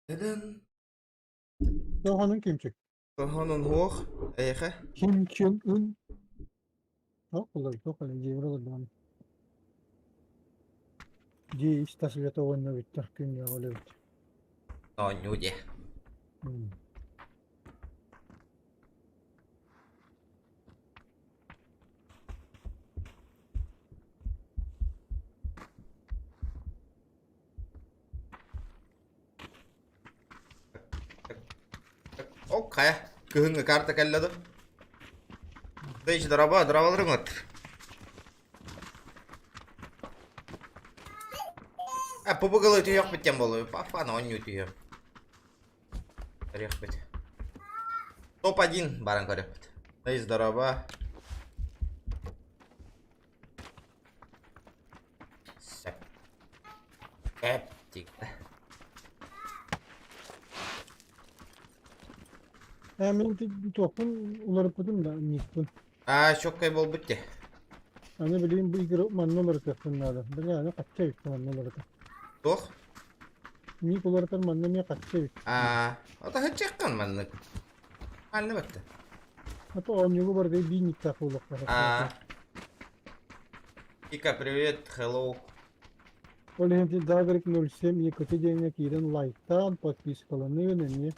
Neden? Дохонун кимчик. Сонун суох. Эйиэхэ? Ким Чен Ын. Туох буолар, туох буолар, дьиэбэр олордоҕум. Дьиэ ис-тас үлэтэ уонна бүттэх күннээҕи үлэбит. Оонньуу диэ. Ок, хайа, кыһыҥҥы карта кэллэ дуо? Тыч, дороба, дорооболоруҥ от. А, пубугалы түһүөхпүт диэн буолуо. Пафан оонньуу түһүөм. Көрүөхпүт. Топ-1 баран көрүөхпүт. Тыч, дороба. Сөп. Эптик. Ээ мин туохпун уларыппытым да никпин. Аа, чоккай буолбут дии. Аны билигин бу игры манна уларытыахпын наада. Били аны хачча эбит манна уларытар. Туох? Ник уларытар манна эмиэ хачча эбит. Аа, ото хаччыаххын маннык. Анны батта. А то оонньууга барыта биир никтээх буолуохтаах. Аа. Кика, привет, hello. Ол иһин ти Дагрик 07 ЕКТ диэҥҥэ киирэн лайктаан, подпискаланыын эмиэ.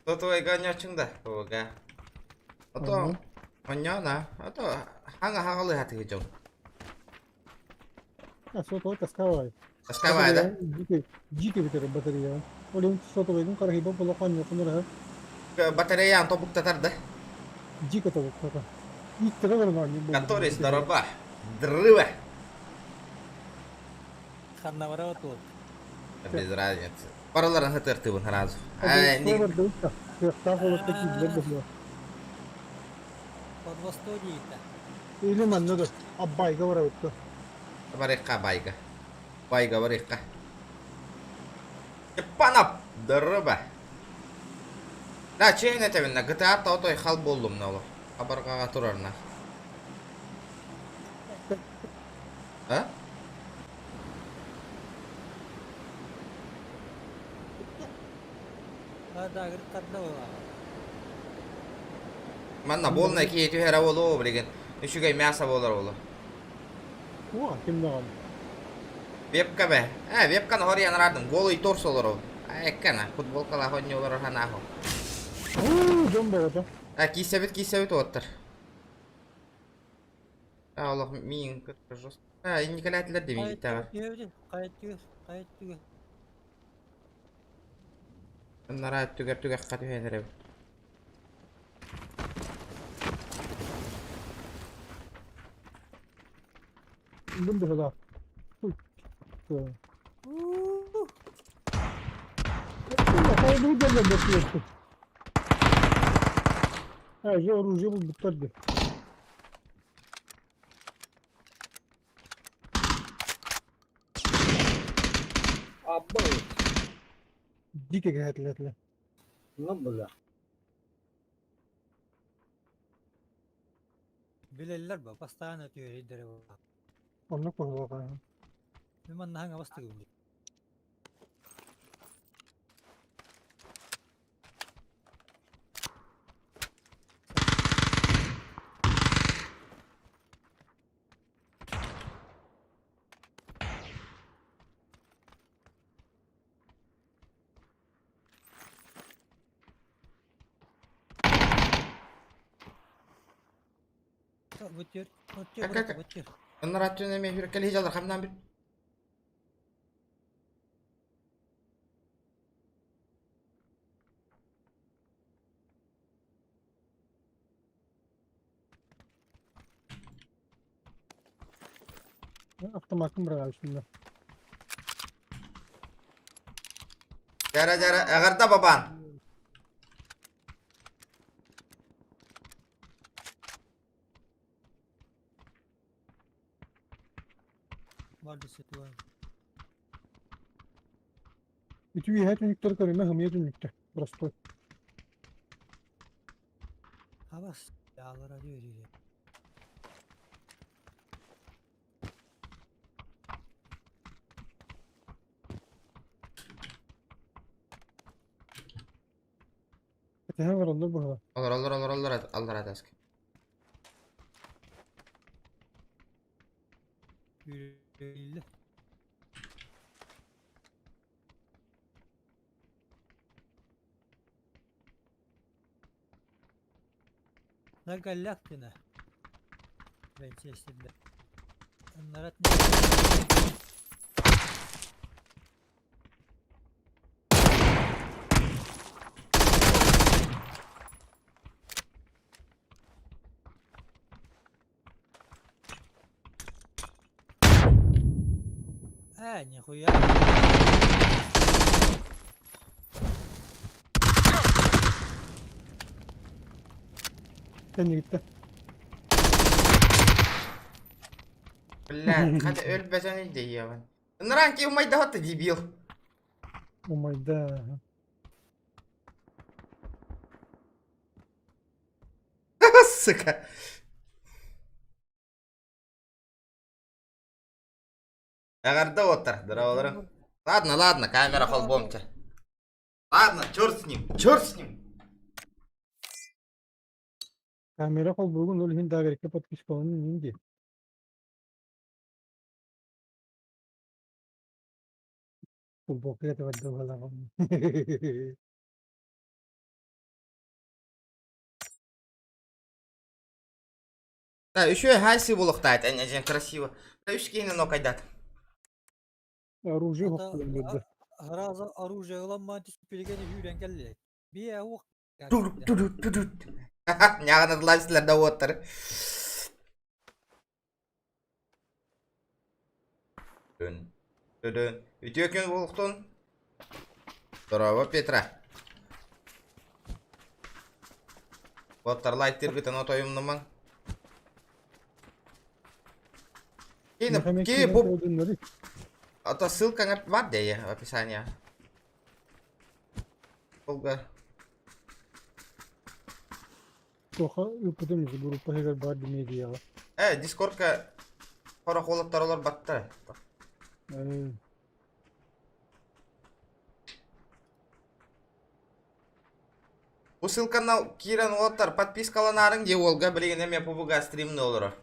Тотуойга оонньооччуҥ да, ОГ. Ото оонньоон а, ото хаҥа хаҥалыы хатыһы дьон. А сотовый таскавай. Таскавай да? Дьике, дьике бүтэр батарея. Ол иһин сотовыйдын харахыйба болохон ньокун ыраһы. Батареян тобуктатар да? Дьике тобуктата. Иттера олорон оонньуур буолбут. Который здорова. Дрыва. Ханна вот. Без разницы. Параларын хатыртыбын сразу. Кыахтаах олохто киирдэр быһыылаах. Подвостодиета. Или манна да Аббайга барабыт Барыхха байга. Байга барыхха. Панап! Дырыба. Да, чейн этебинна GTA тотой хал боллум на олох. Хабаргаға турарна. А? Манна буолна киһи түһэрэ буолуо билигин. Үчүгэй мясо буолар буолуо. О, ким даҕаны. Вебка бе. Э, вебканы хоруйан араардым. Голый торс олору. Эккана, футболкалаах онньу олорор ханааху. Уу, дьон бөҕөтө. А, киисэбит, киисэбит уоттар. А, олох миин кытта жестко. А, инникэлээтилэр да миигиттэҕэр. Хайа түгэр, хайа түгэр. Ыннараа өттүгэр түгэххэ түһэн эрэбит. Бун быһылаах. А, я оружие булбуттар дии. Аббай. Дико кэһэтилэтилэр. Ну, бля. Билэллэр ба, постоянно түөрүйдэрэ буолла. Оннук быһылаах. Мин манна хаҥабастыгым дии. Бутер, бутер, бутер. Оннор аттын эми хүркели жалар хамнан бит. Автоматын быраҕа Дьара дьара эҕэрдэ бабаан. Үтүө үөһэ түннүктэр көрүмэ хымыйа түннүктэр простой. Хабас яалара диэри. Кэтэһэн олороллор быһыылаах. Олороллор, олороллор аллара таска. Үүрүллэ. На Галяткина. Бэнчиэстирдэ. Нарат Ээ, нихуя. Кэннигиттэн. Бля, хата өлбөтөн өйдөйөбүн. Ыныран ки умайдаһат да дебил. Умайда. Сука. Эҕэрдэ уоттар, здороваларыҥ. Ладно, ладно, камера холбуомча. Ладно, черт с ним, черт с ним. Камера холбуугун ол иһин даагарыкка подпискаланын иһин дии. Футболка этэ бардылалаҕым. Да, еще и хайсы булуктаат, эне красиво. Да, үс киһини нокайдат. Оружие хохтуйан биэрдэ. Сразу оружие ылан түспүлүгэн үүрэн кэллэ. Биэ уох. Няҕанадылааччылар да уоттар. Дүн. Дүдүн. Үтүө күн буолуохтун. Здорово, Петра. Уоттар лайктыргытын отойумнумаҥ. Киин бу Ото ссылкаҥа бар дии в описании. Долго. Туохха ыыппытым группа иһигэр баар медиаҕа. Э, дискордка сорох уолаттар олорбаттар. Бу ссылканан киирэн уолаттар подпискаланаарыҥ дии уолга билигин эмиэ пубуга стримны олорор.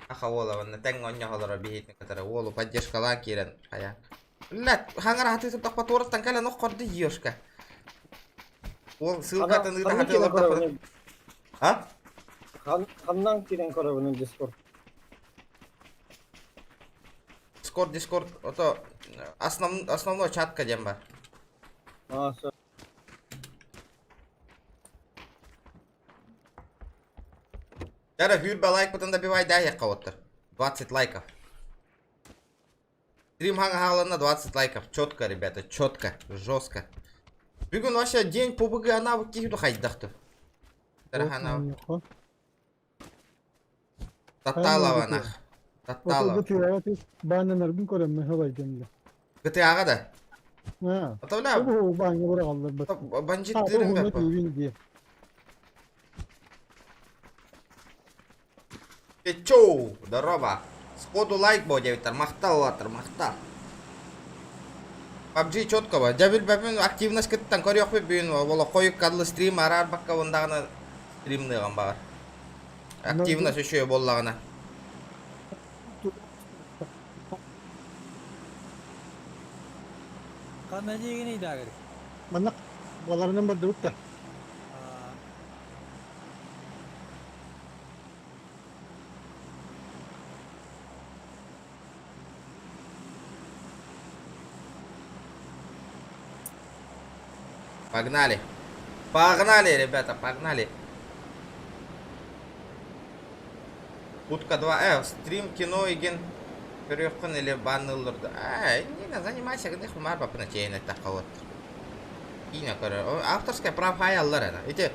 Аха уола уонна тэҥ оонньоһо олорор биһиитин кытары уолу поддержкалаан киирэн хайа. Блядь, хаҥара хатыы турдахпа туораттан кэлэн оххорду ёшка. Уол ссылкатын ыыта хатыы олордохпуна. А? Ханнан киирэн көрөбүн Дискорд? Дискорд, Дискорд, ото основ, основной чатка диэн бар. А, все. Дара сүүрбэ лайкпытын добивайдаайахха оттор. 20 лайков. Стрим хаҥаһааланна 20 лайков. Четко, ребята, четко, жестко. Бүгүн вообще день ПУБГ анаабыт киһи хайдахтыр. Тарахан Таттаалава нах. Таттаалава. Бааннанарбын көрөммүн хабайдым. ГТА-ҕа да? Аа. Атовля Бааҥҥа быраҕаллар бат. бандьыттыырын бэппэ. Чоу, здорово. Сходу лайк бо диэбиттэр. Махтал улааттар, махтал. PUBG четко Дьэ билбэппин активность кыттан көрүөхпүт бүгүн олох хойукка адлы стрим араарбакка уондаҕына стримныаҕым баҕар. Активность үчүгэй буоллаҕына. Ханна диигиний даагыр? Манна баларынан бардыбыт да. Погнали. Погнали, ребята, погнали. Утка 2. Стрим кино игин көрүөххүн или банныллар да. Не занимайся, гынных хумар бапына чейин эттэххэ вот. Киинэ көрөр. Авторское право хаайаллар ана. Ити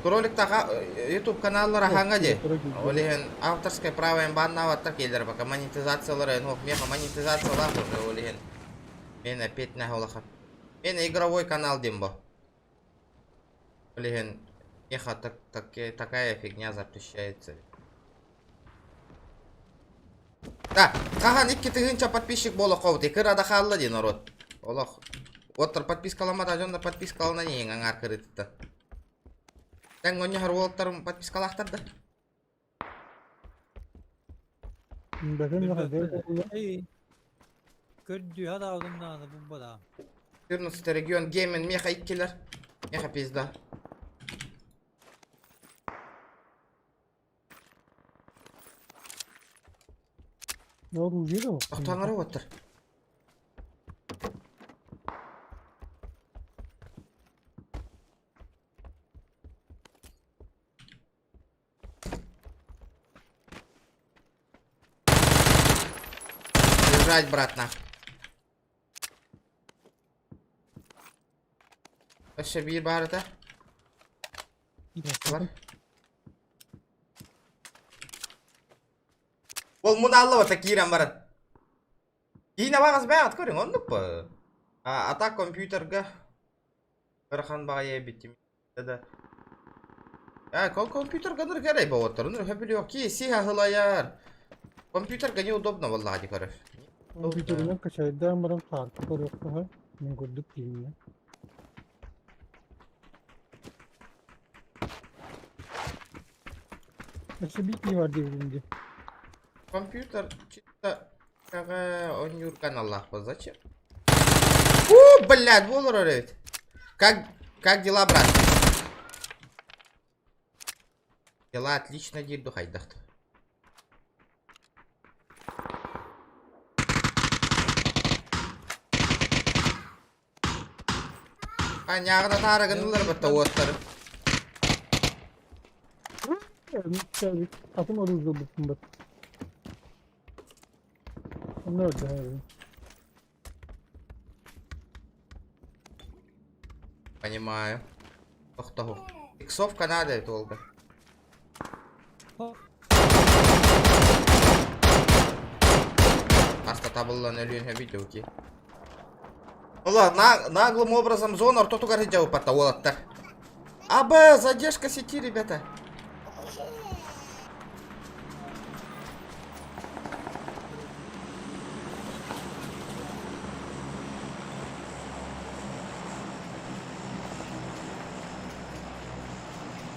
кроликтаха YouTube каналлара хаҥа ди. Ол иһин авторское право эн баннаабаттар киэллэр пока монетизациялара эн меха монетизациялаах уже ол иһин мен опять нэ улахан. Мен игровой канал дим бо. Ол иһин меха так, так, такая фигня запрещается. Да, хаһан 2000 подписчик буолуоххобут кыра да хаалла дии народ. Олох. Оттор подпискаламмата дьон да подпискалана иһиҥ аҥаар кырыытыттан. Тэҥ онньоһор уолаттарым подпискалаахтар да? Бэкин Эй, көрдүү хадаабытым даҕаны булбатаҕым. 14 регион геймин меха иккилэр. Меха пизда. Оружие да Тохтооҥ эрэ уоттар. Лежать, брат, на. Өссө биир баар этэ. Бар. Ол мунаалла киирэн баран. Киинэ баҕас бэйэҕит көрүҥ, оннук бу. А, а так компьютерга ыарахан баҕайы эбит да. А, компьютерга ныр кэрэй боҕоттор, ныр хөбүлүөх ки сиһа хылайар. Компьютерга неудобно буоллаҕа дии көрөр. Компьютерынан качайдаан баран хаарты көрүөххэ мин курдук киһиҥҥэ. Өссө биир киһи бар диэбитим дии. Компьютер чисто оонньуур каналлаахпын зачем? У, блядь, буолар эбит. Как дела, брат? Дела отлично диир духайдах. Анньааҕына таара гыннылар батта уоттары. Атын оружие булбуппун бат. Онно өрдөһө Понимаю. Тохтоһу. Иксовка надо долго. Хаста табыллан өлүөн сөбүй ки. Ола, наглым образом зона ортотугар сылдьабыппатта уолаттар. АБ, задержка сети, ребята.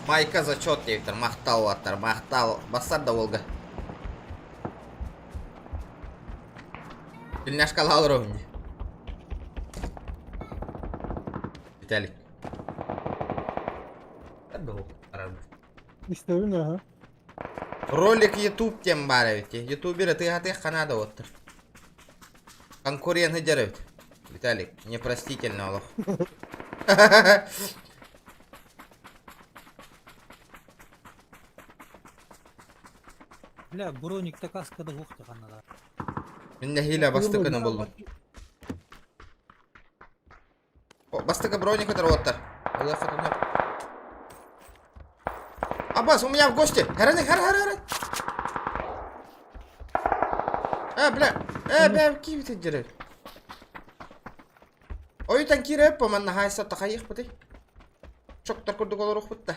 Майка зачет диэбиттэр, махтал уолаттар, махтал. Бассар да уолга. Тельняшкалаах олоробун дии. Виталик. Истэбин аха. Ролик YouTube диэн баар эбит. Ютубер ытыһатыах ханаада уоттар. Конкурент сылдьар эбит. Виталик, непростительно олох. Бля, броникта каскада суох ханна Мин нэһиилэ бастакыны буллум. Бастакы броника уоттар. Аббас, у меня в гости! Хараны, хара, хара, хара! Э, бля, э, бля, ким сылдьарый? Ойутан киирэ манна хаайса тахайыахпытый. Чоктор курдук олоруохпут да.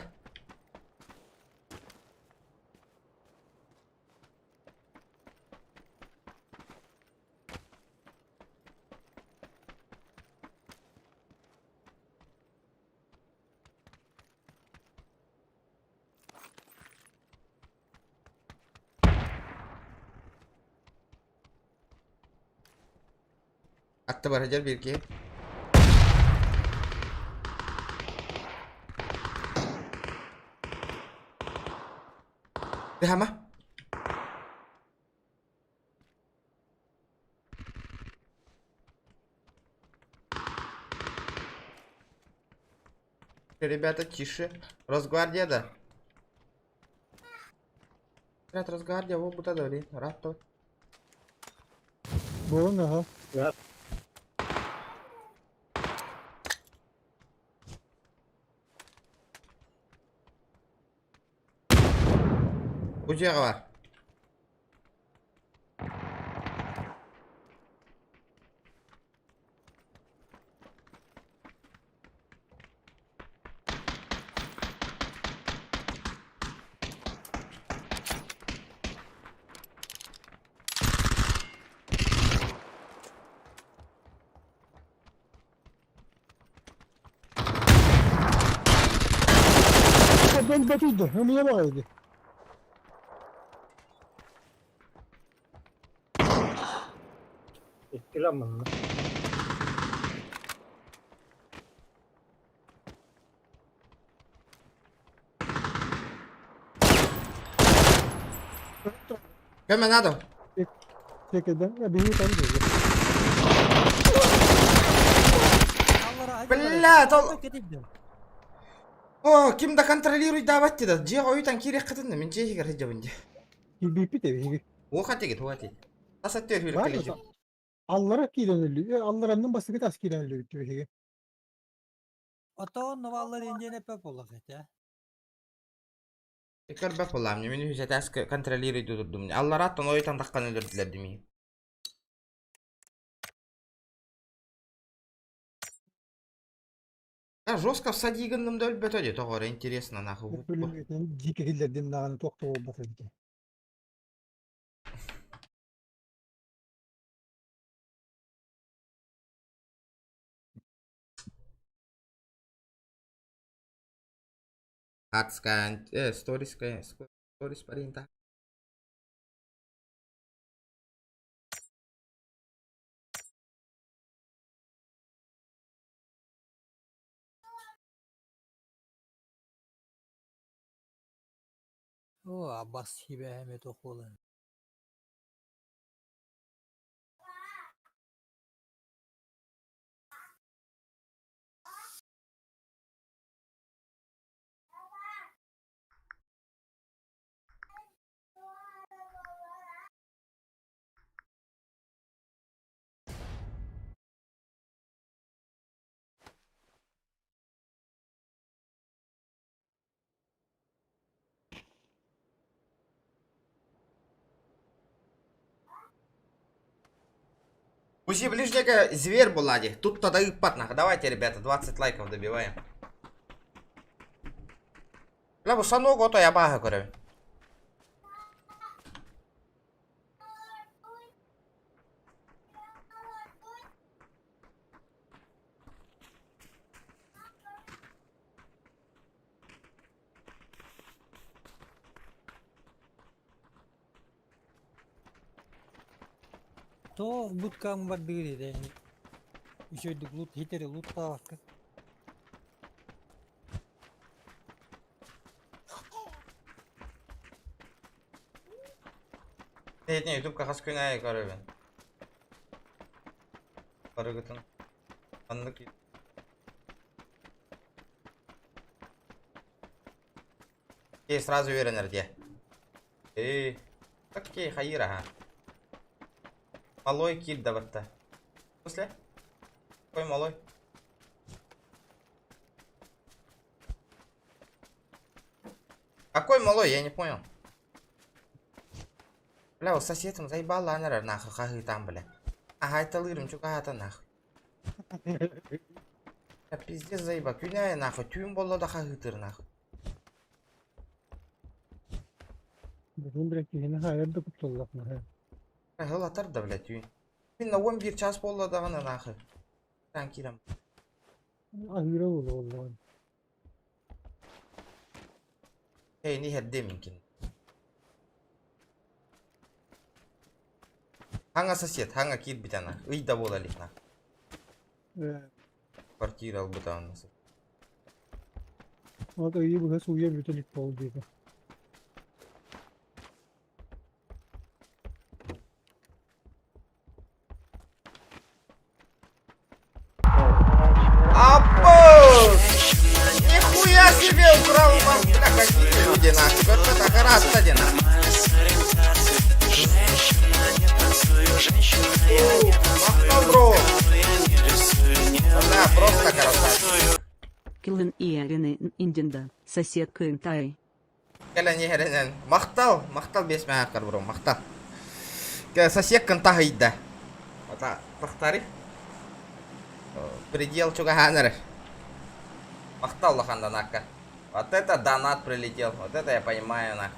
Аттыбар сылдьар биир киһи. Бэхама. Ребята, тише. Росгвардия, да? Ребят, Росгвардия, вот куда дали. Рад то. Буолан аха. Бу дьиэҕэ бар. Өлбөтүй да, ымыйа баҕайы. Иккилэ манна. Көмө надо. Чекеден, биһи там дии. Бля, тол... О, ким да контролируй даабат да. Дьиэ ойутан киириэххитин да, мин дьиэ иһигэр сылдьабын дии. Киирбиппит эбиһиги. Уоха тигит, уоха тигит. Тас өттүгэр Бар кэлиһи. Аллара киирэн өллү. Аллараннын бастакы тас киирэн өллүбүт биһиги. Отон наваллар индиэн эппэ буоллах этэ. Көрбөт буоллаам, мин үһүс этээскэ контролируй дудурдум. Аллараттан ойутан таххан өлөрдүлэр дими. Да, жестко всади гынным да өлбөтө дии, тоҕо эрэ интересно нахуй. Пулеметинэн дьиикэ киллэрдим даҕаны туох да буолбат эбит. Адская, сториская, сторис парень О, абас хибэһэм этох буолан. Узи ближнего зверь булади. Тут тогда ыппат нах. Давайте, ребята, 20 лайков добиваем. Бля, бу санок ото я баха көрөбүн. Тоох будкаҥ бардыыр этэ үчүгэйдик лут хитэри луттаабакка. Этин ютубка хас күн аайы көрөбүн. Барыгытын. Ханнык Эй, сразу үөрэнэр дии. Эй, окей, хайыр аха. Малой киирдэ батта. После? Какой малой? Какой малой, я не понял. Бля, вот соседом заебала анарар нахуй хаһыытаан бля. Аһайталыырым чугаһата нахуй. Я пиздец заеба, күнэ нахуй, түүн болла да хаһыытыр нахуй. Бүгүн бile киһини хаайар да кутталлах наһаа. Хыл атар да, бля, түүн. Мин на 11 час болла даҕаны нахуй. Таан киирэн. Аһыыра буолуо буоллаҕын. Эй, не иһэрдиэ минкин. Хаҥа сосед, хаҥа киирбит ана. Ый да буола илик на. Э, Квартира ылбыта онно. Вот ыйы быһа сууйа бүтэ илик буол диэтэ. Аппос! Нихуя себе украл у вас, бля, какие люди нахуй. Вот это гораздо один. Махтал, бро. Бля, просто красавчик. Килын иэрини индинда, сосед кынтай. Кэлэн иһэринэн махтал, махтал биэс мэһээккэр бро, махтал. Соседкын таһыйда. Ата, тахтари. Предел чугаһаан эрэр. Махтал улахан донакка. Вот это донат прилетел, вот это я понимаю нах.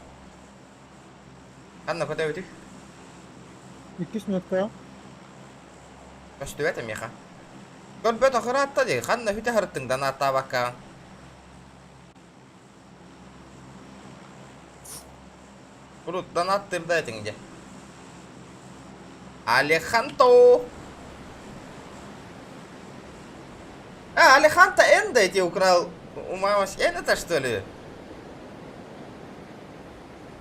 Ханна көтөбүтүй? Иккис минутка. Көстүбэт миэхэ. Көрбөт охураатта дии, ханна хүтэ харыттыҥ донаттаабакка. Урут донаттыыр да этиҥ дьэ. Алеханто! А, Алеханто Энда эти украл у мамы это что ли?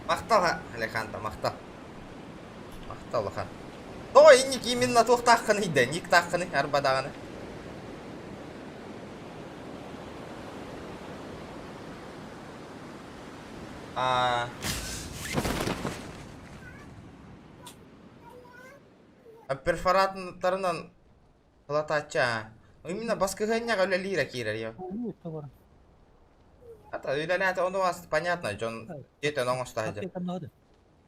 Махтал, Алеханто, махтал. Махтал улахан. Тоҕо инник именно туохтааххыный да, никтааххыный арба даҕаны. А... Перфораторынан Латачча. Именно баскыһыанньаҕа үлэлиирэ киирэр я. Ата үлэлээтэ ону вас понятно дьон дьиэтэн оҥосто сылдьар.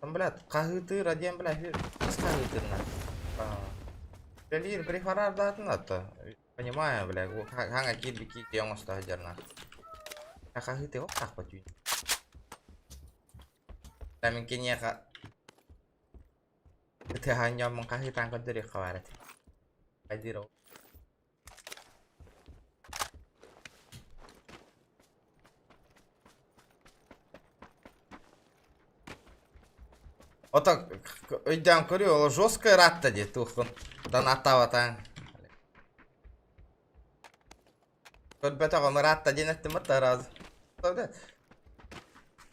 Там, блядь, хаһыытыыра диэн, блядь, хас хаһыытыырна. Үлэлиир преферардаатын ата. Понимаю, блядь, хаҥа киирби киирди оҥосто сылдьарна. Хаһыытыы охтахпа түүн. Мин киниэхэ Ытыһан дьоммун хаһыытаан көрдөрүөххэ баар этэ. Хайдыыр ол. Ото өйдөөн көрүү ол жестко ыраатта дии туоххун донаттаабатаҥ. Көрбөтөҕүм ыраатта диэн эттим да сразу.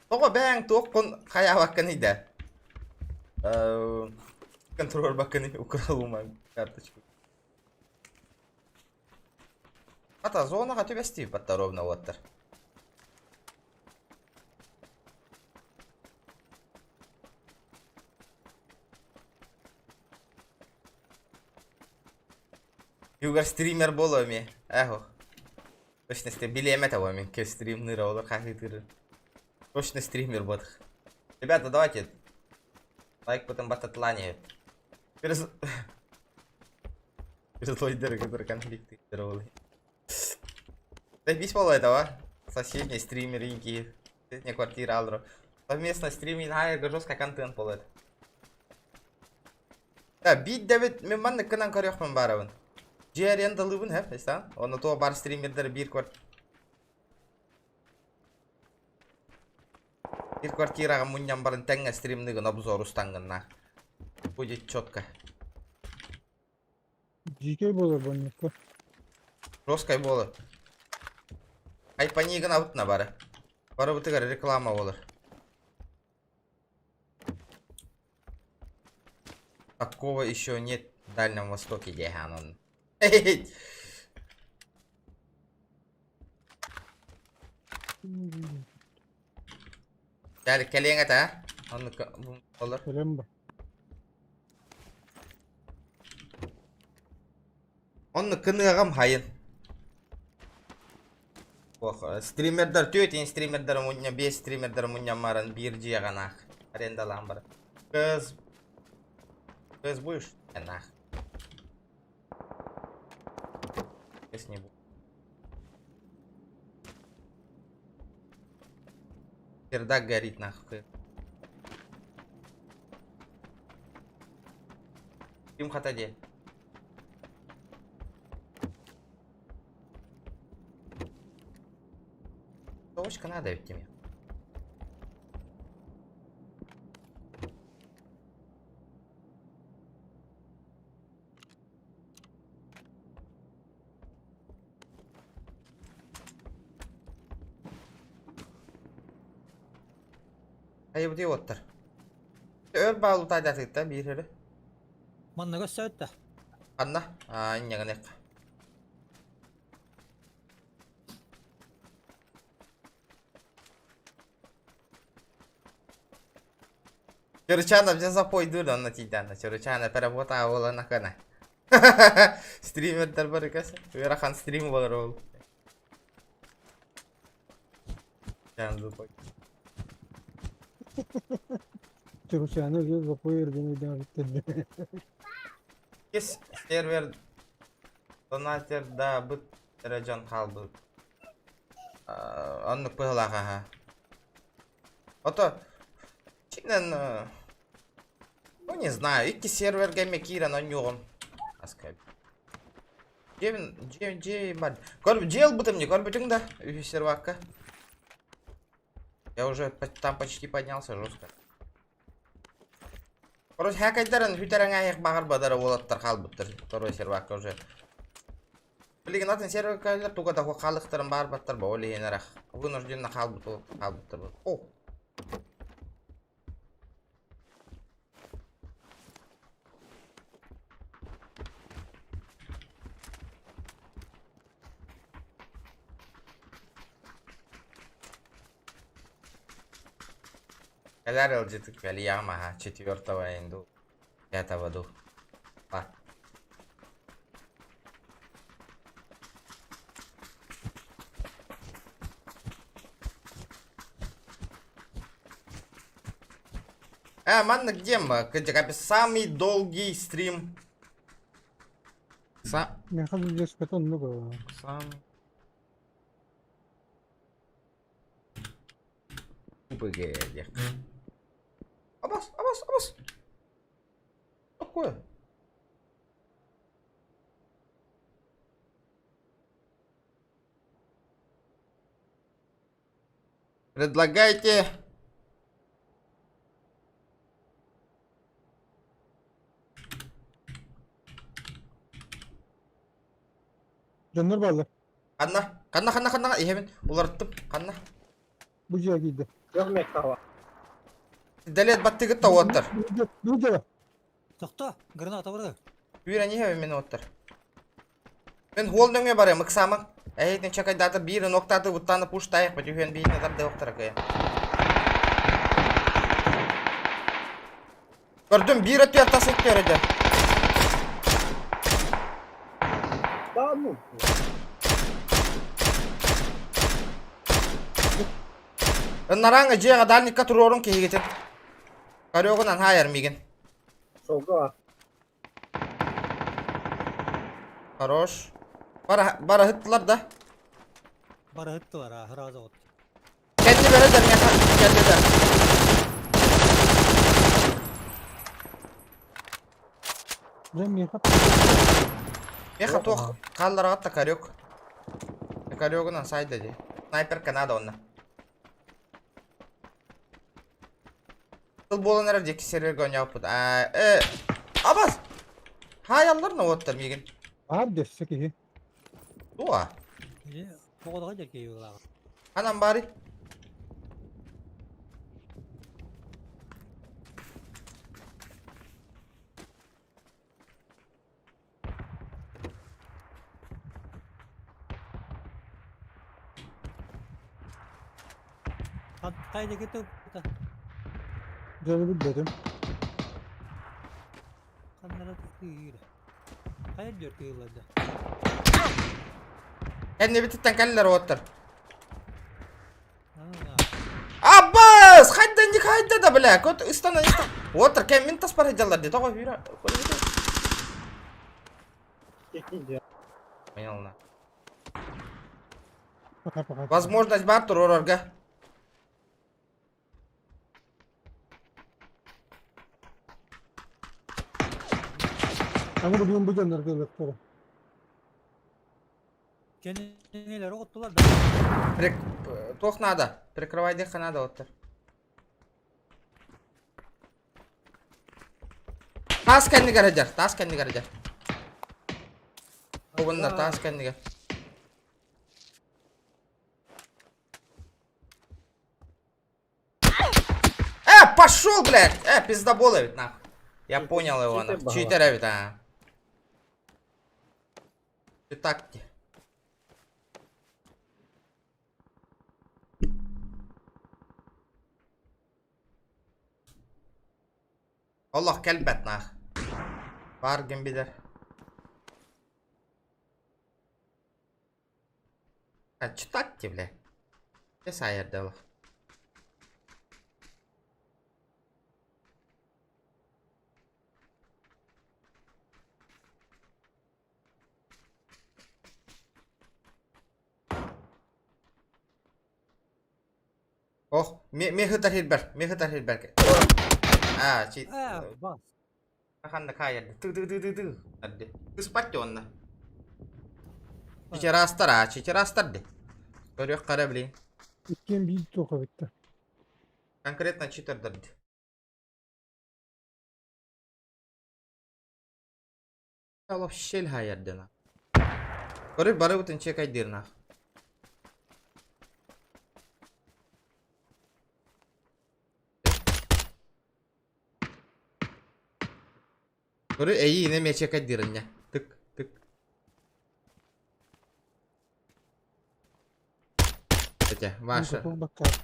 Тоҕо бэйэҥ туоххун хайаабаккыный да? Контролбаккыный украл у мою карточку. Ата зонаҕа түбэстии батта ровно уоттар. Югар стример буолуо эмиэ. Эхо. Точно билиэм этэ мин ке стримныра олор хаһыытыырын. Точно стример буолах. Ребята, давайте лайк потом бататлане. Злойдеры, которые конфликты здоровые. Заебись было этого. Соседние стримеринги. Соседняя квартира Алдро. Совместно стриминг, а жестко контент болот. Э, биир дэбит мин маннык гынан көрүөхпүн баарабын. Дьиэ арендалыыбын һэп, истэҕин? Онно туох баар стримердэр биир квар... Биир квартираҕа мунньан баран тэҥҥэ стримныгын обзор устаҥҥынна. Будет четко. Дьиикэй буолар бонньукка. Жесткай буолар. Айпанигын абытна бары. Барыбытыгар реклама буолар. Такого еще нет в Дальнем Востоке, диэһээн онно. Кэл кэлиэҥ этэ, а? Оннук болар. Кэлэн бар. Оннук кыныаҕым хайын. Ох, стримердар түөтин стримердар мунньа, биэс стримердар мунньаммаран биир дьиэҕэ наах. Арендалаан баран. Кыз... Кыз будешь? Нах. Кыз не буду. Чердак горит нахуй. Ким хата дии? Точка надо ведь тебе. Айыбыты оттар. Өр баалу тайдатыгыттан биир өрө. Манна көссөөттө. Ханна? Аа, инньэҕинэххэ. Чырычаана дьэ запойдуур онно тиийдээнэ. Чырычаана переработа буолан акана. Стримердэр барыкас. Ыарахан стрим буолар ол. Запой. Чырычаана дьэ запой эргин өйдөөн Кис сервер донатер да быт эрэ дьон хаалбыт. Оннук быһылаах аха. Ото чинэн ну не знаю, икки сервергэ эмэ киирэн онньуоҕум. Аска. Дьиэбин дьиэ дьиэ бар. Көр дьиэ ылбытым не көрбүтүҥ да үһүс сервакка. Я уже там почти поднялся жестко. Короче, хакайдарын бүтэрэн аайах баҕарбадара уолаттар хаалбыттар. Второй сервакка уже. Билигин атын серваккалар туга да хаалыктарын баарбаттар бо ол иһин эрэх вынужденно хаалбыт хаалбыттар. О! Кэлэр ыалдьыты кэлиэҕим аһа четвертого инду пятого ду па. Э, манна где мы? Кырдьык, самый долгий стрим. Са... Миэхэ билиэспэтэ оннук ээ. Самый... Быгэ Абас, абас, абас! Такое. Предлагайте Дьоннор бааллар. Ханна? Ханна, ханна, ханна? Иһэбин. Уларыттым. Ханна? Бу дьиэ киирдэ. Yok меккава. Дэлиэт баттыгыт да уоттар. Бу дьиэ. Тохто, граната бары. Үүрэн иһэбин мин уоттар. Мин хуол нөҥүө барыам, ыксаамаҥ. Эһиитин чакайдаата биир ноктааты буттааны пуштаайах бөтүһүөн биһине тардыахтара кыйа. Көрдүм, биир өттүгэр тас өттүгэр этэ. Да ну. Ыннараҥа дьиэҕэ дальникка туруорун киһигитин. Корёгунан хаайар миигин. Солга. Хорош. Бара бараһыттылар да. Бараһыттылар, а, сразу вот. Кэнни бэрэ да миэхэ кэллэ да. Дьэ миэхэ Миэхэ туох хааллараҕат да корёк. Корёгунан сайда дии. Снайперка надо онно. Тыл буолан эрэр диэки сервергэ оонньооппут. Аа, э, абас! Хаайаллар норуоттар миигин. Баар дэссе киһи. Дуо? Оҕолоҕо дьэркэй ыылааҕа. Ханан баарый? Хайда кетіп Дьэ билбэтим. Ханнара кыыр. Хайа дьөр кыылларда. Кэннибититтэн кэллэр уоттар. Аббас! Хайда не хайда да бля! Кот ыстана истан. Уоттар кэм мин таспар сылдьаллар дии. Тоҕо үүрэ. Понял на. Пока пока. Возможность бар туруорарга. Аны бүгүн бу дьоннорго ылыахтара. Кэннилэр оҕуттулар да. Прик... Туох надо? Прикрывай диэххэ надо оттор. Таас кэннигэр сылдьар, таас кэннигэр сылдьар. Угунна таас кэннигэр. Э, пошел, блядь! Э, пиздобол эбит, нахуй. Я понял его, нахуй. Читер эбит, а. Ты так те. Олох кэлбэт нах. Бар ким билэр. А читать те, бля. Те сайырды олох. Ох, мехытар хирбер, мехытар хирбер. А, чи... Э, бас. Ханна каайарды. Ты ты ты ты ты. Арды. Ыспат онна. Чичерастар, а, чичерастар ди. Көрүөх қара блин. Иккиэн биир туох эбиттэр. Конкретно читердер ди. Вообще хайардына. Көрү барыбытын чекайдырнах. Көрү эйиинэ эмиэ чекайдырыння. Тык, тык. Хотя, ваша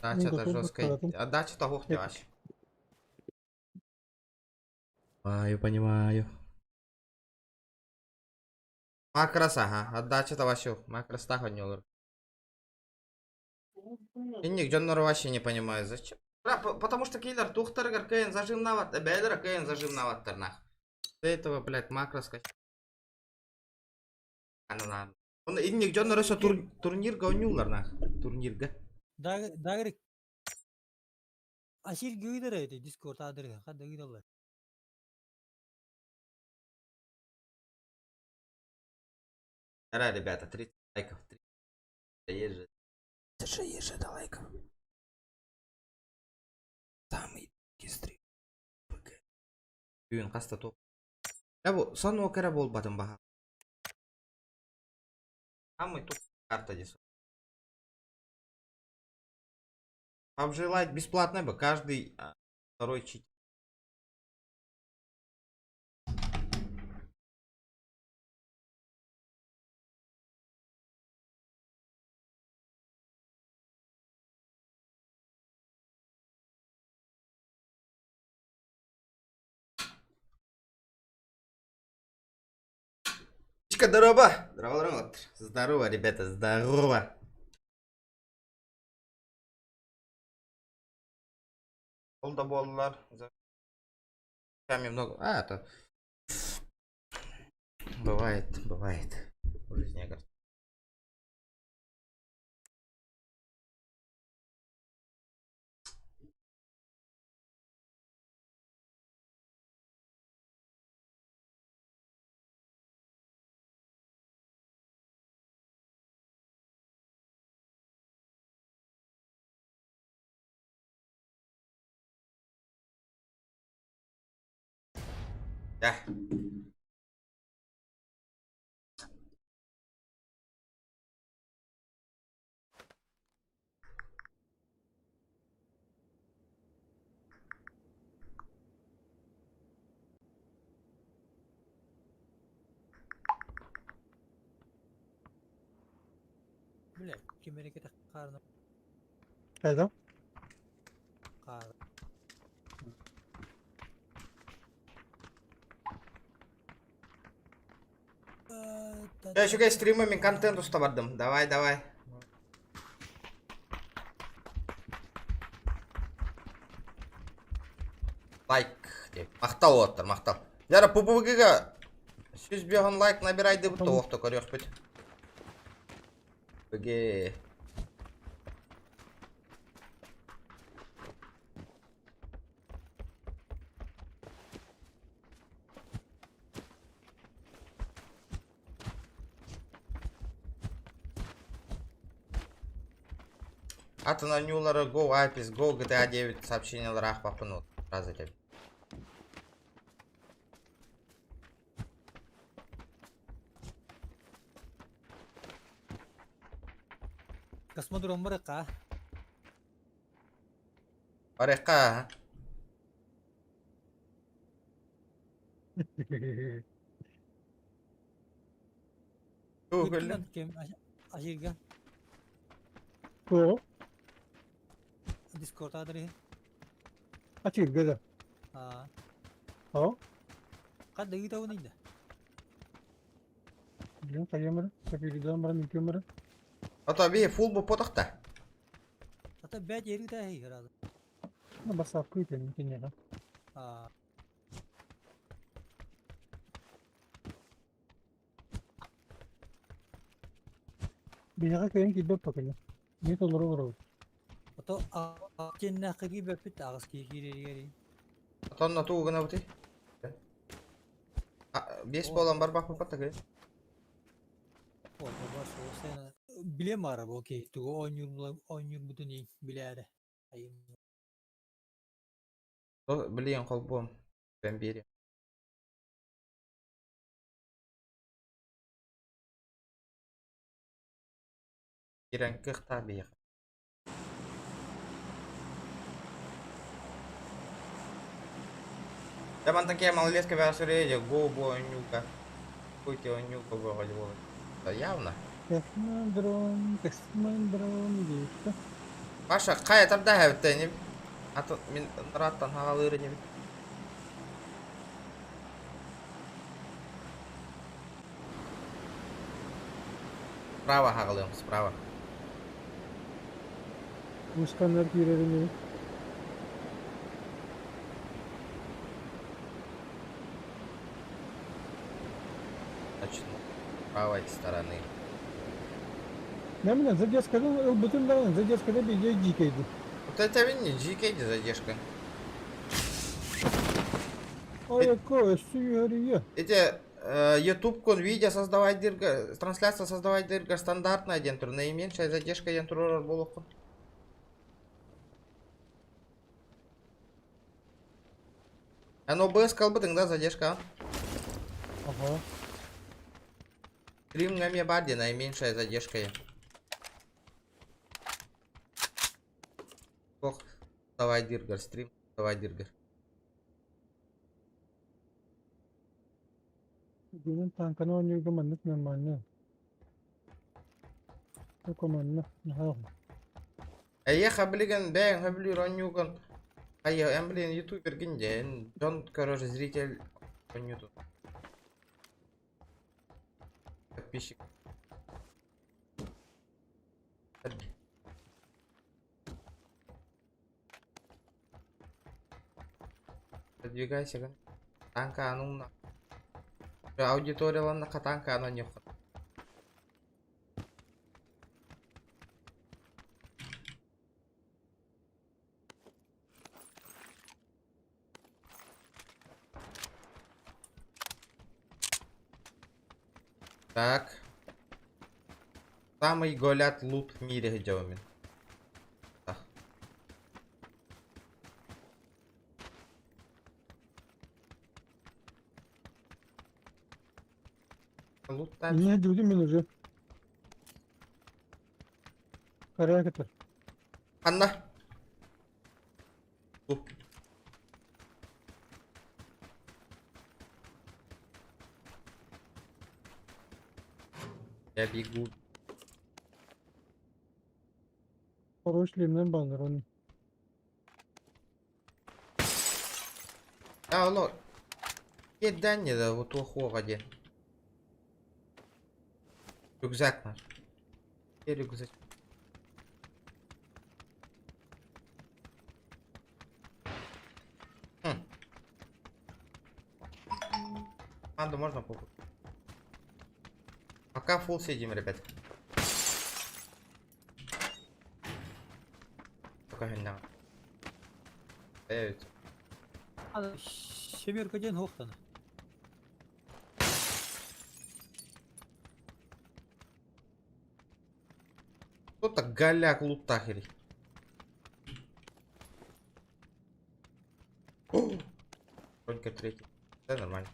дача-то жесткая. А дача-то ох ты ваш. Понимаю, понимаю. Макрос, ага, отдача-то вообще, макрос так олор. Инник дьоннор вообще не понимаю, зачем. Потому что киллер тухтаргар кыайан зажимнават, бэйэлэрэ кыайан зажимнаваттар нах. До этого, блядь, макро скачать. Оны инник дьоннор өсө турнирга ойнуулар нах. Турнирга. Дагрик. Асир гүйдер эти Дискорд адры, хада гүйдалар. Давай, ребята, 30 лайков. 30 есть же. Это же есть же до лайков. Самый стрим. ПГ. Бүгүн хаста топ. Я бу сан окера буолбатым баха. Самый топ карта здесь. PUBG Lite бесплатный бы, каждый второй чит. Здорово! Здорово, здорово, ребята, здорово! Ол да буоллар. Сами много. А, это... Бывает, бывает. В жизни, я говорю. Да. Бля, ким эрэ кэтэх хаарына Хайда? хаар. Я еще стримами контент уставардым. Давай, давай. Лайк. Деп. Махтал оттар, махтал. Яра ППВГ-га 105 лайк набирайды бут оқты көрөкпүт. ПГ. Атын анюлары Go Apis, Go GTA 9 сообщениялар аахпаппын сразу деп. Космодром барыка. Барыка. Тугу кэллэ? Ким Асирга Туох? Дискорд адры. Ачыырга да. Аа. Оо? Хадда ыытабын да. Билэн хайыам эрэ, сапиридаан баран ыытыам эрэ. Ото бии фул бу потохта. Ата бэт ерыта хей сразу. Ну, бассаапка ыытыам киниэхэ. Аа. Биһиэхэ кыайан киирбэт бакыйа. Мин толору олоробут. Ото теннэххэ киирбэппит аҕыс киһи киирэригэр. Отонно тугу гынабытый? Биэс буолан барбаппыт такый. О, бар суох билем баара бу окей тугу оонньуур оонньуурбутун билээре. Айым. Блин, холбуом. Ben биэриэм. Киирэн кыахтаах биһиэхэ. Дьэ мантан киһи малолетка бэҕэсүрэ го бу оонньууга Пути оонньууга бөҕө буолар. Явно. Космодром, космодром диэххэ. Паша, хайа тарда эбит ини. Атын мин ыраттан хаалыыр инибит. Справа хаҕалыам, справа. Мусканнар киирэр инибит. Начну с правой стороны. Нэминэ задержканы ылбытын даҕаны задержкада биирдэ дьиикэйди. Вот это не дьиикэйди задержка. Ойоко, өссө үөрүйэ. Эти YouTube-кун видео создавай дырга, трансляция создавай дырга стандартная диэн тур, наименьшая задержка диэн турар буолуоххун. Эн ОБС калбытыҥ да задержка? Ага. Стримҥа эмиэ баар диэн наименьшая задержка Ох, давай дыргар, стрим, давай дыргар. Бүгүн танканы оонньуурга маннык нормально. Только манна наһаа Эйиэхэ билигин бэйэҥ сөбүлүүр оонньуугун хайа эн билигин ютубергин дьэ эн дьон көрөр зритель оонньуутун подписчик Продвигайся танка ануна аудиторияланнахха танка аны оонньуохха Так. Самый голят лут в мире сылдьабын мин. Так. Луттаан Инньэ диибитин мин уже. Карая кытар. Ханна? Бу. Я бегу. Хорош шлемнен баннер он. А, олор. Киэддээн да вот туох диэн. Рюкзак наш. Где рюкзак? Хм. Команду можно покупать. Пока фул сидим, ребят. Пока не Появится. Семерка диэн суохтана. Кто-то голяк лутахери. Бронька третий. Да, нормально.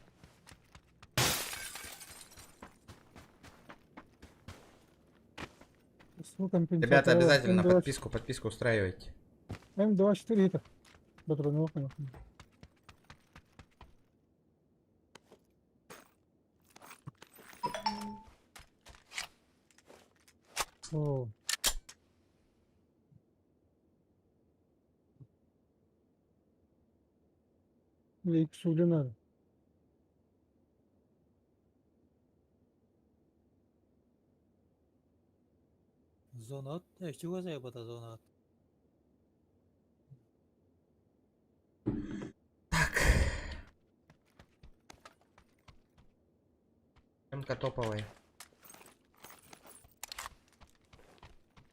Ребята, обязательно подписку, подписку устраивайте. М24 это. Патронов, конечно. О. Икс надо. Зона от, чего заебата зона от? Так. М-ка топовая.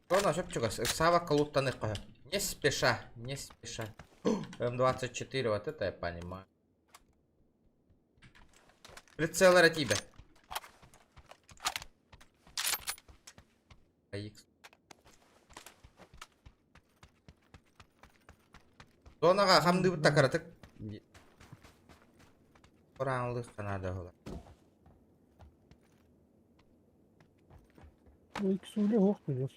Зона сөп Сава луттаныхха. Не спеша, не спеша. М24, вот это я понимаю. Прицел тебя. АХ. Зонаҕа хамдыыбыт да кыратык Кораанлыахха наада буолар. Икс үлэ суох буолуо.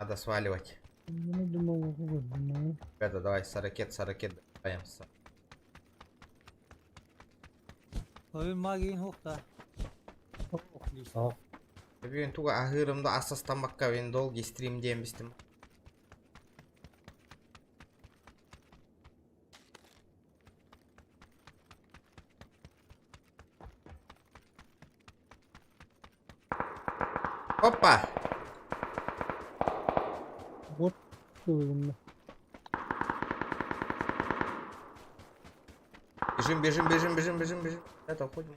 Надо сваливать. Ну, думал, ну. Ребята, давай с ракет, с ракет добиваемся. Ойын магин хохта. Бүгүн туга аһыырым да ассастаммакка мен долгий стрим диэн бистим. Опа! Вот ылынна. Бежим, бежим, бежим, бежим, бежим, бежим. Это уходим.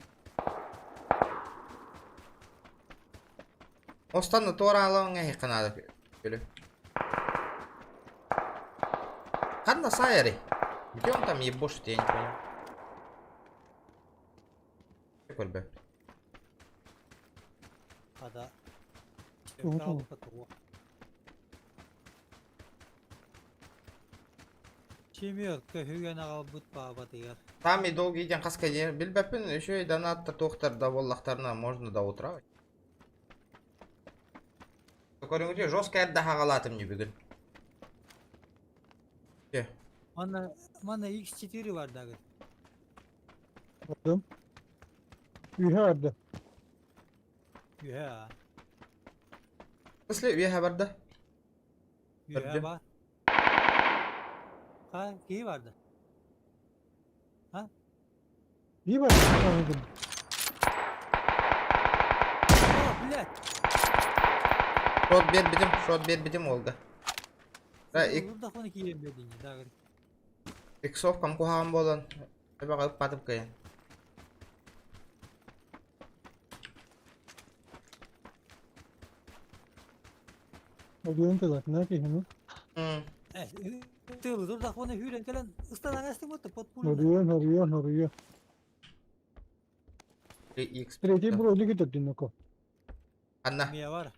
Останна туораалаҥҥа иһиэххэ наада күлү. Ханна саайарый? Где он там ебошит, я не понял. Көрбө. Хата. Тугу Чемиор көһүгэн аҕалбыт баабатыгар. Самый долгий диэн хаска диэн билбэппин, үчүгэй донаттар туохтар да буоллахтарына можно до утра. Көрүҥүтү жестко эрдэ хаҕалаатым дии бүгүн. Манна манна X4 бар дагы. Бардым. Үһэ барды. Үһэ аа. В смысле үөһэ барда? Үһэ Көрдүм. бар. Ха, киһи барды. Бии бар. Аһыгын. О, блядь. Шот биэрбитим, шот биэрбитим уолга. Да, Урдахпына киирэн биэрдиҥ дагыр. иксовкам куһаҕан буолан, эбэҕэ ыппатым кыайан. Одуон тылатына киһини. Тылы турдахпына сүүрэн кэлэн ыстанан астым отто под пульна. Хоруйан, хоруйан, хоруйа. 3x. Третий броник өтөрдүн око. Анна, Мия бар.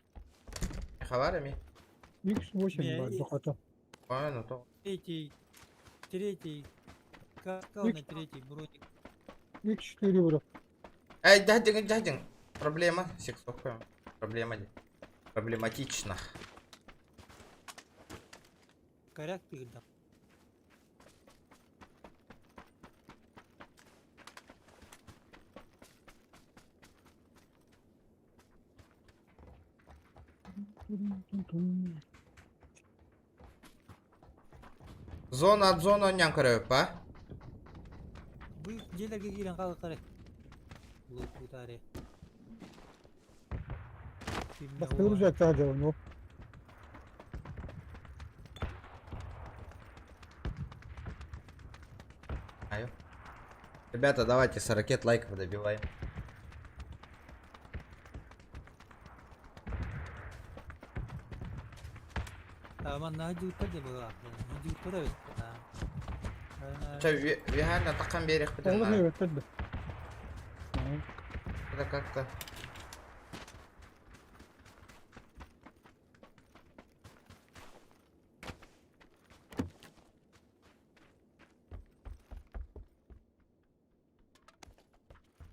хабар эми. X8 бар дохото. Ой, ну то. Третий. Третий. Как на третий броник. X4 бро. Эй, дядя, дядя. Проблема. Сексовка. Проблема. Проблематично. Коряк тыгырда. Зона от зона оонньоон көрөбүт ба? Бу дьиэлэргэ киирэн хаалыктары. Лук утаары. Бастыыр uzakta дьон. Аю. Ребята, давайте с ракет лайков добиваем. Манна дьуттар да была. Дьуттар эбит. Ча, вихально таққан берек Олох бітін. эбэттэр да. Это как-то...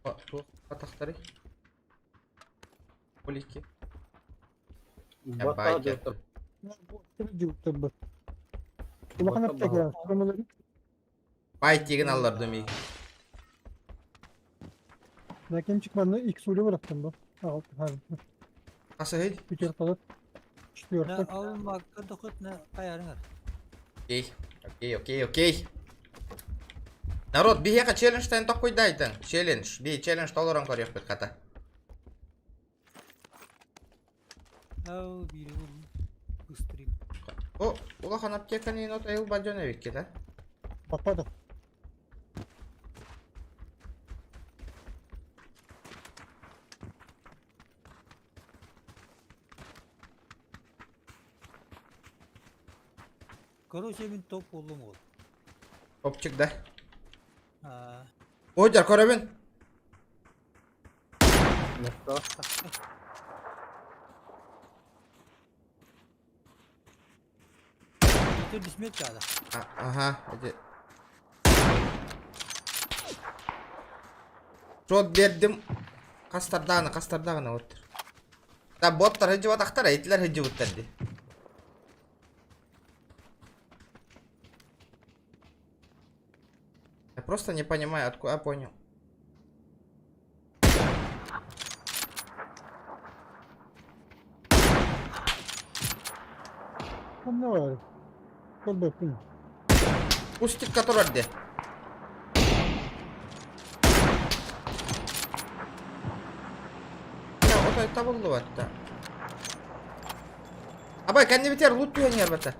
О, туох атахтары? Полики. Баттаа дьоттор. Дьуттар Улахан аптека. Бай тегін алларды миги. Накемчик манна X улю бырахтым бу. Асы хей? Пятеркалар. Четверка. Алмакка дохотна каярыңар. Окей, окей, окей, окей. Народ, биһиэхэ челленджтэн токкуйдайтын. Челлендж. Би челлендж толорон көрүөхпүт хата. Ау, бири быстрый. О, улахан аптеканы нота ил бадьон эбиккит, а? Баппада. Короче, мин топ болдум ол. Топчик да. А, Ой, көрөбүн. Нохто. Өтө бисмет чаада. Ага, эти. Шот бердим. Хастардааны, хастардааны вот. Да боттар хыдьыбатахтар, этилер хыдьыбыттар ди. Просто не понимаю, откуда я понял. Ханна баар? Көрбөппүн. Кустикка турар де. Я отой табыллыбат да. Абай, кэннибитигэр лут түһэн иһэр бата.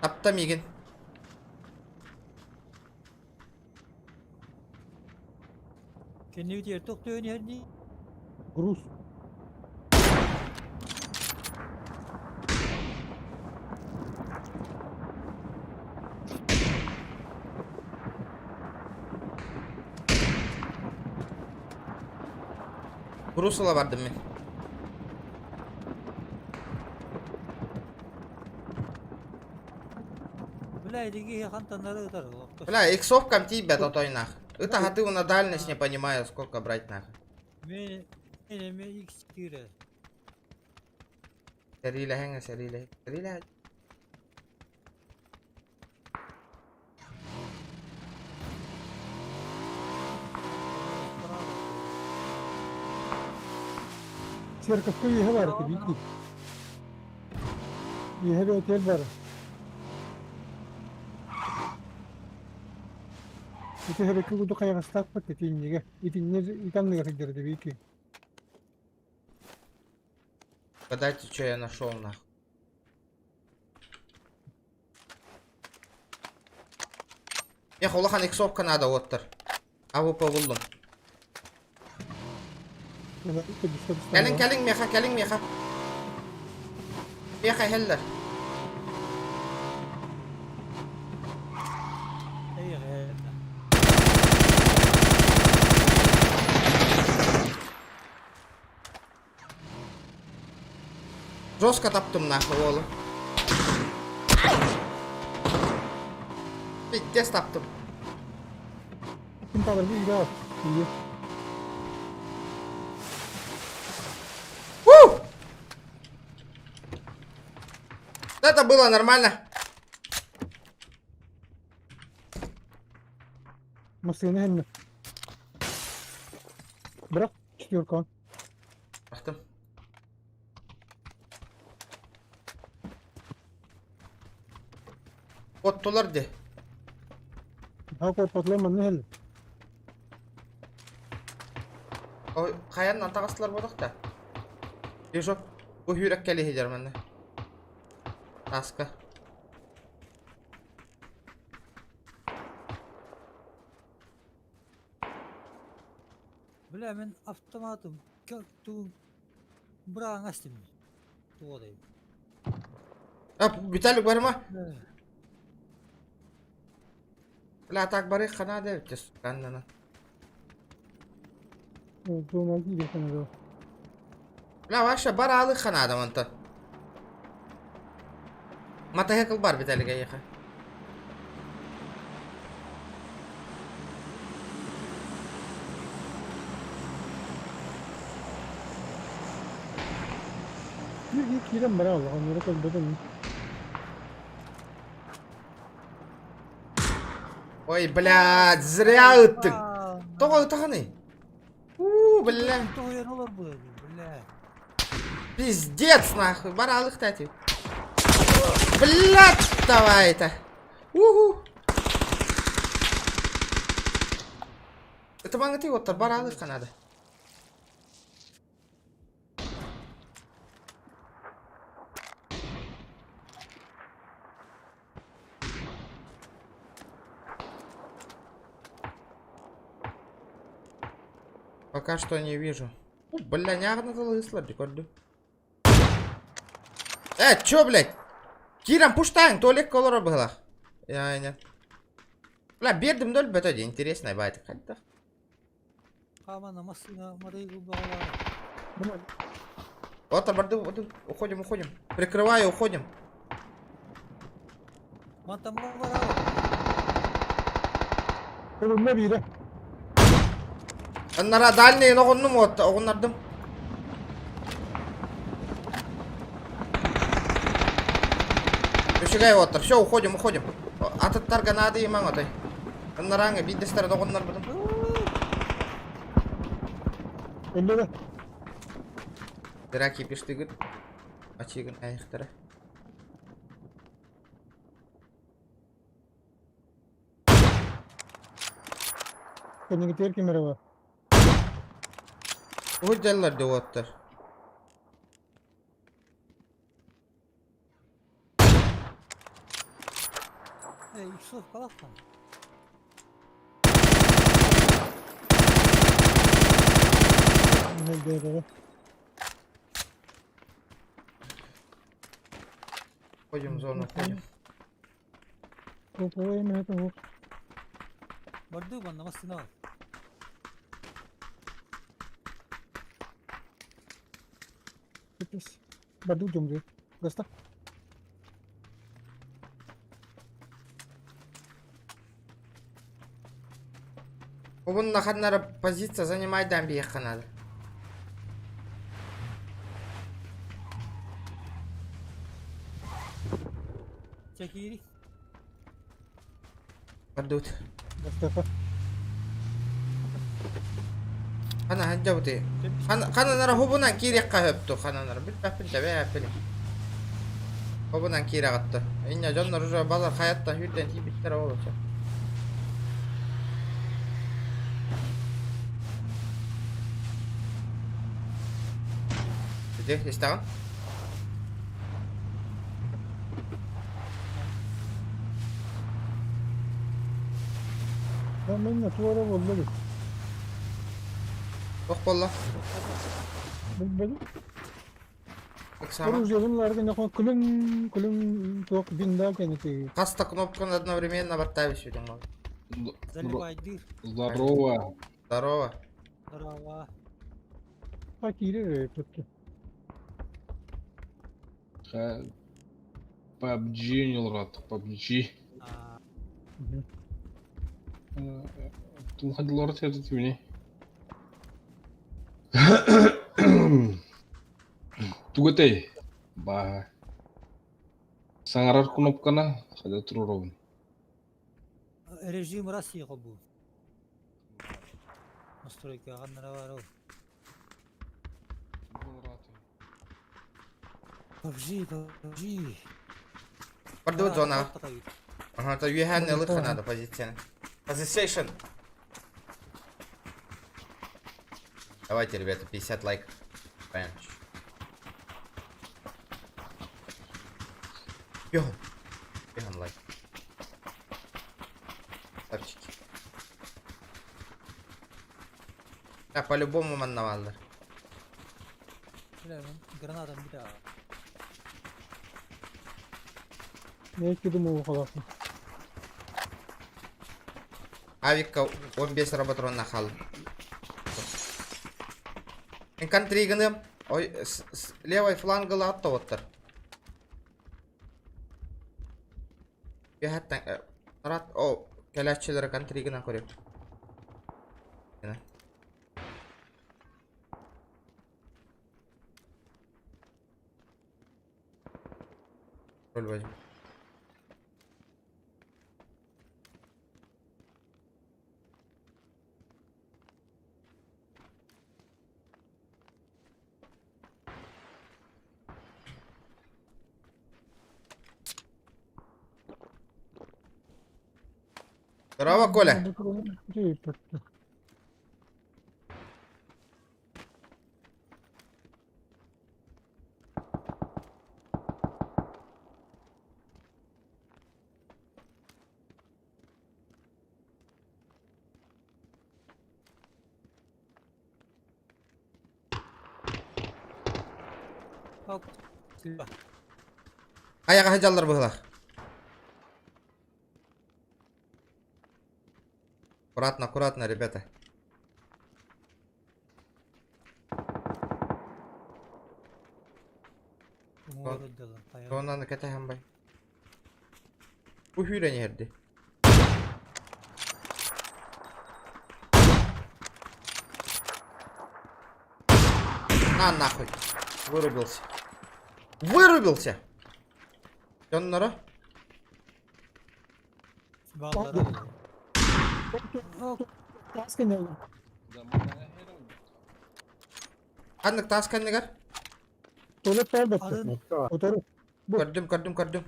Тапта миигин. Кэннибитигэр тохтуйан иһэр дии. Груз. Груз ыла бардым мин. Бля, илиги хантаннары ытар. Бля, иксовкам тиийбэт отойнах. Ыта хатыы на дальность не понимаю, сколько брать нахуй. Мен эме X4. Сэриилэһэҥ сэриилэһ. Сэриилэһ. Церковка үөһэ баар этэ биирдии. Үөһэ бэйэтигэр баар. Ити һэрэкки курдук хайаҕастаахпыт итиннигэ. Итиннэ ити анныгар сылдьар этэ биики. Угадайте, что я нашел нахуй. Эх, улахан иксовка надо оттор. АВП буллум. Кэлиҥ, кэлиҥ, миэхэ, кэлиҥ, миэхэ. Миэхэ иһэллэр. Жестко таптым нахуй уолу. Пиздец таптым. Ким табыр үйге Үйге. Фу! Это было нормально. Массыына иһэннэ. Бырах четверкаҕын. Бырахтым. Оттулар дии. Haa куоппатылар манна иһэллэр. Ой, хайаннан таҕыстылар буолуох да. Вижу, бу сүүрэк кэлиһилэр манна. Таска. Бля, мин автоматым тугун быраҕаҥ астым. Туодай. А, Виталик барма. Бля, так бары хана да өттө странно. Дума киирэн Бля, вообще бар алы хана манта. Мотоцикл бар Виталик эйиэхэ. Биир киирэн баран олоҕон көрбөтүм. Ой, блядь, зря ыттыҥ. Тоҕо ытаҕыный? У, бля. Тоҕуйан олорбут, бля. Пиздец, нахуй. Баралых кстати. Блядь, давай это. Уху. Это маңыты оттар баралых надо. Пока что не вижу. О, бля, не тылыслар көрдүм. Э, чё, блядь? Киран пуштаң, туалекка олорор быһылах. Я, Бля, биэрдим да өлбөтө дии, интересно, баайты хайдах. Хаамана массыына матайгы баҕалаах. Вот, барды, вот, уходим, уходим. Прикрываю, уходим. Мантан барабын. Ылынна биирэ. Аннара дальний оҕуннум уотта, оҕуннардым. Үчүгэй уоттар. Все, уходим, уходим. Атыттарга надо имаң отой. Анарааҥҥа биирдэстэрэ доҕоннорбутум. Өллө да. Зря кипиштыгыт. Ачыгын айахтара. Кэннигитигэр ким эрэ бар. Уһуйдаллар да уоттар. Эй, иксов калахтан. Мэлдээтэҕэ. Ходим в зону, ходим. Куповай эмэһэ тоһук. Барды манна массыына бар. Пипец. Барды дьомдуй. Гаста. Обун ханнара позиция занимайдан биһиэххэ наада. Чэкиири. Бардыбыт. Гастаха. Хана ханжабыты. Хананара хубунан киириэххэ сөпту хананара билбэппин тэбээппин. Хубунан киирэҕиттэ. Инньэ дьоннор уже балар хайаттан сүүрдэн тиийбиттэрэ буолуо. Ити истэҕин? Мен туора буолла эбит. Туох буолла? Билбэтим. Ыксаама. Оружиелын ларга нохо күлүм күлүм туох бинда кэнити. Хас да кнопканы одновременно баттаабы сүтүҥ ол. Заливайдыр. Здорово. Здорово. Здорово. А киирэр тут. PUBG ньылҕат, PUBG. А, Тулхадылар тиэрдитибини. Тугу этэй? Бааһа. Саҥарар кнопканы хада туруоробун. Режим России холбуу. Настройка ханнара бар ол. PUBG, PUBG. Бардыбыт зонаҕа. Ага, то үөһээн ылыахха наада позицияны. Position. Давайте, ребята, 50 лайк. Понятно. Бегом. Бегом лайк. Ставчики. Да, по-любому маннаваллар. Бля, гранатам битэ. Эки думаю халасын. Авикка 15 роботрон хаалла. Контри гыныам. Ой, с, с левой фланга лаатта Үөһэттэн рат о кэлээччилэри контри гынан көрүөм. Роль возьму. Здорово, Коля. Хайаҕа сылдьаллар быһыылаах. Аккуратно, аккуратно, ребята. Туоннаны кэтэһэн бай. Бу сүүрэн иһэрди. На нахуй. Вырубился. Вырубился! Дьонноро. Таас кэннигэр. Ханнык таас кэннигэр? Туалет баар баттар. Утары. Көрдүм, көрдүм, көрдүм.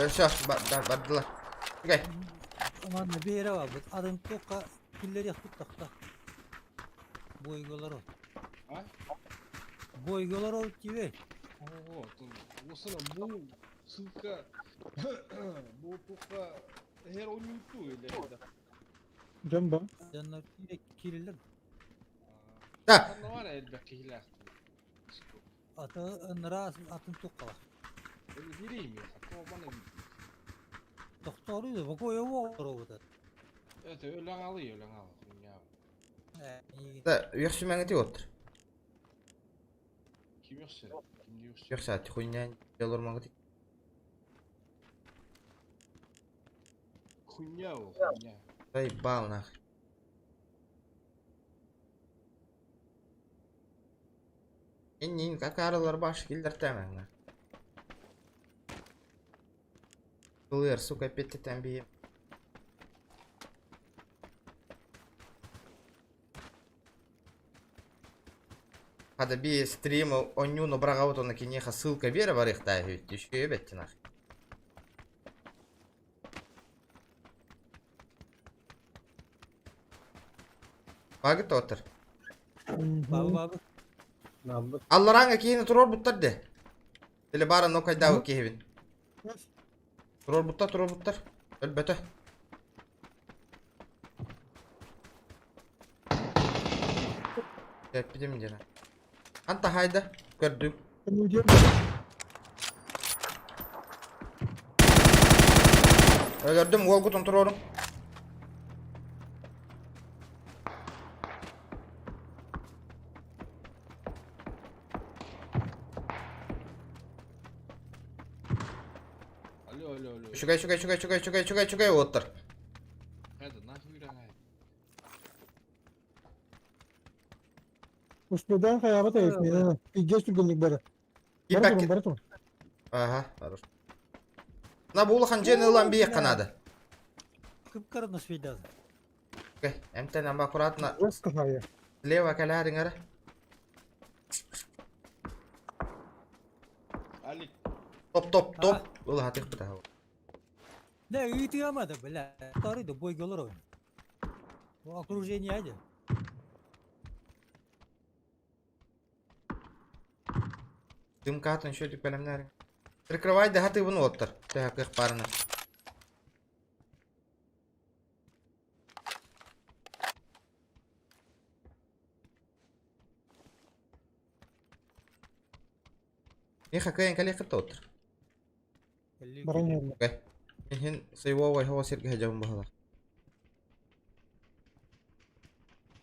Все, бардылар. Окей. Манна биэрэ барбыт. Атын туохха киллэриэхпит тахта. Бойголар А? Бойголар ол тибе. Ого, осына бу ссылка бу туха her ойнуту или Дьон ба. Дьоннор киирэллэр. Да. Ханна элбэх киһилээх. Аты ынра атын туққала. Билейм я, маны Тохтору да бокой оҕоробута. Это өлөң алы, өлөң алы. Хуйня. Да, үөхсүмэҥити оттор. Ким үөхсэр? Ким үөхсэр? Үөхсаат хуйня олормаҥыт. Хуйня ол, хуйня. Заебал нахуй. Иннин какарылар баш килдертемеңнер. Кылыр, сука, петтетен бии. Хада би стрим онньууну быраҕабыт уонна киниэхэ ссылка биэрэ барыахтаах үһү үчүгэй эбэттин ах. Багыт отыр. Бабы бабы. Алларааҥҥа киһини туруорбуттар де. Или баара нокайдаабы киһибин. Туруорбуттар, туруорбуттар. Өлбөтө. Тэппитим диэн. Анта хайда? Көрдүм. Өлөрдүм, уолгутун туруорум. Алло, алло, алло. Үчүгэй, үчүгэй, үчүгэй, үчүгэй, үчүгэй, үчүгэй, үчүгэй уоттар. Хайда, нахуй үрэҥ Успедан хайаабат эбит Илдьэ түргэнник бары. Бара турун, бара турун. Ага, хорошо. На бу улахан дьиэни ылан биэххэ наада. Кып-кыраны свидал. Окей, эмтэн ама аккуратно. Жестко хайа. Слева кэлээриҥ эрэ. Алик. Топ, топ, топ. Ылаһатыахпыт аһа. Да, ыытыама да, бля. Второй да бойга олорор. Окружение айда. Дымкатын еще бэлэмнээриҥ. Прикрывай да хатыбын уоттар. Төһө кыах баарынан. Миэхэ кыайан кэлиэххит да оттор. Баран иһэллэр. Окей. Иһин сыйуовай хоҕо сиргэ сылдьабын быһыылаах.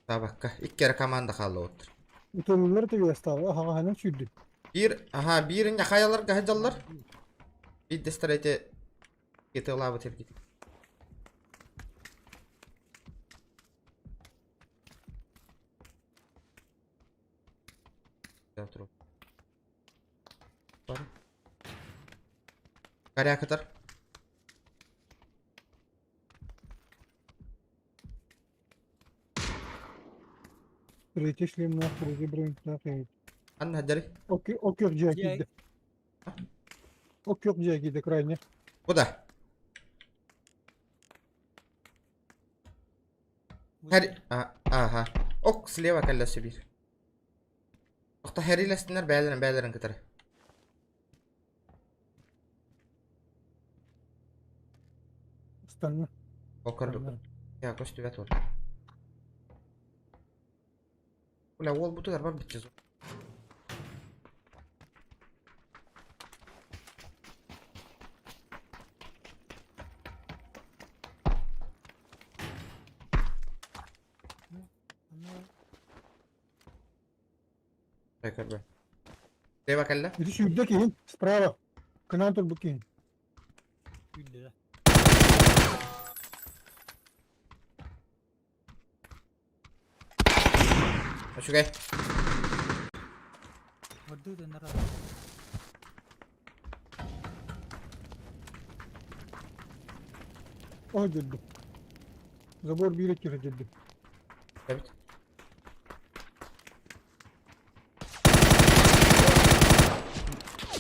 Табакка. Икки эрэ команда хаалла оттор. Ытыллар тигилэстаабы аһаҕаһынан сүүрдүм. Биир, аха, биир хайаларга сылдьаллар. Биирдэстэрэ ити ытыалаабыт эргит. Корякатор. Третий шлем нах, третий бронь нах. Анна дери. Окей, окей, дьиэ киирдэ. Окей, дьиэ киирдэ крайне. Куда? Хәри... А, ага. Ок, слева кэллэ биир. Охто хэриилэстиннэр бэйэлэрин бэйэлэрин кытары. Ыстанна. Ол көрдүк. Я көстүбэт вот. Бля, уол бутугар бар битче. Көрбө. Слева кэллэ. Ити сүүрдэ киһин справа. Кынаан турбут киһин. Күллэ. Үчүгэй. Ордуу да нара. О дьирди. Забор биир өттүгэр дьирди. Эбит.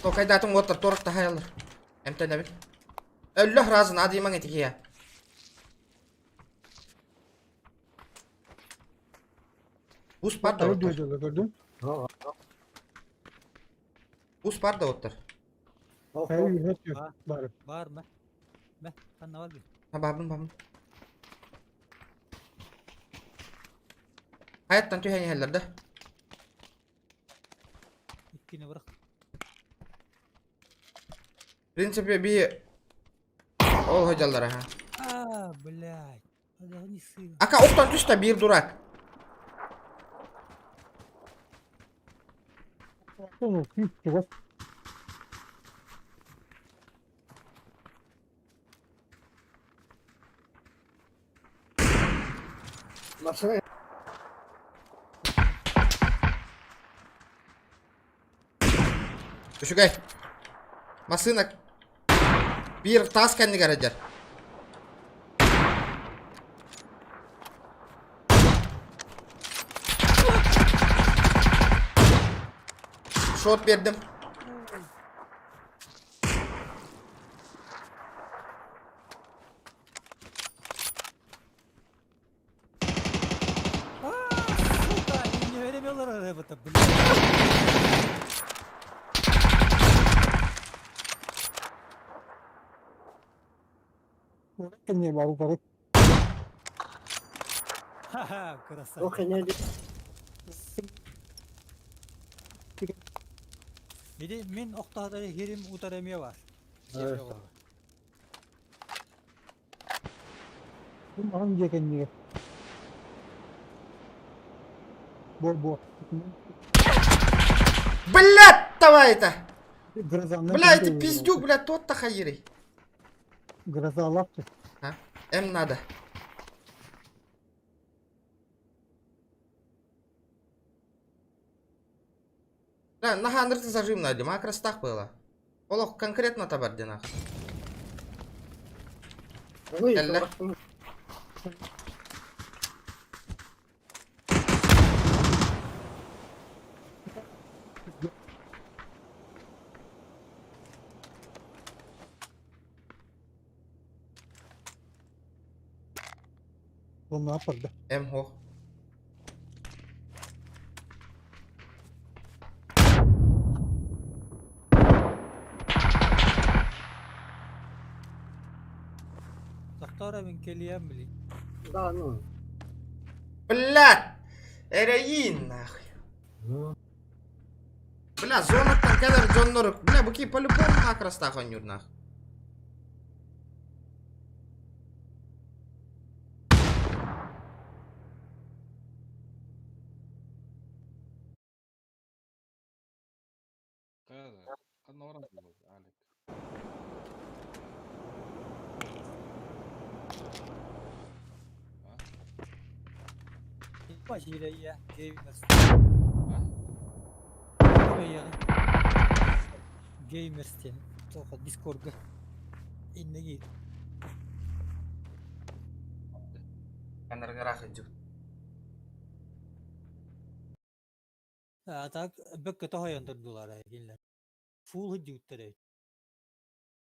Токайдаатын уоттар торт таһайалар. Эмтэнэбит. Өллөх разын адыймаң этикия. Бус бар да Ары оттар. дьиэдэлэ көрдүм. Бус бар да оттар. Хайа үһэ тү бары. Бар ма? Мэ, ханна бар би? Ha бабын бабын. Hayattan түһэн иһэллэр да. Иккини бырах. В принципе, би ол ходжаллара ха. А, блядь. Не сына. Ака оқтан түстэ биир дурак. Ну, күүс чугас. Машина Үчүгэй. Массыына биир таас кэннигэр сылдьар. Шот биэрдим. А, сука, не веремелер арабата, блядь. Кэннигэр бары бары. Ха-ха, красавчик. Ох, не Иди мин охтаатары хирим утар эмиэ бар. Бу маҕан дьиэ кэннигэр. Бо-бо. Блядь, давай это! Грозаны. Бля, это пиздюк, бля, тот-то хайырый. Грозалап ты. А? М надо. Да, наха андрты зажим найдем, а крастах было. Олох конкретно табар динах. Кэллэ. Онно апарда. М хох. Тохтоор мин кэлиэм били. Да, ну. Блядь! Эрэйин нахуй. Бля, зонаттан кэлэр дьоннор. Бля, бу ки по-любому накрастах онньуур нах. Ханна, ханна баран буолуо, Алик. А? Баширэйэ, геймерс. А? Геймерс диэн туохха Дискордга инники Канаргараах идю. А так бөккө тоһойон турдулар кинилэр. Фул диуттэр.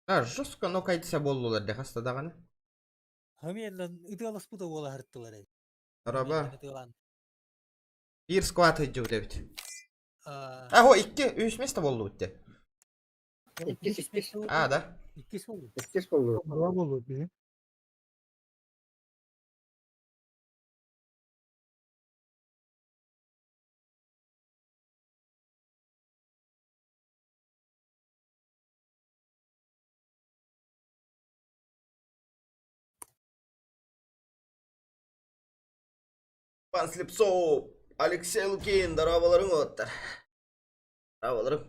Да, жестко но кайтса боллулар де хаста даҕаны. Хамиэллэн ытыаласпыта буола сырыттылар. Араба. Ытыалаан. Биир сквад идю дебит. А, Ахо, икки, үс место боллубут де. Иккис, иккис. А, да. Иккис болду. Иккис болду. Була болу би. Пан Слепцов, Алексей Лукин, здороваларың оттар. Здороваларың.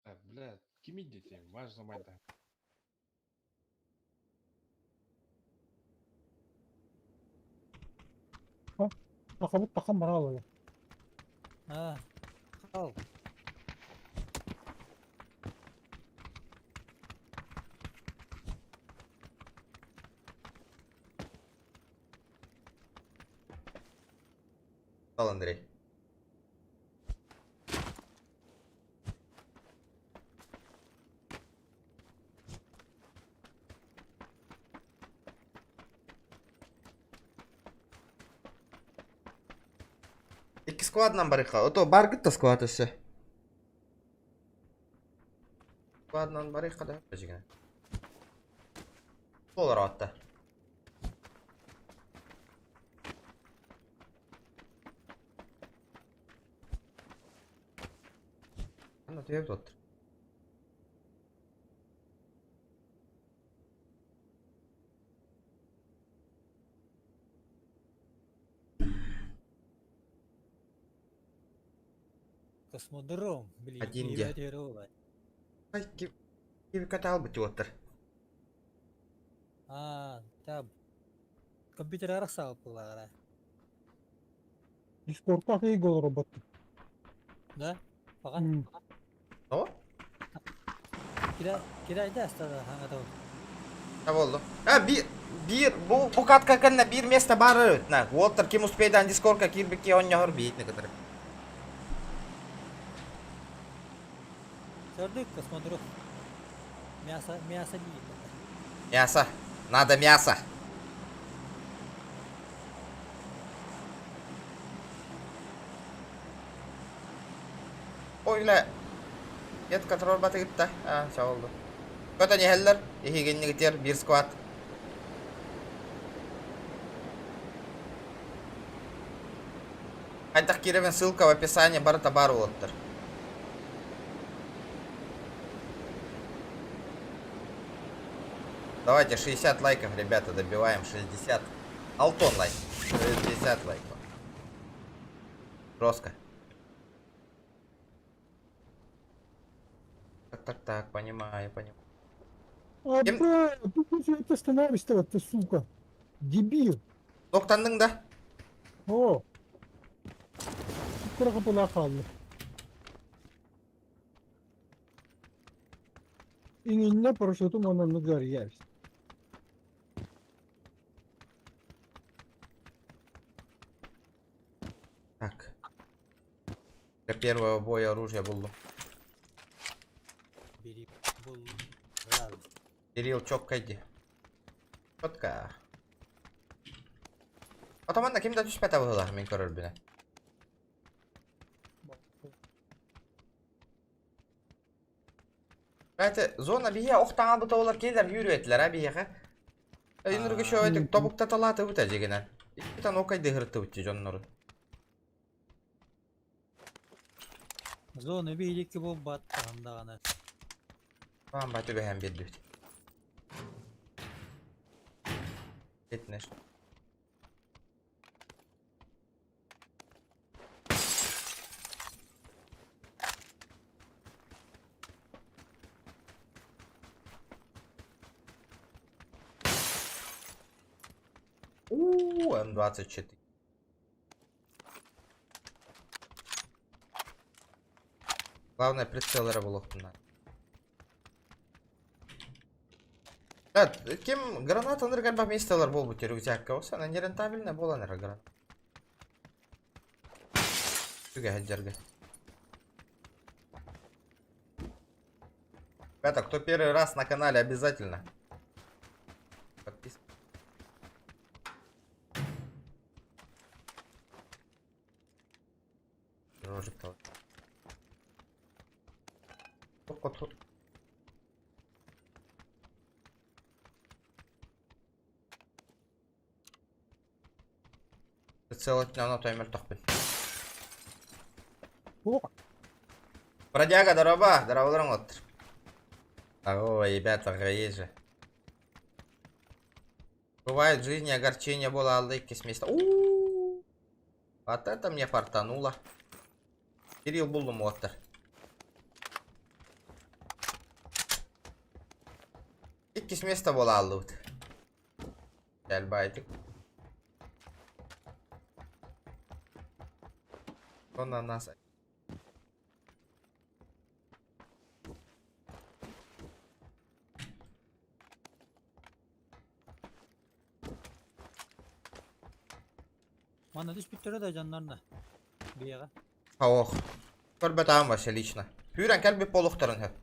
Да, бля, ким идите, важно майда. Бакабыт бакам бара алады. А. Хал. Ал Андрей. Икки складынан барыха. Ото баргыт да склад өссө. Складынан барыха да. Бажигина. Олар атта. Ана төйөп отыр. Космодром, блин. Один где? Ай, киви катал бит отыр. А, там. Компьютер арахсал была, Дискордтаах ыйга олорботтум. да? Пока. О? Кида, кида да, стада, хаңа Не болду? А, бир, бир, бу, бу катка кэннэ биир место баар на. Уолтер ким успейдан дискордка киирбикки онньоһор биит некоторые. Сырдык космодром. Мясо, мясо не. Мясо. Надо мясо. Ой, ла. Ет контроль батыгытта. А, все oldu. Көтө нехеллер? Ихигиннигитер бир сквад. Хайдах киревен ссылка в описании барыта бар уоттар. Давайте 60 лайков, ребята, добиваем 60. Алтон лайк. 60 лайков. Жестко. Так, так, так, понимаю, понимаю. А, Кем- бля, ты ты остановишься, ты, сука. Дебил. Тоқтандың да? О. Кыраға була қалды. Иңинне парашютум онан гарьявс. Так. Для первого боя оружие булду. Бери, был, раз. Кирилл, чокка иди. Четко. Атаманна ким да түспәтә булалар мин көрөр бине. Это зона бия охтаңа бута олар келер yürüyeтлер а бияга. Инургы шөйтүк тобукта талаты бута жегенер. Икитан окай дыгырты бутти жоннору. Зона бейлекке бол баттағандағаны. Вам баты бәһәм берди бит. Кетнеш. У, М24. Главное прицел булохтунна. Да, ким граната ныргар местолар болбут рюкзакка болса, она нерентабельная була ныр гранат. Түгә хаджарга. Ребята, кто первый раз на канале, обязательно подписывайтесь. Рожик тал. Прицел на таймер тохпин. О, Бродяга, здорово, здорово, здорово. Здорово, ребята, есть же. Бывает в жизни огорчение было алыки с места. У-у-у. Вот это мне фартануло. Кирилл булдум оттар. Иккис место было аллут. Дәл байтык. Он на нас. Манна түспүттэрэ да дьоннорно. Биэҕэ. Ох. Көрбөтөҕүм вообще лично. Күүрэн кэлбит буолуохтарын сөп.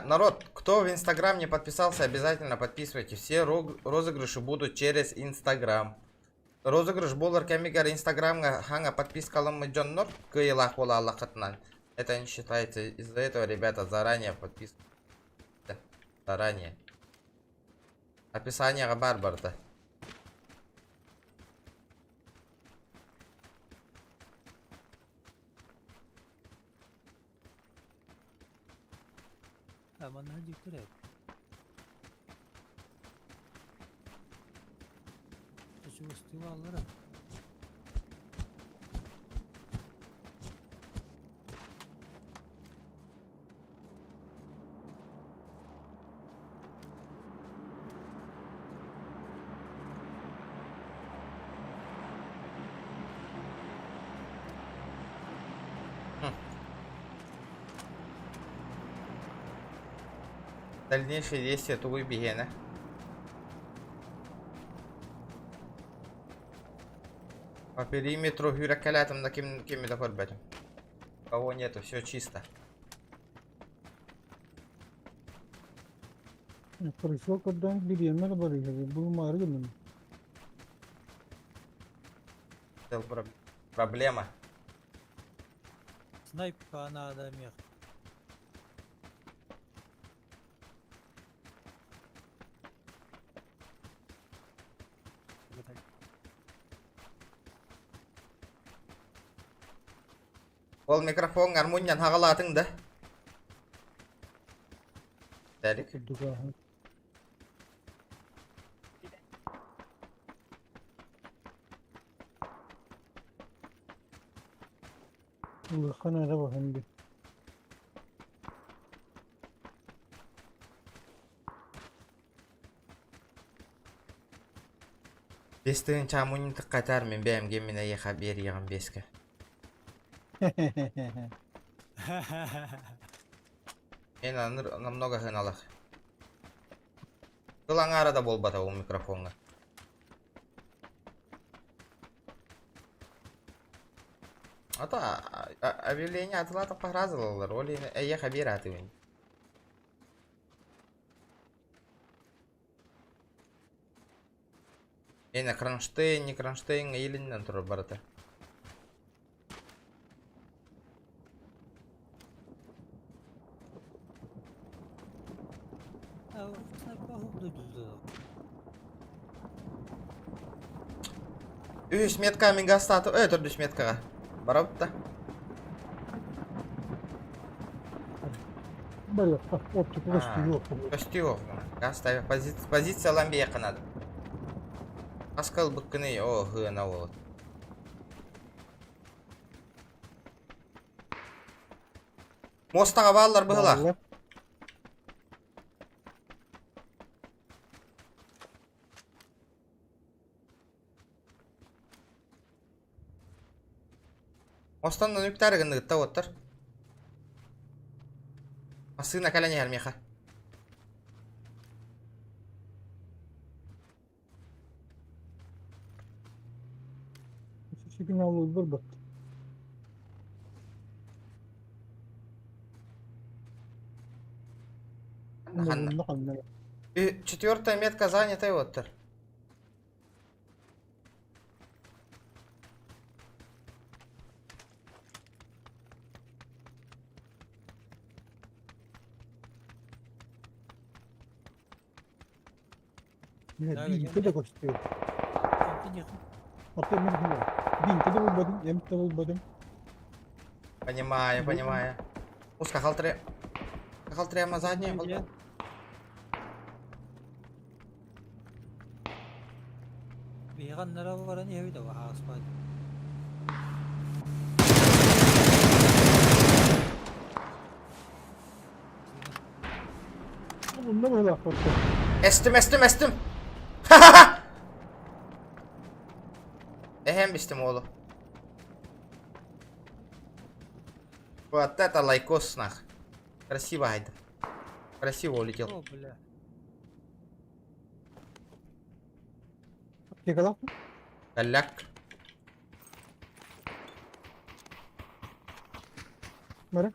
Народ, кто в Инстаграм не подписался, обязательно подписывайтесь. Все розыгрыши будут через Инстаграм. Розыгрыш буолар кэмигэр Инстаграмҥа хаҥа подпискаламмыт дьоннор кыайыылаах буолааллаххытынан. Это не считается. Из-за этого, ребята, заранее подписывайтесь. Заранее. Описаниеҕа баар барыта. А манна диктор эбит. Чугастыы бааллара. Дальнейшие действия тугуй биһиэнэ. По периметру сүүрэккэлээтим да ким кими да көрбөтүм. Кого нету, все чисто. Пришел, когда бириэмэр барыһы, булмаары гынным. Проблема. Снайпка надо мех. Ол микрофон гармуньян хаҕалаатыҥ да? Дэрик. Курдук ааһан. Улахан эрэ баһын дии. Бес тыһыынча амунньутукка этээр мин бэйэм гиэммин эйиэхэ биэриэҕим биэскэ. Мен аныр намного сыаналах. Тыл аҥаара да буолбата ол микрофоҥҥа. Ата объявление атылаатахха сразу ылаллар. Ол иһин эйиэхэ биэр аатыыбын. Эн кронштейн, не кронштейн илиннэн турар барыта. Үһүс метка мин гастаатым. Э, төрдүс меткаҕа. Барабыт да. Барыахха, оптика көстүү Көстүү Газ позициялан биэххэ надо. Хаска ылбыккыный, о, һыана уолут. Муостаҕа бааллар быһылаах. Останнан үктаары гынныгытта уоттар. Массыына кэлэн иһэр миэхэ. Сигналлыыр бат. Ханна? Четвертая метка занята уоттар. Биинтэ да көстүө. Аты мен Биинтэ да булбатым, эмт да булбатым. Понимаю, понимаю. Узко халтре. Халтре задняя был. Биһиги аннара баран иһэбит аба ааспат. Онно быһылаахпат. Эстим, эстим, эстим! Ха-ха-ха! Эһэм бистим уолу. Вот это лайкос нах. Красиво айдым. Красиво улетел. О, бля. Аптекалаах Голяк. Бары.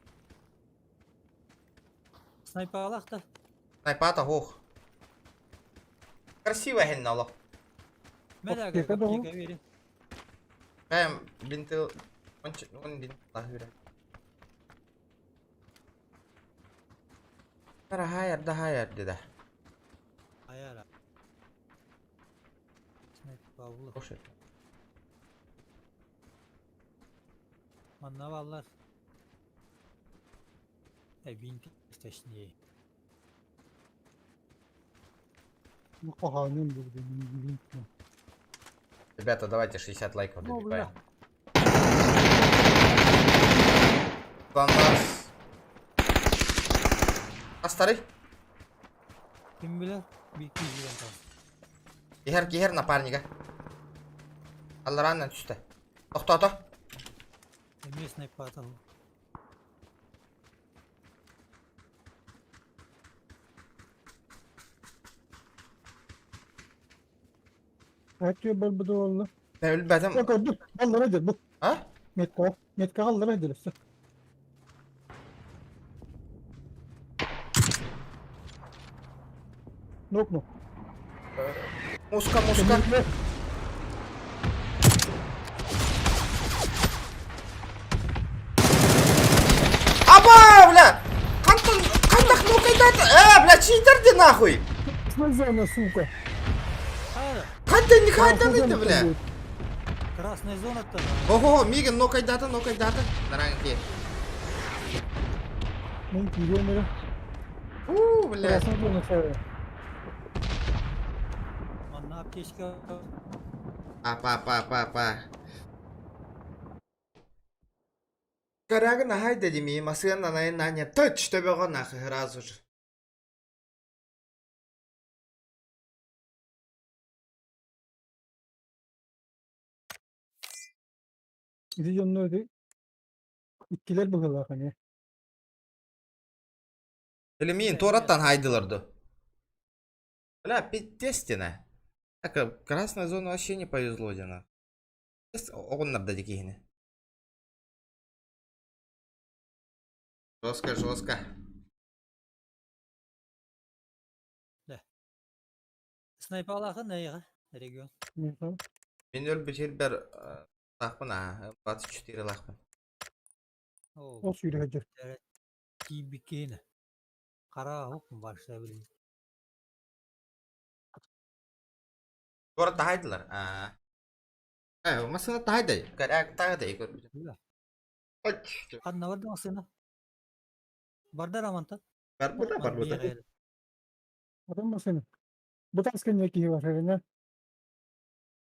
Снайпалаах да. Снайпата ох. Красиво хеннало. Медага Аптека да ол. аптека бери. Бэм бинты он он бинт лахыра. Хайар да хайар деда. Аяра. Снайпа Слушай. Манна баллар. Э, винт точнее. Ну, Хаһааным бурду. Бинт. Ребята, давайте 60 лайков Ну, добиваем. За нас. А старый? Ким билэр? Бир киһи там. Киһэр киһэр напарнига. Алларааннан түстэ. Тохтоото. Эмиэ снайпата. Әттүө барбыта буолла. Өлбөтүм. Бу көрдүм. Аллара дир бу. А? Метка. Метка аллара дир. Нок нок. Муска, муска. Аба, бля! Хантан, хантах ну кайдата. Э, бля, читер ты нахуй! Зона, сука. Хайа, Хантан не хантан это, бля! красная зона-то. Ого, Миган, ну кайдата, ну кайдата. Наранки. Мен кирием эрэ. У, бля. Красная зона сара. Манна аптечка. Па, па, па, па. Коряга нахай дадими, масына на на не тач тебе нахуй сразу же. Ити дьонно ити иккилэр быһыылаах эмиэ. Или мин туораттан хайдыларды. Бля, пиздестина. Так, красная зона вообще не повезло, дина. Оҕуннар да дикиһини. Жестко, жестко. Снайпалаахын эйиэхэ регион. Миэхэ. Мин өлбүт сирбэр лаахпын аа, 24 лаахпын. Оо, Ол сүүрэ сылдьар. тиийбиккиинэ. Хара оһох барса билин. Туора таһайдылар. Аа. Э, массыына таһайдай. Көрәк таһайдай көрбүтүм. Бля. Ой, Ханна барда массыына? Барда Романтан. Барбыта, барбыта. Атын массыына. Бу таас кэннэ киһи бар эрэнэ.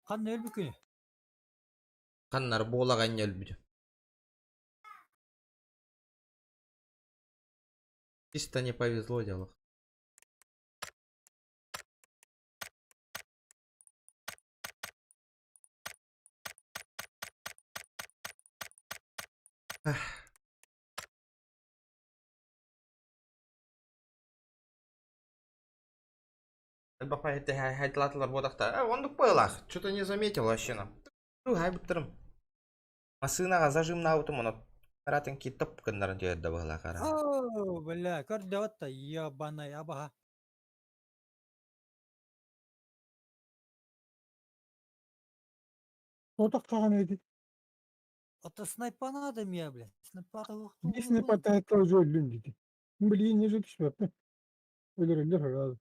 Ханна өлбүкүнү? Ханнар буолаган өлбүтүм. Чисто не повезло дело. Хайдлатлар бодақта. Ондук байлах. Что-то не заметил вообще нам. Хайбыттырым. Массынаға зажим наутым, оны Ратын ки топ кыннарын түйеді бағала қара. Оо, бля, көрдөт ебаный абаха. Отох хаҕан эти. Это снайпа надо мне, бля. Снайпа Биир снайпер уже өллүм диди. Блин, не же түспэппин. Өлөрөллөр сразу.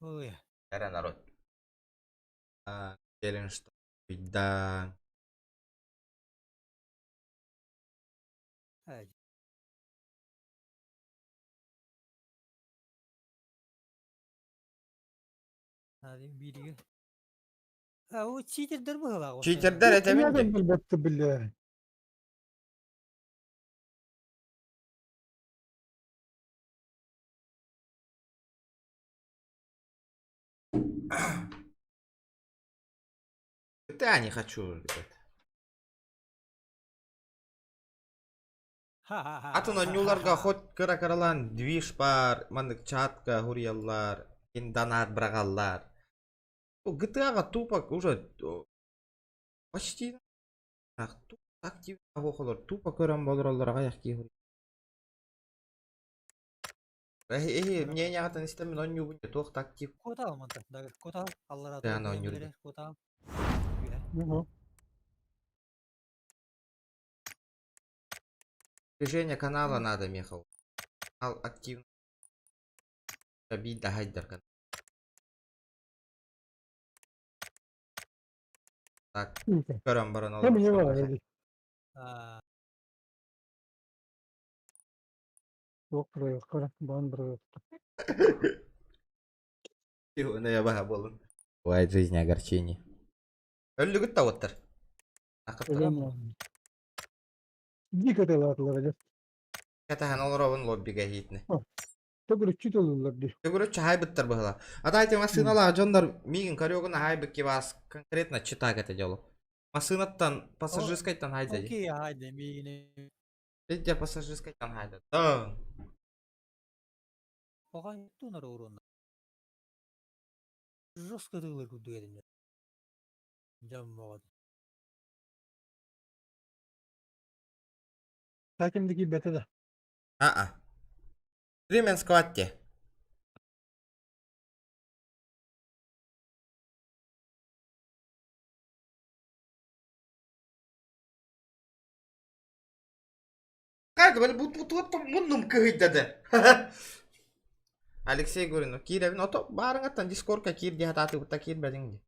Ой, Әрі народ. Келін что? Да. ай. Hadi бириге. А, о читердер быһыылаах. Читердер этебин Нeden билбэтти бля. Да, не хочу, ребят. Атын оонньууларга хоть кыра-кыралаан движ баар, маннык чатка суруйаллар, донат быраҕаллар. GTA-ҕа тупо уже почти активно олор тупо көрөн олороллор аҕыйах киһи. Эһи мнениеҕытын истэммин оонньуубун туох да актив. Куотал мантан, куотал, аллара Тыан оонньуур. Куотал. Движение канала надо, Михал. Канал активно. Биир да хайдар канал. Так, көрөн баран олорор. Суох проекка, баан проекта. Я баха болун. Бывает жизнь огорчений. Өллүгүт да оттар. Дико тылаатылар дьэ. Катахан олоробун лоббига иһитне. Төгүрүччү тылыллар дии. Төгүрүччү хаайбыттар быһыла. Ата ити массыыналаах дьоннор миигин көрүөгүн хаайбыт кибаас конкретно читак это дело. Массыынаттан пассажирскайтан хайда дии. Окей, хайда миигин. Дьэ пассажирскайтан хайда. Да. Оған тунар урун. Жестко тылыр курдук этим. Дьон Таким киирбэтэ да. А-а. Тримен скватте. Хайда, бу бу муннум кыһыйдады. Алексей Гуринов киирэбин, ото баарыҥаттан дискордка киир дии хатаатыбытта киирбэтиҥ дии.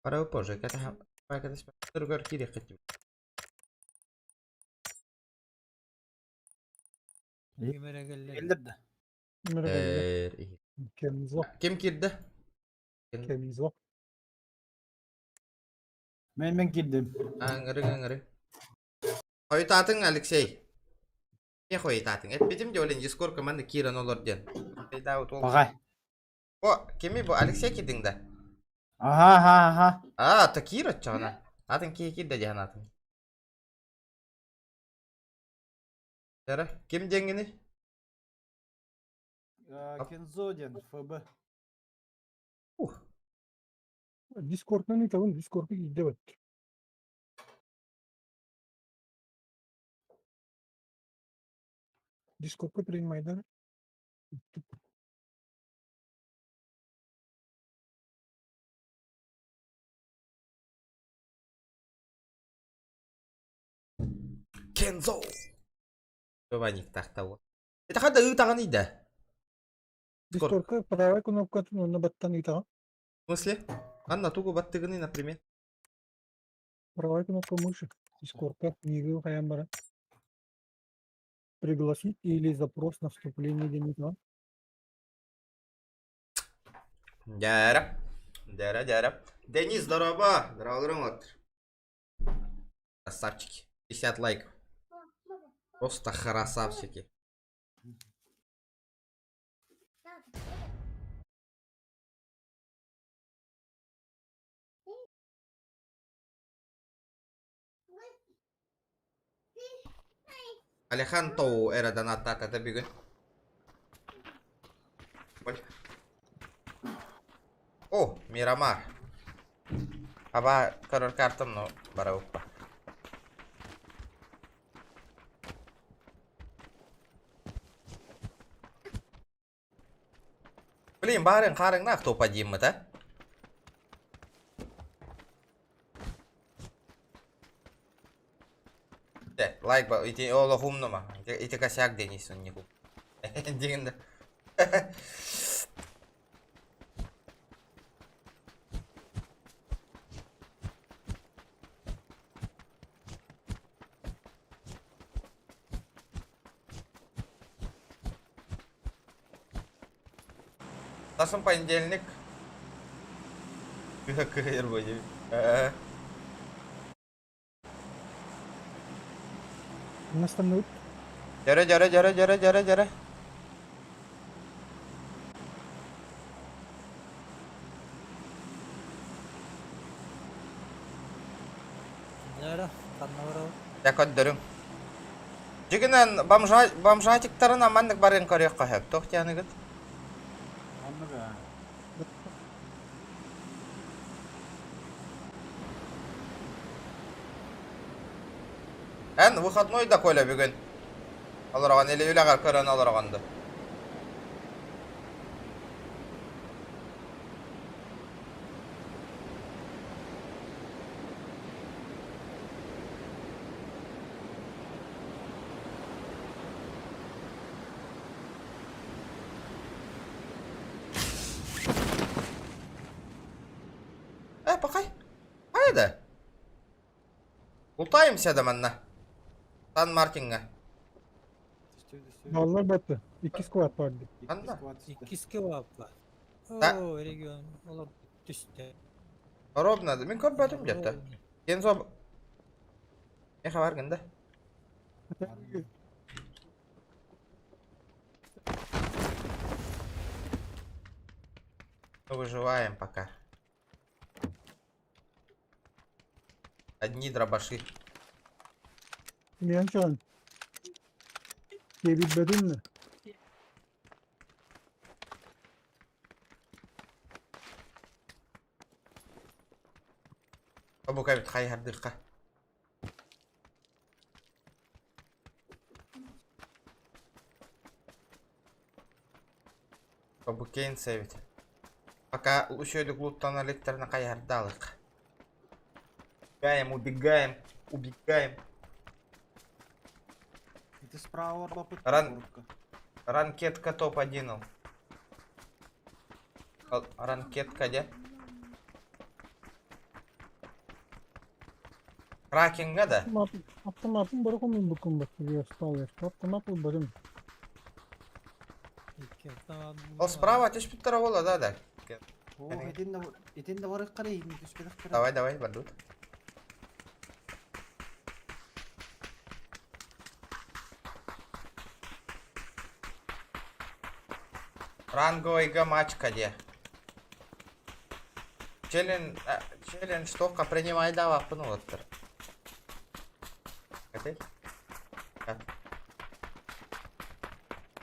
Барабы позже, кэтэ киириэххит. Кэллэр да. Кемзо. Ким киирдэ? Кемзо. Мен киирдим. Аңыры аңыры. Хойутаатыҥ Алексей. Не хойутаатыҥ? Эппитим дии олен дискордка манна киирэн олор диэн. Паҕай. О, кими бу Алексей киирдиҥ да? Аха аха аха. Аа, то киир оччоҕуна. Атын киһи киирдэ диэн атын. Дара, ким диэҥҥиний? Кензо диэн ФБ. Ух. Дискорднан ыытабын, Дискордка киирдэ бэт. Дискордка принимайдар. Кензо! Ваник тахта Это хада ыытаҕыный да? Дискордка правая кнопкатын онно баттан ыытаҕын. В смысле? Анна тугу баттыгыный, например? Правая кнопка мыши. Дискордка книгу хайан баран. Пригласить или запрос на вступление диэн ыытаҕын. Дьээрэ. Дьээрэ, дьээрэ. Денис, здорово! Здорово, вот. Красавчики. 50 лайков. Просто красавчики. Алихан Тоу эра донаттаата да бүгүн. Ой. О, Мирамар. Аба көрөр картам, но бара уппа. Блин, баарын харыңнаах топа диэммит, а? Лайк ба, ити олох умнума. Ити косяк Денис он не Дигенде. Сарсын понедельник. Кыһыр будет. Настанут. Дьөрө, дьөрө, дьөрө, дьөрө, дьөрө, дьөрө. Дьэ, ханна барабыт? Дьэ, көрдөрүҥ. Дьигинэн бомжа, бомжатиктарына маннык барыан көрүөххэ сөп. Туох дианыгыт? Оннук аа. Эн выходной да Коля бүгүн? Олороҕун или үлэҕэр көрөн олороҕун ду? Э, пахай. Хайда? Лутаемся да манна. Сан Мартинга. Баллар батты. Икки склад барды. Ханна? Иккис кебаб бар. Да. О, регион олор түстэ. Ровно. Мин көрбөтүм дьэтте. Кензо... Эхе бар гында. Выживаем пока. Одни дробаши. Мен чан. Кебит бөдүннө. Обука бит хайһардыхха. Обукейн сэбит. Пока үчүгэйдик луттана иликтэринэ хайыһардаалык. Убегаем, убегаем, убегаем. Ити справа орбоппут Ран- курукка. Ранкетка топ-1. Ранкетка де. Кракенга да. Автоматым бар ғой мен бүкін бak стал автомат барым. Икки автомат. Ол справа түспүттэр буолла да да. Оо, итиннэ итиннэ барык карай, түспэтэх Давай, давай, бардут. Ранговый матчка де. Челлендж, челлендж тоққа принимай даваппын олаттыр. Опять?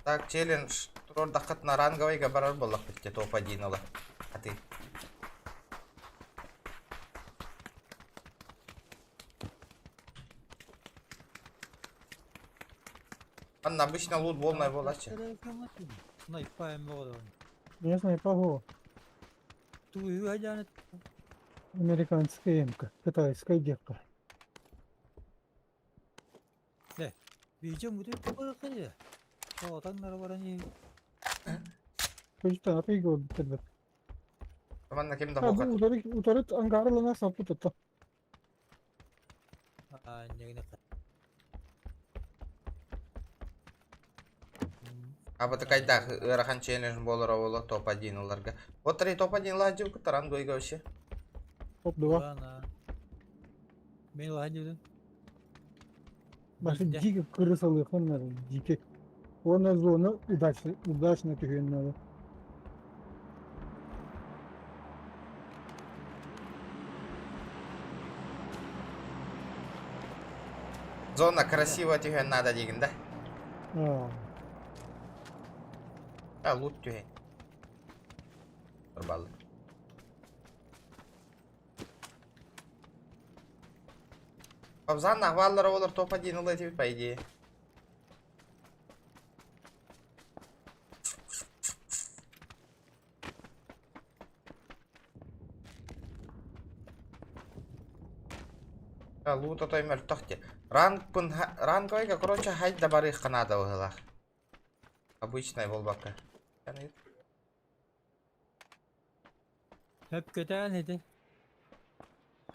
Так, челлендж туруордаххытына ранговыйга барар буоллахпыт дии топ-1 ыла. А ты? Анна, обычно лут буолнай буолаччы. Снайпаем боҕо. Не знаю, пого. Туу хадяны Американская эмка, китайская девка. Бийдем бу деп баракы. Отаннар баран Көжүтэн атый көрбүттэр. Манна ким да Ha bu хоқат. утары утары ангарлана саппыт атта. А, негне. Абатыкайдаах ыарахан челлендж буолара буолуо топ-1 ыларга. Вот топ-1 ылаадьыбыккыт ранговыйга вообще. Топ 2. Мен лаһан Башы дико крысалыхын надо, дико. Она зона удачно, удачно түһүөн надо. Зона красиво түһүөн надо диигин да. А, А, лут түһэн. Турбаллы. Абзан ахваллара олар топ-1 ылла по идее. А, лут отой мөлтөх дии. Ранг ранговыйга, короче, хайда барыахха наада быһыылаах. Обычный буолбакка. Хөп көтән ити.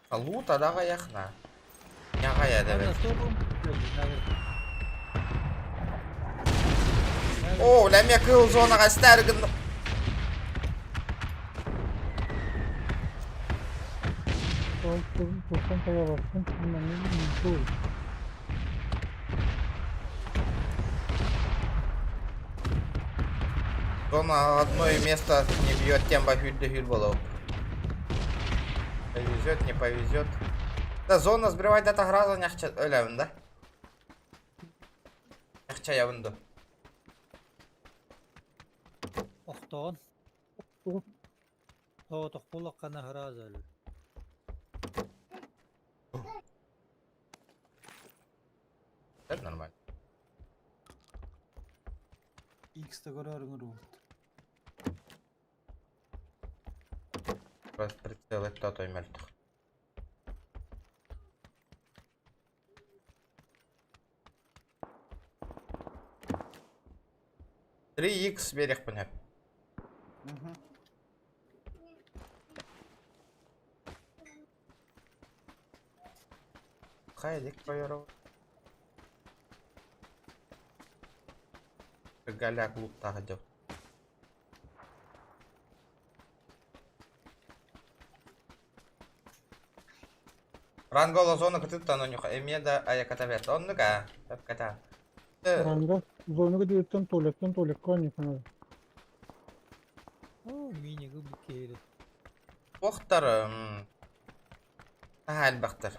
А лута да аяхна. Няҕайа да О, ләмә кыл зонаға стәргін. Тоқсан таяқ баттым. Мен Зона одно место не бьет, тем бахюль да было. Повезет, не повезет. Да, зона сбривать дата граза няхча өләмін, да? Чайабын ду. Охтоон. Тугу? Тоотохпулаххана сразу өлөр. Это нормально. X-та көрөр ыҥырбыт. Просто прицел это той мертв. 3x берег понят. Мгм. Хайдик пояров. Голяк лук тағдел. Рангола зона кытыттан онюха эмиэ да аякатабет. Оннука. Ката. Ранга. Зонага диэттэн туалеттан туалекка оонньуохха наада. Оо, мини губы Охтар. Аха элбэхтэр.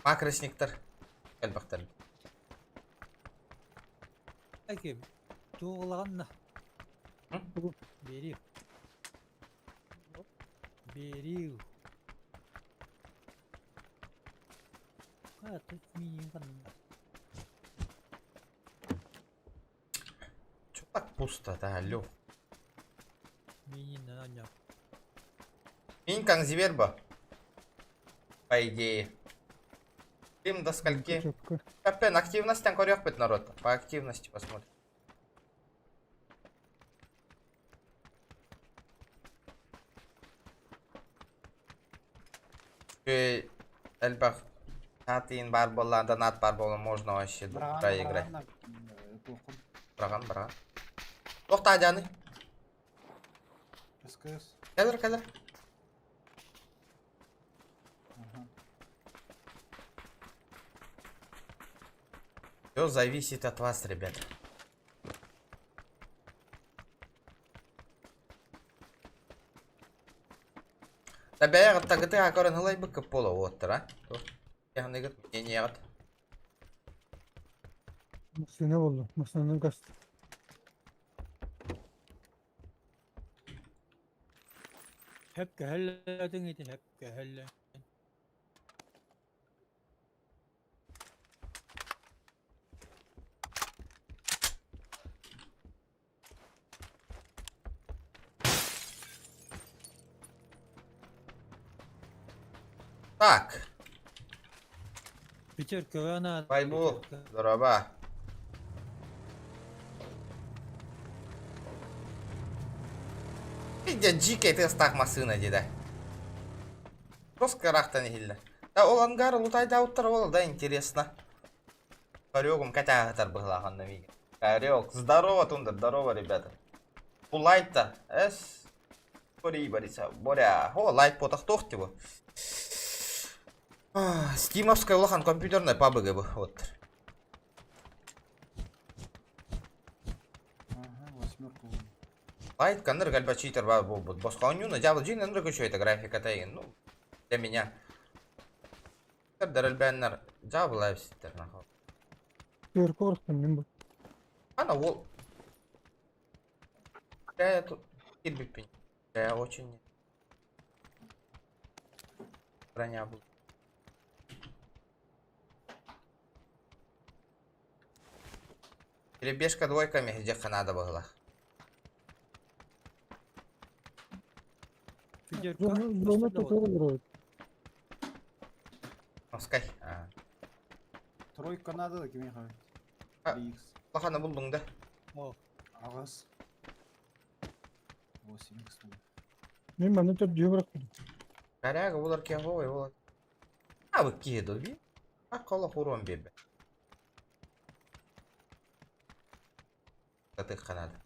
Макросниктар. Элбэхтэр. Аким, туолаҕанна. М? Бери. Бери. А, тут мини ханна. Чё так пусто, да, алло. Мини на ням. Минькан зиверба. По идее. Им до скольки? Чөпкө. Капен, активность көрөк народ. По активности посмотрим. Элбэх Татын бар болла, донат бар болла, можно вообще проиграть. Туохун. Браган, браган. Тохта, Дианы. СКС. Кэлэр, кэлэр. Ага. Все зависит от вас, ребят. Табяя тагыты акорын хылай быкы пола оттыр, а? Яхныгыт не ят. Массыына буолла. Массыынанан каста. Хөпкө хөллөтүң ити хөпкө хөллө. Так, Питер көвана. Байбул, здорово. Иди джикей ты стак машина деда. Просто карахта не хилля. Да ол ангар лутай да уттар ол да интересно. Хорёгум катя хатар была ханна мига. Хорёк, здорово, Тундер, здорово, ребята. Пулайта, эс. Бори, Бориса, Боря. О, лайт потах тохтиву. Стимовская улахан компьютерная пабыга бы, вот. Ага, восьмерку. Лайт каныр гальба читер ба бу бу босқа онюна жабы жин ынры күшө это графика тайын. Ну, для меня. Дәрелбәннер жабы лайфситтер нахуй. Төркө орохтон мин бу. Ана ол. Я тут кирбиппин. Я очень броня был. Перебежка двойками, где надо было. Питер Зона зона тута олорор. Носкай. А. Тройка надо да кимиэхэ. А. 3x. Лахана булдуң да. О, Аҕыс. 8x. Мин манна төрдүө бырахпытым. Коряга булар кеговый болар. А вы киду би? А кола хурон бебе. Ты канада.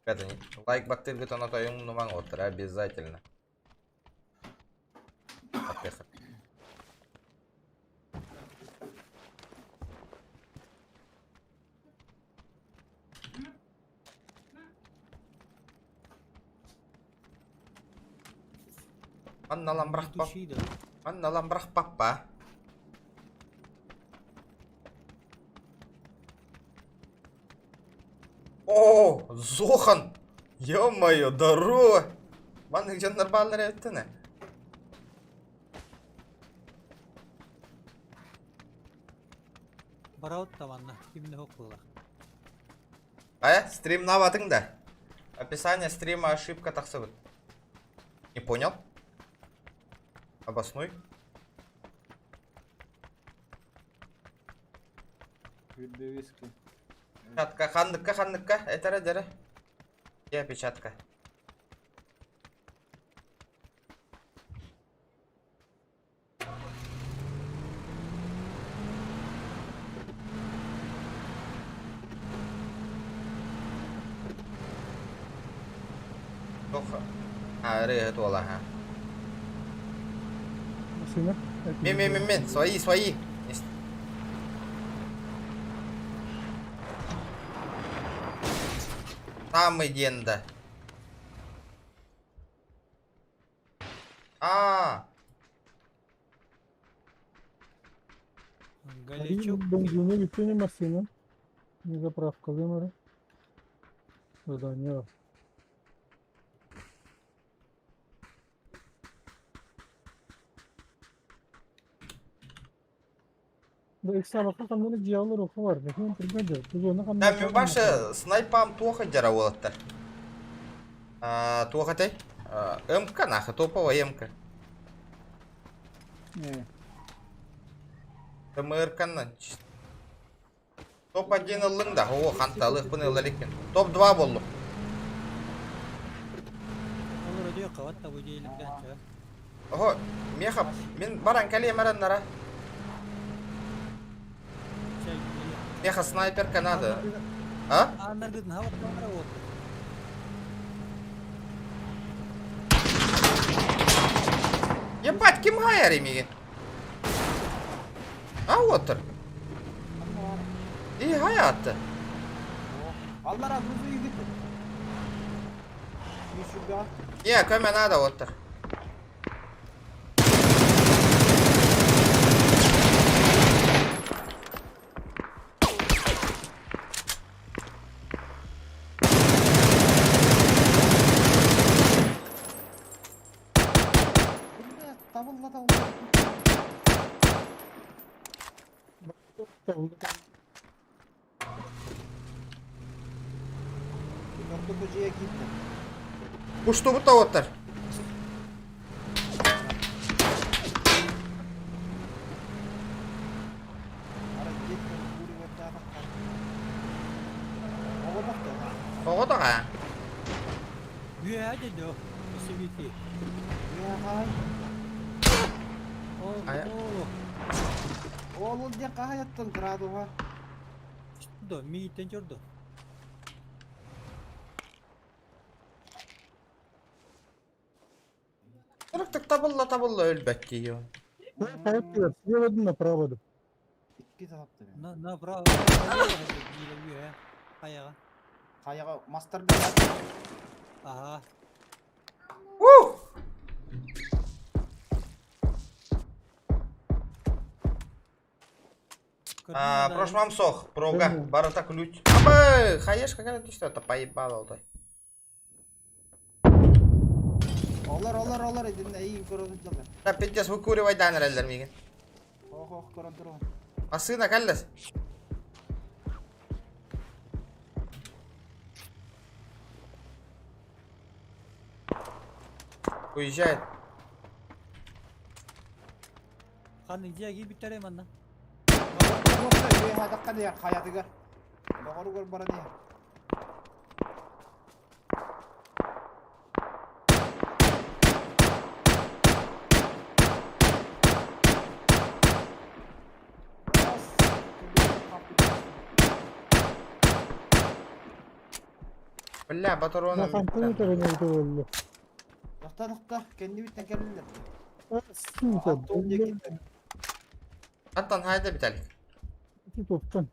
Ребята, лайк баттыргыт ана тайын нумаң отыр обязательно. Аттыха. Анна ламбрах пап. души да. Анна ламбрах папа. Зохан! Ё-моё, здорово! Маннык дьоннор бааллар эбиттэн ээ. Бараут да манна, кимне хоқ буолар. А, стримнаабатыҥ да? Описание стрима ошибка тахсыбыт. Не понял? Обоснуй. Үрдүвиски. Печатка, ханныкка, ханныкка, этэрэ дэрэ. Где опечатка? Тоха. А, ырыа туола, ха. Машина. Мен, мен, мен, мен, свои, свои. Самый диэн да. А, Галичок. Бензина бүтүнэ машина. Не заправка выморы. Задание. Да иксабакка ханна дьиалар уху бар. Мин пригодил. Тузуна ханна. Да, мен башы снайпам туоха дьара уолаттар. А, туох этэй? МК нахы, топовая МК. ТМРК-нан. Топ-1 ыллыҥ да, оо, ханталыахпын ыла иликпин. Топ-2 буоллум. Олор өдүө хабат да бу диэликкэ. Оһо, миэхэ, мин баран кэлиэм эрэннэрэ. Меха снайперка надо. А? Ааннаргытын хабат баара уолтар. Ебать, ким хайар миигин? А уоттар. И хайаатты. Аллара грузу игитти. Сюда. Не, көмө надо уоттар. Табылла табылла. Ордук дьиэ киирдэ. Устубут уоттар. Арай дьиэттэн кууруйбаттаатахха. Оҕотох да. Оҕотох аа. Үөһэ дедо. Сибити. Үөһэ Ол Айа. ол. Ол ол диэн хаһайаттан градуһа. До, мииттен чордо. Ырыктык табылла табылла өлбөт дии. Слева направо. Икки талапты. На направо. Үөһэ. Хайаҕа. Хайаҕа мастарга Аха. Ух! А, прошмам сох, прога, барыта ключ. Абы, хаешка кэлэн түстэ, это поебало алтай. Олар олар олар итиннэ эйиин көрө сылдьаллар. Да пиздец выкуривайдаан эрэллэр миигин. Ох ох көрөн турабын. Массыына кэллэс. Уезжает. Ханнык дьиэ киирбиттэрэй манна? Үөһэ таххан иһэр хайатыгар. Доҕоругар баран иһэр. Бля, батароном. Хантан өтөрөнө өтө Тохта тохта кэннибиттэн кэллилэр. Сука, Аттон диэкиттэн. Антон, хайда Виталик. Топтан.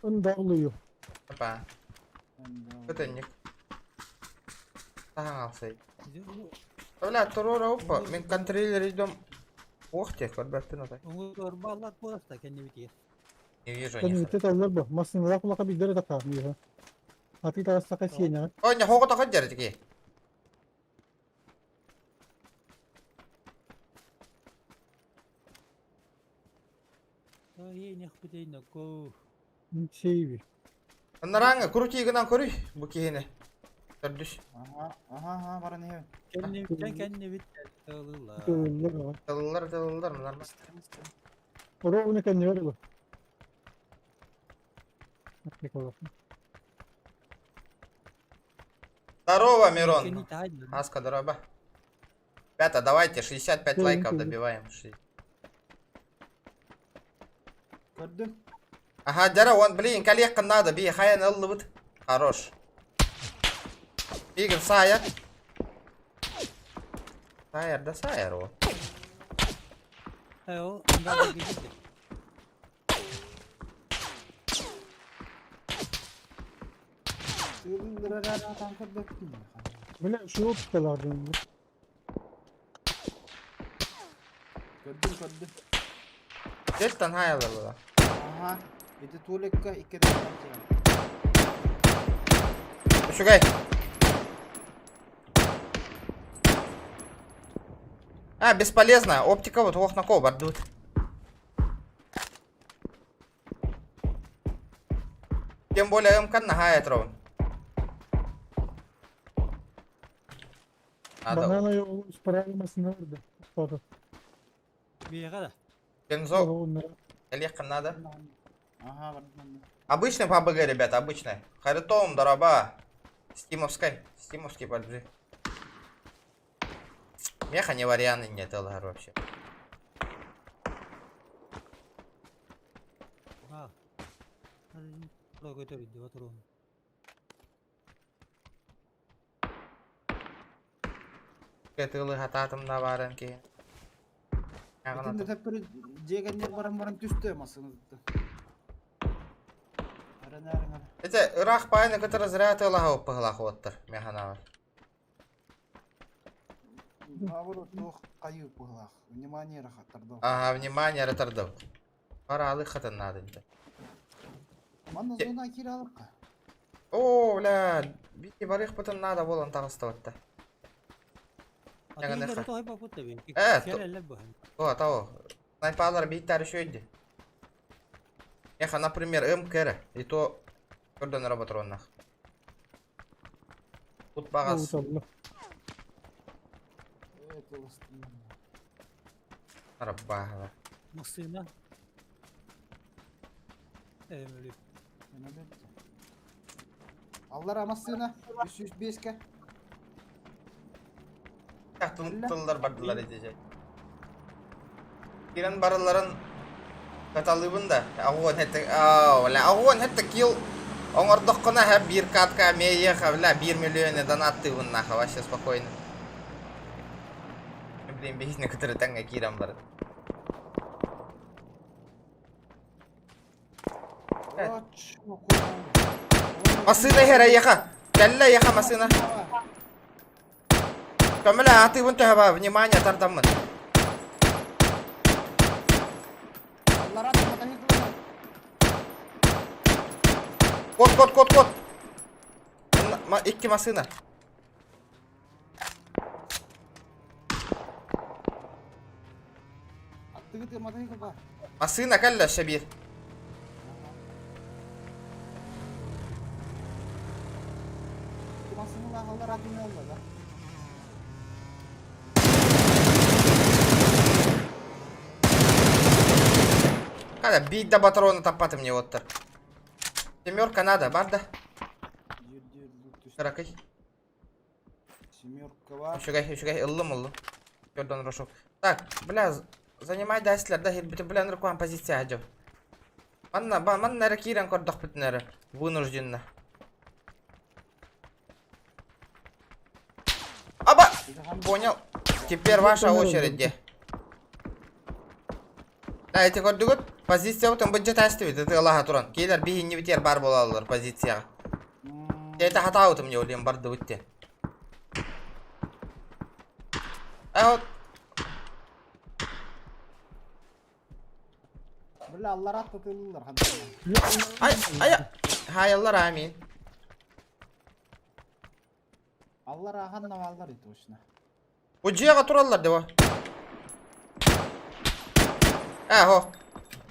Ындарлыю. Опа. Көтөннүк. Таһаң алсай. Бля, туруора уппа. Мин контроллер идем. Ох те, көрбөппүн отой. Уҥуор бааллар буоласта кэннибитигэр. Не вижу Кэннибитте ни таллар бу. Массыналаах улаха биирдэрэ да хаамыыха. Аты таҕыстаха сиэнэҕин. Ой, не хоҕо тоҕо дьэр тики. Сейви. Нараҥа крути гынан көрүй бу киһини. Төрдүс. Аха, аха, аха, баран иһэбин. Кэннибиттэн кэннибит тылылар. Тылыллар аҕай. Тыллар тыллар нормально. Ровно кэннибэр ыла. Здорово, Мирон. Аска, здорово. Ребята, давайте 65 лайков добиваем. Көрдүм. Ага, дьара, он, блин, кэлиэххин надо, би хайан ыллыбыт. Хорош. Игорь, саайар. Саайар да саайар ол. Э, Сыылын көрбөппүн. Бile şu tutalardın. Көрдүм, көрдүм. Деттан хайалар була. Аха. Ити туалекка икки Үчүгэй. А, бесполезно. Оптика вот охнако бардут. Тем более МК нагает ровно. Надо. Банана yolu справимасына vardı. Pardon. Биэҕэ да. Кензо, Onlara. Олег надо. Аха, бардым. Обычный ПБГ, ребята, обычный. Харитон, дороба. Стимовской. Стимовский PUBG. Меха не варианты нет, ЛГР вообще. А. Көтөр деп отурун. Кэтылы хататым да барын ки. Итин төптөрү дьиэгэннер баран баран түстэ масынытты. Аран аран. Это ырах пайны который зря тылаха оппыхлах оттар механавар. Наоборот, туох кайы пыһылаах. Внимание рахаттардо. Ага, внимание, ретардов. Пора алыхатын надо. Манна зона кире алырка. О, бля, бити барых потом надо болон тағыстыбатта. Э, О, того. Снайпалар биттер еще Еха, например, МКР, и то көрдөн роботроннах. Тут бағас. Араббаһала. Массыына. Эмили. Аллар амассыына 305-ке. Тыллар бардылар эдеже. Кирен барыларын каталыбын да. Агуон хетте, ла агуон хетте килл оңордохкуна ха бир катка мееха, бля, бир миллион донаттыбын наха, вообще спокойно. Блин, бейсне который таңга кирен бар. Масына хера еха. Кәллә еха масына. Көмөлә атыбын төһәбә, внимание тардаммын. Кот, кот, кот, кот. Икки масына. Масына кәллә шәбир. Када бить да патрона таппаты мне оттар. Семерка надо, барда. Каракай. Семерка бар. Үчүгэй, үчүгэй, ыллым, ыллым. Көрдөн рошок. Так, бля, занимай дайслер, да, бит бля, ныркуан позиция ажып. Манна, ба, манна эрэ киирэн көрдөх бүтүн Вынужденно. Аба! Понял. Теперь ваша очередь, где? Да, эти көрдүгүт позиция бутун быджет астыбит, это Аллаха туран. Кейлер биһинни битер бар болалар позицияга. Это хатаутым не улем барды бутте. А вот Бля, аллар атты тылылар. Ай, ай, хайаллар амин. Аллар ахан наваллар точно. Бу дьиэҕэ тураллар дии Э, хо.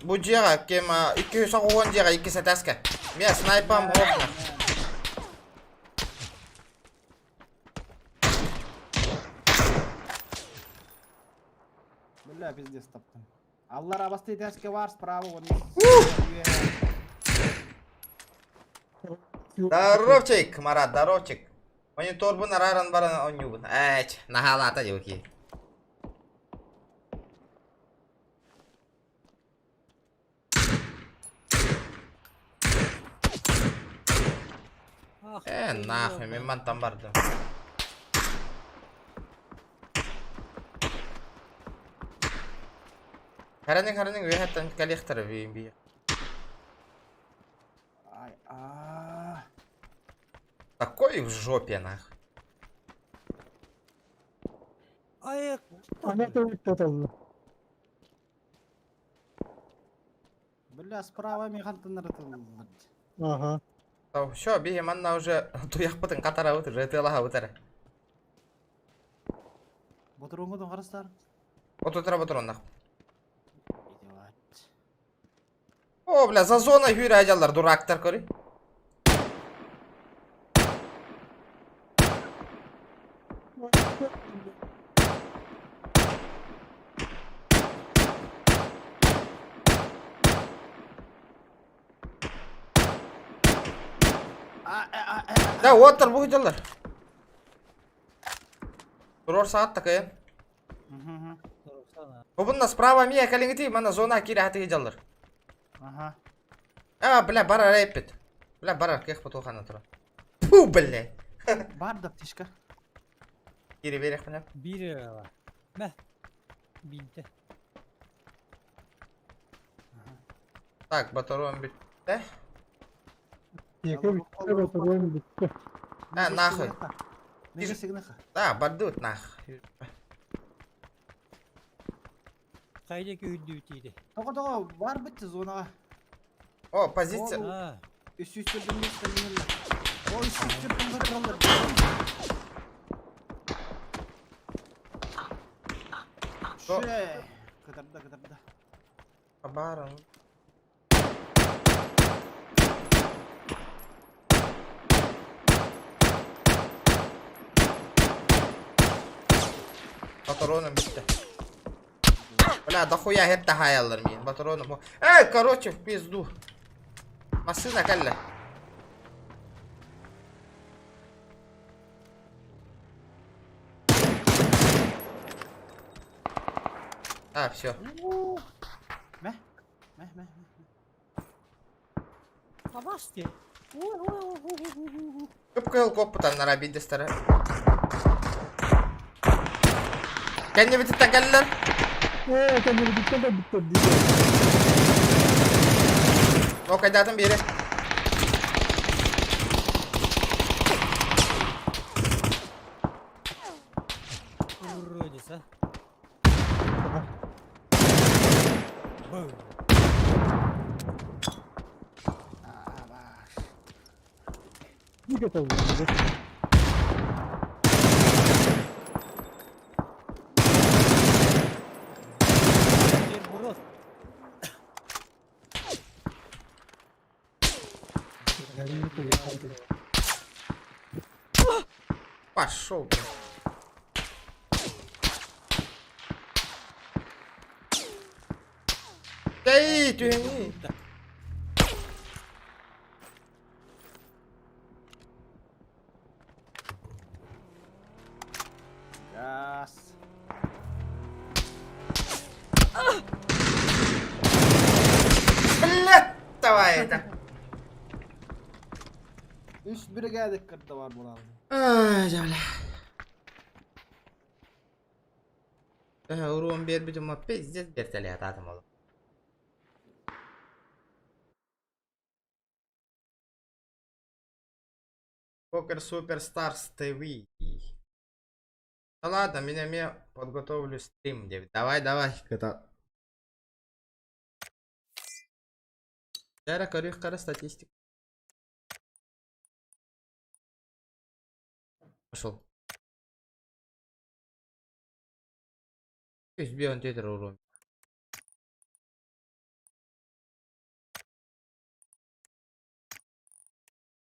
Бу дьиэҕэ ким 290 дьиэҕэ иккис этээскэ. Миэ снайпам окна. Бля, пиздец таптым. Аллар абасты этээскэ бар справа он. Здоровчик, Марат, здоровчик. Мониторбун арааран баран оонньуубун. Ээч, наһаалаата дьоки. Ах, Э, ты нахуй, мин ёбаный. мантан бардым. Хараның хараның үөһэттэн кэлиэхтэрэ бии бии. Ай, а. Такой в жопе нахуй. Ай, Она тоже Бля, справа механтын ырытыллар. Ага. Все, биһи манна уже туйахпытын хатарабыт, уже тыалаһабыт эрэ. Ботуруҥҥутун харыстаар. Отутара ботуруоннах. Идиот. О, бля, за зона сүүрэ сылдьаллар, дурактар көрүй. Да, уоттар бу сылдьаллар. Туруор саат такайын. Бу справа мия кэлиҥҥитий, манна зона киирэ сатыы сылдьаллар. Ага. А, бля, барар эппит. Бля, барар, кыах потухана турар. Фу, бля. Бар да птичка. Киири биэриэхпинэ. Биир бар. Мэ. Биинтэ. Так, батареям бүттэ. Екі бүттэ, батареям бүттэ. А, нахуй. Неге сигнаха? Да, бардыбыт нахуй. Хайда күүрдүү тииди. Тоҕо тоҕо бар битти зонаҕа. О, позиция. А, Үс жүз төрдөн бес кэлинэллэр. О, үс жүз төрдөн тураллар. Шэ. Кытарда, кытарда. Баарым. Патроным бүттэ. Бля, дохуя хеп таһаайаллар миин. Патроным. Эй, короче, в пизду. Массыына кэллэ. А, все. Мэ. Мэ, мэ, мэ. Абасти. Ой, ой, ой, ой, ой, ой, ой. Кып-кыһыл куоппутаннара биирдэстэрэ. Кэннибититтэн кэллилэр. Ээ, кэннибититтэн да бүттэр дии. Нокайдаатым биэри. Уродец, а. Бу. А, баш. Нэг это Теперь урод. Пошел, блин. Эй, түһэҥий. Газ. Блядь, давай это. Үс бригада кырда бар булар. Ай, бля. Э, уруон биэрбитим, пиздец бертэлээтаатым ол. Покер Суперстарс ТВ. Да ладно, меня мне подготовлю стрим, девять. Давай, давай, это. Дьэ, көрүөх статистика. Пошел. Үс биэн түөтэр уруум.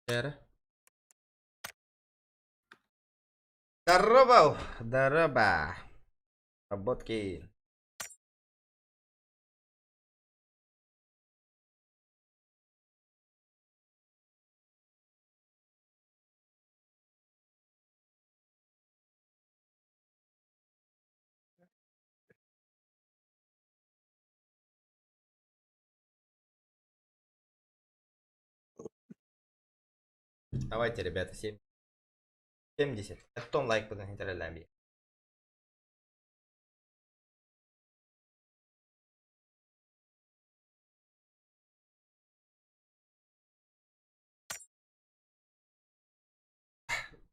Эрэ. Здорово, здорово. Работки. Давайте, ребята, 7. 70. Оттон лайк будан хитэрэлээн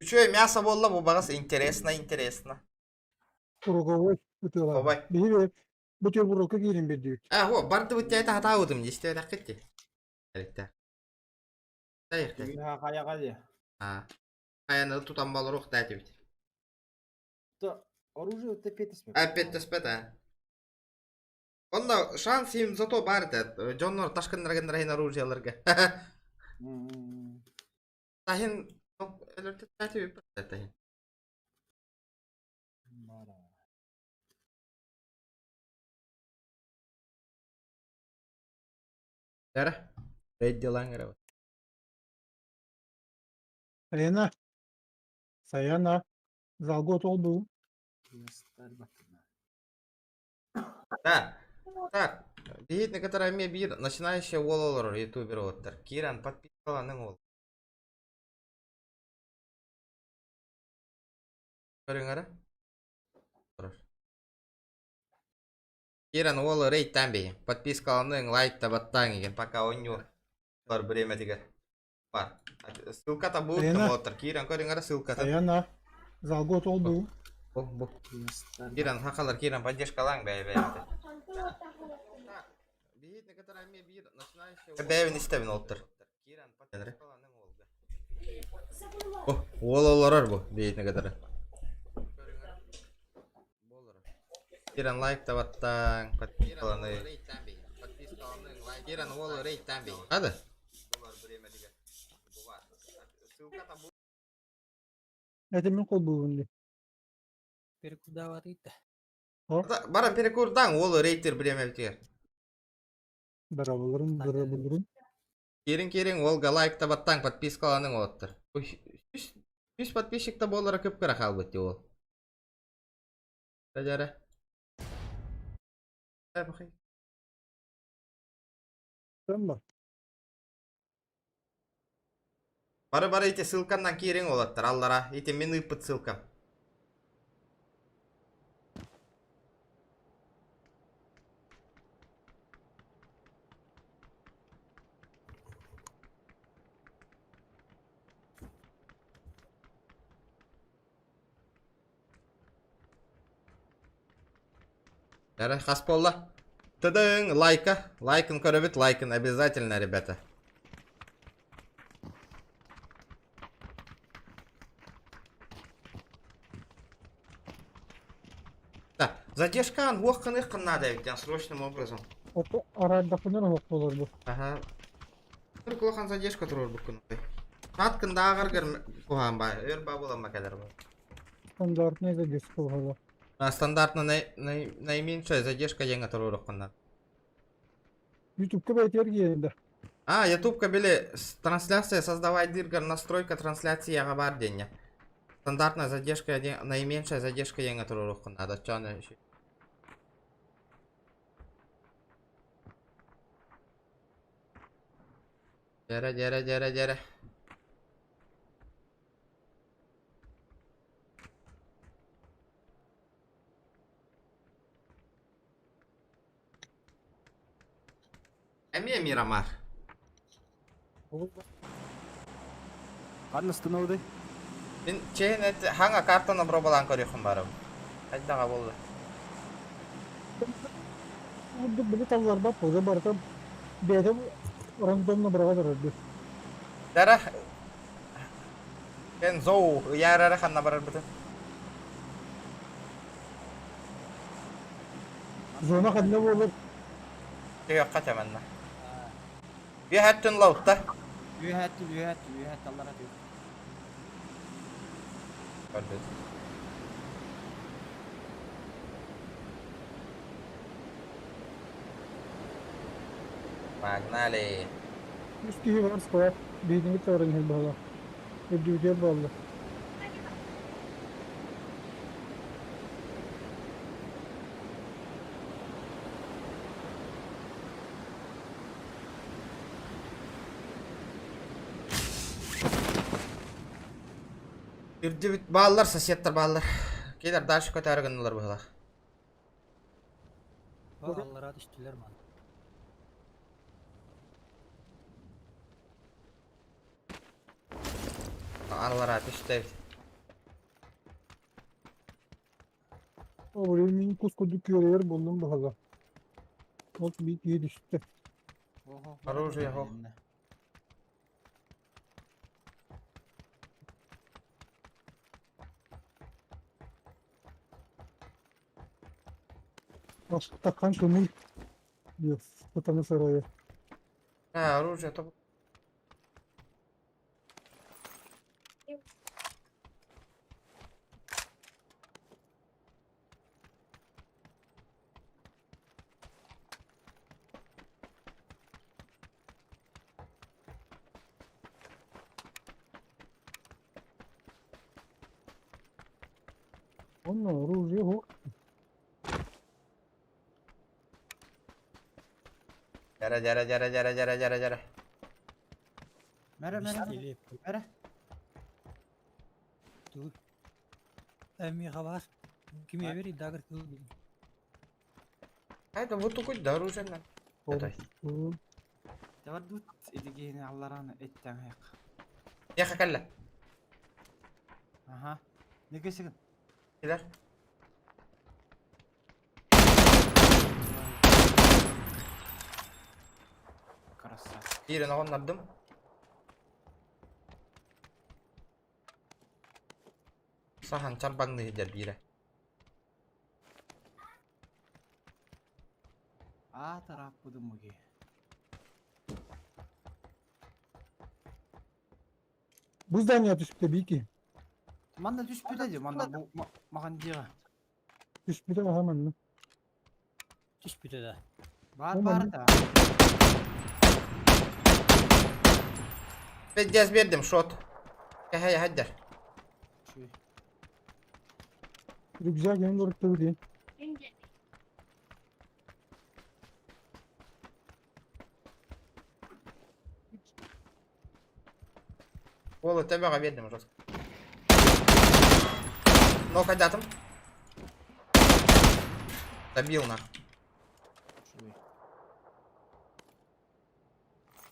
Үчүгэй мясо буолла бу баҕас интересно интересно. Круговой ытыалаах. Бабай. Биһиги бутербродка киирэн биэрдибит. А, во, бардыбыт дьэ таһатаабытым дьистээтэххит дии. Эриттэ. Тайыхта. Хайаға дии. А. Хайаны тутан балырух да этибит. То оружие вот опять түспэт. Опять түспэт а. Онно шанс им зато бар этэ. Дьоннор ташкыннаргыннар иһин оружияларга. Таһин өлөртөттәти Бара. Дара. Рейд делаң эрэ. Саяна. Саяна. Залга отол бу. Да. Так. Биһит некоторые ме бир начинающий уол ютубер оттар. Киран подписаланың ол. Көрүң эрэ. Киран уол рейдтан бейин. Подпискаланың, лайк та баттаң еген. Пока ойню. Бар время тигер. Бар. Ссылка-то будет там Саяна. оттар. Киран көрүң эрэ ссылка-то. Саяна. Залга отол бу. Бу, бу. Киран хакалар, Киран поддержкалаң бәй бәй. Бәйбин истебин оттар. О, уол олорор бу, биитне кытары. Киран лайк табаттаң, подпискаланы. Киран уол рейттан бей. Хады? Это мен кол буун ди. Перекудават ыйтта. Баран перекурдан уол рейтер время битер. Дарабыларын, дарабыларын. Кирин кирин уолга лайк табаттаң, подпискаланың оттар. Үс подписчик та болара көп кыра халбыт ди ол. Жара. Sen бар. Бары бары ити ссылканнан кириң олаттар аллара. Ити мен ыппыт ссылкам. Жара хас болла. Тыдың, лайка. Лайкын көрөбүт, лайкын обязательно, ребята. Так, задержка уох кын надо ведь, срочным образом. Ото арайдакынар ок болор бу. Ага. Бір кулахан задержка турur бу күн. Таткын даагар кухан ба, өр ба була макадар ба. Стандартный задержка болор. А, стандартно наименьшая задержка деньга турur куннан. Ютубка байтер киенде. А, ютубка били трансляция создавай диргар настройка трансляции яга бар денья. Стандартная задержка наименьшая задержка деньга турur куннан. Да чаны. Дәрә, дәрә, дәрә, дәрә. Эмиэ Мирамар. Ханна остановды? Мин чейин эт хаңа картаны пробалан көрүөхүм барым. Хайдаға болды. Бу били таллар бар, поза бар там. Бәдем рандомно бирага турар. Дәрә Кен зоу ярара ханна барар бытын. Зона ханна буолар? Түһүөххэ тэмэннэ. Үөһэттэн лаутта. Үөһэттин, үөһэттин, үөһэт аллара түһ. Көрбүт. Погнали. Үс киһи бар склад. Биһигини чорон иһэр баһылаах. Үрдүбүтүгэр буолла. Үрдүбүт бааллар, соседтар бааллар. Келер дальше көтөөрү гыннылар быһылаах. Аллара түстүлэр ман. Аллара түстэ эбит. О, блин, мин кус курдук күөрэгэр буллум баһыла. Ол биир киһи түстэ. Ого, Оружие хох. Таххан көҥүл сытаны сарайа. А, оружие топ. Онно оружие суох. Дьэрэ дьэрэ дьэрэ дьэрэ дьэрэ дьэрэ дьэрэ. Мэрэ, мэрэ, мэрэ. Эмиэхэ баар. Ким эбер дагыр кыл. А это вот такой да оружие на. Это. Давардут идигини аллараны эттен хаяк. Яха калла. Аха. Неге сигин? Килер. Красавчик. Биирин оҕоннордум. Сахан чарбаҥныы сылдьар биирэ. Аа тарааппытым муги. Бу здание түспүтэ биики. Манна түспүтэ дии, манна бу махан диэҕэ. Түспүтэ аха манна. Түспүтэ да. Баар баар да. Пиздец биэрдим шот. Кэһэй хаддер. Рюкзак эҥин олорто диэн. Уолу төбөҕө биэрдим жестко. Но кайдатым. Добил нах.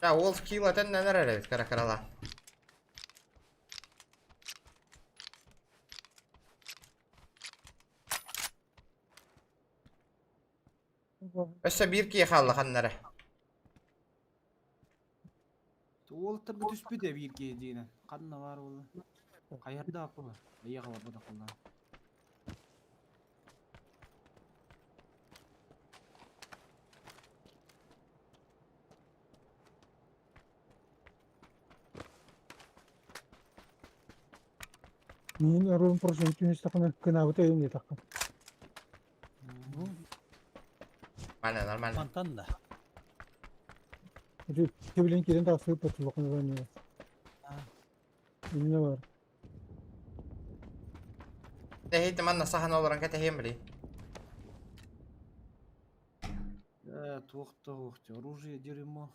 Да, уол скилл этэн эрэр эбит кара-карала. Өссө биир киһи хаалла ханна эрэ. Уолаттарга түспүтэ биир киһи диэнэ. Ханна баар буолла? Хайардаах буолла. Эйиэхэ барбатах буолла. Мин оруолун процент түһүстэххинэ кынаабыта өйүм диэтэххин. Нормально, нормально. Мантан да. Ити кэбилин киирэн тахсыбыт улахан звание. Иннэ бар. Тэһиити манна сахан олорон кэтэһиэм били. Э, туох да туох оружие дерьмо.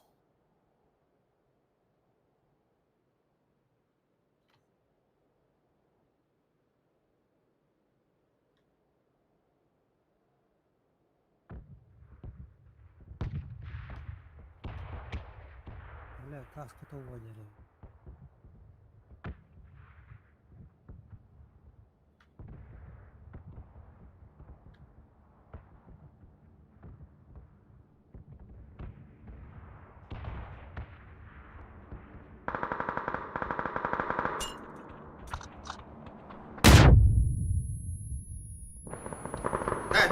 Бля, каска уводили.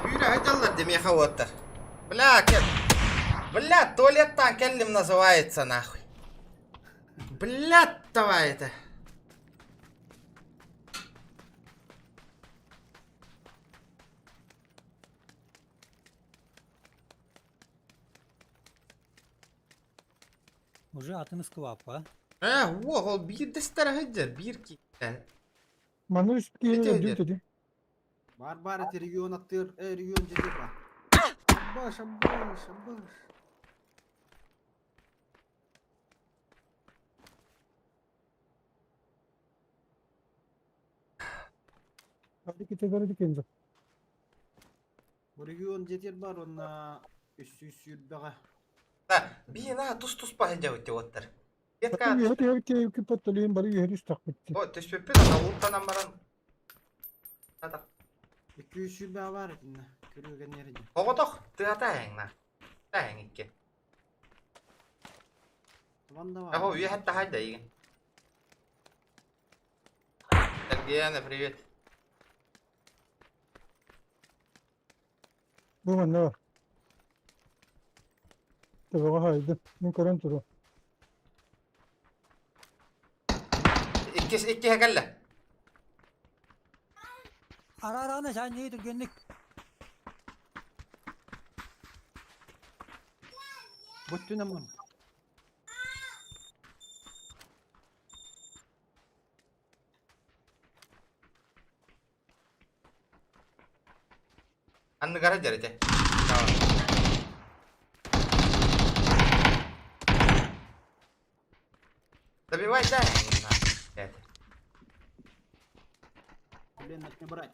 Бүүрэ сылдьаллар дии миэхэ уоттар. Бля, кэл. Бля, туалеттан кэллим называется нахуй. Бля, давай это. Уже атын ыскыбаппа. Э, уох, ол биирдэстэрэ сылдьар, биир киһи. Манна үс киһи Ити өлдүбүт өлдүр. ити. Бар бар эти регион аттыр, э, регион дьиэтир бар. Абаш, абаш, абаш. Hadi kite бары дикензе. Бу регион дьиэтир бар онна үс үс сүүрбэҕэ. Да, биир на тус-туспа сылдьабыт уоттар. Ветка, Үөһэ түһэ киппатталыын бары үөһэ түстахпыт. о, түспүппүт, ана ултанан баран. Ата. Икки үс сүүрбэҕэ бар итиннэ. Көрүгэн эрэ дии. Оҕотох тыата эҥна. Таһаҥ икки. Табан да бар. Аһо, үөһэ таһай да игин. Сергеяна, привет. Бу манна бар. Төбөҕө хаайдым. Мин көрөн туру. Иккис иккиһэ кэллэ. Ара-араны саанньыы түргэнник. Бүттүн аман. Анныгара дьэрите. Добивай, да. Это. Блин, не брать.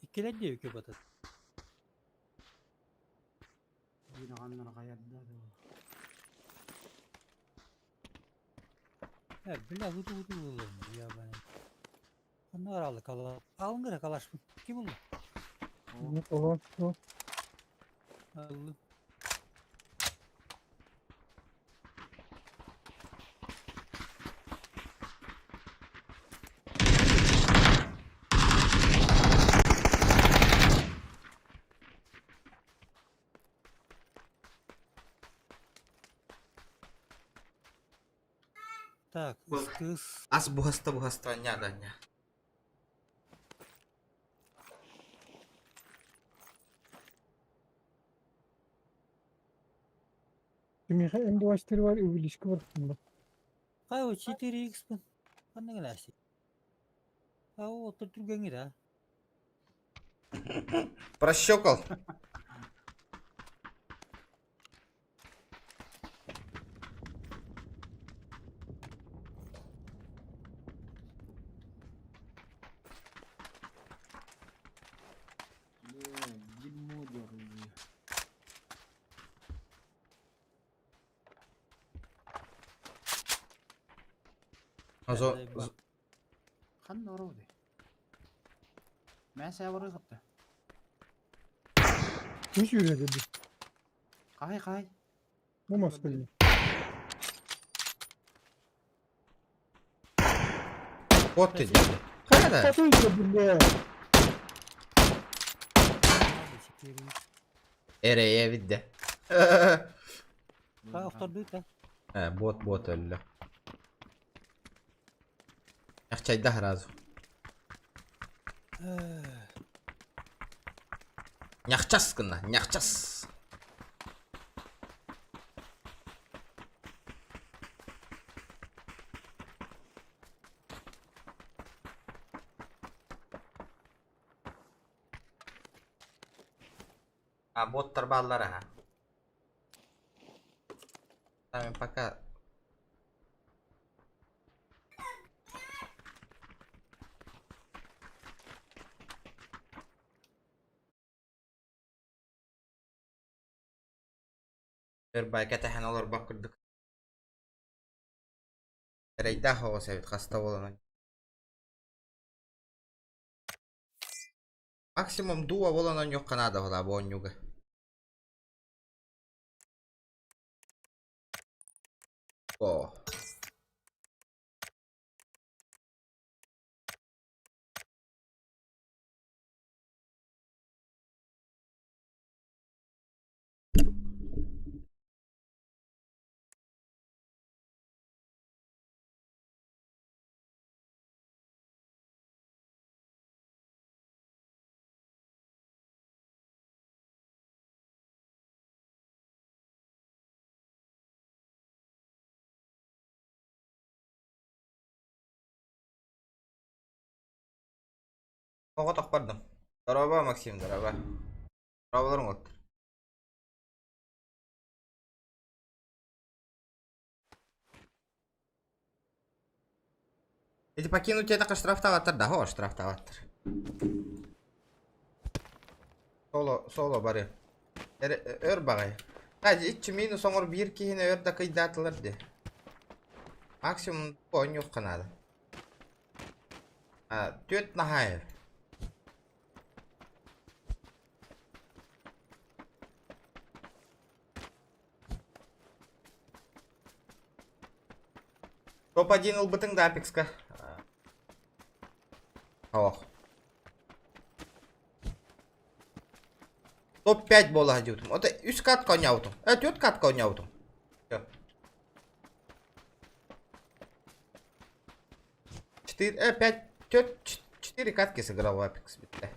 Иккилэр диэки батат. Биир аҕаннар хайарда. Э, бля, буту буту буллум. Я бана. Онно аралы кала. Алыңгыра калашпын. Ким булду? Олон. Аллы. Так, Был. кыз. Ас буһаста буһаста ня да ня. Кимиэхэ М24 бар, увеличка бар. Кай о 4x бын. Ханна гына си. А о түргәңе да. Прощекал. Бля, дерьмо дергаю. Зо, Ханна ороди. Мә сәбірі қыпты. Үс үөрэ деді. Қай, қай. Бу маска дии. Вот ты дядя. Хайда. Татуйка, бля. 4x. Эрее видде. Кай охторду та. Э, бот бот өллө. Ахчайда сразу. Няхчас гына, няхчас. А боттар баллар аха. Там пока Өр байка тэһэн олорбох курдук. Эрэйдээх оҕус эбит хаста буолан. Максимум дуо буолан онньуохха наада буолаа бу оонньууга. О. Оҕотох бардым. Дорообо, Максим, дорообо. Дорооболоруҥ уоттар. Эти покинуть это штрафтаабаттар да, о, штрафтаабаттар. Соло, соло бары. Өр баҕайы. Иччи минус оҥор биир киһини өр да кыйдаатылар дии. Максимум оонньуохха наада. Түөрт наһаа Топ-1 ылбытыҥ да Апекска? Олох. Топ-5 буола сылдьыбытым. Ото үс катка оонньообутум. Э, түөрт катка оонньообутум. Всё. Четыре, пять, түөрт, четыре катки сыграл в Apex бүттэ.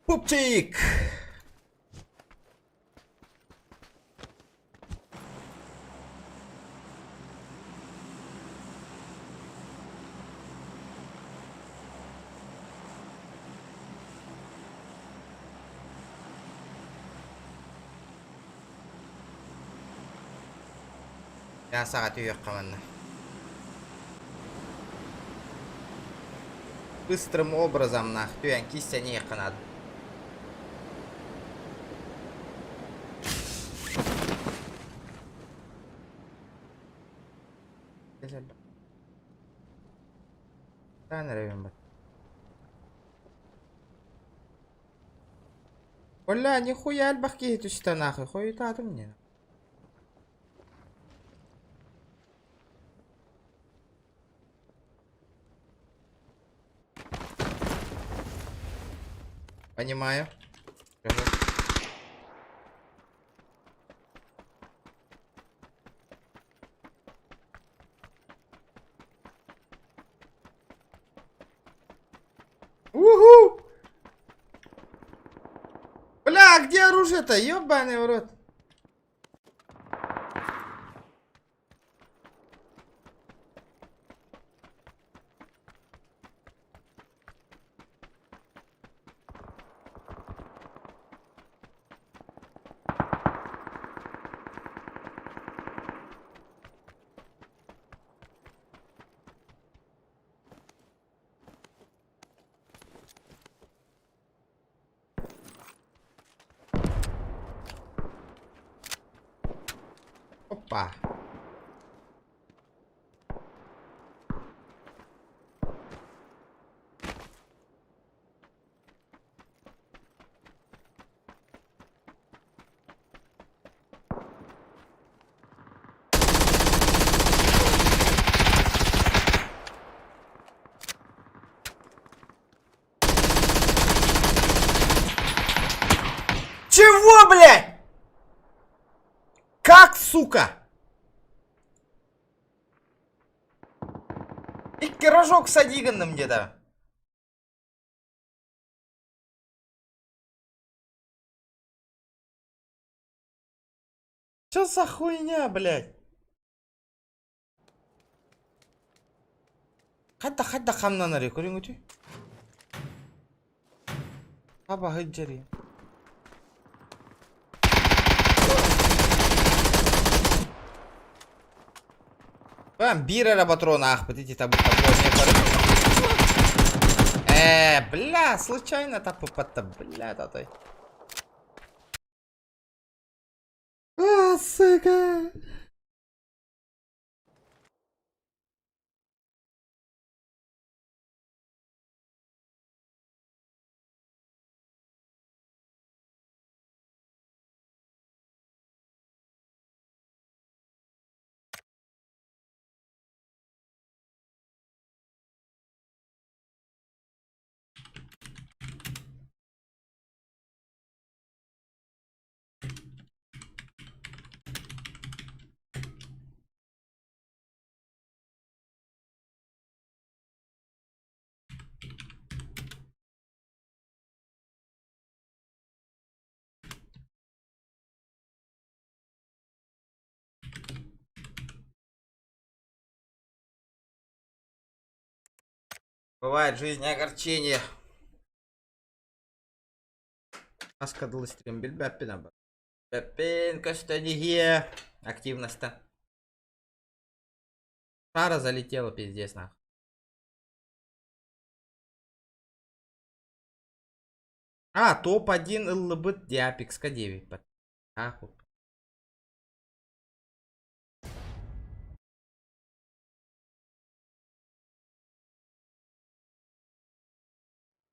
Пупчик! Саҕа түһүөххэ манна. Быстрым образом нах түһэн киссэниэххэ наада. Бля, нихуя элбэх киһи түстэ нахуй, хойутаатым не. Понимаю. Уху! Бля, а где оружие-то? Ёбаный в рот. Опа. Чего, блядь? Как, сука? Икки рожок садиганным где-то. Чё за хуйня, блядь? Хайдах хайдах хамнанарый көрүҥүтүй? Хаба сылдьарый. Бам, биир эрэ патрон аахпыт ити табыта Бля, случайно таппыппатта, бля, татай. А, сука! Бывает в жизни огорчение. Хаска дылы стрим билбэппин аба. Билбэппин көстөн иһиэ. Активностан. Шара залетела пиздец нахуй. А, топ-1 ыллыбыт Диапикска диэбиппит. Ахуй.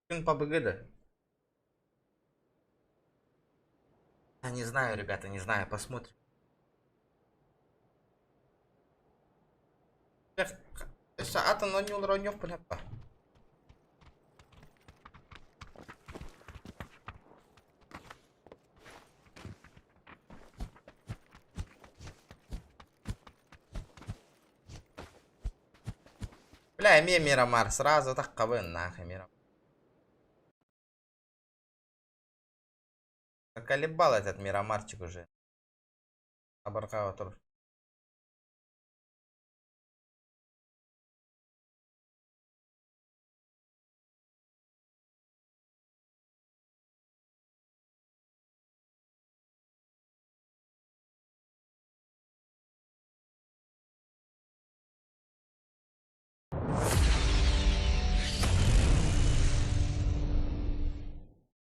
Күн ПБГ да? А не знаю, ребята, не знаю, посмотрим. Өссө атын оонньуулар оонньуохпун эппа. Бля, эмиэ Мирамар, сразу таххабын, нахуй Мирамар. Заколебал этот Мирамарчик уже. Абарҕа отур.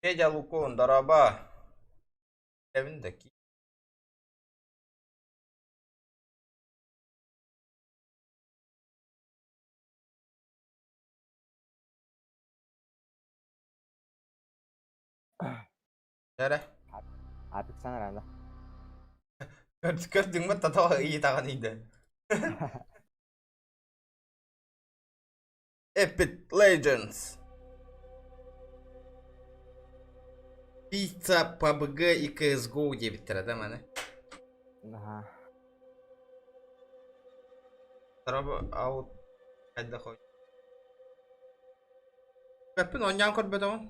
Федя Лукун, дорообо. Эбин да Эрэ. Апик санарана. Көрдүҥмүт тото ыйытаҕын ыйда. Epic Legends. Пицца, PUBG и CSGO диэбиттэрэ да маны. Аха. Аут хайдах Көппүн оонньоон көрбөтөҕүм.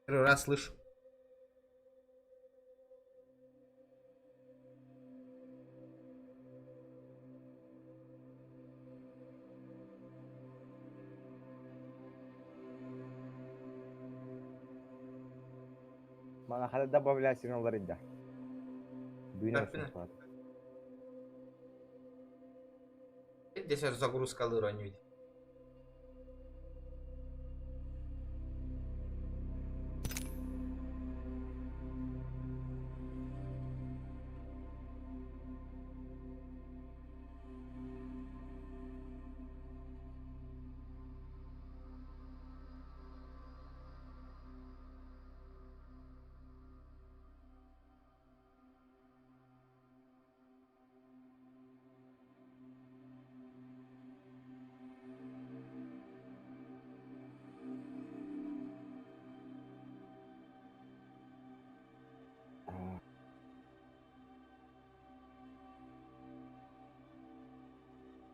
Первый раз слышу. Манаха добавлять сигналлар идда. Бүгүн Көппүн. Десер загрузкалыыр оонньууй.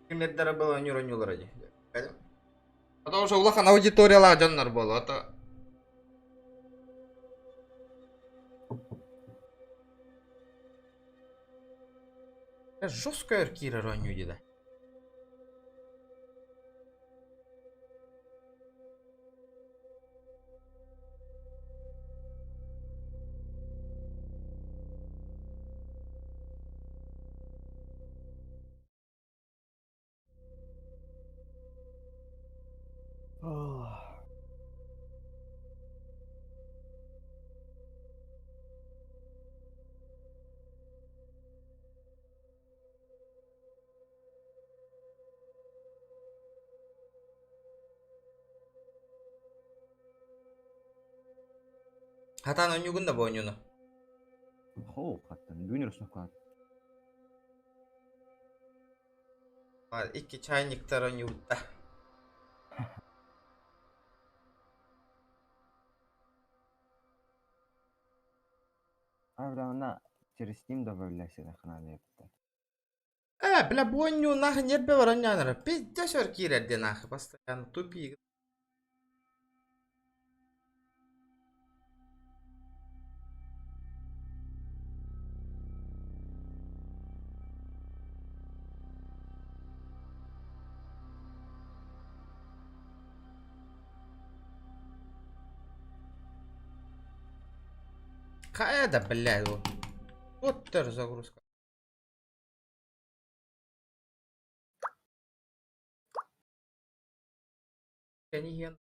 Кимнэрдэрэ было ньурунньулара дии. Потому что улахан аудиториялаах дьоннор буолуо, а то Жестко өр киирэр оонньуу дии да. Хатан оонньуугун да бу оонньууну? Хоо, хаттан. Бүгүн өрөснөккө. Икки чайниктар оонньуубутта. Авраамна через Steam добавляйся нахрена эбиттэр. Э, бля, бу оонньуу нахуй нербе бар оонньоонор. Пиздец өр киирэр диэн нахуй постоянно тупик. Хайа да, блядь, вот. Вот тоже загрузка. Кэнигэн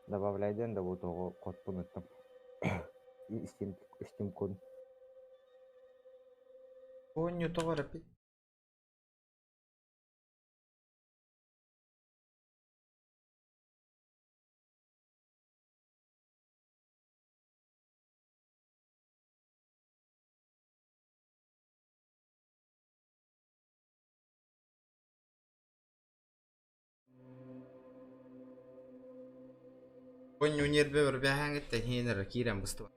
Добавляйден да вот ого кодпун ыттым. Steam Steam код. Оонньуу тоҕо эрэ пи- Оонньуу ньиэрбэ бэрбээһээҥҥиттэн иһин эрэ киирэн быстыбат.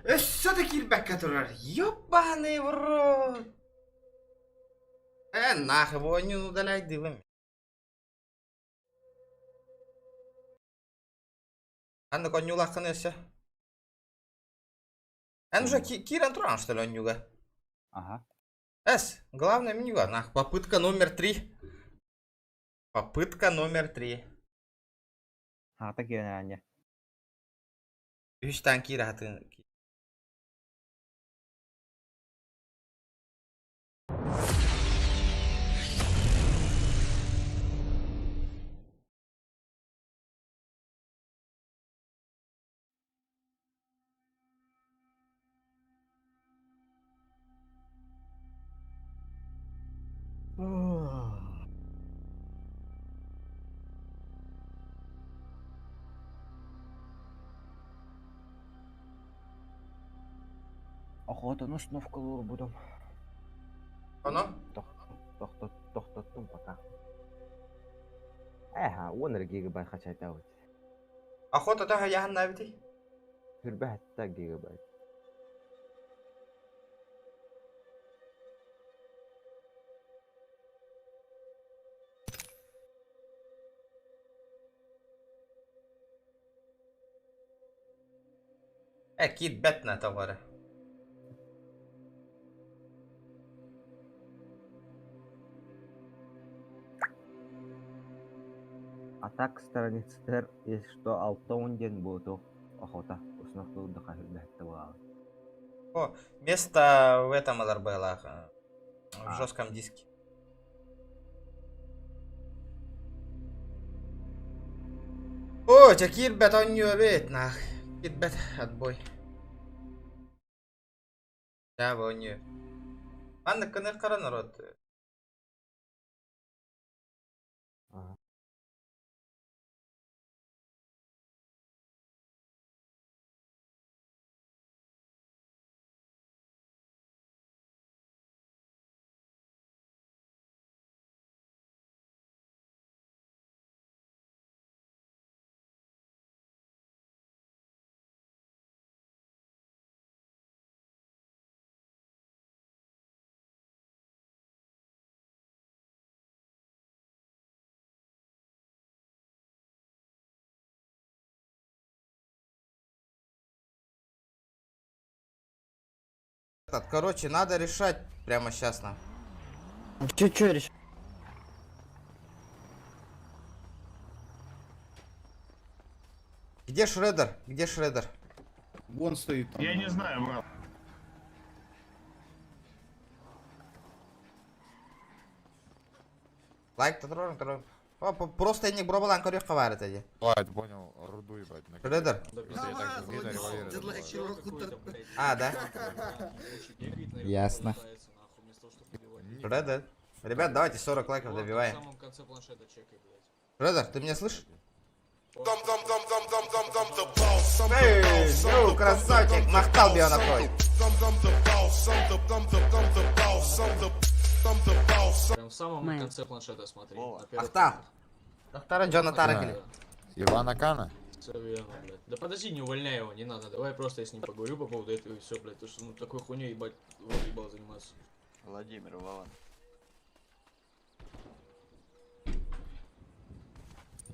Өссө да киирбэккэ турар. Ёбаный в рот! Э, нахуй, оонньууну удаляйдыбын. Ханнык оонньуулааххын өссө? Эн уже киирэн туран, что ли, оонньууга? Ага. С, главное меню, нах, попытка номер 3. Попытка номер 3. Хаата киирэн аанньа. Үстэн киирэ хатын. Охотаны установкалуурбутум. Оно? Тохтоттум пока. Эха, 10 гигабайт хачайтабыт. Охота таха яһаннаабыти? Сүүрбэ сэттэ гигабайт. Э, киирбэт на тоҕо. А так страницатыгар если что 60 диэн буотуох охота уснах туурдаха сүүрбэ сэттэ буолаҕын. О, место в этом ЛРБ-лах, в А. жестком диске. О, дьэ киирбэт оонньуу эбит, нах. Киирбэт, отбой. Да, оонньуу. Маннык гыныаххара народ. Ага. Этот, короче, надо решать прямо сейчас нам. Че, че решил? Где Шредер? Где Шредер? Вон стоит там. Я не знаю, брат. Лайк трон, трон. О, просто не пробовал көрүөххэ баар этэ дии. Ладно, понял, руду ебать. на Шредер. Где револьверы добывают? А, да? Ясно. Шредер. Ребят, давайте 40 лайков добиваем. В самом конце планшета чекай, блядь. Шредер, ты меня слышишь? Эй, ну, красавчик, махтал бы накрой. Прям в самом Мэн. конце планшета смотри. на первых Ахта. Доктора Джона Таракели. Да, Ивана Кана? всё верно, блядь. Да подожди, не увольняй его, не надо. Давай просто я с ним поговорю по поводу этого и все, блядь. То что ну такой хуйней ебать, в рот ебал заниматься. Владимир Вован.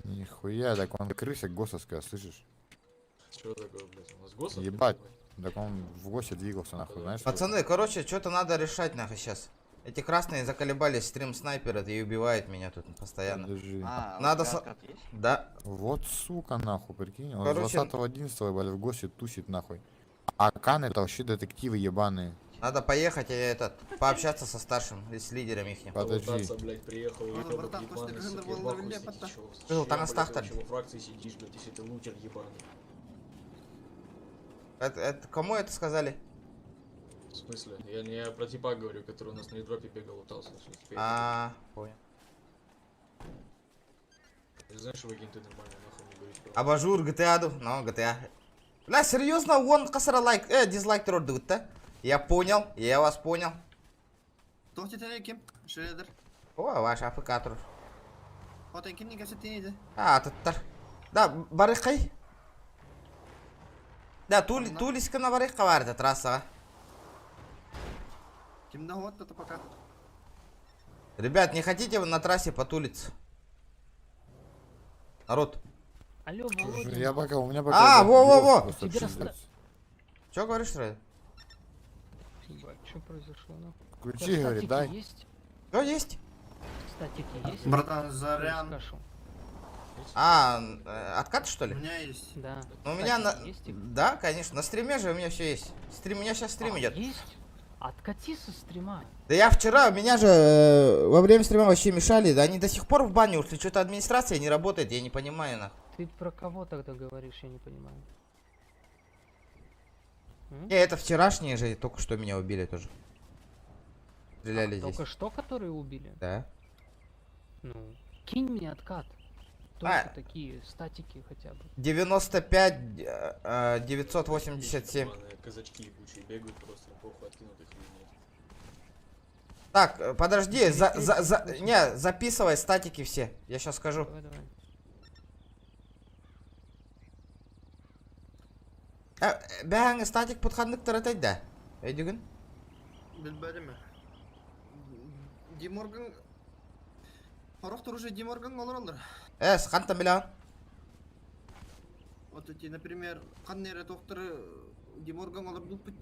Нихуя, так он крыса госовская, слышишь? Что такое, блядь? У нас ГОСов? Ебать. Так он в ГОСе двигался, нахуй, знаешь? Пацаны, короче, что-то надо решать нахуй сейчас. Эти красные заколебались, стрим снайпер и убивает меня тут постоянно. Подожди. А, Надо у тебя со- откат есть? Да. Вот сука, нахуй, прикинь. Он Короче- с 20-11 ебать, в ГОСе тусит, нахуй. А Каны это вообще детективы ебаные. Надо поехать и этот, пообщаться со старшим, и с лидером их. Подожди. Лутаться, блядь, приехал, Ладно, уебок братан, ебаный, после сука, Грандер в Волнер ахуе Лепота. сидишь, чего? Был, Зачем, там блядь, Астахтар. вообще во фракции сидишь, блядь, если ты лутер ебаный? Это, кому это сказали? В смысле? Я не про типа говорю, который у нас на дропе бегал, лутался. всё, теперь. А, понял. Ты знаешь, вы агенты нормально, нахуй не говорить. про- Абажур GTA ду, ну GTA. Бля, серьезно, он касара лайк, дизлайк туруордугут да? Я понял, я вас понял. Тоқ тетелер ким? Шредер. О, ваш АФК тур. Отан кимнин кэпсэтиний? А, туттар. Да, барыаххай. Да, тул, тулискана барыахха баар этэ трассаҕа. Кимдэ вот это пока. Ребят, не хотите вы на трассе потулиться? Народ. Алло, Володя. Я пока, у меня пока... А, во-во-во! просто Тебя пиздец. Чё говоришь, Рэй? Что произошло, нахуй? У тебя Включи, говорит, статики дай. есть? Что есть? Статики есть? Братан, Зарян. Кашу. А, откат, что У ли? меня есть. Да. Ну, у меня на... Статики есть их? Да, конечно, на стриме же у меня все есть. Стрим, у меня сейчас стрим А, идет. Есть? Откати со стрима. Да я вчера, меня же во время стрима вообще мешали, да они до сих пор в бане ушли, что-то администрация не работает, я не понимаю нахуй. Ты про кого тогда говоришь, я не понимаю. М? Не, это вчерашние же, только что меня убили тоже. Стреляли здесь. Только что, которые убили? Да. Ну, кинь мне откат. Только А. такие статики хотя бы. 95 987. Ебаные Казачки ебучие бегают просто, им похуй откинутых или нет. Так, подожди, не, записывай статики все. Я сейчас скажу. Давай, давай. Бэһэҥ статик путханныктара тайда. Өйдүгүн? Билбэтим. Диморган Хорохтор уже Диморган олороллор. Эс, хантан билэҕин? Вот эти, например, ханна эрэ тохторы Диморган олордуппут.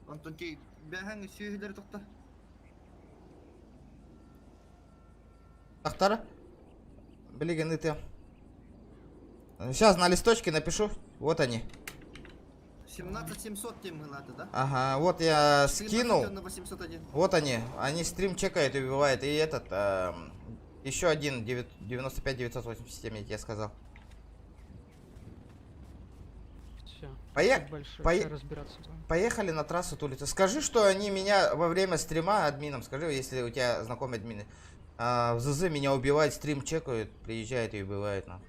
Онтон ти бэһэҥ сүөһүлэри тохто. Тахтара? Билигин ытыам. Сейчас на листочке напишу. Вот они. 17 700 тем было да? Ага, вот я скинул. На 801. Вот они. Они стрим чекают и убивают. И этот, еще один 95 987, я тебе сказал. Все. Поех... Большое, пое- ща разбираться будем. Поехали на трассу Тулица. Скажи, что они меня во время стрима админом, скажи, если у тебя знакомые админы, в ЗЗ меня убивают, стрим чекают, приезжают и убивают. Нахуй.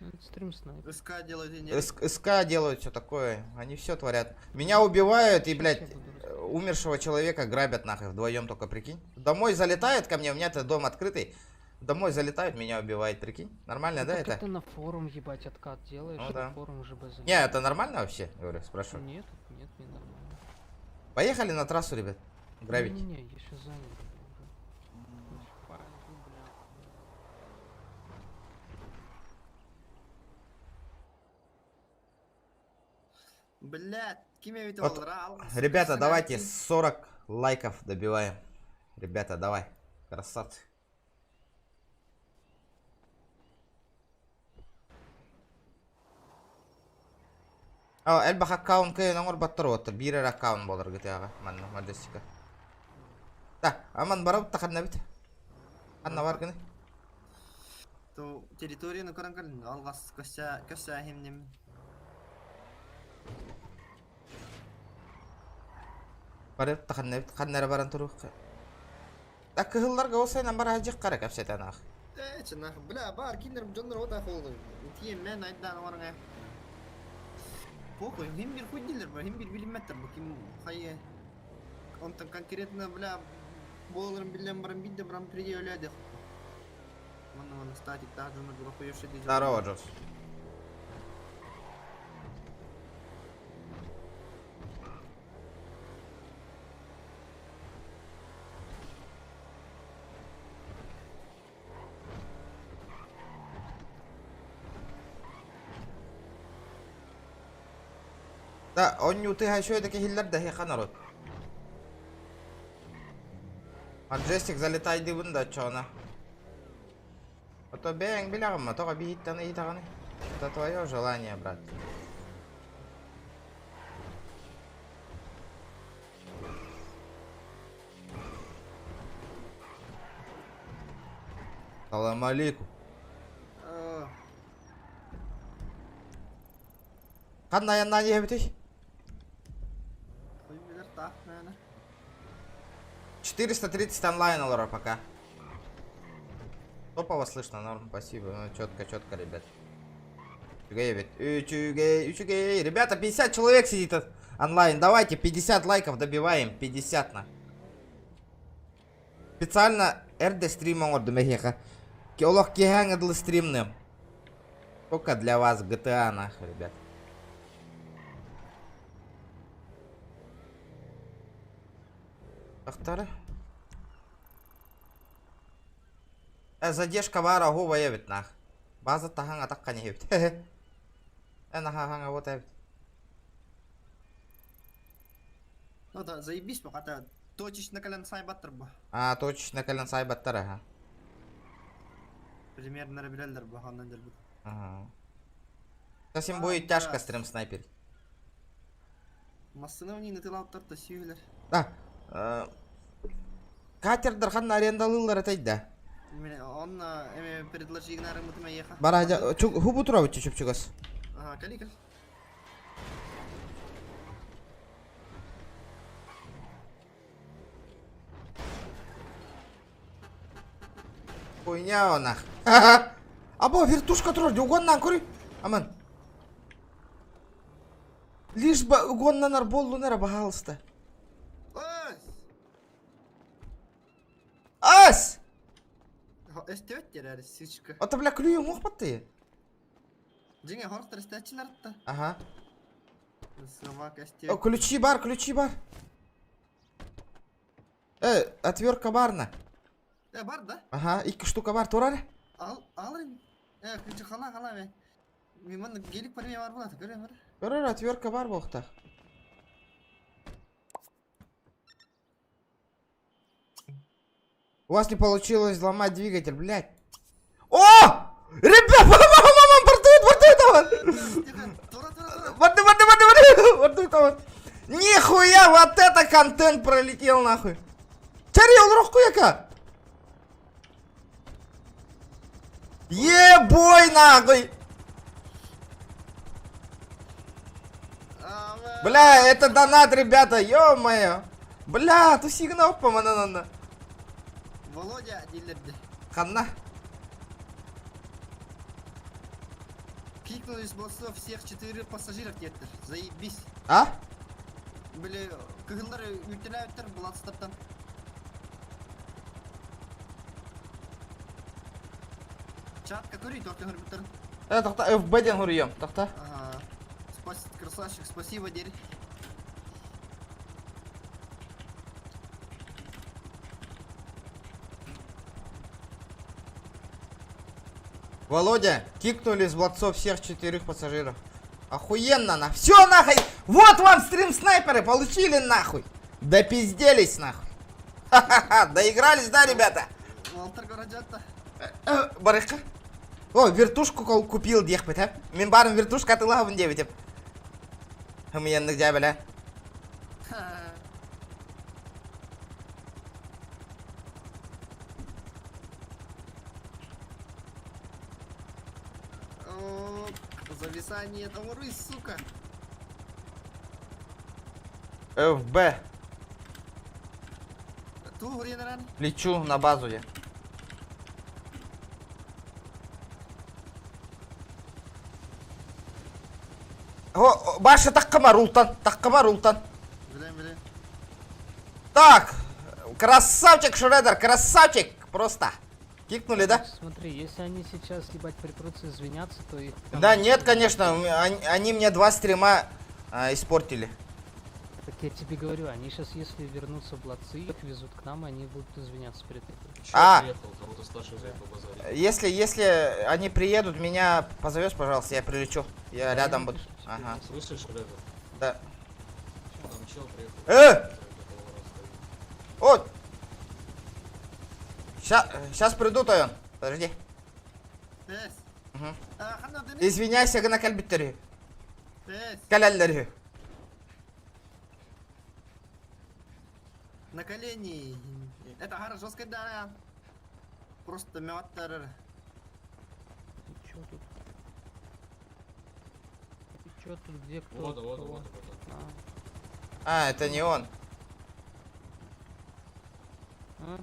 Ну, это стрим снайпер. СК делают и не. СК делают все такое, они все творят. Меня убивают и, блядь, Щас я буду умершего человека грабят нахуй вдвоем только, прикинь. Домой залетают ко мне, у меня это дом открытый. Домой залетают, меня убивают, прикинь. Нормально, Ну, да, так это? это на форум, ебать, откат делаешь, Ну на да. форум ЖБ Не, это нормально вообще, говорю, спрашиваю. Нет, нет, не нормально. Поехали на трассу, ребят, грабить. Не-не-не, я сейчас занят уже. Пойду, бля. Блядь, ким ведь Вот, ребята, давайте 40 лайков добиваем. Ребята, давай. Красавцы. А, элбэх аккаунт кыйын оҥорботтор уоттар. Биир эрэ аккаунт буолар GTA-ҕа. Манна, Маджестика. Да, аман барабыт та ханна бит. Ханна бар гыны. То территорияны көрөн кэлин, алгас көссә көссә химнем. Барып та ханна бит. Ханна эрэ баран туруохха. Да кыһылларга ол сайынан бар хажык кара кэпсэтэн аах. Э, чынах, бля, бар киндер дьоннор ота холду. Тием мен айдан орыңа. Похуй, хим бир хуй дилер, хим бир билинметтер, бу ким хайы. Онтон конкретно, бля, боларын билен баран бидде баран приде өлөдө. Вон вон статик та дьоннор була хуёши дии. Здорово, Джосс. Да, он ты еще это киллер да хеха народ. Маджестик залетай дибын да чона. А то бэң билягым, тоҕо биһиттан ыйытаҕыный. Это твое желание, брат. Салам алейкум. Ханна аяннаан иһэбитий? Хуй билэр таах мээнэ. 430 онлайн олорор пока. Топово слышно, норм, спасибо. Ну, четко, четко, ребят. Үчүгэй эбит. Үчүгэй, үчүгэй. Ребята, 50 человек сидит онлайн. Давайте 50 лайков добиваем. 50 на. Специально эрдэ стрим оҥордум эһиэхэ. Олох киэһээҥҥэ дылы стримным. Только для вас GTA нахуй, ребят. Ахтары. Задержка баар оһуобай эбит нах. База таһаҥ атахха эбит. Наха вот эбит. Ну да, заебись, пока точечно кэлэн саайбаттар бу. А, точечно кэлэн саайбаттар, ага. Примерно билэллэр бу ханнан дербит. Ага. Совсем будет тяжко стрим снайпер. Массыына не тылаптар та сүйүлэр. Да. Катердар ханна арендалыыллар этэй да. Он эме предложи гнары еха. Бара хубу турабыт чүчүп чугас. Ага, кали кал. Хуйня она. Або вертушка турар, угоннан көрүй. Аман. Лишь бы угоннанар боллунара, пожалуйста. Ас! Өстөттер сучка. Ата бля клюю мох ты. Жиңе хорстор стачилар та. Ага. О, ключи бар, ключи бар. Э, отвертка барна. Э, бар да? Ага, икки штука бар, турар. Ал, ал. Э, ключи хала, хала, бе. Мен мында гелик бар, бар болады, көрем бар. Көрөр, отвертка бар буохтаах. У вас не получилось взломать двигатель, блядь. О! Ребят, мама, мама, бортует, бортует он! Борты, борты, борты, борты, бортует он! Нихуя, вот это контент пролетел нахуй! Чари, он рохкуяка! Ебой нахуй! Бля, это донат, ребята, ё-моё! Бля, ту сигнал по на Володя дииллэрдэ. Ханна. Кикнули с бластов всех четырех пассажиров диэттэр. Заебись. А? Били, кыһыллар үүртэлээбиттэр Бластартан. Чатка көрүй, торт көрбүттэр. Э, тохтоо, FB диэн суруйуом, тохтоо. Ага. Спас... Красавчик, спасибо, дерь. Володя, кикнули с блатцов всех четырех пассажиров. Охуенно на. Все нахуй! Вот вам стрим снайперы, получили нахуй! Допизделись нахуй. Ха-ха-ха, доигрались, да, ребята? Э, Барыхха. О, вертушку купил диэхпит, а? Мин барым вертушка атыылаһабын диэбитим. Хымыяннык дьээбэлэ. О, зависание, там сука. ФБ. Ту гренеран. Лечу на базу я. О, Баша таккамар ултан, таккамар ултан. Билем, билем. Так, красавчик Шредер, красавчик, просто. Кикнули, да? Смотри, если они сейчас, ебать, припрутся извиняться, то их... там Да нет, конечно, они мне два стрима испортили. Так я тебе говорю, они сейчас, если вернутся в Блацы, их везут к нам, они будут извиняться перед этим. Чё А. приехал, кого-то старший за это базарит. Если они приедут, меня позовешь, пожалуйста, я прилечу. Я Да, рядом я буду. напишу тебе. Ага. Слышишь, Шредер? Да. Там чел приехал. Э! О! Сейчас приду, Тойон. Подожди. Угу. Извиняйся, гына кэлбиттэр. Кэлэллэр. На колени. Это гара жесткая, да. Просто мётер. Ты чё тут? Ты чё тут, где кто? Вот, вот, кто? вот, вот. А. А, это не он. А?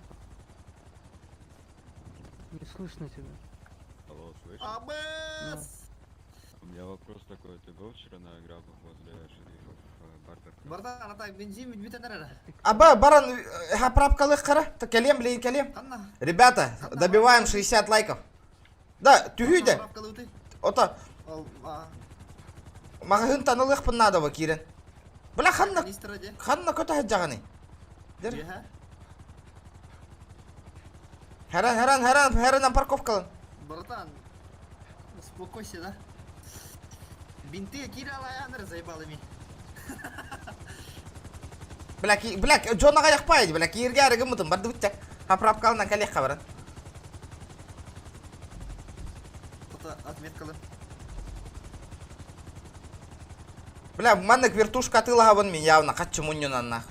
Не слышно тебя. Алло, слышишь? АБС! У меня вопрос такой, ты был вчера на грабах возле шерифов Бартер? Братан, а так бензин ведь Аба, баран, заправкалык кара. Кэлиэм, блин, кэлиэм. Ребята, добиваем 60 лайков. Да, түһүүдэ. Ото. Маҕаһыынтан ылыахпын наада киирэн. Бля, ханна, ханна көтө сылдьаҕыный. Дер. Хэран, хэран, хэран, хэран парковкалан. Братан, успокойся, да? Бинты киралаяныр заебалыми. Бля, ки, бля, Джона каяқпайды, бля, киирге арыгы мутун, барды бутча. Заправкалынан кэлиэххэ баран. Это отметкалы. Бля, маннык вертушка атыылаһабын мин явно, харчы мунньунан нах.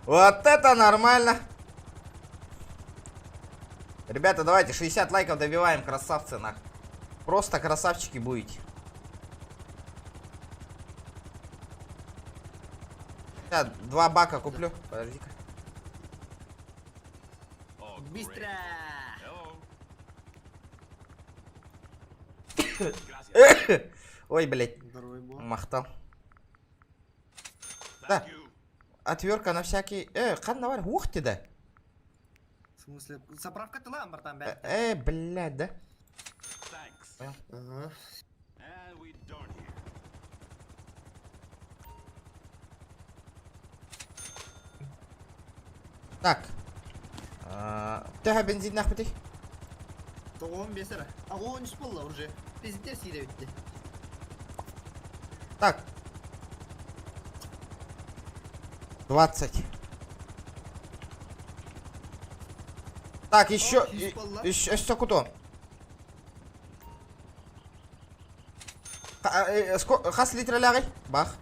Вот это нормально. Ребята, давайте 60 лайков добиваем, красавцы, нах. Просто красавчики будете. Сейчас, два бака куплю. Подожди-ка. Быстро! Ой, блядь. Махтал. Да. Отвертка на всякий... Э, ханна бар, ух ты да. В смысле, заправка тыла, братан, бля. Э, блядь, да? Ага. Так. Төһө бензиннэхпитий? 95 эрэ. А 13 буолла уже. Пиздец иирэ бүттэ. Так. 20. Так, еще, еще, еще куда? Хас литралааҕый? Бах.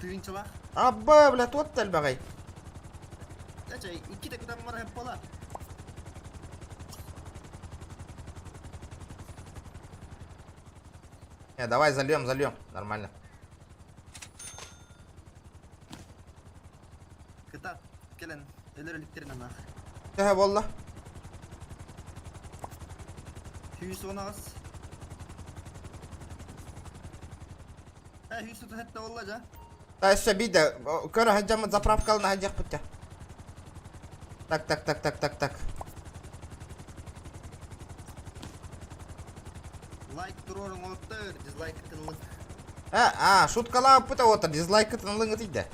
Тыынчалаах. Абба, бля, туот элбэҕий. Чай, иккитэ кутан бара буола. Не, давай зальем, зальем. Нормально. Кытат, кэлэн, өлөр өлүктэрин анаах. Төһө буолла? 118. Э, 137 буолла дьа. Та өссө биирдэ көрө сылдьаммыт заправкалана сылдьыахпыт дьэ. Так, так, так, так, так, так. Лайк туруоруҥ уолаттар, дизлайк ытыллыҥ. А, а, шуткалаабыппыт уота, дизлайк ытыллыҥ ытыйда.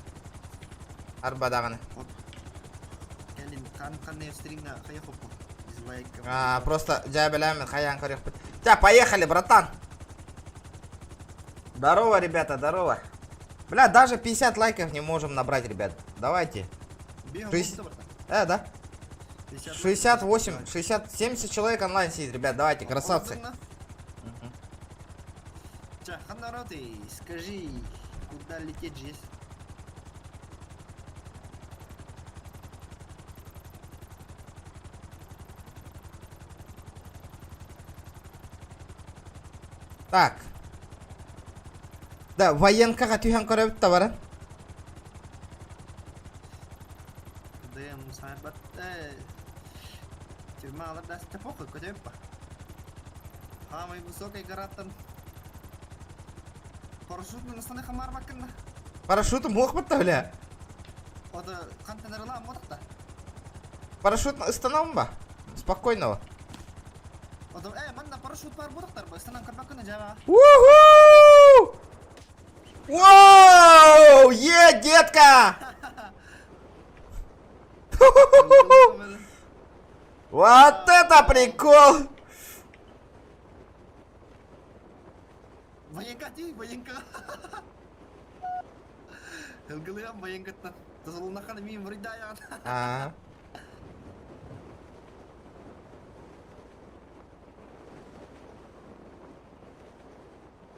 Арба даҕаны. Кэлин хан ханна стриҥҥа хайа хоппу. Дизлайк. А, просто дьээбэлээмин хайаан көрүөхпүт. Тя, поехали, братан. Здорово, ребята, здорово. Бля, даже 50 лайков не можем набрать, ребят. Давайте. 60... да? 68, 60, 70 человек онлайн сидит, ребят, давайте, красавцы. Ча, народ, скажи, куда лететь здесь? Так. Да, военкаҕа түһэн көрөбүт да баран. ДМ сайбат тюрьма алар да похуй көтөп Самый высокий гораттан парашютный настаны хамар баккынна. Парашютым уохпут бля. Ода хантанарыла мотокта. Парашют ыстанамын ба? Спокойного. Ода э манна парашют бар ботоктар ба ыстанан көрбөккүнэ жаба. Уху! Вау! Е, детка! Вот это прикол! Военка ти, военка. Ылгылыам военкаттан. Тозолунахана мин врыдаян. А.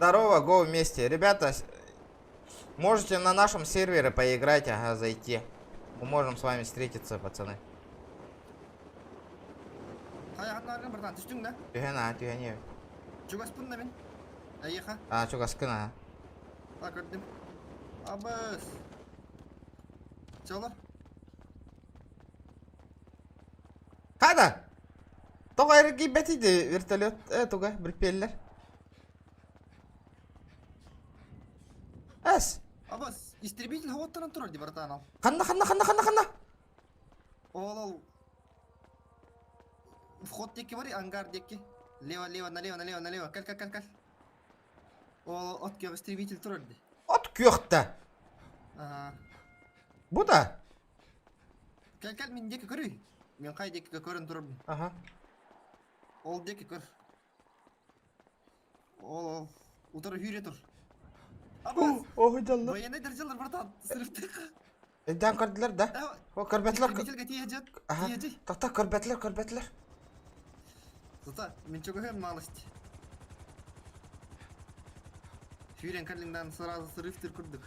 Здорово, го вместе. Ребята, можете на нашем сервере поиграть, ага, зайти. Мы можем с вами встретиться, пацаны. Хайа братан, түстүң да? Түһэн, а, түһэн Чугаспын да мин. Айыха. А, чугаскын, а. А, көрдүм. Абыс. Чолор. Хада! Тоҕо эргийбэтий вертолет, э, туга, бүрпиэллэр. Эс! Абас, истребитель хоттаран турар ди, братан ал. Ханна, ханна, ханна, ханна, ханна! Ол ол. Вход диэки барый, ангар диэки. Лево, лево, налево, налево, налево. Кэл, кэл, кэл, кэл. Ол от күөх истребитель турар ди. От күөхтэ. Ага. Бу да? Кэл, кэл, мин диэки көрүй. Мен қай диэки көрөн турарбын. Ага. Ол диэки көр. Ол, ол. Утары хүрэ тур. Абас! Ой, далла. Военный дыржылар, братан. Сырыптык. Эден көрдүлэр да? О, көрбөтүлэр. Истребительге тиийэ Ага. Тиийэ Тата көрбөтүлэр, көрбөтүлэр. Зата, мен чогоһем малость. Фюрен калиндан сразу срыв курдук.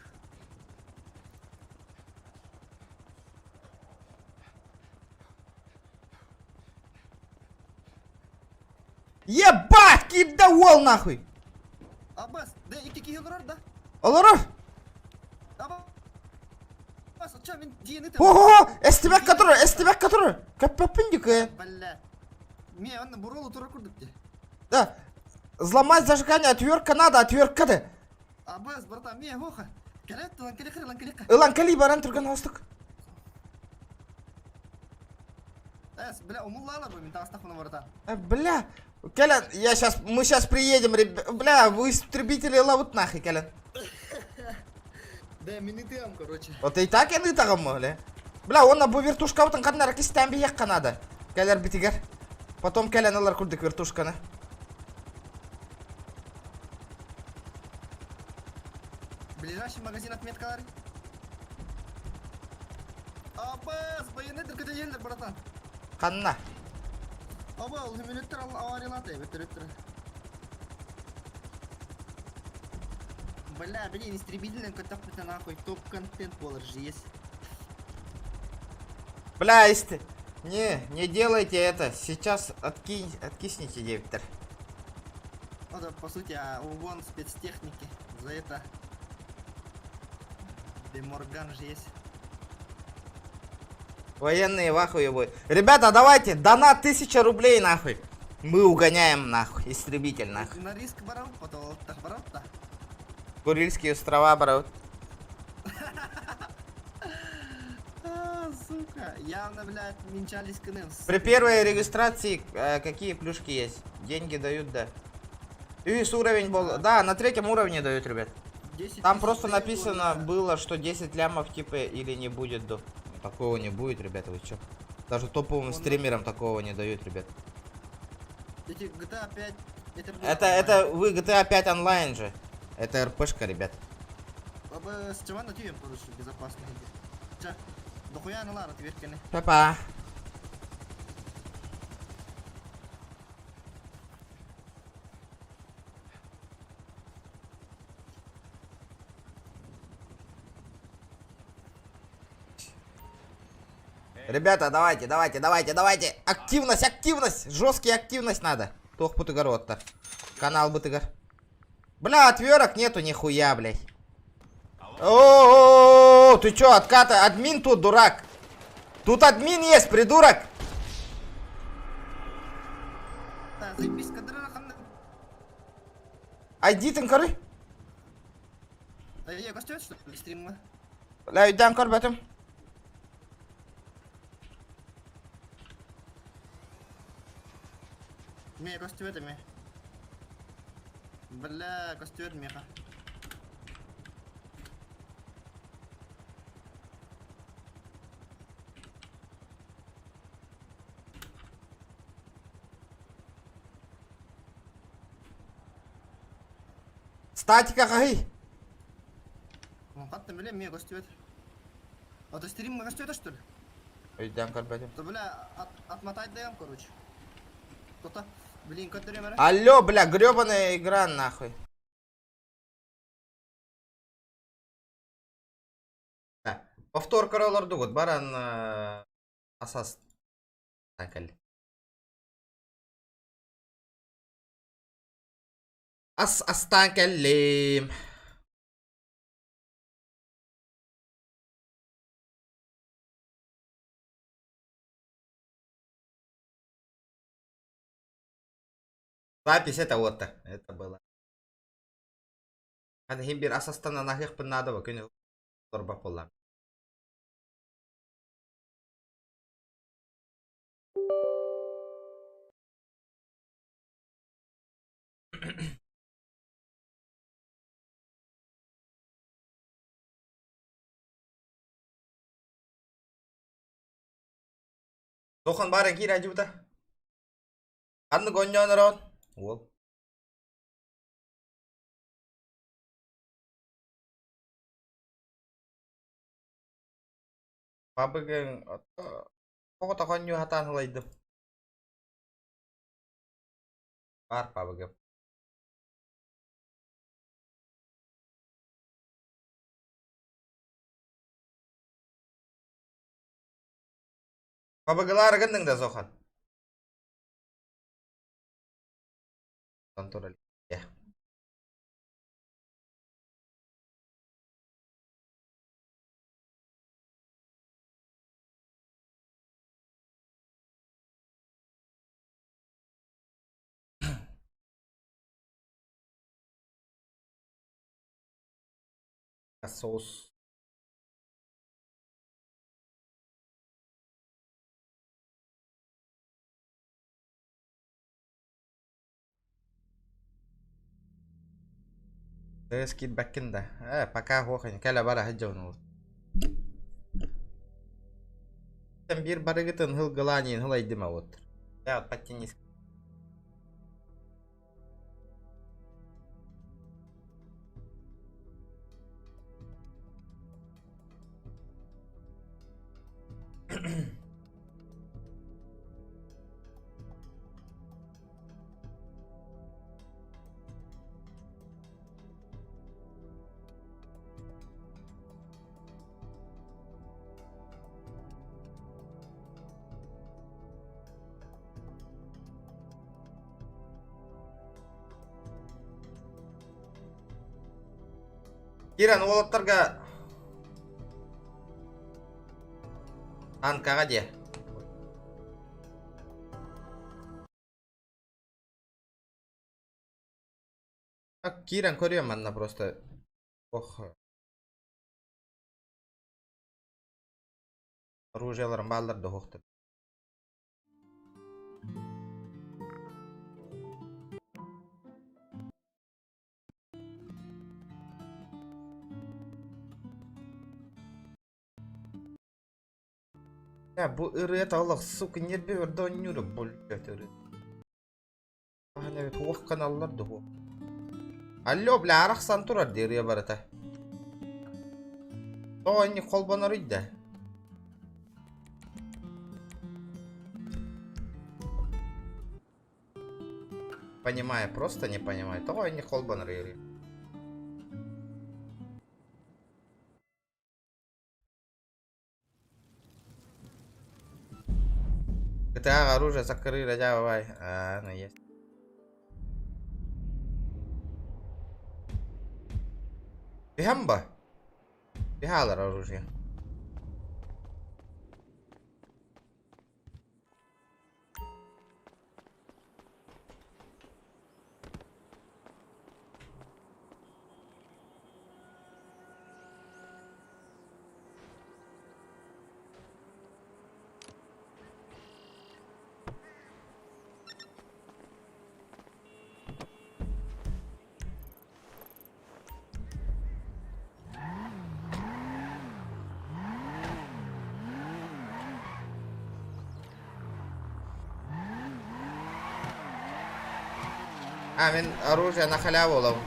Ебать, кирдэ уол нахуй! Абас, да икки киһи олорор да? Олорор! Абас, ча мен диэни Хо-хо-хо! Эстибэккэ турар, эстибэккэ турар! Көппөппүн дикэ. Бля. Ме, онно буролу турар курдук де. Да. Взломать зажигание, отвертка надо, отвертка да. Абас, братан, ме, хоха. Кэлэт, ылан кэлиэхэ, ылан кэлиэхэ. Ылан кэли баран түргэн хостук. Эс, бля, умуллаалар бу, мин таҕыстахпына барыта. Бля, кэлэн, я сейчас, мы сейчас приедем, ребят, бля, вы истребители ловут нахуй, кэлэн. Да, мин ытыам, короче. Вот и так я ытаҕым, бля. Бля, уонна бу вертушкабытын ханна эрэ кистээн биһиэххэ наада. Кэлэр битигэр. Потом кэлэн ылар курдук вертушканы. Ближайший магазин отметкалар. Абас, баянетер көтө братан. Ханна? Аба, ол минуттар авариялаты, бөтөрөттөр. Бля, блин, истребительный көтөк нахуй топ-контент болар же есть. Бля, исти. Не, не делайте это. Сейчас откисните, девиттер. Ну да, по сути, а угон спецтехники. За это Деморган же есть. Военные в ахуе будут. Ребята, давайте, донат 1000 рублей нахуй. Мы угоняем нахуй, истребитель нахуй. На риск барам, потом так барам та. Курильские острова, брат. А, сука, явно, блядь, минчались к ним. При первой регистрации какие плюшки есть? Деньги дают, да. И с уровень был. Да, на третьем уровне дают, ребят. 10 Там тысяч просто рублей написано было. было, что 10 лямов типа или не будет до. Такого не будет, ребята, вы чё? Даже топовым Он- стримерам такого не дают, ребят. Эти GTA 5, это Это вы GTA 5 онлайн же. Это РПшка, ребят. Аба, с чего на тебе, короче, безопасно. Ча, дохуя на лара, отвертканы. Папа. Ребята, давайте, давайте, давайте, давайте. Активность, активность. Жесткий активность надо. Туох бытыгар оттар. Канал бытыгар. Бля, отверток нету нихуя, блядь. О, ты чё, отката? Админ тут, дурак. Тут админ есть, придурок. Да, заебись, кадра ханна. Айдитин көрү. Да я костюм, что ли, стримма? Бля, өйдөөн көрбөтүм. Ме костюм это ме. Бля, костюм меха. Статика хаһый. Он хатта бля, ме костюм. А ты стрим костюм что ли? Өйдөөн көрбөтүм. Да бля, отмотать даем, короче. Кто-то, блин, который мэр. Алло, бля, гребаная игра нахуй. Да. Повтор көрө баран асас кэл. Ас астаан кэллим. Запись это вот это было. Хана хим биир ас астанан аһыахпын наада күнү торба буолла. Тохан бары киир ажыбыта. Ханнык оонньоон эрэҕин? Уол. Пабыгын тоҕо оонньуу сатаан ылайдым. Бар пабыгым. Пабыгылаары гынныҥ да Зохан? Контроль. Соус. Тыас киирбэккин да. Ээ, пока суох ини. Кэлэ бара сылдьабын ол. Биир барыгытын хылгылаан иин хылайдым вот. Я вот подтянись. Киран уолаттарга танкаҕа диэ. Киирэн көрүөм манна просто. Ох. Оружиеларым бааллар да уһуктар. Я бу ырыата олох сука нерби өрдө оонньуур блядь ырыа. Хаһан эбит туох каналлар дуо? Алло, бля, арахсан турар дии ырыа барыта. Тоҕо инник холбоноруй да? Понимаю, просто не понимаю. Тоҕо инник холбоноруй ырыа? GTA оружие закрыли, давай. А, ну есть. Түһэн ба? Түһэ оружие. А, мин оружие на халяву ылабын.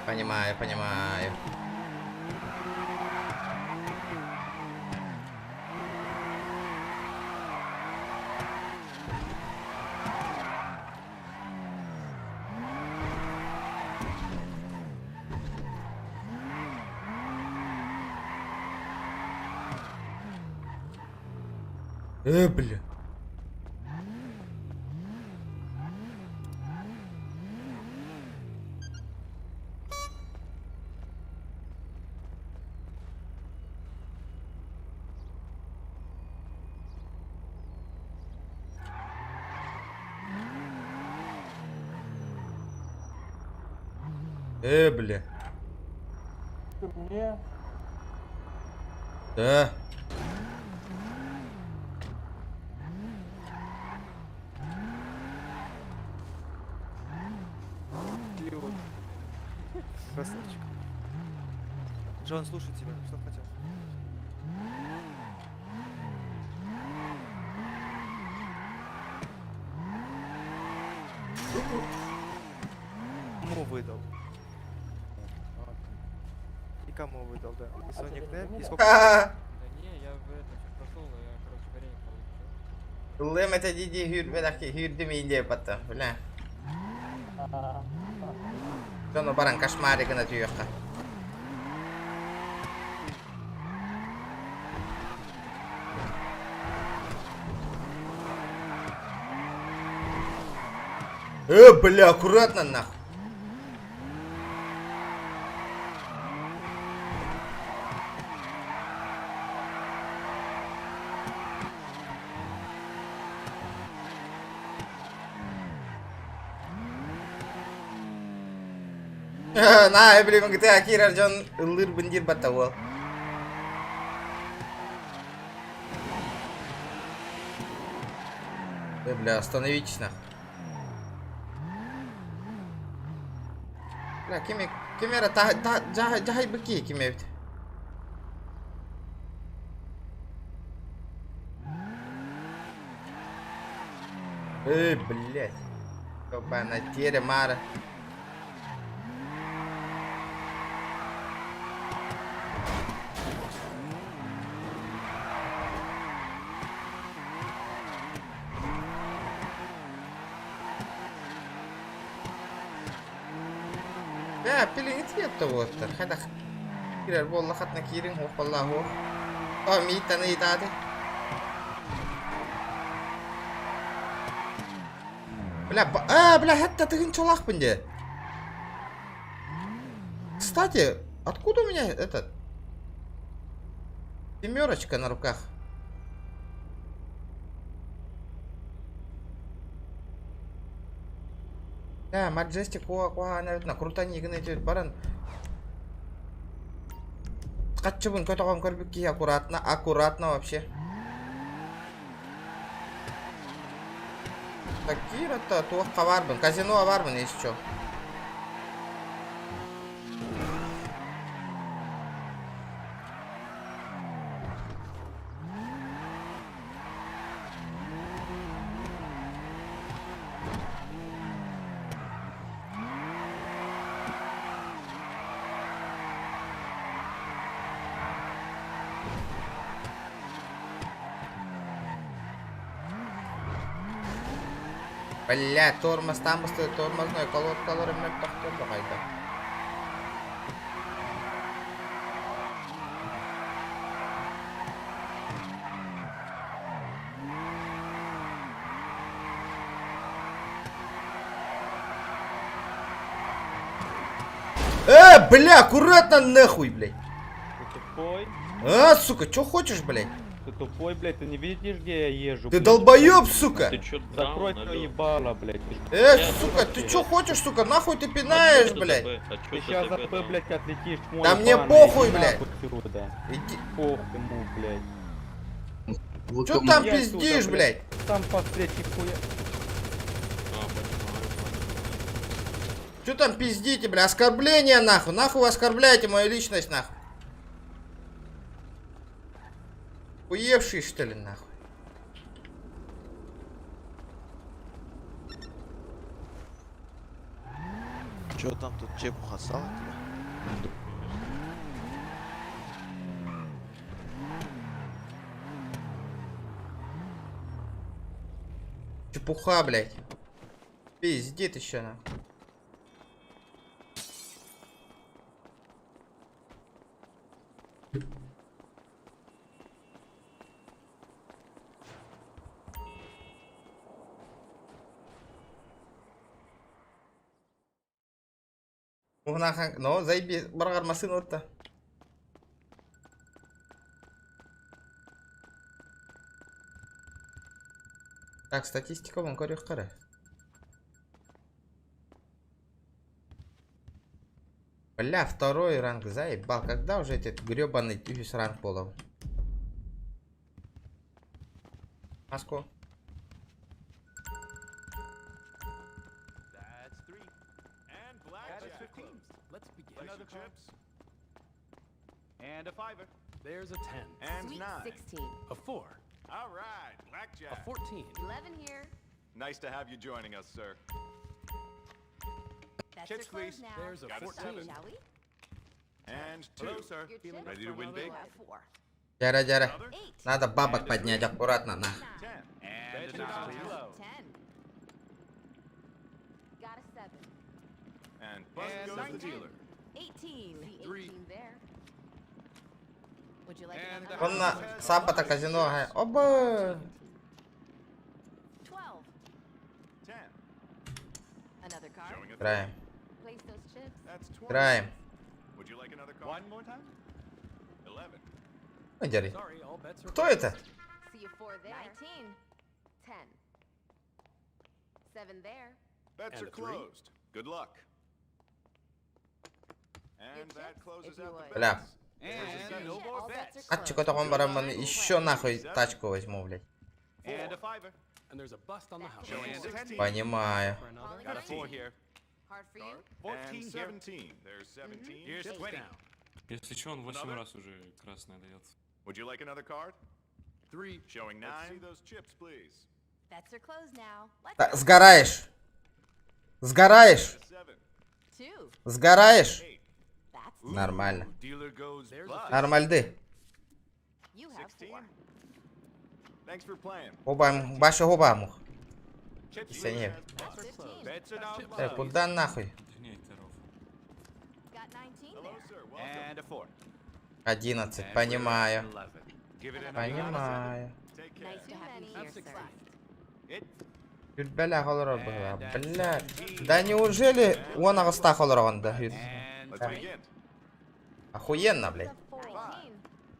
Понимаю, понимаю. Бля. Бля. Мне Да. Красавчик. Джон, слушай тебя. Что хотел? Кому выдал? И кому выдал, да. И свой никнейм, и сколько... Ха-ха. Да не, я в это сейчас прошел, я, короче, варенье получил. Ыллыам этэ дии-дии сүүрбэтэххи сүүрдүм иин диэбэттэ, бля. Дьону баран кошмари гына түһүөххэ. Бля, аккуратно нахуй. На, блин, GTA киирэр дьон ыллыырбын диир батта уол. Бля, остановитесь нахуй. Бля, ким ким эрэ дьаһайбыт киһи ким эбит? Эй, блядь. Ёбана тере мара. Бээ, пилиҥҥит уоттар. Хайдах киирэр буолла хатна киириҥ хуох буолла хуох. О, мииттан ыйытааты. Бля, а, бля, это тыһыынчалаахпын дии. Кстати, откуда у меня этот семерочка на руках? Да, Маджестик куһаҕан эбит, крутани гына этибит баран хаччыбын көтөҕөн көрбүт киһи аккуратно, аккуратно вообще. Так киир-то туохха баарбын, казино баарбын если чё. Бля, тормоз там стоит, тормозной колодкалары мөлтөхтөр баҕайда. Бля, аккуратно нахуй, блядь. Ты тупой? А, сука, чё хочешь, блядь? Ты тупой, блядь, ты не видишь, где я езжу? Ты блядь? долбоёб, сука! Ты чё, Закрой твое ебало, блядь. Ты Сука, ты чё хочешь, сука? Нахуй ты пинаешь, блядь? Ты сейчас за ПП, блядь, отлетишь, чмо Да мне ебаное, похуй, иди блядь. нахуй отсюда. Иди. Похуй ему, блядь. Чё там Я отсюда, пиздишь, блядь? Там по встрече хуя. Чё там пиздите, бля? Оскорбление, нахуй. Нахуй вы оскорбляете мою личность, нахуй. Уевший, что ли, нахуй? Чё там тут чепуха стала тебе? Чепуха, блядь. Пиздит еще, нахуй. Но заеби, баргар машина вот-то. Так, статистика вон көрүөх. Бля, второй ранг заебал. Когда уже этот гребаный тюфис ранг был? Маску. And a fiver. There's a 10. And Sweet 9. 16. A 4. All right, blackjack. A 14. 11 here. Nice to have you joining us, sir. Bets Chips, are closed please. now. There's a Got 14. Shall we? And 2. Hello, sir. Your Feeling chips? ready to win big? Four. Дяра, дяра. Надо бабок поднять аккуратно, на. And a 9. 10. Got a 7. And bust And goes the 19. dealer. 18. Three. 18 there. Would you like And another? the Онно house has сааппата five казино chips. аһай. Оба! 12. 10. Another card. Showing a three. Играем. Place those chips. That's 20. Играем. Would you like another card? One more time? 11. Ну, дери. Sorry, all bets are Кто это? See you four there. 19. 10. 7 there. Bets And are a three. closed. Good luck. Your And that chips, closes if you out the would. Бля. bets. And no more All bets bets. are Атчик отоҕон бараммын еще нахуй тачку возьму, блядь. And A fiver. And there's a bust on the house. Showing And 16. Понимаю. for another. Calling Got a nine. four here. Hard for you. And 14 here. 17. There's 17. Here's Chips 20. down. Если что, он 8 Another? раз уже красное дает. Would you like another card? Three. Showing 9. Let's see those chips, please. Bets are closed now. Let's Так, go. сгораешь. Сгораешь. Seven. Two. Сгораешь. Eight. That's Нормально. Dealer goes bust. Нормальды. you have 16. four. Thanks for playing. Оба, баша оба мух. Chips Пенсионер. That's 15. Bets are now Э, closed. куда нахуй? Да не, это ров. Got 19 Hello, there. sir. Welcome. And a four. 11, And we're at понимаю. 11. Give it another. Понимаю. Take care. Nice to have you here, That's sir. It. Бля, холорор была. Бля. Да неужели он аҕыстаах олороҕун да? And Let's Да. begin. Охуенно, блядь. 14.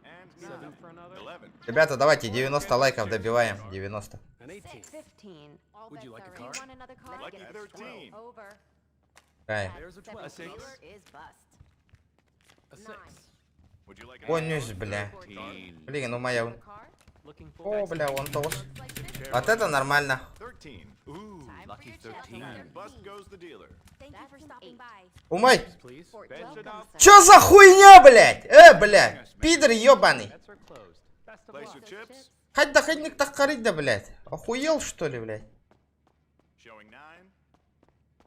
And seven nine. for another. 11. Ребята, давайте 90 лайков добиваем. 90. An 18. 15. All Would you bets like a are in. card? Do you want another card? Lucky Get 13. Over. Играем. There's a 12. A Dealer six. is bust. A Nine. six. Would you like Конюсь, бля. 13. Блин, ну моя... Card? Looking for О, бля, он тоғыз. Looks like 15. Вот это нормально. 13. Ooh, Time for lucky your chips. 13. And bust goes the dealer. Thank you for stopping by. Умай! Please. Welcome, sir. Чё за хуйня, блядь? Блядь! Пидор ёбаный! Bets are closed. Best of Place luck. your chips. Хоть да хоть так хорить да, блядь. Охуел, что ли, блядь? Showing 9.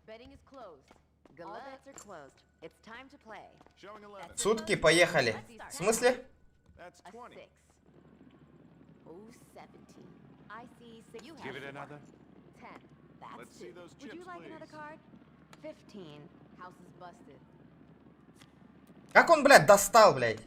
Betting is closed. Good All bets are closed. It's time to play. Showing 11. Сутки поехали. В смысле? That's A 20. six. Oh, 17. I see six. You have Give it four. another. 10. That's Let's two. see those Would you chips, like another please. card? 15. House is busted. Как он, блядь, достал, блядь?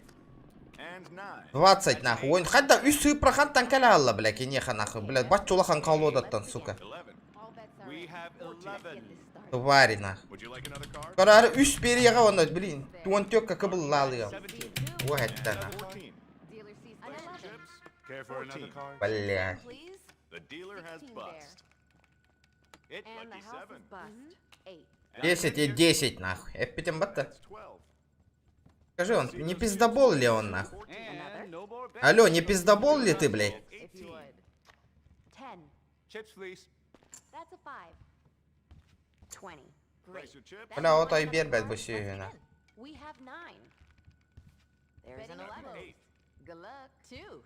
And 9. 20 нахуй. Он хоть да үс сыпрахан танкаля блядь, кинеха нахуй, блядь, бат чулахан колодаттан, сука. 11. All bets are We in. have Let's 11. get this started. Твари нахуй. Would you like another card? Карары үс береге оны, блин, он тек как был лалыга. 17. Ой, это нахуй. 14. Dealer sees Place your 11. chips. Care for another 14. card? Блядь. Please. The dealer has 16 bust. It And the lucky house 7. is bust. 8. 10 и 10 нахуй. Эпитем батта. That's 12. Скажи, он не пиздобол ли он нахуй? And no more bets. Алло, не пиздобол ли ты, блядь? If you would. 10. Chips, please. That's a 5. 20. Great. Place your chips. Бля, вот Another айбер, блядь, card? бу Let's сүйү, нахуй. begin. We have 9. There's an 11. 8. Good luck. 2.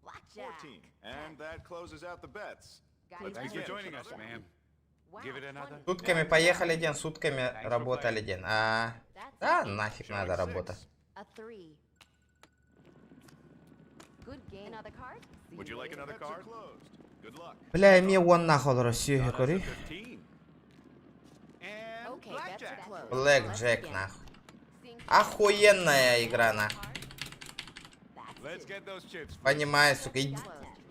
Blackjack. 14. And that closes out the bets. Got Let's Thanks for begin. joining us, ma'am. Wow, Give it another. 20. Сутками поехали день, сутками работали день. А, That's да, an eight. нафиг надо работа. A 3. Good game. Another card? See Would you like later. another card? Closed. Good luck. Бля, эми он нахуй Россию Got us a кори. 15. And Okay, bets are blackjack. closed. Блэк Let's Джек begin. нахуй. Seeing Охуенная игра нахуй. That's Let's two. get those chips. Понимаю, сука, иди, Closed.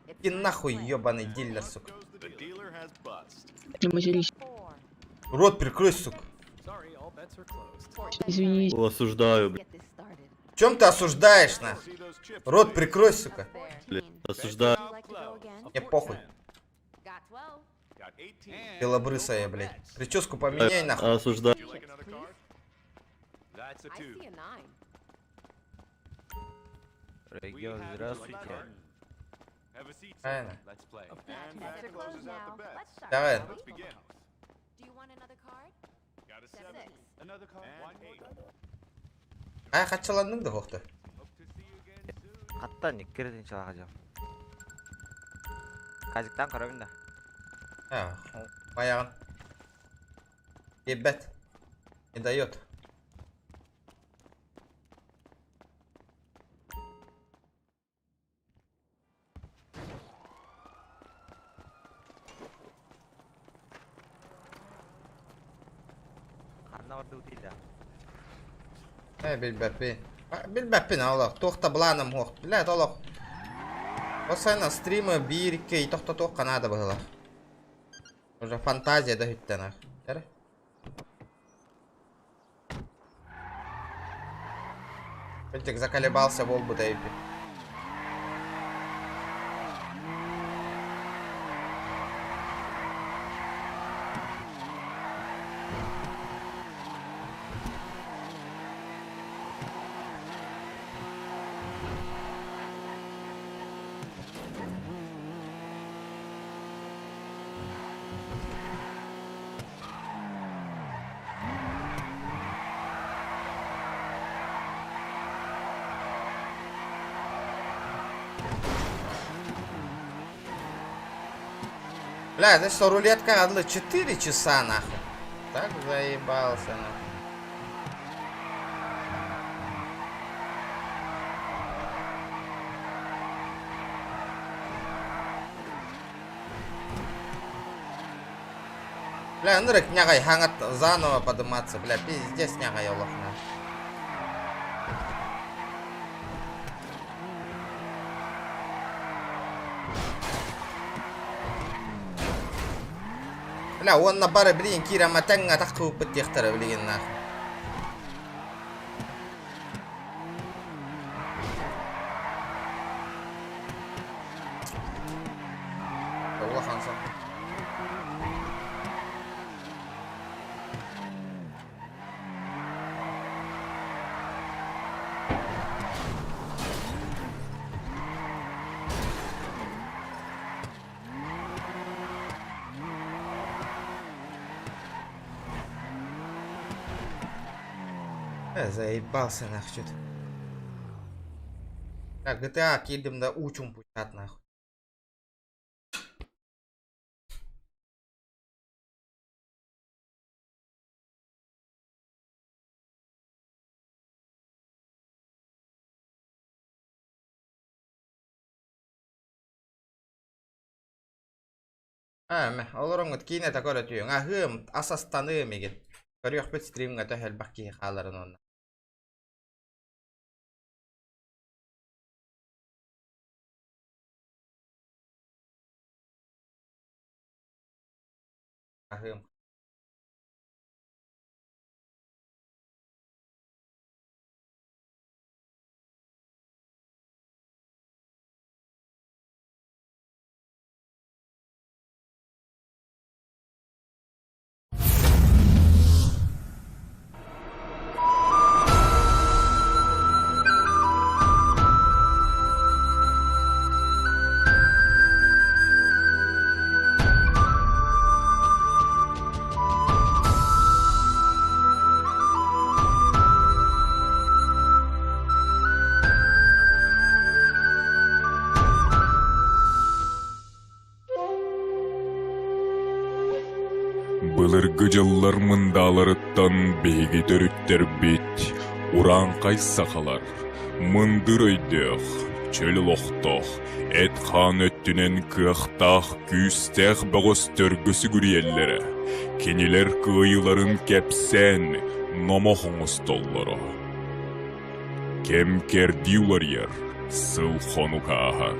It's иди time to нахуй, play. ебаный дилер, сука. The dealer has bust. Не матерись. Four. Рот прикрой, сука. Sorry, all bets are closed. Извини. Осуждаю, Get this started. Чем ты осуждаешь, нахуй? See those chips, Рот please. прикрой, сука. There. Осуждаю. Would you like to go again? Мне похуй. Got 12. Got 18. And Белобрысая, no more блядь. bets. Прическу поменяй, нахуй. Осуждаю. Would you like another card? That's a I two. see a 9. We have здравствуйте. 11. Have a seat, sir. Правильно. Let's play. And Bets that are closed closes out now. the bets. Let's start. Давай. shall we? Let's begin. Do you want another card? Got a 7. Six. Another card. And One more 8. time. А, хачаландың да хохты. Hope to see you again soon. Хаттан иккердин чалахажам. Казиктан карабин да. А, баягын. Ебать. Не дает. Ханна бардыбыт illa? Э, билбэппин. Билбэппин олох. Туох да былааным суох. Блядь, олох. Постоянно стримы биир-икки ый тохтотуохха наада быһыылаах. Уже фантазия да үттэн ах. Эрэ. Пентик заколебался буолбута эбит. Бля, это что, рулетка адлы 4 часа нахуй. Так заебался нахуй. Бля, ынырык ньаҕай хаҥат заново подыматься, бля, пиздец ньаҕай олох на. Бля, уонна бары билигин киирэн тэҥҥэ таххыбыппыт диэхтэрэ билигин нахуй. Улахан сон. Э, заебался нахуй что-то. Так, GTA киирдим да учум пучат нахуй. Ээ, олороҥҥут киинэтэ көрө түһүҥ. Аһыым, ас астаныым игин. Көрүөхпүт стримҥа төһө элбэх киһи хааларын уонна. Аһыым. Былыргы дьыллар мындааларыттан биһиги төрүттэрбит урааҥхай сахалар, мындыр өйдөөх, чөл олохтоох, эт-хаан өттүнэн кыахтаах күүстээх бөҕөстөргө сүгүрүйэллэрэ, кинилэр кыайыыларын кэпсээн номох оҥостоллоро. Кэм-кэрдии уларыйар, сыл-хонук ааһар.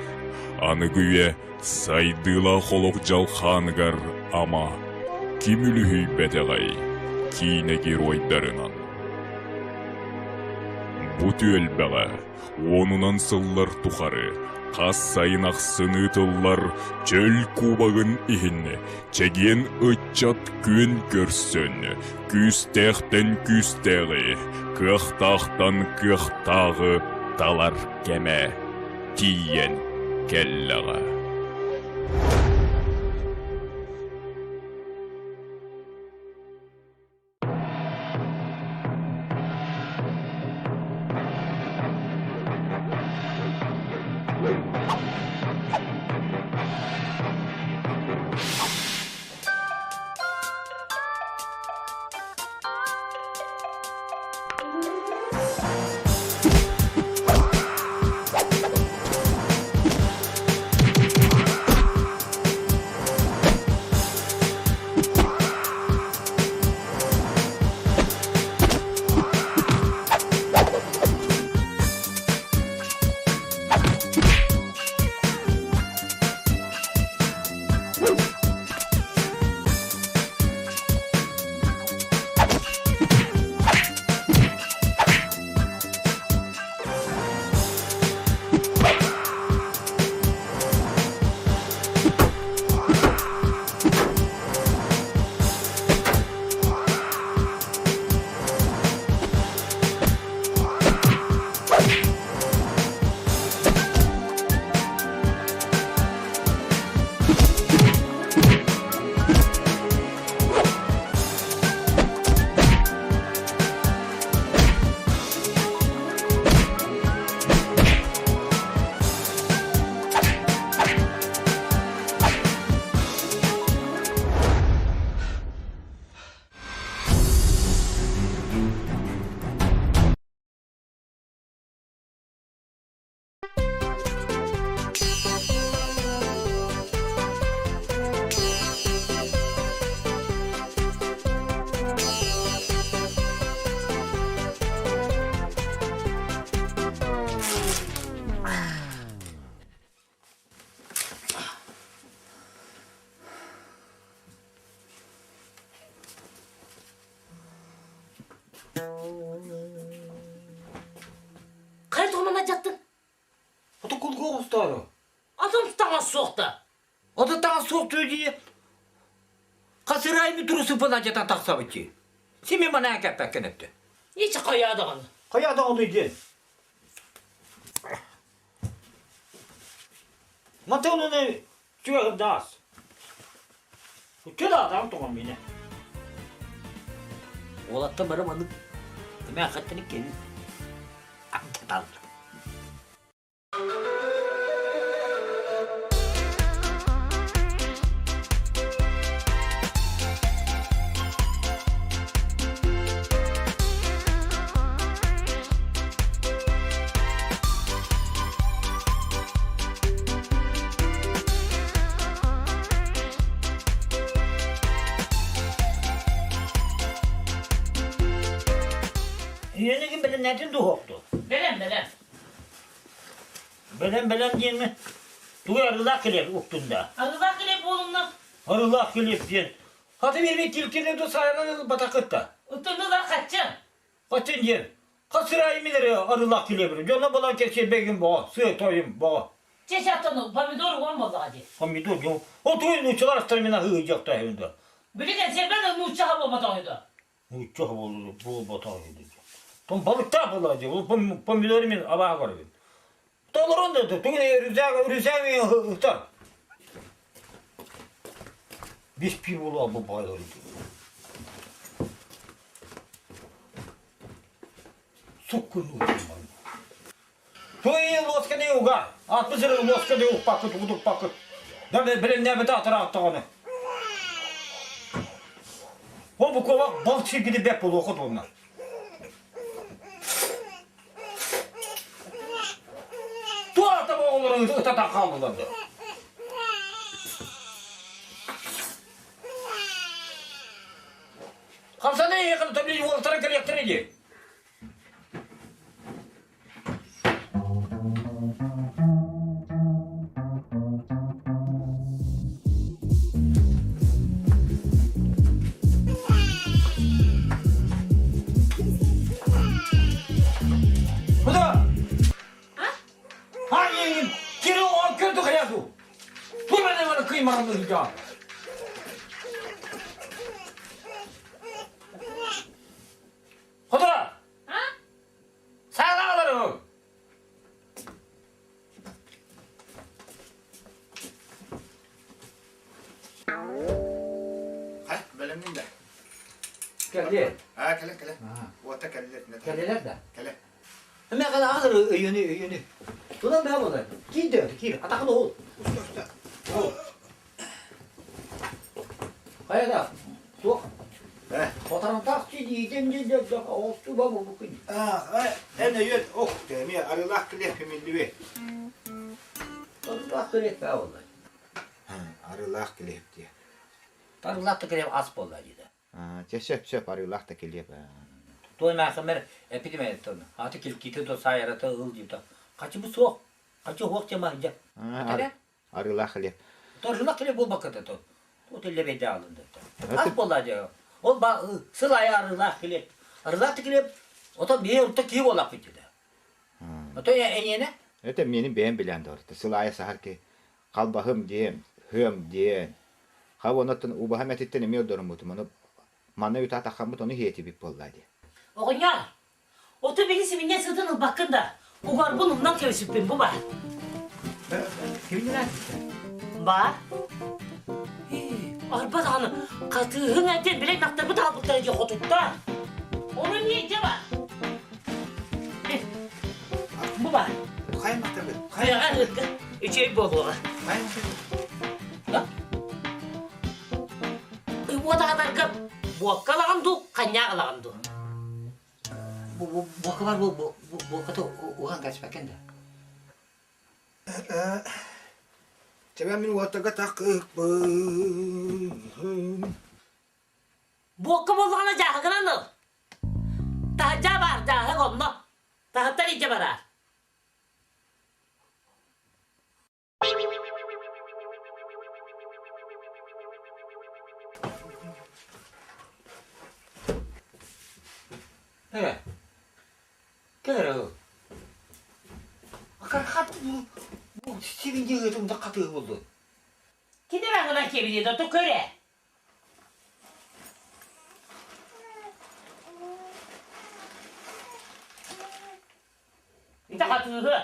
Аныгы үйэ сайдыылаах олох дьалхааныгар ама ким үлүһүйбэтэҕэй киинэ геройдарынан. Бу түөлбэҕэ уонунан сыллар тухары хас сайын ахсын ыытыллар чөл кубогын иһин чэгиэн ыччат күөн көрсөн, күүстээхтэн күүстээҕи, кыахтаахтан кыахтааҕы талар кэмэ тиийэн кэллэҕэ. Хайа туһунан дьаттын? Ото кулгуох устаару. Атын таҥас суох да. Ото таҥас суох дии. Хасырайми турусуппун адьатан тахсабыт дии. Сими манаа кэппэккин өттө. Ичи хайаа даҕаны. Хайаа даҕаны диэн. Матыыныны чүөһүрдаас. Үчү да атаҕым тоҕон минэ. Уолаттар бары маннык эмээххиттэн иккиһин аттаталлар. Үйэнигин бэлэмнээтин дуһуохту. Бэлэм, бэлэм. Бэлэм, бэлэм диэҥҥэ тугу арыылаах килиэп уктун да? Арыылаах килиэп буолумна. Арыылаах килиэп диэн. Хаты биэрбит килкини ду сайынан ылбатахыт да. Ыттыннылар хаччы. Хаччын диэн. Хас сырайы минере арыылаах килиэбир. Дьоно булан кэпсиэрбэгин боҕо, сыа тойум боҕо. Чэ чаттан помидор уон боллаҕа дии. Помидор дьон. Ол тугу нууччалар астармина ыйдьахтаһын да. Билигин сербен нууччаха буолбатах үһү Нуучча буолбатах үһү. Том балыктаах буолла дии. Ол помидоры мин абааһы көрөбүн. Толорон да тугу рюкзак рюкзак ытар. Бес пи була бу байлар. Суккун Туй лосканы уга. Атты жыры лосканы укпакыт, удукпакыт. Да билиннәбит атырааттаҕаны. Ол бу куобах балык сиргини бэп буолуохут уонна. Туата оҕолорун ытата хааллылар да. Хамсаны эйиэхэ төбү уолтара кэлиэхтэрэ дии. Куда? Хай, киru kötü kıyasu. Bu bana bana kıymalı hıca. Куда? Саҕаларым. Хай, бэлэмнин да. Кэллиэ. Аа, кэлэ, кэлэ. Уота кэллэр. Кэллилэр да? Кэлэ. Эмэ кала өйөнү өйөнү. Тунан бää болар. Киир киир. Атакын оол. Уста, уста. Оол. Хайда. Туох. Хотарантаах дии дии оосту ба бу күн. Аа, эн өйөн ох, эми арылаах килиэп химиллибе. Арылаах килиэп баа болар. Арылаах килиэп дии. Арылаах килиэп ас болла диде. Чэ сөп сөп арыылаах да килиэп. Той маахымер эпидемия тон. Аты килките до сайарата ыл дита. Качы бу суох. Качы хуох чема жа. Арыылаах килиэп. Торжулак килиэп болбакката то. Тот элле бейде алынды. Ас болла жа. Ол ба сыл айы арыылаах килиэп. Арыылаах килиэп ото бие урта ки болак битиде. Ото эниене? Это мени бэйэм билэн дорто. Сыл айы сахар ки халбаһым диэн, хыам диэн. Хав онотон убаһам этиттен эмиэ ордоруммутум. Ону манна үтэ атахаммыт ону хиэтибит буолла дии. Оҕонньор, ото били сибинньэ сытын ылбаккын да, угарбын умнан кэбисиппин бу ба. Кимнинэн? Ба? Арба даҕаны хатыыһыҥ этин билэн махтарбыт аалбыттара дии хотуттар. Ону не ба? Бу ба. Хаймахтарбыт. Хайаҕа ыырга үчүгэй буолуоҕа. Уотаҕаларга буокка ылаҕын дуу, ханньаах ылаҕын дуу? Буокка бар бу буокката уһан кэспэккин да. Чэбэ мин уотага такыппын. Буокка буоллаҕына дьааһыгынан ыл. Таһырдьа бар, дьааһык онно. Таһыттан илдьэ бараар. Эрэ. Кэл эрэ ыл. Хат бу сибиньи ыытым да хатыы булдун. Кини баҕына кэбиниэ да то көрө. Ити хатыыһы.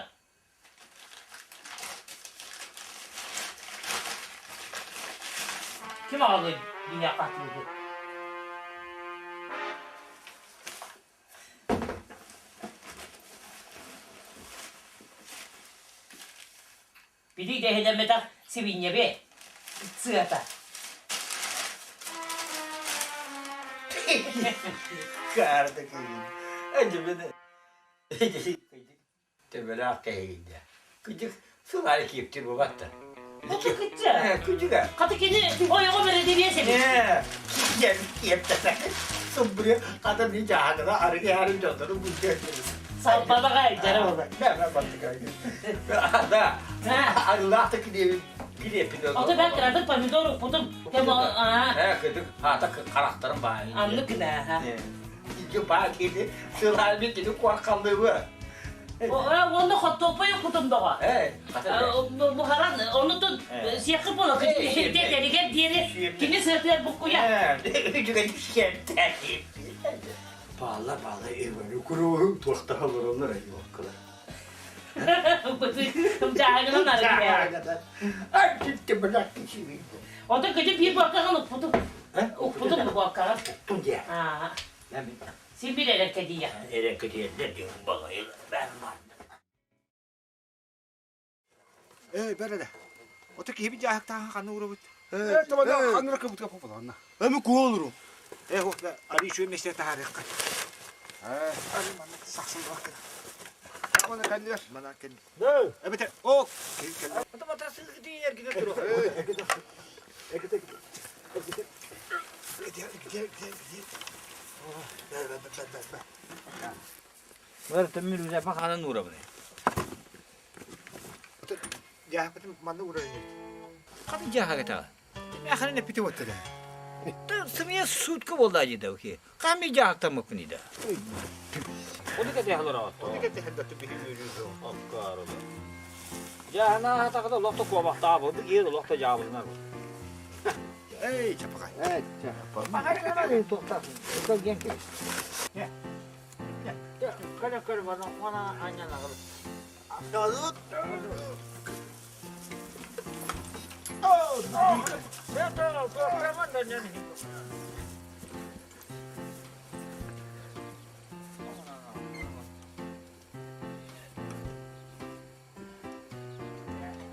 Ким аҕалый биһиэхэ хатыыһы? Били дэһинэммэтэх сибиинньэби сыата. Карта киһин. Эдьибин Төбөлөөх киһигин Күдьүк сылаары кииптир бубатта. Кытча. Күдьүгэ. Хата кини ойоҕо бэрэдириэ сэбит. Киэп киэптэтэ. Сумбуре хата ми жаһагына арыгы арын дьоннору бүлгө. Салбалаҕа дьара болар. Бә баттыга. Да. Арылаах та килиэбин килиэппин. Ото бен кыратык помидор укпутум. Э кыдык хаата харахтарым баайын. Аннык гына. Икки баа кини сылаами кини куоркаллыбы. Онно хоттуоппай укпутум доҕо. Буһаран онутун сиэххи буола тиэтэригэр диэри кини сыатыгар буккуйа. Баалла баалла эваны куруһун туохтаха олороллор айуоккалар. Жаагынан арыгы. Ото кыжы биир буоккаҕын укпутум. Укпутум буоккаҕын. Уктум дии. Син бир эрэккэдийэ. Эрэккэдийэллэр диэн балайы баар Эй, бэр эрэ. Ото киһибит дьааһыктааһын ханна уурабыт? Э, табада ханна кыбытка попаланна. Эми куолуру. Э, хо, ари үчүгэй миэстэ таһаарыахха. Э, ари манна сахсын баркына. Мана кэллэр. Мана кэл. Эбэтэр, о, кэл кэл. Ото матасыл китиер ките турух. Эките. Эките. Эките. Где, где, где, где? Бэ, бэ, бэ, бэ, бэ. Бары төммүр үзэпа ханан уурабын. Дьааһыкпытын манна уурар инибит. Хаты дьааһыгытаҕа. Мээхэнин эппити буоттада. Сымыйа сутка буолла дии да ки. Хами дьааһыктаммыппын ида. Ону кэтэһэлэр аҕатта. Ону кэтэһэллэр биһи үөрүү Аккаарыла. Дьааһына хатахата олохто куобахтаабы, бу киэр олохто дьаабылынар. Эй, чапаҕай. Эй, чапаҕай. Махайгана туохтаатын. Көлген кэбис. Көлө көр бана она анньан аҕалып.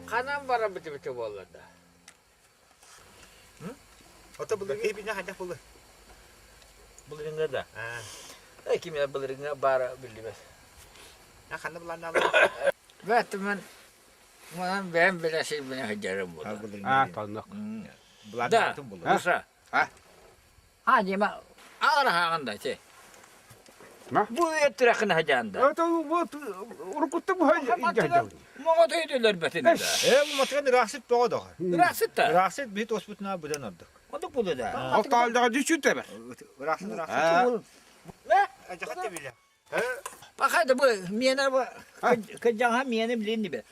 Ханан баран битибите буолла да? Ото былыргы бина хайдах булы? Былырыҥҥа да? Э, ким былырыҥҥа баара биллибэт. Ханна былааннаалар? Бэт мен манан бэйэм билэ сирбинэ сылдьарым буолар. А, таннык. Да, Муса. А? А, дима, ағара хағанда, че. Бу өттүрәхин хажаанда. Это вот урукутта бу Моҕо төйдөлөр бэтин да. Э, бу матыган ырахсыт тоҕо доҕо. Ырахсыт та. Ырахсыт биһи тоспутуна быдан ордук. Одук булу да. Ол таалдаға düşүт эбер. Ырахсыт ырахсыт. Ажахат биле. Пахада бу миэнэ бу кыдьаҥа миэнэ билин дибе.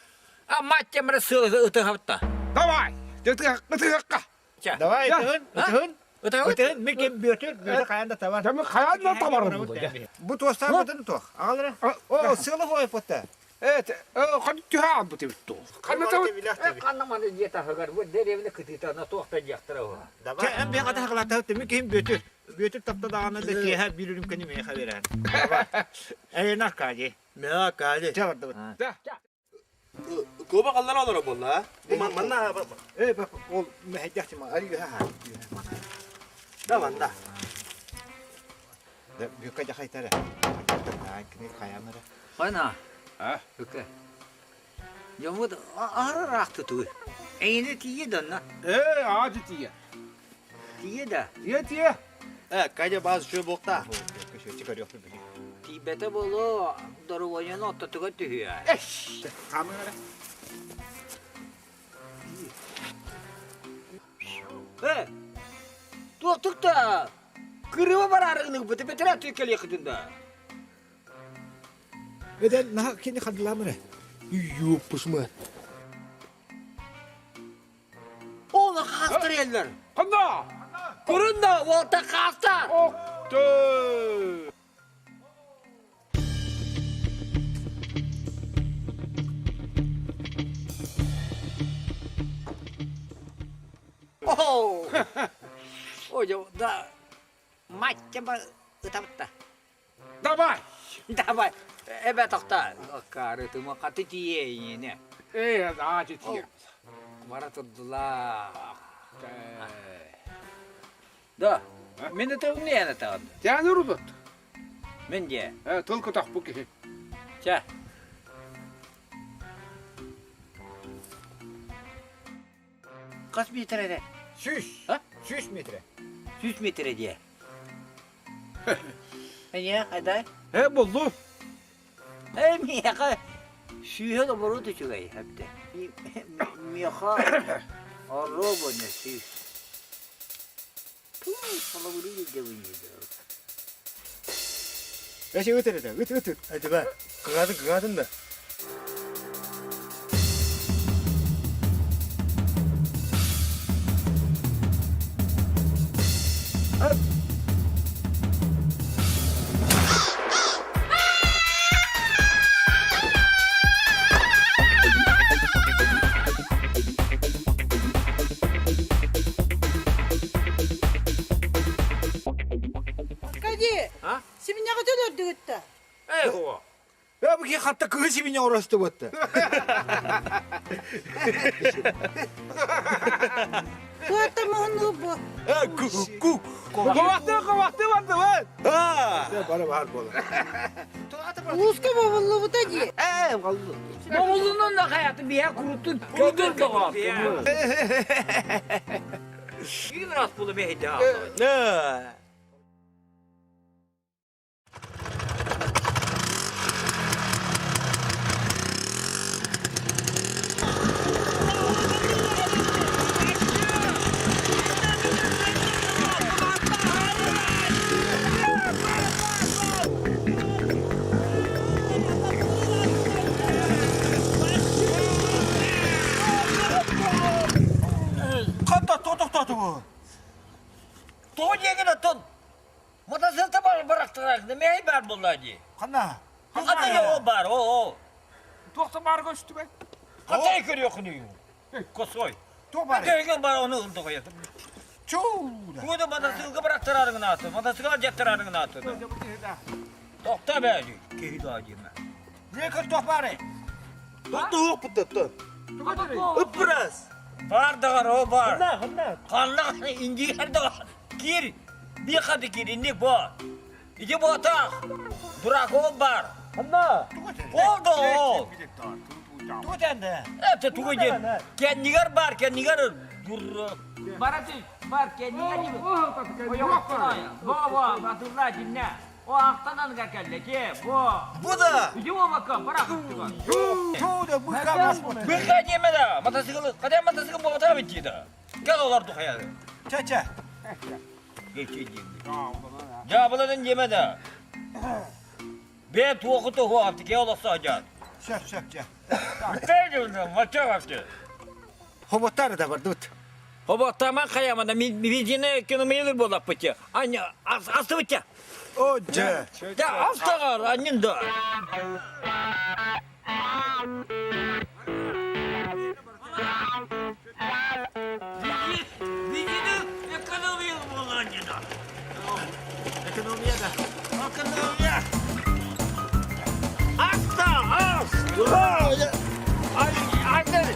А мать темре сылы ытыхапта. Давай. Ытыхакка. Давай ытыһын, ытыһын. Ытыһын микин бүөтүр, бүөтүр хайан да табар. Тэмэ хайан да табар бу. Бу туостаабытын туох. Агалара. О, сылы хой потта. Э, хан түһэ бу тибитту. Ханна табы. Ханна маны дьиэ таһыгар бу деревне кытыытана туохта диэхтэрэ уһа. Давай. Эм бе хата хагылата тэмэ ким бүөтүр. Бүөтүр тапта даҕаны да киэһэ биир үрүмкэни миэхэ берэн. Эйна Аркадий. Мэ Аркадий. Чэ бардыбыт. Куба қаллар олоро буолла. Бу манна Э, ол мэһэйдэх тима, ары үһэ ха. Да манна. Да бүккэ жахайтара. Кини хаянара. Хайна. А? Бүккэ. Дьоммут ары тутуй. Эйини тиийэ донна. Э, аады тиийэ. Тиийэ да. Тиийэ тиийэ. Э, кайда баз үчүгэй буолта. Тиийбэтэ буолуо, доруобуйаны ортотугар түһүө. Хаамыҥара. Э, туохтук да кырыба бараары гыныгбыт, бэтэрээ кэлиэххитин да. Эден наха кини хадыламыры. Юппушмы. Ола хаастар еллер. Ханна? Курунна уолта хаастар. Охты! О! Ой, да. Мать тебя ытабытта. Давай! Давай. Эбэ тохта. Аккары тыма каты тиейине. Э, аачы тие. Бара турдула. Да. Мен это не это. Тяны рудот. Мен де. Э, только так буки. Ча. Кас метр Сүс. А? Сүс метре. Сүс метр де. Эне, хайдай. Э, болду. Э, мияка сүйе да бору түчүгэй хәпте. Мияка оробо не сүй. Ту, салабыры дебин. Эше өтер это, өт өт. Айтыба, кыгадын кыгадын да. Аркадий, А? семеняға төлөрдүгүттө. Эй, хо. Э, бу ки хатта кыгы сибине оросты ботты. Туатта муһуну бу. Э, ку ку. Ковакты, ковакты барды, вай. А! Бара бар бола. Улуска бобуллубута ди. Э, kaldı. Bavulunun da hayatı bir yer kuruttu. Kötür de Bir раз буду бегать. Э. Ханта тотоктоту бу. Тоğun yegine tun. Motosiklet var bıraktılar. Ne var bunlar diye. Ханна. Hadi ya o var o o. Тохта бар көстү бе. Hatayı görüyor konuyu. Kosoy. Тох бар. Görüyor var onu ıldı koyuyor. Чуу. Bu da motosikleti bıraktılar atı. Motosikleti yattılar atı. Tokta be. Keyif acıma. Не кыр тох бары. Тоту путты. Ыпрас. Var da o var. Ханна, ханна. Kanlı ingiler de var. Gir. Bir katı gir indik bu. İki bu atak. Durak o var. Ханна. Oldu o. Тутанды. Evet tuğu gir. Kendiler var kendiler. Dur. Baratı var kendiler gibi. O yok. Bu bu batırlar dinle. O aktadan kakelle ki bu. Bu da. İki bu bakın bırak. Чуу да быка бас бу. Bir kademe de motosikli kadem motosikli bu atağı bitti de. Gel olar duhaya. Ча-ча. Geçeceğim. Ya bulanın yeme de. Ben tuğu tuğu hafta ki olsa acaba. Шөп, шөп, ча. Ne diyorsun? Maça hafta. Хоботтары да бар, дут. Оба таман хаямада ми видине экономиялар болап бите. Аня асты бите. О, жа. Да астагар аннин да. Видине экономия боланина. Экономия да. Экономия. Аста ас. Ay, anne.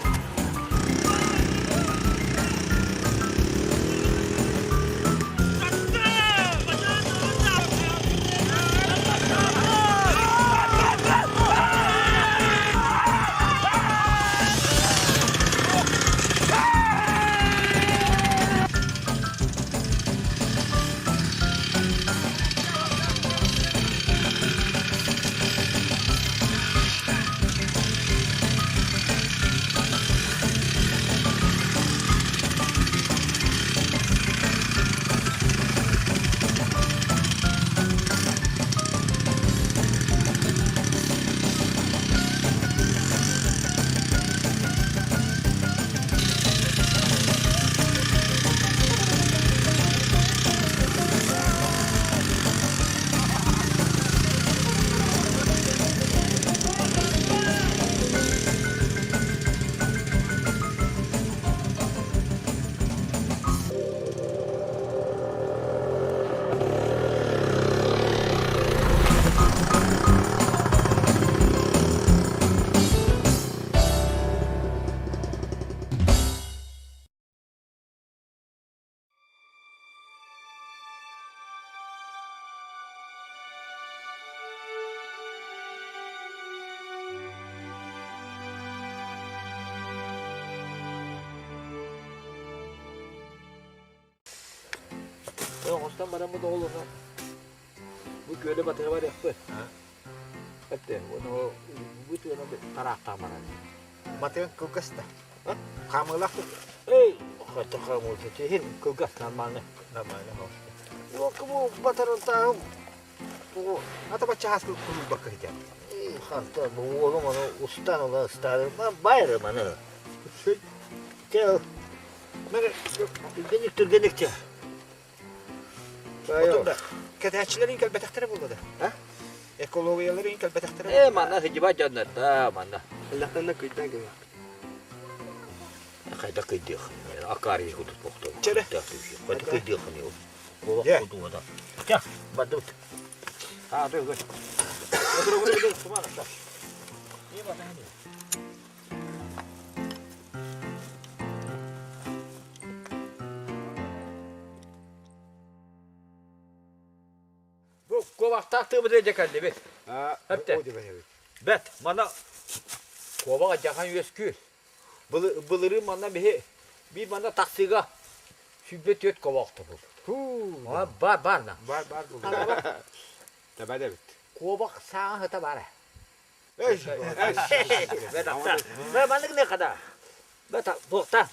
оҥостон бараммыт оҕолорунан бу күөлү батыһа барыахпыт. Эттэ, уонна бу тыаны тараахтаан барар. Матыан кылгас да. Хаамыылаах тут. Эй, хата хаамыыта тиһин кылгас нормально. Нормально. Уокка бу батарантааһым тугу Ата бачча хас кулубакка хитэ. Эй, ханта бу уолум аны устан ыла ыстаары байрым аны. Чэ, түргэнник түргэнник чэ. Отун да кэтээччилэрин кэлбэтэхтэрэ буолла да. Экологияларын кэлбэтэхтэрэ. Э, манна сидьибат дьоннор да, манна. Эллэхтэн кыйдан кэлиэх. Хайда кыйдыах. Акаарый кутут бохто. Чэрэ. Хайда кыйдыах не ол. Куобах кутуга да. Ча, бардыбыт. А, ды, ды. Ды, ды, ды, туман аша. Не батан. Бу куобахтаах тыыбыты дьэ кэллибит. Эптэ. Бэт, мана куобах дьахан үөскүүр. Былырыын манна биһи биир манна тахсыыга 104 куобах тобул. Бар бар на. Бар бар булду. Таба да бит. Куобах сааҥа сыта бара. Эй, Бэ маннык не хада. Бэ туохта.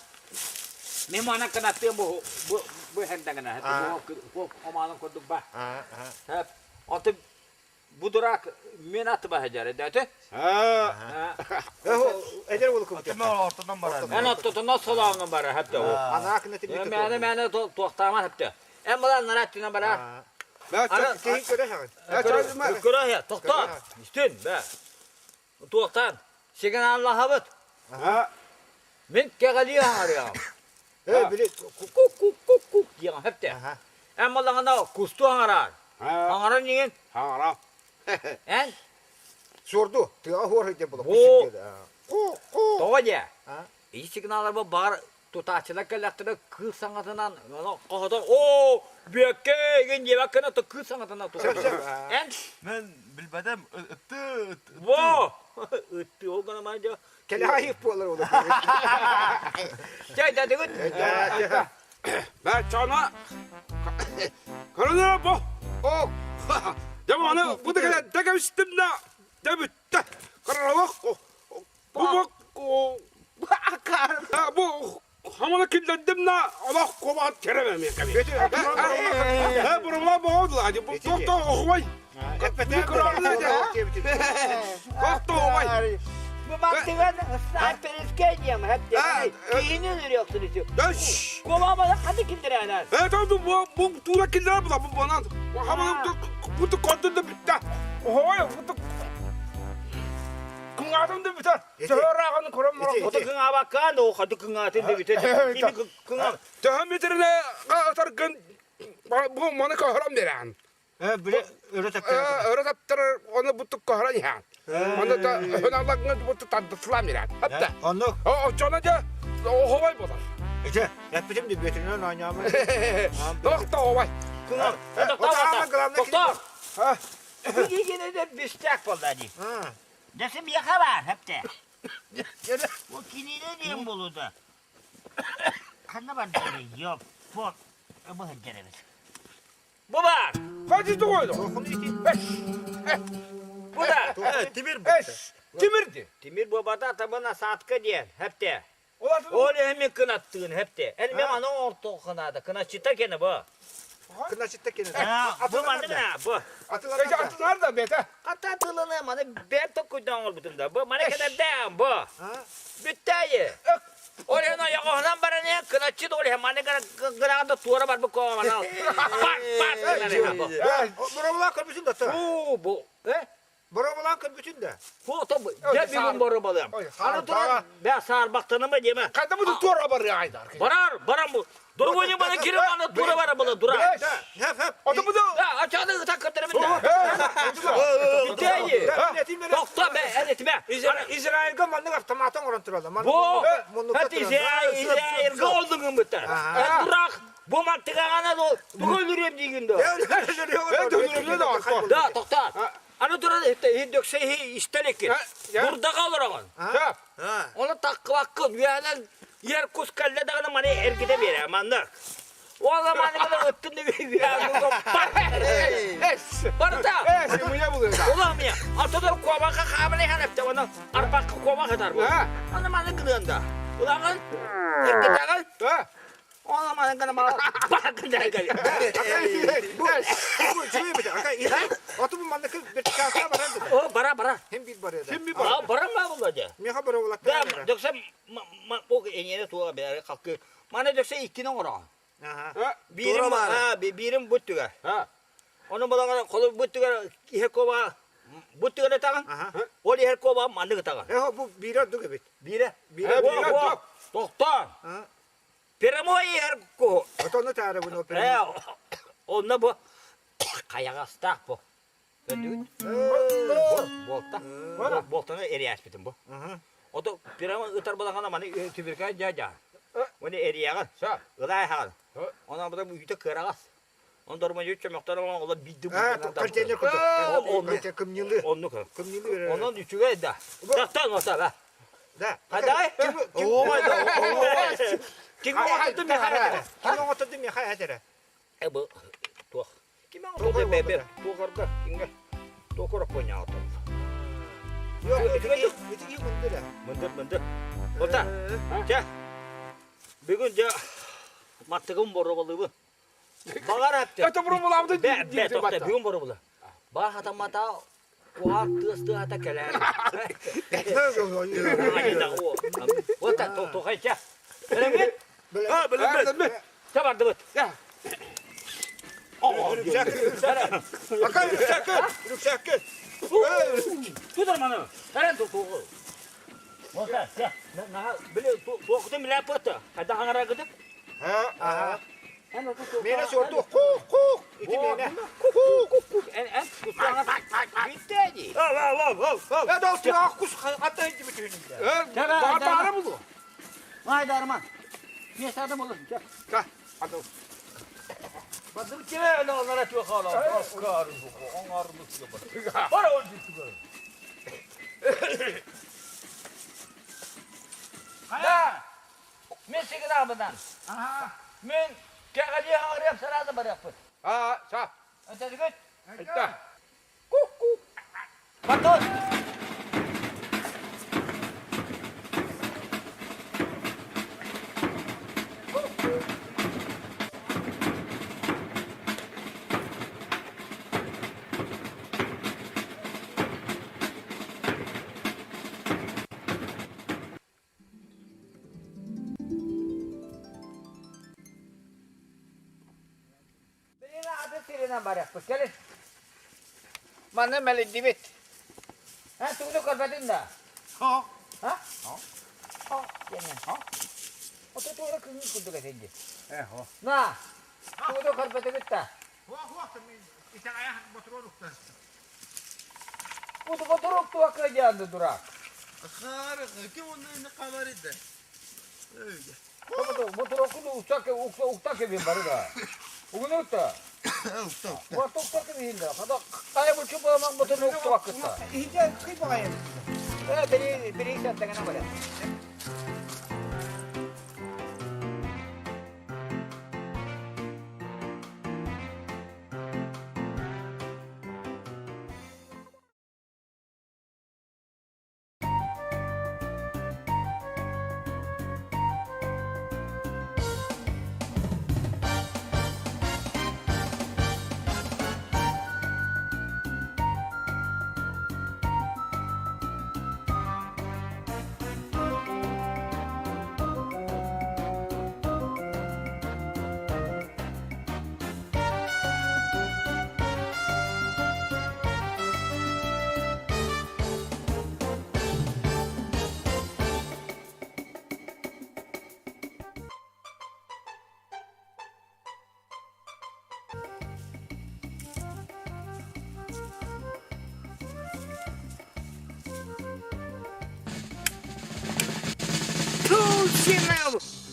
Мен мана канаттыам бу бу бу хэндэҥэнэ. Бу омаанын курдук ба. Онтон бу дурак мен атыба хадьар дэти. Эдер уол кубут. Ортодан барар. Эн оттотунан солооҥҥа барар хапта ол. Анаа кына тимир. Мээнэ мээнэ туохтааман хапта. Эн балан нарат түнэ барар. Киһи көрө хаҕын. Көрө тохтоо. Истин бэ. Туохтан? Сигналлаһабыт. Мин кэҕэлии хаҥарыаҕым. Э, били Кук-кук-кук-кук диэҕим хэптэ. Эн балаҕана кусту хаҥараар. Хаҥаран иҥин. Хаҥара. Эн? Суорду, тыаҕа хуор сылдьар була. Бу. Тоҕо диэ? Ити сигналларбыт баҕар тутааччылар кэллэхтэрэ кыыс саҥатынан хоһотон оо бүөккэ игин диэбэт гына то кыыс саҥатынан тутар. Эн? Мен билбэтем ытты Во! Ытты ол гына ман дьэ. Кэлэҕэ буолар ол. Чай дадыгыт. Бә чана Көрөнө бу. О. Дьэ аны бу да кэлэн тэкэбистим да дэ бүттэ. Каралах бу бу бу хамана киллэрдим на олох кубаат керемем кэби. Э бурула боодла бу тохто охвай. Тохто охвай. Бу мантыган снайперскэй диэм хэпте. Киһини өлөрүөхсүн үчү. Кубаамана ханы киллэрэнэр. Э тохто бу бу тура киллэр бу бу банан. Хамана бу көрдүн да бүтте. Охвай бу Кыңаатым да бүтэр. Төһө көрөн Ото кыңаабаккаан да хады кыңаатын да бүтэр. Кими кыңаа. Төһө метрine атаргын бу маны көһөрөн берэн. Э, били өрө таптар. Өрө таптар оны бутук көһөрөн иһэн. Оны да хөналлагын буту тардыслам берэн. Хатта. Онно. О, чона да охобай болар. Эже, яппытым ди бетинен ойнаамын. Тохто охобай. Кыңаа. Токтор. Бу бистәк болду ди. Десем яха бар хепте. О кинине диэн болуда. Ханна бар дии? Yok. Бу бу хәджәребез. Бу бар. Хadi тугойду. Бу да. Тимир. Тимирди. Тимир бу бата табына саатка диэн хепте. Ол эми кынаттыын хепте. Эн мен аны орто кынада. Кыначыта кene бу. Кыначытта кene. Бу манны мына бу. Атылар да бете. Ката тылыны маны бер токуйдан олбутум да. Бу маны кедерден бу. Бүттәйи. Орена яғынан баран я кыначы да оле маны гына туара бар бу кована. Пат пат Боробулан көрбүсүн да. Бу бу. Э? Боробулан көрбүсүн да. Бу то я бүгүн боробалам. Аны туран бә сарбактанымы деме. Кайда бу туара бар айдар. Барар, барам бу. Дургуни бана кире бана тура бар була дура. Хеп хеп. Ото бу Да, ачады та кырдырым да. Бүтәйи. Токта бе, әнетме. Израильге маннык автоматын орон туралар. Бу, хат Израиль, Израильге олдуңун бутар. Дурак, бу мантыгагана ол бүгүн үрем дегенде. Да, токта. Аны туран хиндөксе истелеки. Бурдага олорогон. Оны таккыбаккын, үйәнен ер кус калле даганы маны эргите бере, маннык. Уола маныгына ыттын Барыта! Уламия! Антодар куобаха хааман иһэн эптэ, оны арбакка куоба хатар бу. Аны маны гыныан да. Улагын, эргитагын. Ола маны гына мала бакын да гали. Оту бу манна вертикалка барар. О, бара бара. Хем бир барар. Хем бир барар. Бара ма була да. Меха бара була. Да, докса ма энене туа бәре халкы. Мана докса иккини оҥороҕун. Биирим биирим бу өттүгэр. Ону балаҕана холу бу өттүгэр иһэр куоба бу өттүгэр ытаҕын. Ол иһэр куоба маннык ытаҕын. Э, бу биирэ ордук эбит. Биирэ. Биирэ ордук. Тохтоон. Прямой иһэр куһу. Отону таары буну Э, онно бу хайаҕастаах бу. Көрдүгүт? Буолта. Буолтаны эрийээспитим бу. Ото прямо ытар балаҕана маны түбүркэ дьа-дьа. Уонна эрийэҕин. Ылаа хаҕын. Онон бу үүтэ кыараҕас. Он дормойу чөмөхтөр олор биирди Контейнер курдук. Кымньылы. Оннук. Кымньылы. Онон үчүгэй да. Тахтан ота да. Да. Хадай? Оой да. Ким оҥотторду миэхэ? Ким оҥотторду миэхэ этэрэ? Э бу туох Ким оҥордо бэбэр туохарга кингэ туохура понятов. Итиги мындыр. Мындыр мындыр. Ота. Чэ. Бүгүн дьэ маттыгым боробалыбы. Багар апты. Это боробалабыды. Бэ бэ тохта бүгүн боробала. Ба хатамата куһаак тыас тыата кэлээр. Ота тохайча. Билэммит? А, билэммит. Чэ бардыбыт. Ака рюкзакы, рюкзакы. Тутар маны. Эрен тугу. Ота, на биле туохтун биле пыта. Кайда хаңарагыдык? Ha, aha. Мене сорду кук кук. Ити мене. Кук кук кук. Эн эн кустаҥа бүттэ Ал ал ал ал ал. Я дал тыа кус хата инди бүтүнүндэ. Баары булу. Майдарман. Месада болur. Ка, адыл. Бадыр кime öyle onlara çok ağlar. Afkar bu. Onlar Var o Да. Мен сигин абыдан. Мен кәгәли аңрап сразу бараппын. А, са. Это гөт. Айта. Ку-ку. Батон. Сиринен барыахпыт. Кэлин. Манна мэлийдибит. Эн тугу көрбөтүн да? Хо. А? Хо. Диэн. Ото туора күҥҥү курдук этин дии. Э, хо. На! Тугу көрбөтүгүт да? Хо, хо, итаҕайа ботуруон уктан. Бу ботурук туа кыдьаанды дурак. Ким онно хабар иде? Ботурокуну укта кебин бары да. Угунута. Укта кебин да. Хада кая бу чупа мак ботуну укта вакытта. Иһде кый багайын. Э, бери бери саттагана бара.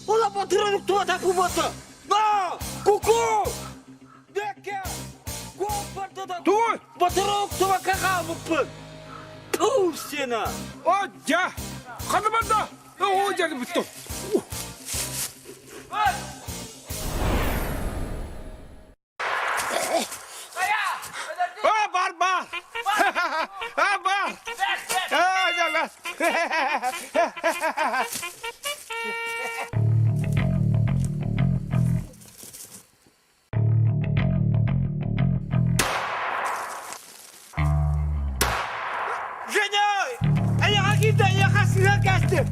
Ола ботурук туата кубота. На! Куку! Деке! Копартада! Туй! Ботурук туа кахабыппын! Туу сена! О, дьэ! Ханы барда! О, дьэ, бүттү. А, бар! А, дьалас! Женя! Айаға киирдэ, айаға сыһан кээстим!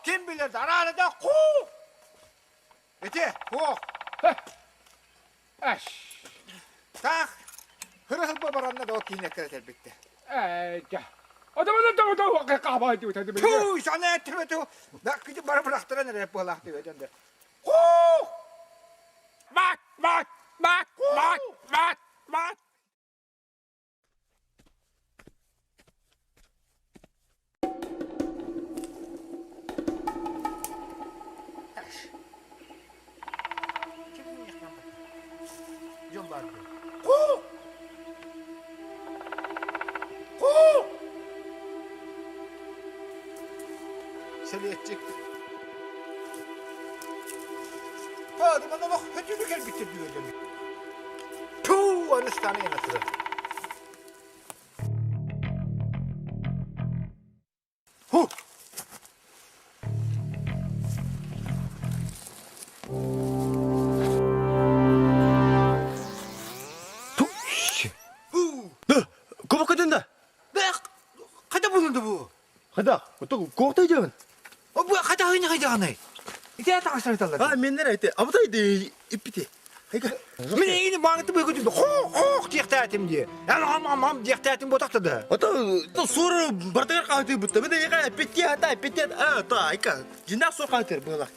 Ким билэр араарада ку! Ити, хуох. Таах, хырыһылба баранна да киинэ кэрэтэрбитте. Туу, сана эттибету. Да кити бары бырахтаран эрэ буолаах дибетен Ку! Мак, мак, мак, мак, мак, мак. Ку! Ку! Сэлиэтчик. Хаадыман олох хөтүлү кэлбиттэр дүүрдэн. Туу, аныстаны янатыры. Ху! Кубокадында. Қайда булынды бу? Қайда? Коқтай жабын. Бу қайда қайда қайда қандай? Ите ата қашан А, меннер айты. Абытай иппити. Мен ини маңытып өкөтүм. Хо, хо диэхтаатым ди. Ан ам ам ам диэхтаатым ботактады. Ата сур бартагар кааты бутта. Мен яка петти ата петти а та айка. Жинак сур кааты була.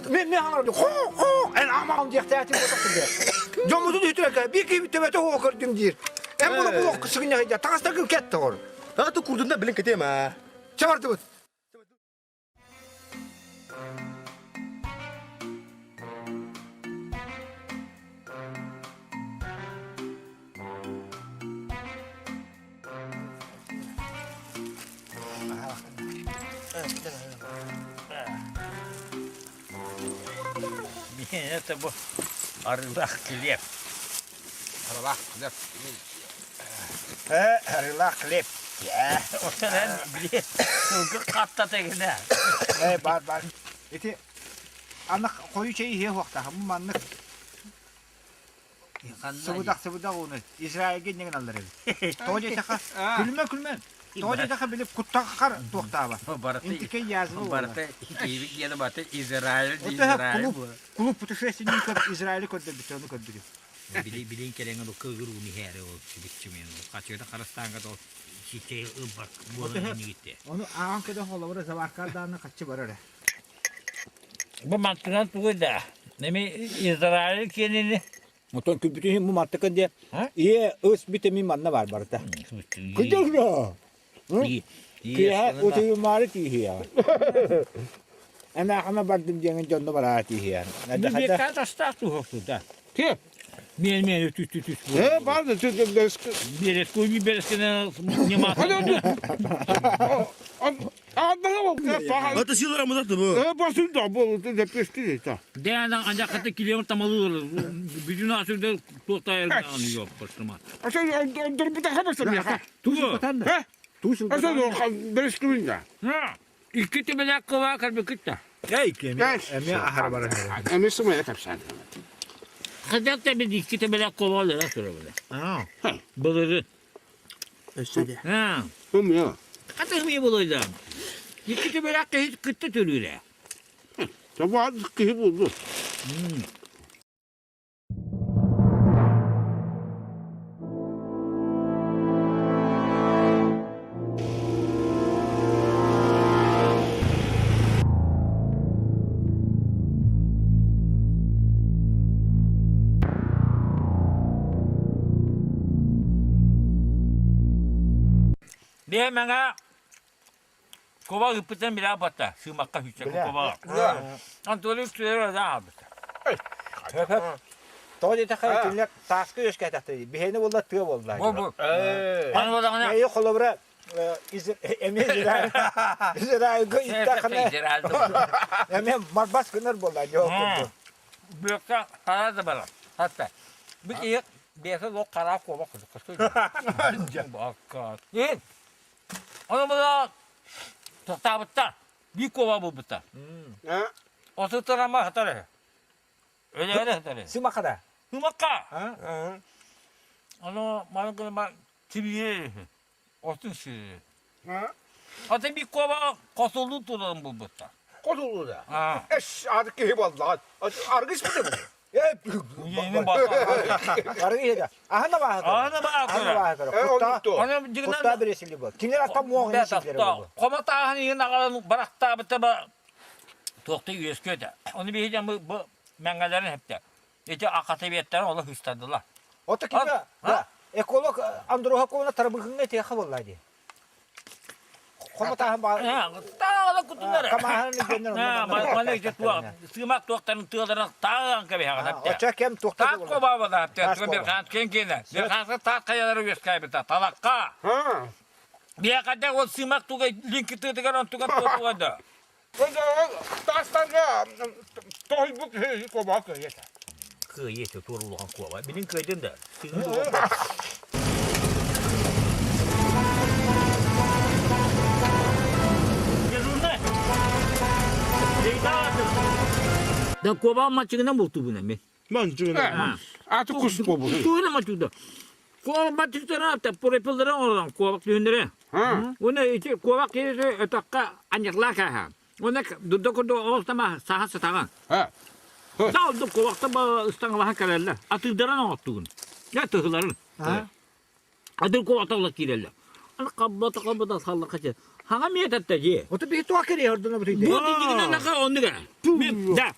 Мен мен хаңар хо хо ан ам ам диэхтаатым ботактады. Жомуту дүтүрәкә бир ки төбәтә хо көрдүм дир. Эм буну бу кысыгын яйда тагастагы кетти гор. Ата курдунда билин кетем а. Чабарды бут. Это бу арылах хлеб. Арылах хлеб. Арылах хлеб. Ортадан биле сылгы катта тегине. Э, бар, бар. Ити анық қою чай ihe хуақта. Бу маннык сыбыдақ сыбыдақ оны Израильге неген алдар эбит. Тоожа таха күлмө күлмө. Тоожа таха билип куттаққар туохтааба. Интике язва. Барата киви гена бата Израиль, Израиль. Клуб, клуб путешественников Израиля көрдөрбүт, оны көрдүрү. Били билин кереңе бу кыгыр уми хәре ол битчимен. Качырда Карастанга да сите ыбак була нигитте. Оны аған кеде холобура заваркардааны каччы барар. Бу мантынан тугы да. Неме Израиль кенини. Отон күбүтүн бу маттыкын де. Ие өс бите мин манна бар барыта. Күдөрө. Киһэ утуйумаары тииһиэ. Эна хама бардым диэн дьонно бараа тииһиэ. Бекка тастаах туһохту да. Ким? Мен мен түс түс түс. Э, барды түс түс. Берес куй берескене нема. Ата силара мудаты бу. Э, басын да бу депешти да. Дәнә анжа каты килем тамалы. Бүтүн асырда тоқтай аны yok баштыма. Аса дұрбыта хабасым яха. Тугу. Аса берескүн да. Икки тебелек кыва калбы китта. Эми ахара баран. Эми сымая капсан. Хотя да бид икки төбөлөөх куобаҕа өлөрө турабыла. Былыры. Өссө де. Умуя. Хата ымыйа булуйда. Икки төбөлөөх киһи кытта төрүүрэ. Табаат киһи булду. Биэ мэҥэ куба ыыппытын билэ батта сыымакка сүүччэ кубаҕа. Антоний үксүлэр да аалбыта. Тоҕо диэтэххэ кинилэр тааска үөскээтэхтэрэ биһиэнэ буолла тыа буолла. Бу бу. Аны буоллаҕына Эйи холобура эмиэ Израильга ииттэххинэ эмиэ марбас гынар буолла дьоо курдук. Бүөккэ хара да барар. Хатта. Бу киһи бэйэтэ лох хара куобах курдук. Бакка. Ону була тохтаабыттар. Биир куоба булбуттар. Отуттарама хатар. Өлөөрө хатар. Сымакада. Сымакка. Ону маны гына тибиэ Отун сири. Ата bir kova kotulu turan bulbutta. Kotulu da. Эш, ады киһи буоллаҕа. Аргыс бу bu. Yeni Аргыс Аһана баһа. Аһана баһа. Аһана баһа. Кутта. Кутта бересили бу. Кинилер атта муоҕун силдери бу. Кома тааһын иһин аҕалан барахтаабыта ба туохта үөскүөтэ. Оны биһи бу мэҥэлэрин хепте. Ити акатыбиэттэрин олох ыстардылар. Ото кимэ? Эколог Андроха Ковна тарбыгыңа тиэхэ буолла дии. Хомотааһын баар. Таала кутунар. Камааһын дьоннор. Маны ити туох сыымак туохтарын тыаларын таалан кэбиһэҕин. Оча кем туохта Таат кобаабада Берхан кен кенэ. Берханска таат хайалары үөскээбитэ талакка. Биэхадэ ол сыымак туга линки тыытыгар онтугар туотугада. Тастарга тоһуйбут куоба кыайыта. Кыайыта туор улахан куоба. Билин кыайдын да. Да куоба мачыгынан бултубун эми. Мачыгынан. Аты кус куобу. Тугуна мачыгда. Куоба мачыгтара та пурепилдера оңорон куобак түүннере. Уна ити куобак киһи өтөккө аньыклаа кааһа. Уна дурда курдук оҕустама саха сатаҕан. Саалды куобакта ба ыстаҥалаһан кэлэллэр. Атыырдаран оҥоттугун. Я тыһыларын. Атыр куобакта ыла киирэллэр. Аны хаббата хаббата саллакка че. Хаҥа миэтэтте дии. Ото биһи туох кириэ ордуна бутуйда. Бу дигинен нака оннуга. Мен да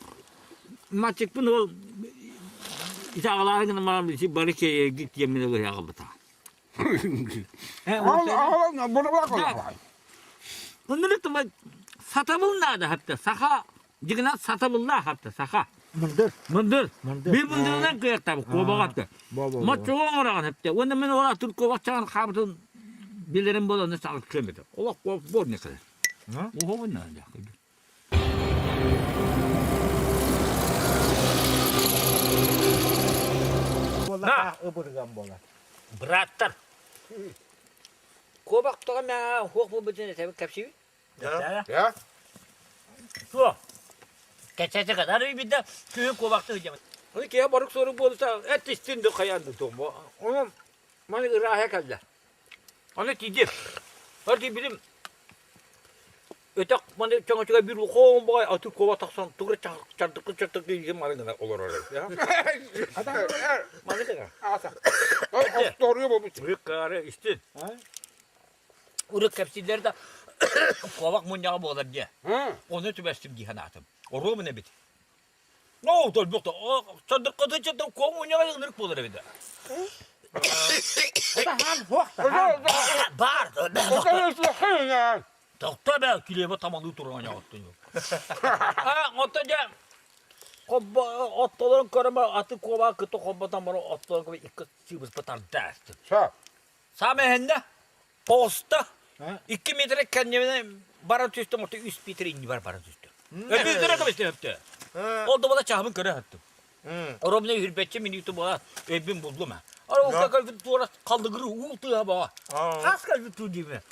мачыкпын ол исаҕалаары гына маам isi бары киэйэргит диэммин ылыһаҕалбыта. Оннук сатабыл наада хатта саха дигинен сатабыллаах хатта саха. Мындыр. Мындыр. Bir мындырынан кыяктабы куобаҕа Моччуга оҥороҕун эптэ. Уонна мин ол атын куобахчаан хаабытын билэрим буолан саҕыт кэммитэ. Олох куоб буор не кэлэр. Оһоҕун наада. Буолла ыбырган буолар. Браттар. Куобах тоҕо мээҕэ хуох буолбутун этэбит кэпсиибит. Да? Суох. Кэчэчэ кадар үйбүтэ күһүн куобахты сылдьабыт. Оны киһи борук сорук буолута эт истин да хайаан да Оны маны ырааһа кэллэ. Оны тиийдим. Өр тиийбитим өтөх маны чоҥочуга бир ухоон баҕай аты куоба тахсан тугура чардыкы чардыкы иһин маны гына олорор. Маны гына. Осторуя болбут. Үрүк истин. Урут кэпсииллэр да куобах мунньаҕа буолар диэ. Ону түбэстим дии санаатым. Оруобун эбит. Ноо, толбук да, сандыкката чата куобах мунньаҕа ынырык буолар эбит. Бар. Тохто бэ, килиэбэ тамалыы туран оттон. А, отто дьэ оттолорун көрөмө аты куобаҕа кытта холботон баран оттолорун икки сыыбыспа тардаастым. Саамай эһэннэ Поста 2 метр кэннибинэ баран түстүм, орто 3 метр иннибэр баран түстүм. Өбүтүрэ көбүстүм өптө. Ол да була чаһыбын көрө саттым. Ровно үрбэччэ минута була өйбүн буллум. Ара ол кэлбит туора қалдыгыры уу тыа баҕа. Хас кэлбит туу диме.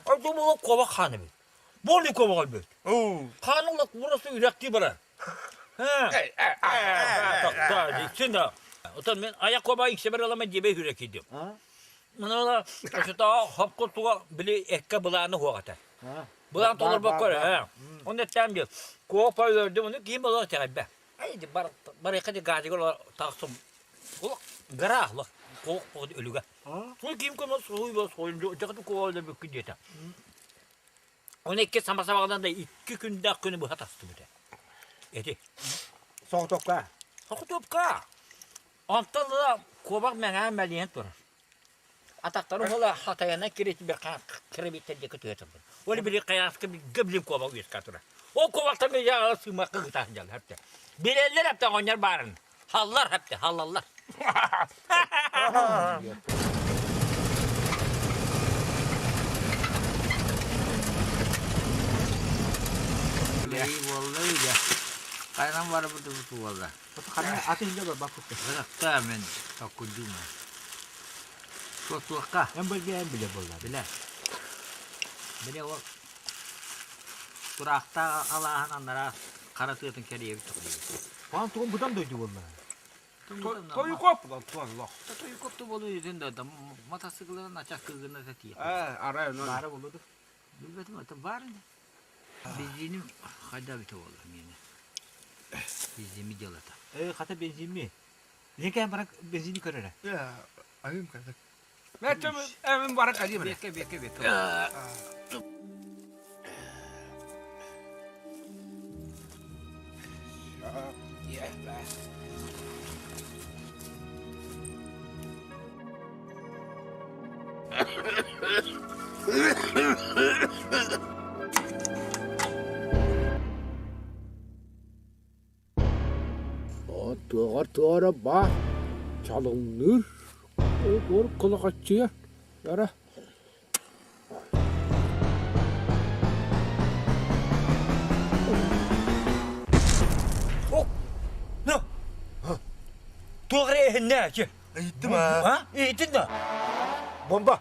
Ол да була коба хааны бит. Болли куобах өлбүт. Хаан улак бурасы үрәкти бара. Тохта, да. Отон мен аяк куоба иксе бер алама дебе хүрек кидим. Мына ошото хопко туга били экке былааны хуагата. Былаан толор боккор. Он эттем бир. Куоп өлөрдүм, оны кийин болор тегебе. Ай бар барыка де газигол тахсым. Ол гара лак куок өлүгө. Сол кийим көмө суй бол сойунду жакты куоп өлөрбүк күндете. Оны икки самасабаҕынан да икки күндээх күнү быһа тастыбыта. Эти. Соҕотохха. Соҕотуопка. Онтон ыла куобах мэҥээн мэлийэн турар. Атахтарын уола хатайана киритибэ кирибиттэр диэки түһэ турбут. Ол били хайааска билгэ билим куобах үөскэ турар. Ол куобахтан били сыымакка кытаан дьаллар хапта. Билэллэр хапта оҕонньор баарын. Халлар хапта, халлаллар. Буолла үйде. Кайран барыбыт буолла. Аты инде бар бакытты. Быракта мен токкундума. Туохка. Эн бөлге эн биле болла. Биле. Биле ол тураахта алааһын аннара хара тыатын кэриэбит тоқуйбут. Пан тугун бутан дойду болла. Тойукоп була туан лох. Тойукоп болу yüzün да мотоциклын начах кылгына да тиеп. Арай onu. Бары болуду. Билбетим ата бар инде. Бензиним хайда бите болду мени. Бензинми делата. Хата бензинми. Лекен барак бензини көрөрө. Я, айым кадак. Мен эmin барак кадим. Бекке бекке бекке. Туғар туара ба чалыңныр. Ор кылыгаччы. Яра. Туғыр ehine ki. Иттим а. Ha? Иттин да. Бомба.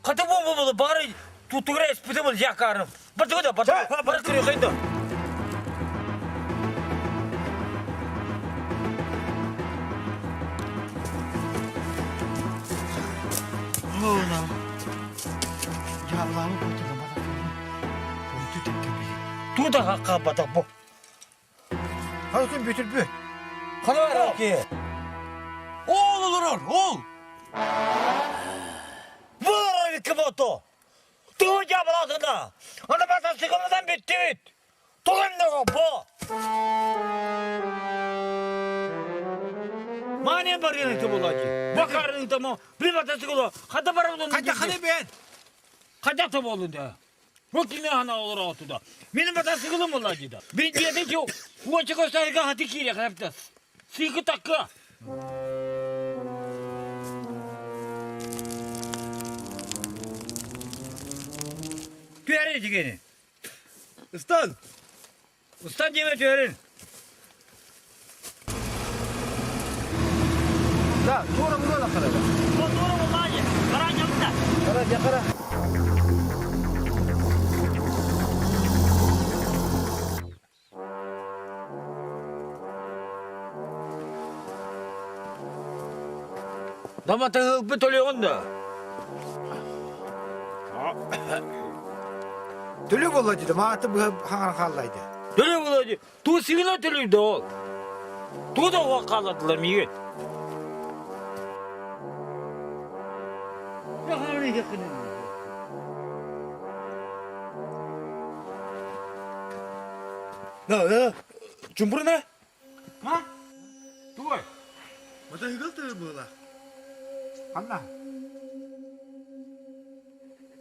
Каты бомба болду, бары тутугра эспите бол якарым. Барды да, барды. Бары кыры кайда. Oğlum. Ya Allah'ım koydu da bana. Koydu da Туда хакка батак бу. Hadi бүтүр бү. Кана ки. Ол олорор, ол. Бара кибото. Ту жабаладына. Ана бата сыгымдан битти бит. Туган бу. Мане барган ты булади. Бакарын тамо, бир бата сыгылы. Хата барабын. Кайда ханы бен. Кайда та болду да. Бу кime ана olur otuda. Benim bata sıkılım ola da. Bir diyeti ki o çıkı hati kire kapta. Sıkı takka. Tüyerin dikeni. Ыстан. Ustan deme tüyerin. Да, тура була да кара. O doğru mu lan? Karan yaptı. Кара, я кара. Dama tığıl bir tölüyorsun da. Төлө болла dedi. Мааты бу хаңар халлайды. Tölü bulaydı. Tu sigına tölüydü ol. Tu da o kaladılar miyet. На, на. Чумбурна? Ha? Dur. Мотоцикл ты была. Анна.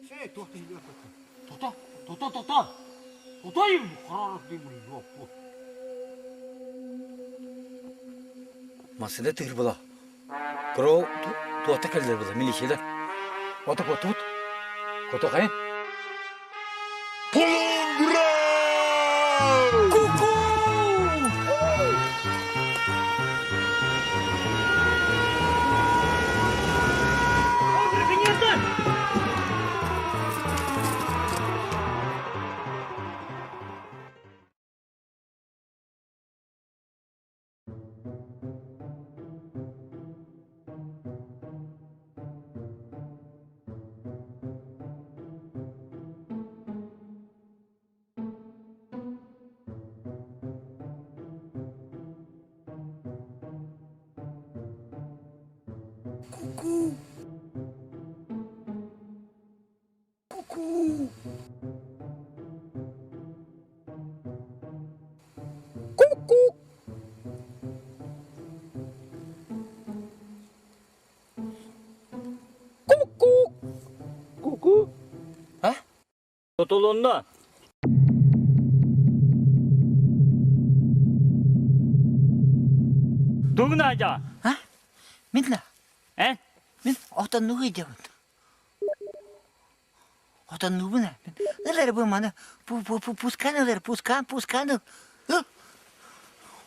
Şey, tohta gidiyor. Tota, tota, tota. Totayım. Karar değil yok bu. Masada tır bula. Kro tuata kelder bula milişeler. Ota kotut. Koto kayın. Kuku! Ку-ку. Ку-ку. Ку-ку. Ку-ку. Ку-ку. А? Тутулунна. Тугна жа. А? Мин да. Э? Мин отоннугу идебин. Отоннугун. Ылар бу маны пускан ылар, пускан, пускан.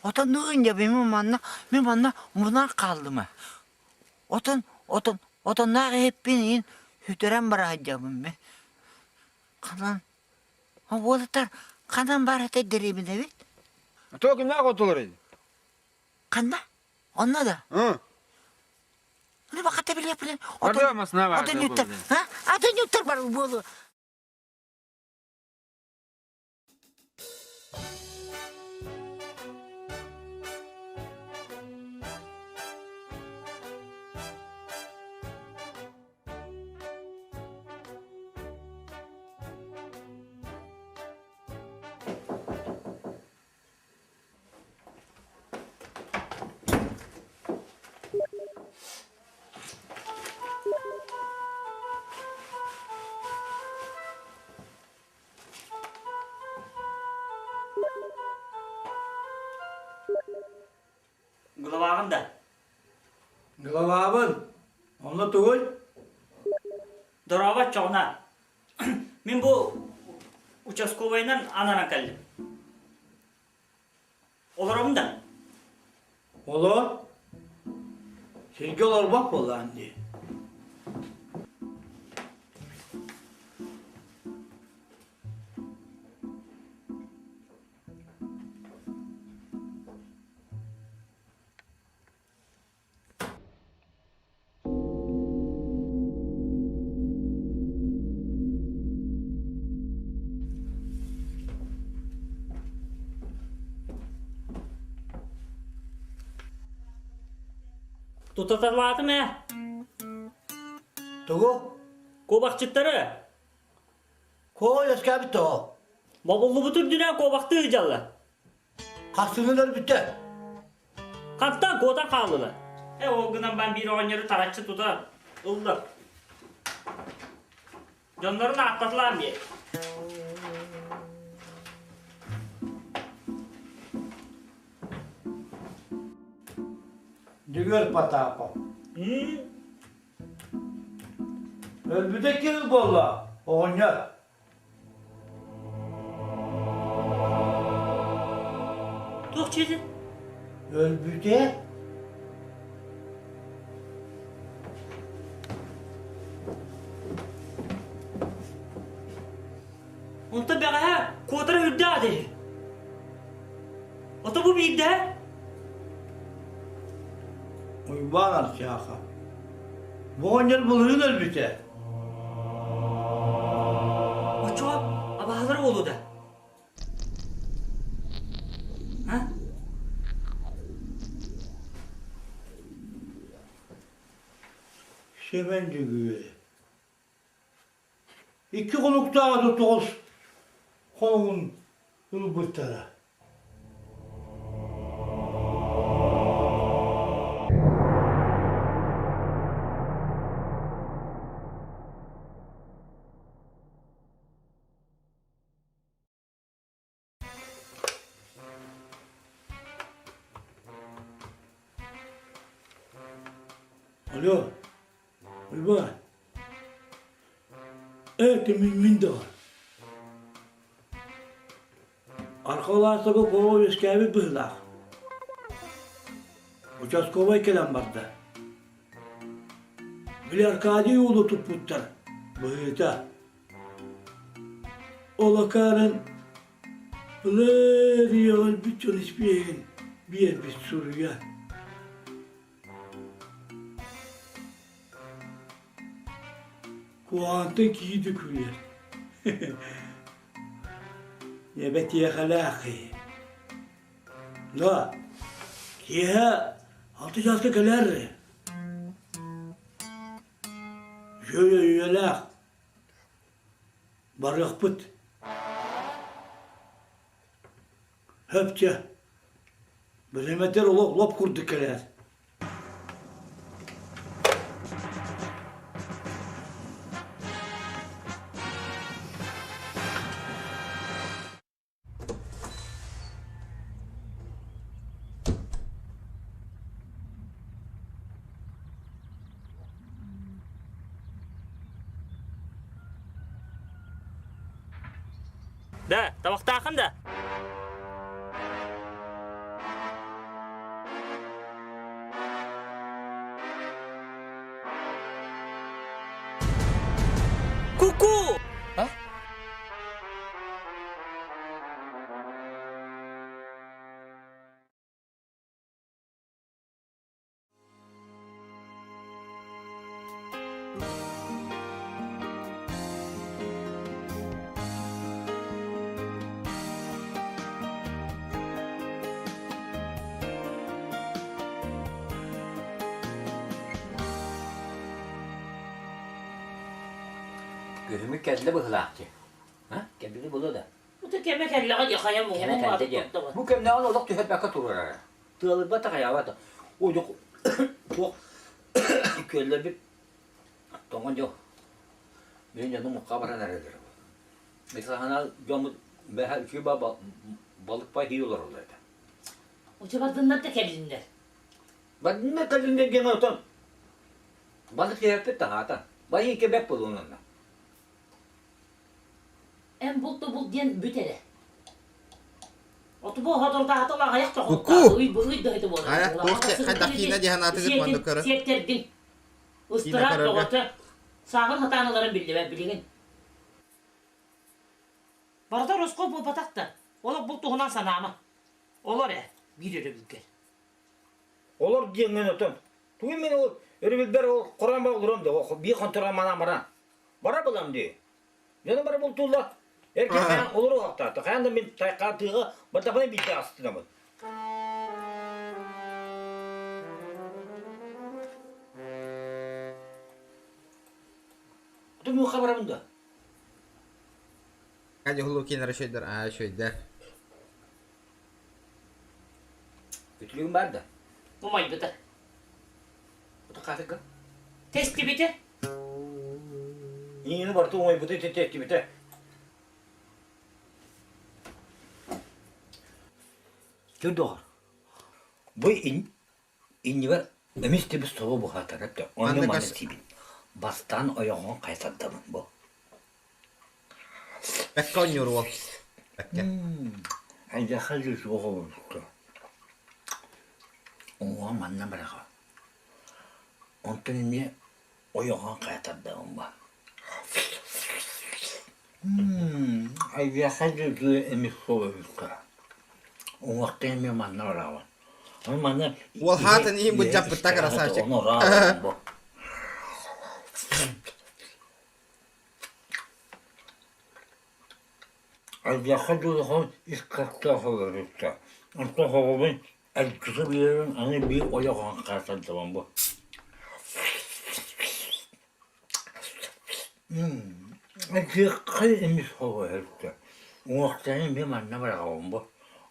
Отоннугун дебин мин манна, мин манна мунан хааллым. Отон, отон, отоннаах иһиппин иин сүтэрэн бара сылдьабын мин. Ханан, уолаттар ханан баар этэ дэриэбинэ эбит? То кимнээх отулар Ханна? Онно да? Ну, баката биле биле. Отон юттар. А? Отон юттар бар буолу. Главаҕын да? Главабын. Онно тугуй? Дорообо чоҕуна. Мин бу участковайынан ананан кэллим. Олоробун да? Олор? Сиргэ олорбот буоллаан дии. Тутаталаатым ээ. Тугу? Куобахчыттары. Куо үөскээбит тоҕо? Бобуллубут үрдүнэн куобахтыы сылдьаллар. Хастыҥҥылар бүттэ. Хантан куотан хааллылар. Э ол гынан баран биир оҕонньору тараччы тута ыллар. Дьоннорун ааттатылаан биэр. Дүгөр Потапов. Өлбүтэ ким буолла, оҕонньор? Туох дьиэтин? Өлбүтэ? Онтон бэҕэһээ куотара үрдээх дии. Ото бу биирдэ? Уйбаан Арчааха. Бу оҕонньор былырыын өлбүтэ. Оччоҕо абаһалар буолуо да? А? Сэмэн Дьөгүөрэ. Икки хонуктааҕыта тоҕус хонугун ылбыттара. Алло, Уйбаан. Ээ, мин доҕор. Архалаасаба оҕо үөскээбит быһыылаах. Участковай кэлэн барда. Били Аркадий уолу туппуттар, быһыыта. Ол акаарын былыр өлбүт дьон испиэһин биэрбит суруйа. Куһаҕантан киһи да күлэр. Эбэтиэхэлээх киһи. Да, киэһэ алты чааска кэлээр. Үчүгэй өйүөлээх. Барыахпыт. Хөп чэ. Бэлэмэтэр олох лоп курдук кэлээр. Да, табахтаахын да? Ку-ку! А? Күһүмү кэллэ быһылаах дии. А? Кэлбити буолуо да? Бу кэмэ кэллэҕэ дии, хайа Кэмэ кэллэ диэн. Бу кэмнээҕин олох түһэрбэккэ турарара. Тыалырбата хайаабата. Ой, туох күөллэрбит тоҥон дьол. Мин дьонум мукка баран эрэллэр. Мисахана дьоммут бэһэ үчүгэй ба балык пай хии олороллор этэ. Уча бардыннар да кэлиннэр. Бардыннар кэлиннэр диэн отон балык иһэрпит таһаата. Байы кебек буолуон онно. Эн булт да булт диэн бүт эрэ. Оту бу хотордоохто аҕыйах Куку! ый ый да буолар. Хайа, туох хайдах киинэ диэн аатыгыт маннык көрө. Сиэттэрдин. Киинэ Ыстыраап көрөргө. бөҕөтө. Сааҕын сатаан ыларын биллибэт билигин. Барыта ороскуоп буолбатах да, олох бул туһунан санаама. Олор ээ, биир өрөбүлгэр. Олор диэҥҥин отон. Тугу мин ол өрөбүлбэр ол Коран ба олором да биир хонтора манан баран. Бара булам дии. Дьоно бары бултууллар. Эркин хайаан олору уһахтаата. Хайаан да мин тайхаан тыыга бардахпына биирдэ астынабын. Ту муха барабын да. Кадя Хулукин расчойдар, а шойдар. Үтүлүгүм бар да. Умайбыта. Ото хаатыгга. Тестибите. Иини барыта умайбыта тестибите. Чө доҕор. Бу иннибэр эмис тибис собо буһаатар эптэ. Онно маны сиибин. Бастаан ойоҕоҥ хайсардабын бу. Бэккэ оонньуур уол. Бэккэ. Эйиэхэ суох оҕолорго. Уҥуоҕа манна бараҕа. Онтон эмиэ ойоҕоҥ хайа тардабын ба. Эйиэхэ эмис суох Уҥуохтан эмиэ манна бараҕын. Ону манна Уол хаатын иһин былдьаппытта красавчик. Ону ыраах бу. Алдьархай дьулуһун ис кыахтаах олорбуттар. Онтон оҕобун эргитэ биэрэн аны биир ойоҕоһун хаатардабын бу. Алдьархай эмис оҕо Уҥуохтарын эмиэ манна быраҕабын бу.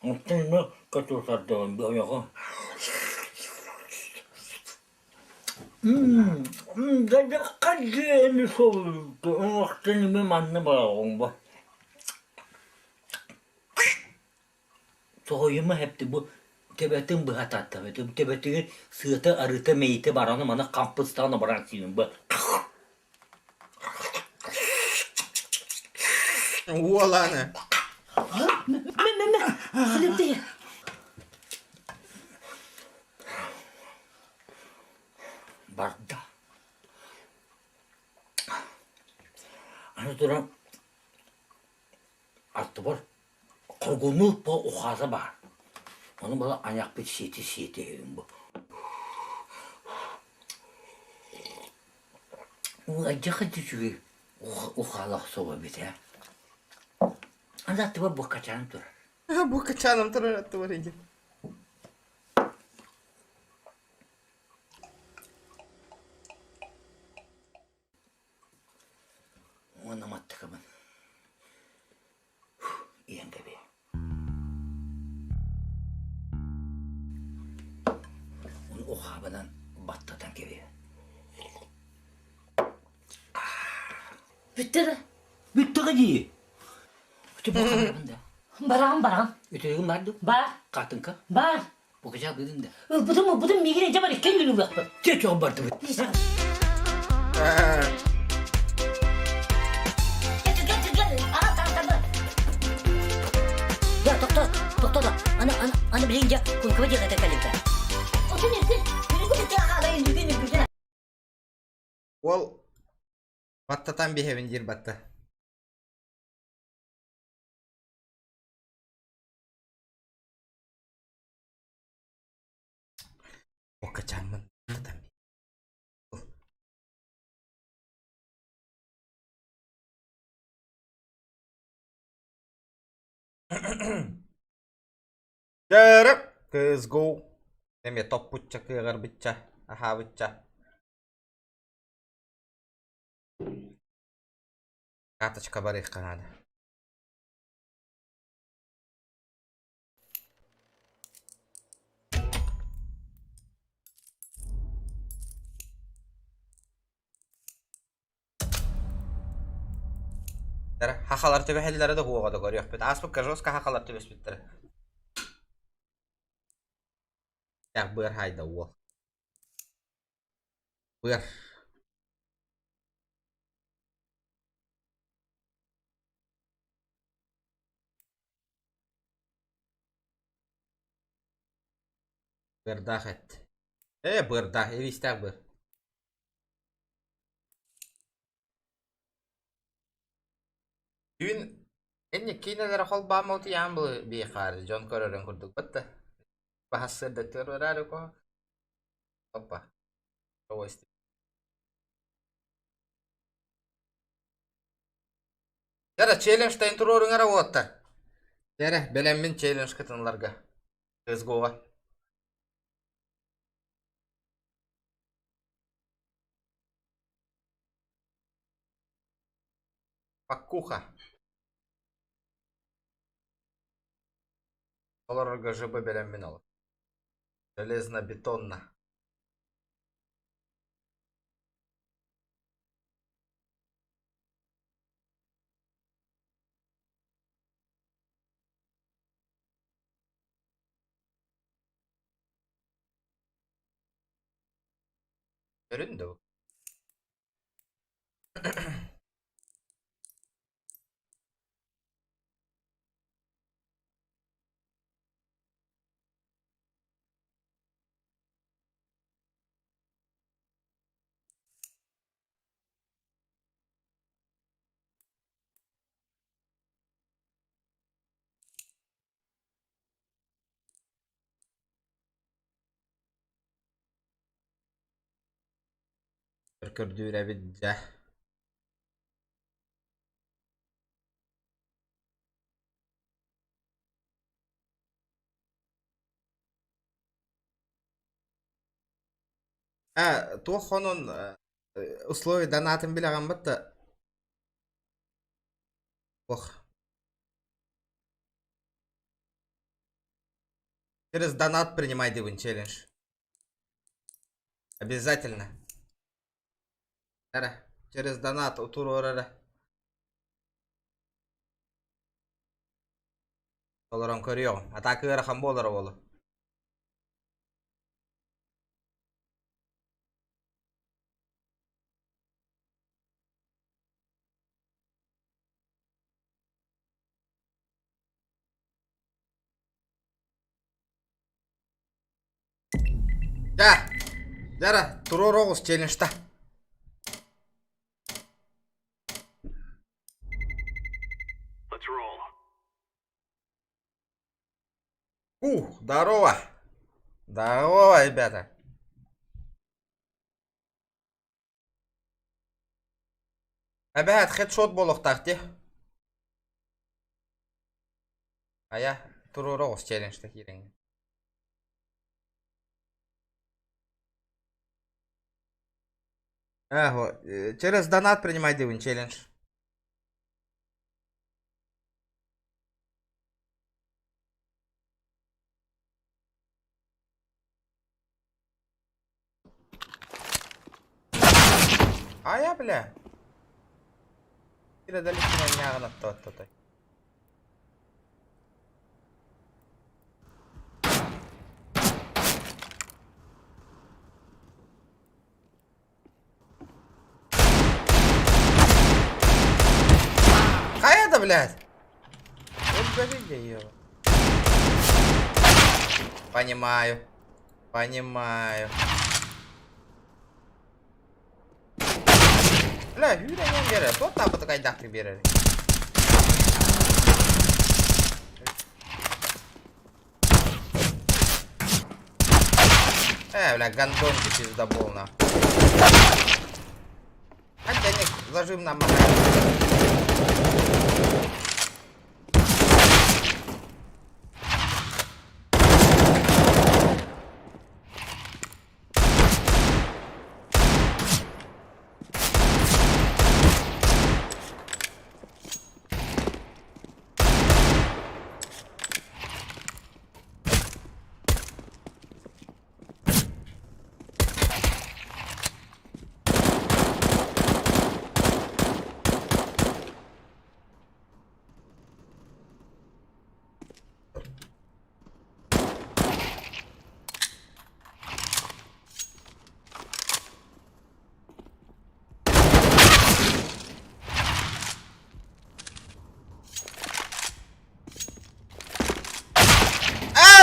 Онтон эмиэ катусардабын бу ойоҕум. Дьэ эмис уҥуохтан эмиэ манна быраҕабын бу. Соһуйума эптэ бу төбөтүн быһа таттабыт төбөтүгэр сыата арыыта мэйиитэ бараны маны хампыстаан баран сиибин бу Уоланы. Мэ мэ мэ хлеб Барда. Аны туран аттыбар хоргунуу по ухаата баар. Ону була айахпыт сиэти-сиэти иһэбин бу. Ыалдьаха үчүгэй ухаалаах собо эбит ээ. Аны аттыбар буоккачаан турар. Буоккачааным турар аттыбар иһин. ухаабынан баттатан кэбиһэ. Бүттэ да? Бүттэҕэ дии. Ити бу да. Бараҕын бараҕын. Үтүлүгүн бар дуу? Бар. Хатыҥка? Бар. Букача быдын да. Ылбытым ылбытым миигин эдьэ бар иккен күн ылыахпын. Чэ чоҕ бардыбыт. Я, тохто, тохто да. Аны, аны, аны билигин дьэ кункуба диэхэтэ кэлибитэ. Отун ирдин, үргү бүтэ аҕалайын үргүн үргүтэ. Ол баттатан биһэбин диир батта. Окачаммын баттатан Дәріп, CSGO. Эме топпутча кыаҕарбычча, аһаабычча. Карточка барыахха наада. Хахалар түбэһэллэрэ да уоҕа да көрүөхпүт. Ааспыкка жестко хахалар түбэспиттэрэ. Быар хайда уол. Быар. Быардаах эт. Ээ, быардаах, ириистээх быар. Түүн энник киинэлэрэ холбоон утуйаан биэхаар дьон көрөрүн курдук батта. Баһассыарда төрөрөөрү ко. Опа. Дьэ, челлендж-тайн туруоруҥ эрэ уоттар. Дьэ, бэлэммин челлендж кытынларга. CSGO-ҕа. Пакуха. Олорорго ЖБ бэлэммин ол. Железно-бетонно. Көрүн дуу. Көрдүүр эбит дьэ. Э, туох хонун условия донатын билэҕин батта Ох. Через донат принимай дивын челлендж. Обязательно. Эрэ, через донат утуруор эрэ. Олорон көрүөҕүм. Атака ыарахан буолара буолуо. Дьэ, дьэ туруору оҕус челленджта. Ух, здорово! Здорово, ребята! Эбээт хедшот буолуохтаах дии. Хайа, туруора оҕус челленджта киирэҥҥин. Э, через донат принимай дивин челлендж. Ая, бля. Кирэдэликкинэн ньааҕынаттабаттатай. Хайа да, блядь! Өлбөтүн ее. Понимаю. Понимаю. Бля, үүрэнэн биэрэр. Туох таабыты кайдаахтык биэрэр. Э, бля, гандон ты пиздобол, на. Антоник, зажим нам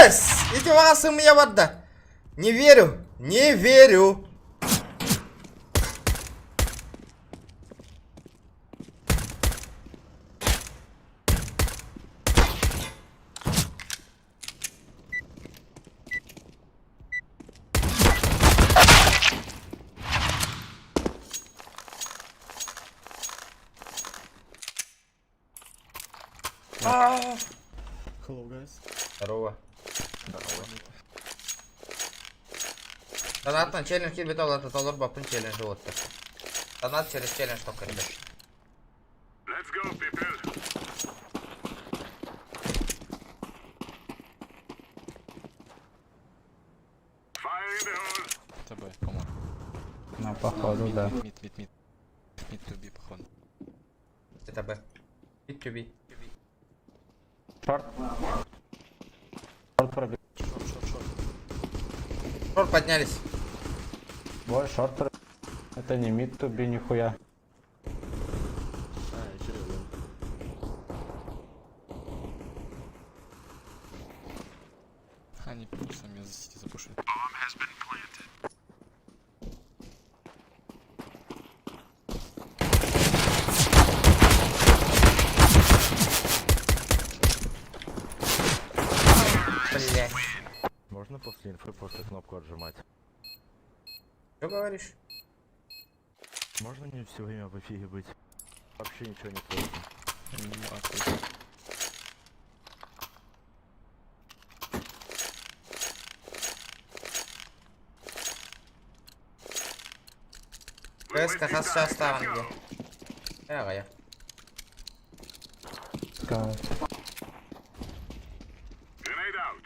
Эс! Ити баҕа сымыйа барда. Не верю, не верю. Hello, guys. Здорово. Здорово. Донатный челлендж киирбит ол ата толор баппын челлендж уоттар. Донат через челлендж только, ребят. Let's go, people. Fire in the hole. ТБ, по-моему. Ну, походу, Mid, да. Mid, mid, mid. Mid to B, походу. Это Б. Mid to B. Short. Short пробил. Short поднялись. Ой, short пробил. Это не mid to B, нихуя. А, еще long. Они сами за сити запушили. Блять. Можно после инфы просто кнопку отжимать? Что говоришь? Можно не все время в эфире быть? Вообще ничего не слышно. Ну, охуеть. КСК хас чаастааҕын диye. Э, аҕайа. Grenade out.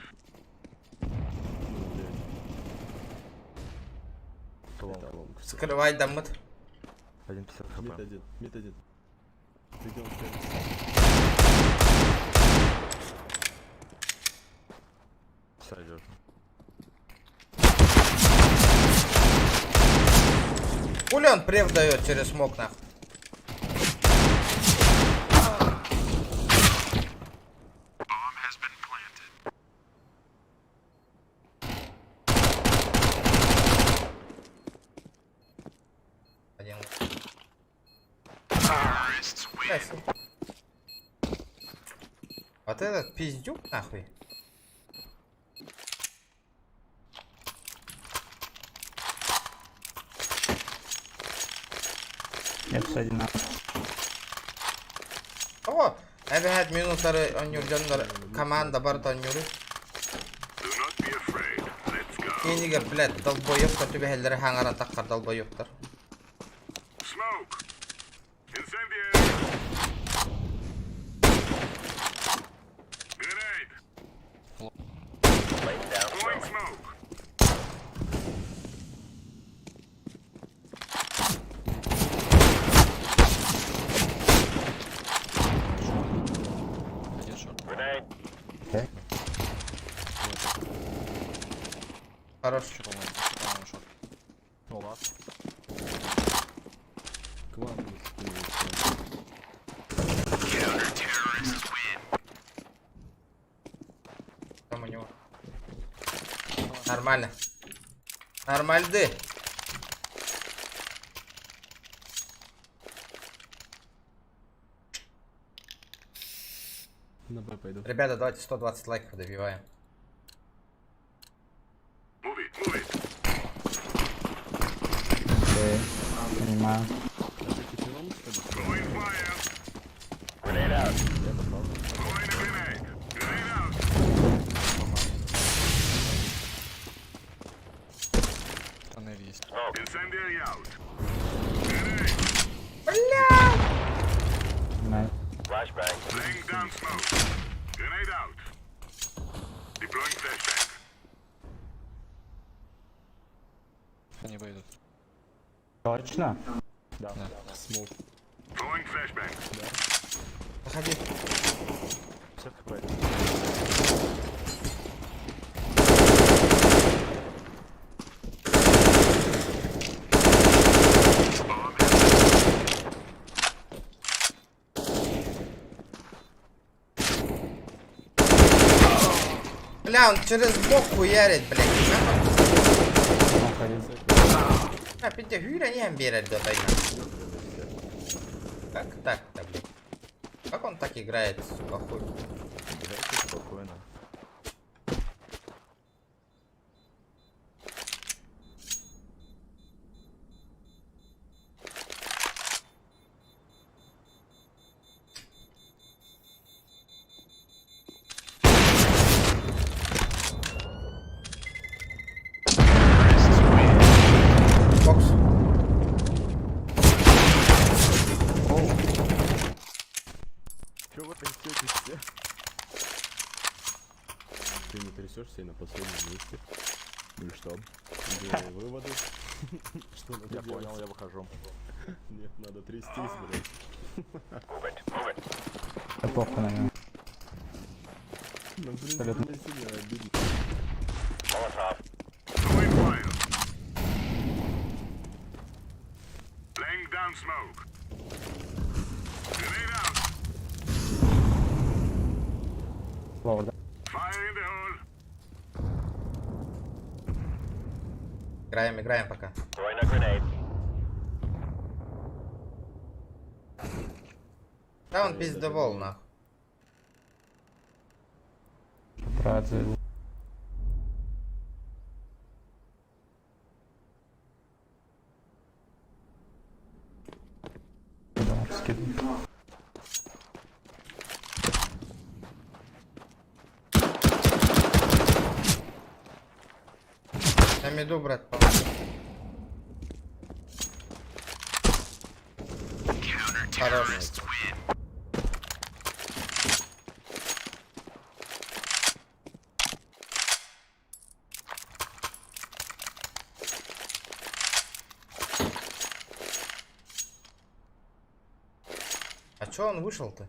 Это long. Скрывай даммыт. 1.50 хп. Mid один, mid один. Ты где он стоит? Сойдет. Хули он прев дает через smoke нахуй? Bomb has been planted. Один. Terrorists win. Блядь. Вот этот пиздюк нахуй. Нет, один. О, эбэһээт минутары оонньуур дьоннор команда барыта оонньууруй. Do not be afraid. Let's go. Кинигер, блядь, долбоёбтар түбэһэллэри хаҥаран таххар долбоёбтар. Smoke. Incendiary. Grenade. Throwing smoke. Хорош. Еще, по-моему, еще, по-моему, шорт. Ну, лаз. К вам скинули. Там у него. Нормально. Нормальды. На Б пойду. Ребята, давайте 120 лайков добиваем. Окей, понимаю. Тоннель есть. Найс. Они пойдут. Точно? Да. Smoke. Заходи. 50 хп. Бля, он через бок хуярит, блядь. А, пиздец, хуйня не амберет до тайна. Как так-то, блядь? Как он так играет, сука, хуй? Играйте спокойно. Бокс. Чё вы трясетесь все? Ты не трясешься и на последнем месте. Ну и что? Делаю выводы. Что надо Я делать? понял, я выхожу. Нет, надо трястись, блядь. Да похуй на него. Ну, блин, Абсолютно. мне сильно обидно. Low, да? Играем, играем пока. Да он пиздобол, нахуй. Брат заебал. Да, скидывай. На миду, брат, помоги. Хорош. А чё он вышел-то?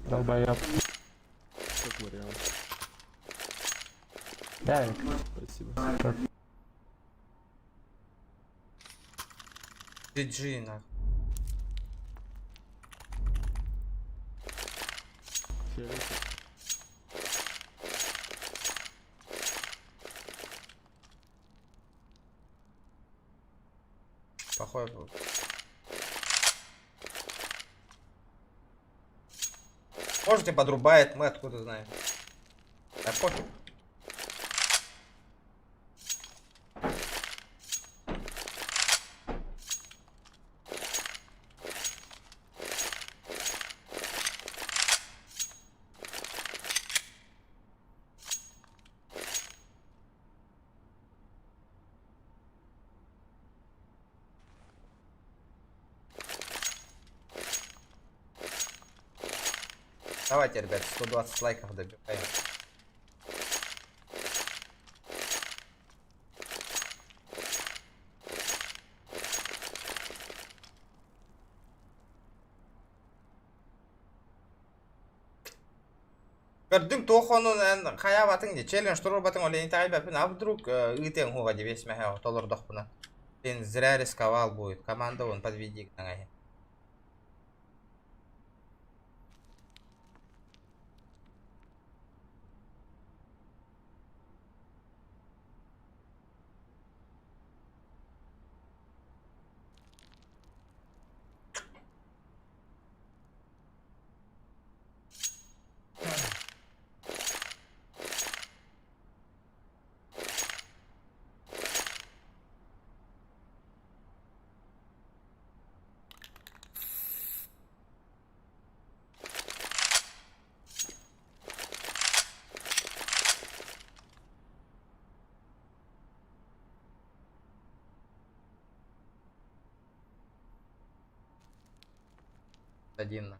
Долбоёб. Как вариант. Да, Спасибо. Как? GG, нахуй. Фиолетовый. Плохой был. Можете подрубает, мы откуда знаем. Да пофиг. Давайте, ребят, 120 лайков добиваем. Көрдүҥ туох онун эн хайаабатыҥ дии, челлендж туруорбатыҥ ол иһин итэҕэйбэппин, а вдруг ыытыаҥ уһуга дии биэс мэһэ толордохпуна. Блин, зря рисковал будет, команда вон подведи гынаҥай. Один.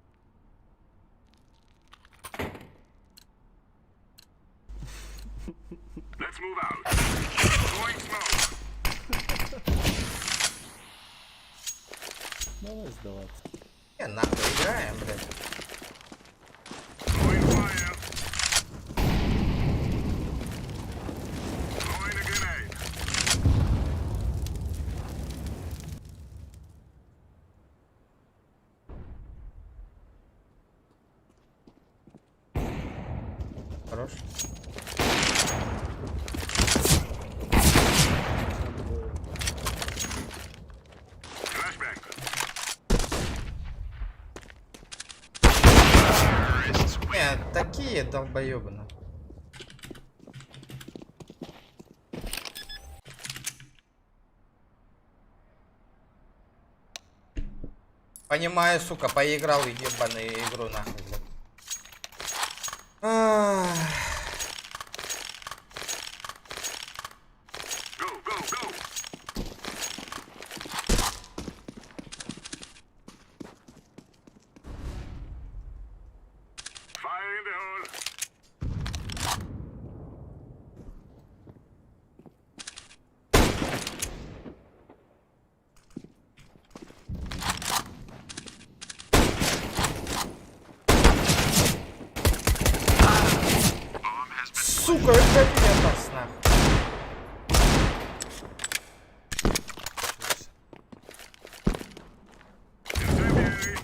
Let's move out. Throwing smoke. Давай сдаваться. Не, нахуй играем, блядь. Throwing fire. Throwing a grenade. Хорош. Flashbang. Не, такие долбоебы, нахуй. Понимаю, сука, поиграл в ебаную игру, нахуй, блядь. Ах. Go, go, go. Fire in the hole. Сука, это пиздец, нахуй. Incendiary.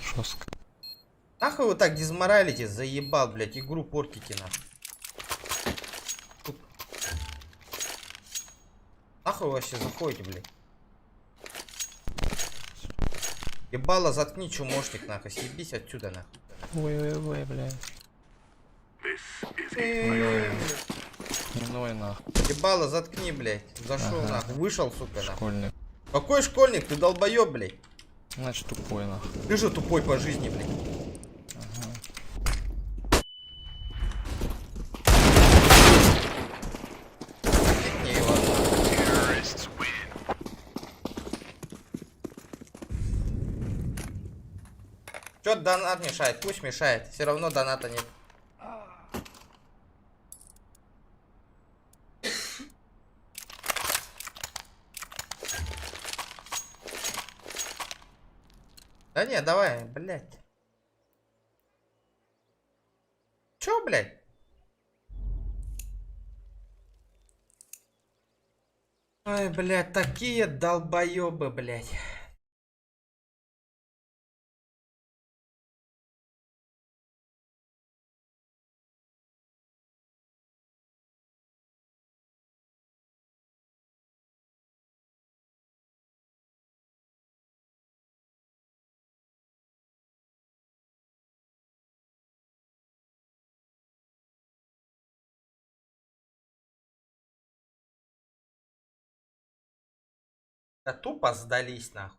Жестко. Нахуй вы так дизморалите, заебал, блядь, игру портите, нахуй. Сука. Нахуй вы вообще заходите, блядь. Ебало, заткни, чумошник, нахуй, съебись отсюда, нахуй. Ой-ой-ой, блядь. This is it, my friend. Не ной нахуй. Ебало, заткни, блядь. Зашел, Ага. нахуй, вышел, сука, нахуй. Школьник. Какой школьник, ты долбоеб, блядь. Значит тупой нахуй. Ты же тупой по жизни, блядь. Кикни его, нахуй. Terrorists win. Чё донат мешает? Пусть мешает. Все равно доната нет. Да не, давай, блядь. Чё, блядь? Ой, блядь, такие долбоебы, блядь. Да тупо сдались нахуй.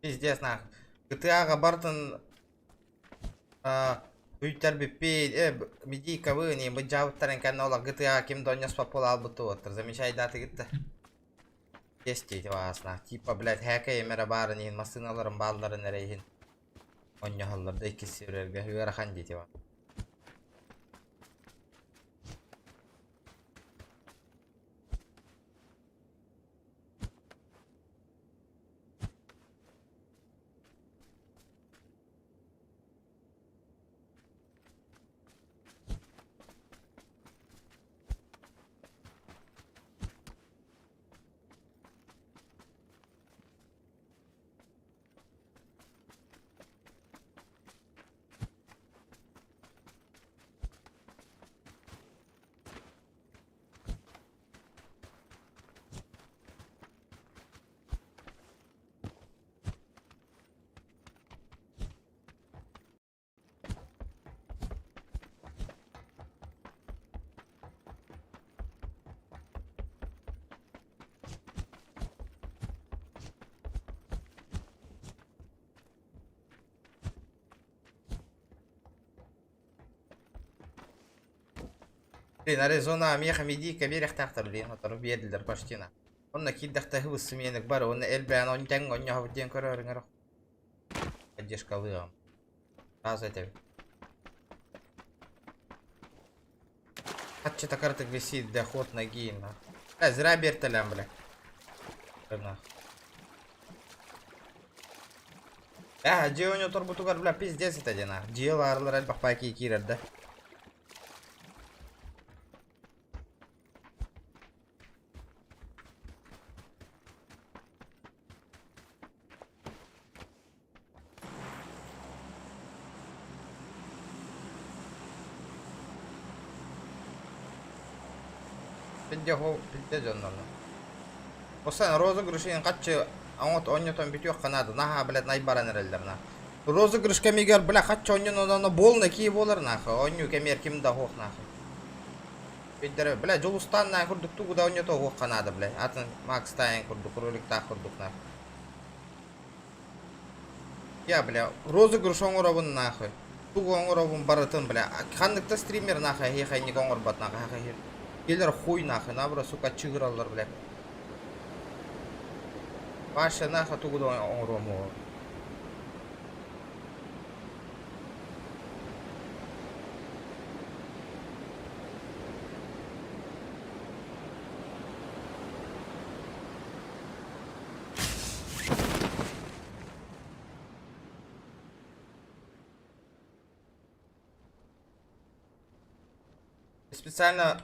Пиздец нахуй. GTA-ҕа барытын Үйтэрбиппит, медийкабын, быдьаабыттарын кэннэ ол GTA ким да онньоспот буолаалбыт уоттар. Замечайдаатыгыт да. Есть ваасна. Типа, блядь, хэкэйим эрэ баарын иһин, массыыналарым баалларын эрэ иһин онньоһоллор да иккис сирэргэ ыарахан диэти ба. Блин, Аризона миэхэ медийка биэриэхтээхтэр блин, сотору биэрдилэр почти на. Онно киирдэхтэ сменик бар, уонна элбээн онтеҥ онньоһобут диэн көрөөрүҥ эрэ. Поддержкалыам. Сразу этэбин. Хаччы такартык висит доход ноги на. Зря биэртэлээн бля. Нах. Э, дьиэ ойноторбутугар бля пиздец это диэн нах. Дьиэ лаарылар элбэх паки киирэр да. Пидде хо пидде дьоннорно. Осан розыгрышын хаччы оҥот онньотон бүтүөх наада. Наһаа, блядь, най баран эрэллэр на. Розыгрыш кэмигэр, бля, хаччы онньонон буолна кии буолар нахуй. Онньуу кэмиэр ким да суох нахуй. Өйдөрө, бля, Дьулустаан на курдук тугу да онньото уохха наада, бля. Атын Макс Тайн курдук, роликтаах курдук нахуй. Я, бля, розыгрыш оҥоробун нахуй. Тугу оҥоробун барытын, бля. Ханнык да стример нахуй эһиэхэ инник оҥорбот нахуй. Келер хуй нахуй, наоборот, сука, чыгыраллар, бля. Паша нахуй тугу да оҥоруом уол. Специально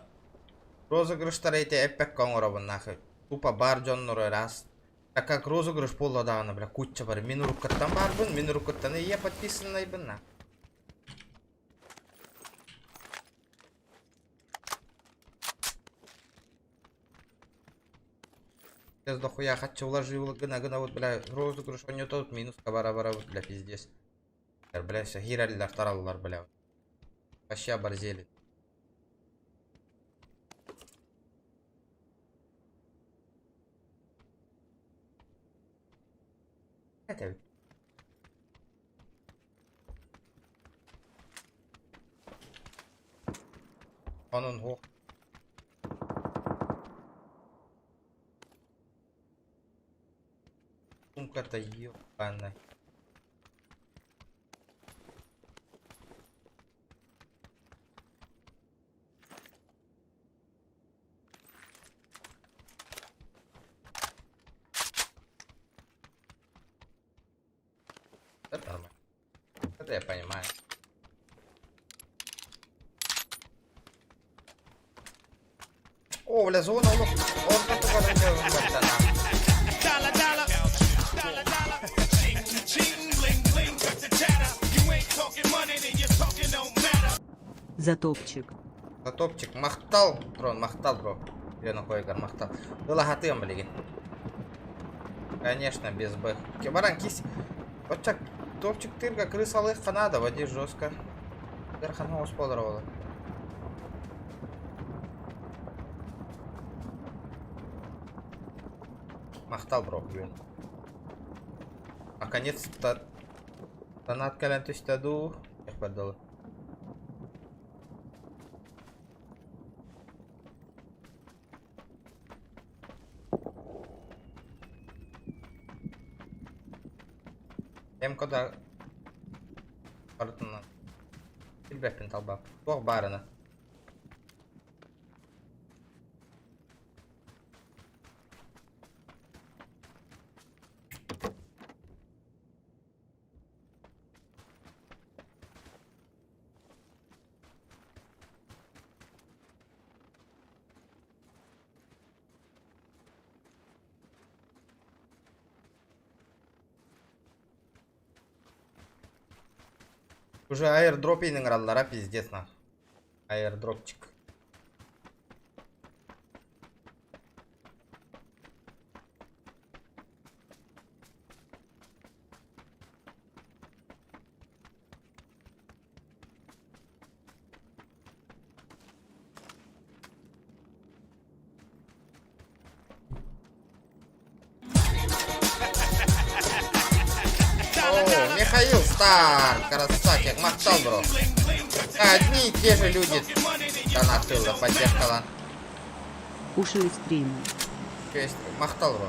розыгрыштары эти эппекке оҥоробун нахуй. Тупо бар дьоннору раз. Так как розыгрыш буолла даҕаны, бля, куча бар. Мин уруккаттан баарбын, мин уруккаттан ийэ подписаннайбын на. Сейчас дохуя хочу вложил гына гына вот, бля, розыгрыш онньото минуска бара бара вот, бля, пиздец. Бля, все хираллар тараллар, бля. Вообще оборзели. Это Онон хуох. Сумката ебаная. Это нормально. Это я понимаю. О, бля, зона олох. Орто тугарын баттана. Затопчик. Затопчик. Махтал, дрон, махтал, бро. Лена Койгар, махтал. Ыла хатыам билигин. Конечно, без Б. Баран кис. Очча топчик тырга крысалыахха наада, води жестко. Ыарахан оҕус буолар оҕолор. Махтал, бро, бүгүн. Наконец-то донат кэлэн түстэ дуу? Диэхпэр дылы. Эмко да барытынан билбэппин талбап. Туох баарына. Уже аирдроп ыҥыраллара пиздец нах. Аирдропчик. О, Михаил Стар, красавчик, махтал, бро. Одни и те же люди донатылла, поддержкалан. Кушаю стрим. Махтал, бро.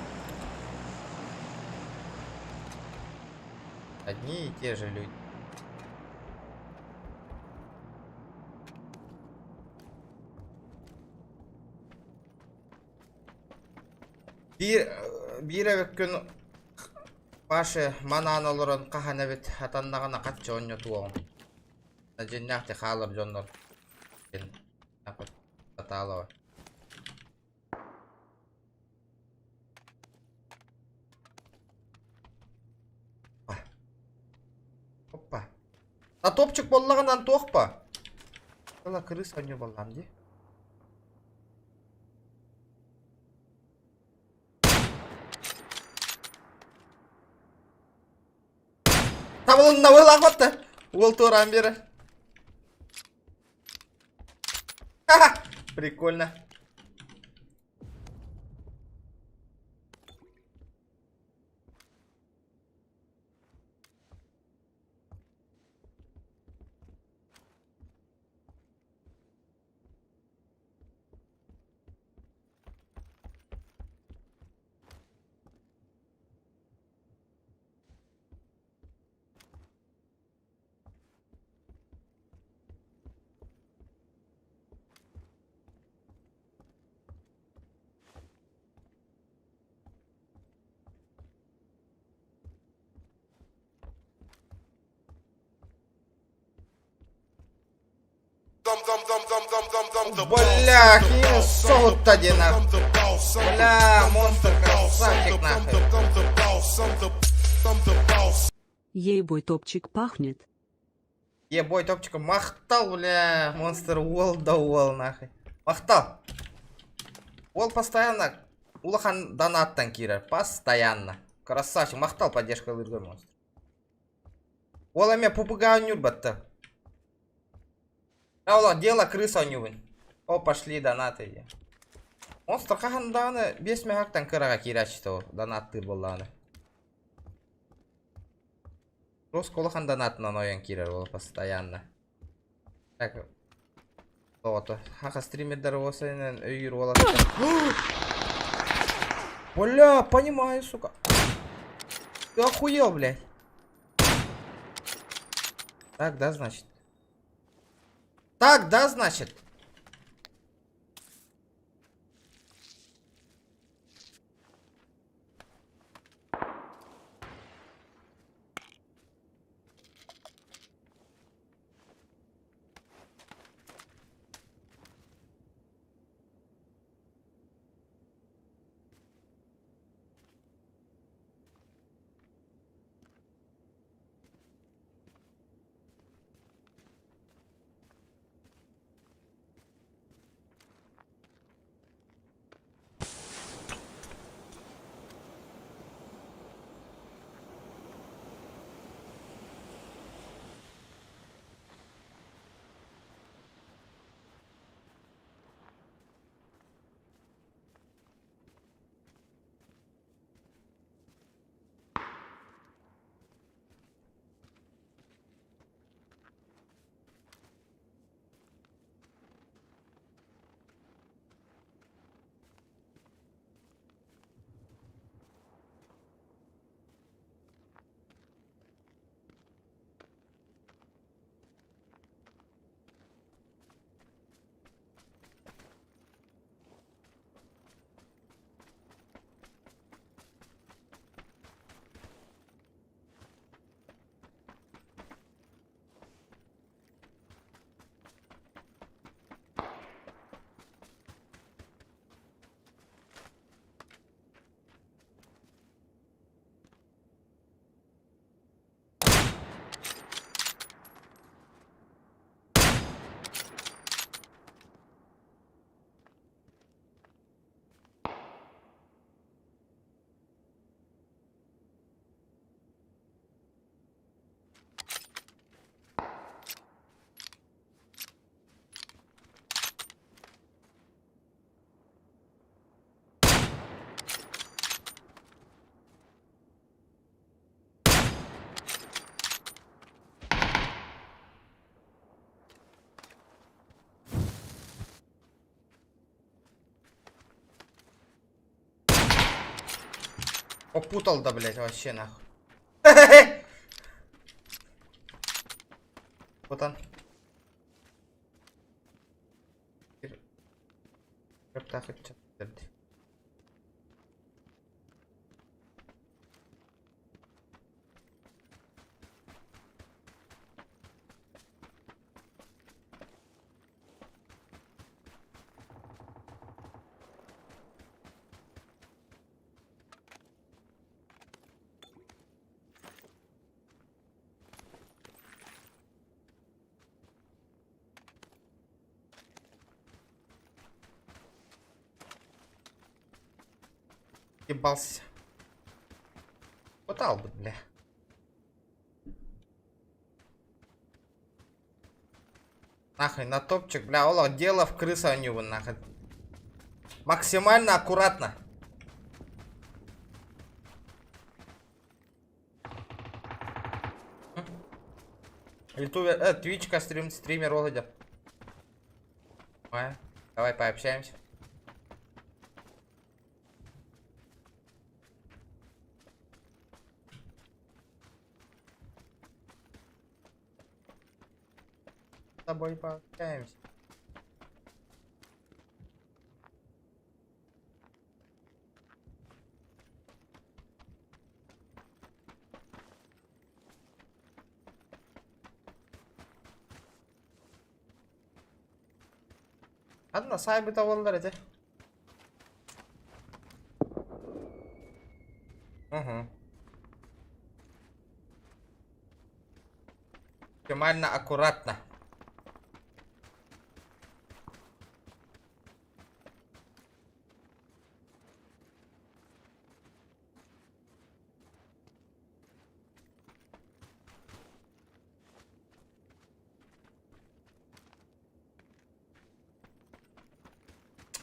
Одни и те же люди. Биир биир эбит күн Паша манаан олорон хаһан эбит атаннаҕына хаччы оонньотуоҕум. Дьиннээх хаалар дьоннор диэн Таталова. Опа. А топчик буоллаҕынан туох па? Ыла кырыыс оонньуу буоллаам дии. Табылынна быһылаах Уол туораан биэрэр. Прикольно. Бля, хин соһутта диэн Бля, монстр красавчик нахуй. Ей-бой, топчик пахнет. Ебой, топчика махтал, бля, монстр уол да уол нахуй. Махтал. Уол постоянно улахан донаттан киирэр, постоянно. Красавчик, махтал поддержка ылырга монстр. Уол эмиэ пупыга оонньуур батта. Ола, дело крыса оонньуубун. О, пошли донаты. Монстр хаһан даҕаны биэс мөһөктөн кыраҕа киирээччитэ ол донаттыыр буоллаҕына. Роско улахан донатынан ойон киирэр ол постоянно. Так, оҕото. Хаха стримердер уосайынан өйүүр уолаттар. Бля, понимаю, сука. Ты охуел, блядь. Так, да, значит? Так, да, значит? Попутал да, блядь, вообще нахуй. Вот он. Ебался. Пытал бы, бля. Нахрен, на топчик, бля, ола, дело в крыса у него, нахрен. Максимально аккуратно. Ютубер, э, Твичка, стрим, стример, Володя. Давай пообщаемся. С тобой пообщаемся. Ладно, сайбы таваллар эти. Угу. Максимально аккуратно.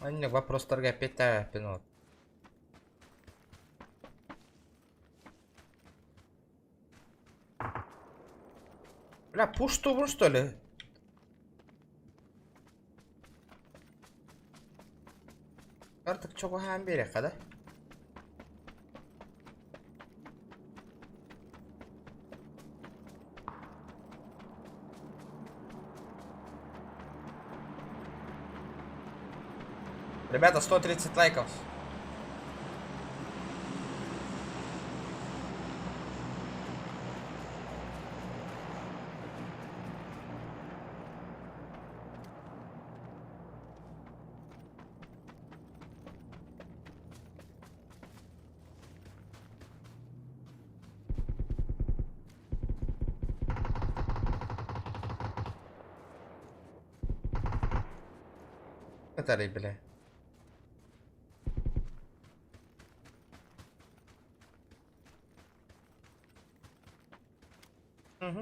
Анне вопростарга эппиэттээбэппин вот. Бля, пуштуубун что ли? Артык чоҕуһаан биэриэххэ да? Ребята, 130 лайков. Этарый, бля. Угу.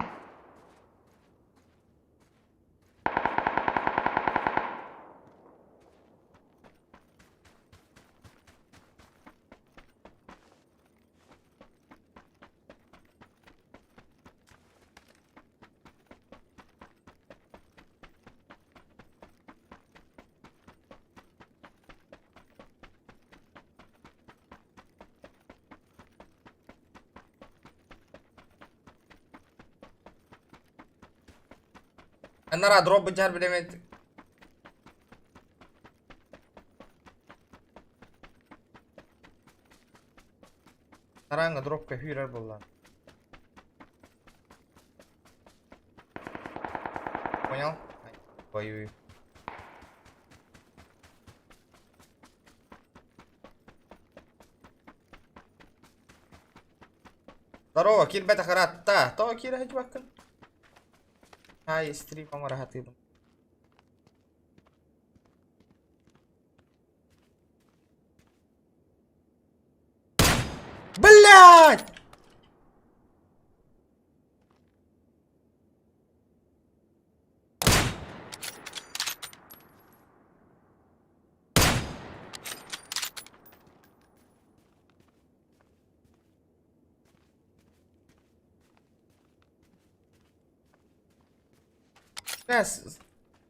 Анара дроп быдьар билэмэт. Тараҥҥа дропка күүрэр буолла. Понял? Воюю. Здорово, киирбэтэх ыраатта. Тоҕо киирэ сылдьыбаккын? Ай, стрим оҥоро сатыыбын. Блядь!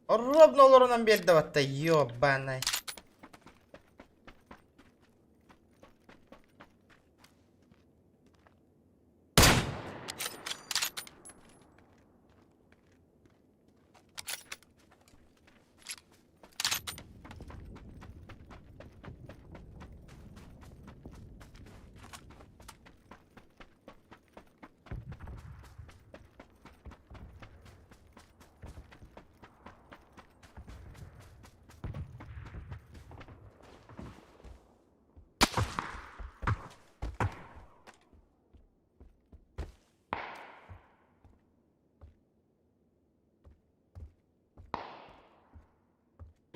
Ровно олорунан биэрдэ батта, ёбаный.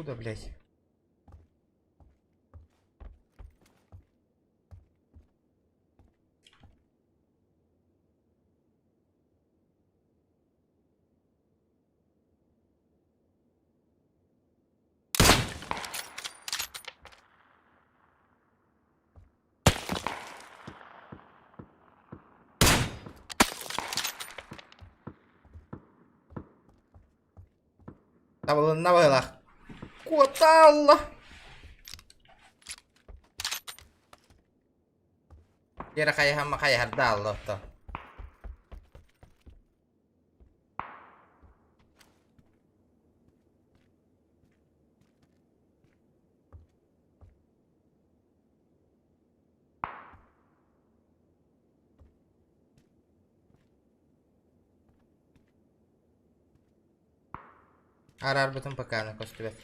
Куда, блядь? Табылынна быһыылаах. Куотаалла. Тиэрэ хайыһамма хайыһарда аалла отто. Араарбытым ПК-ны көстүбэт.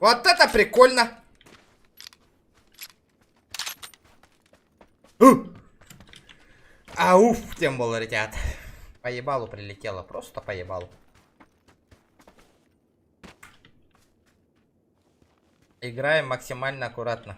Вот это прикольно! Ауф, тем было, ребят. По ебалу прилетело, просто по ебалу. Играем максимально аккуратно.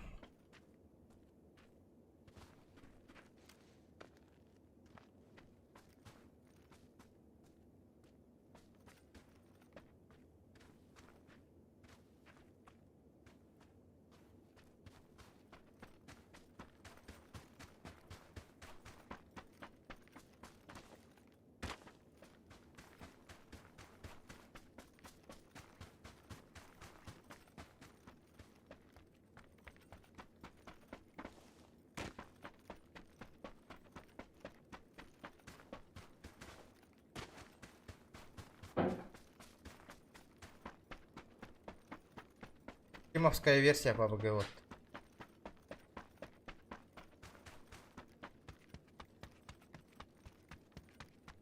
Тимовская версия PUBG вот.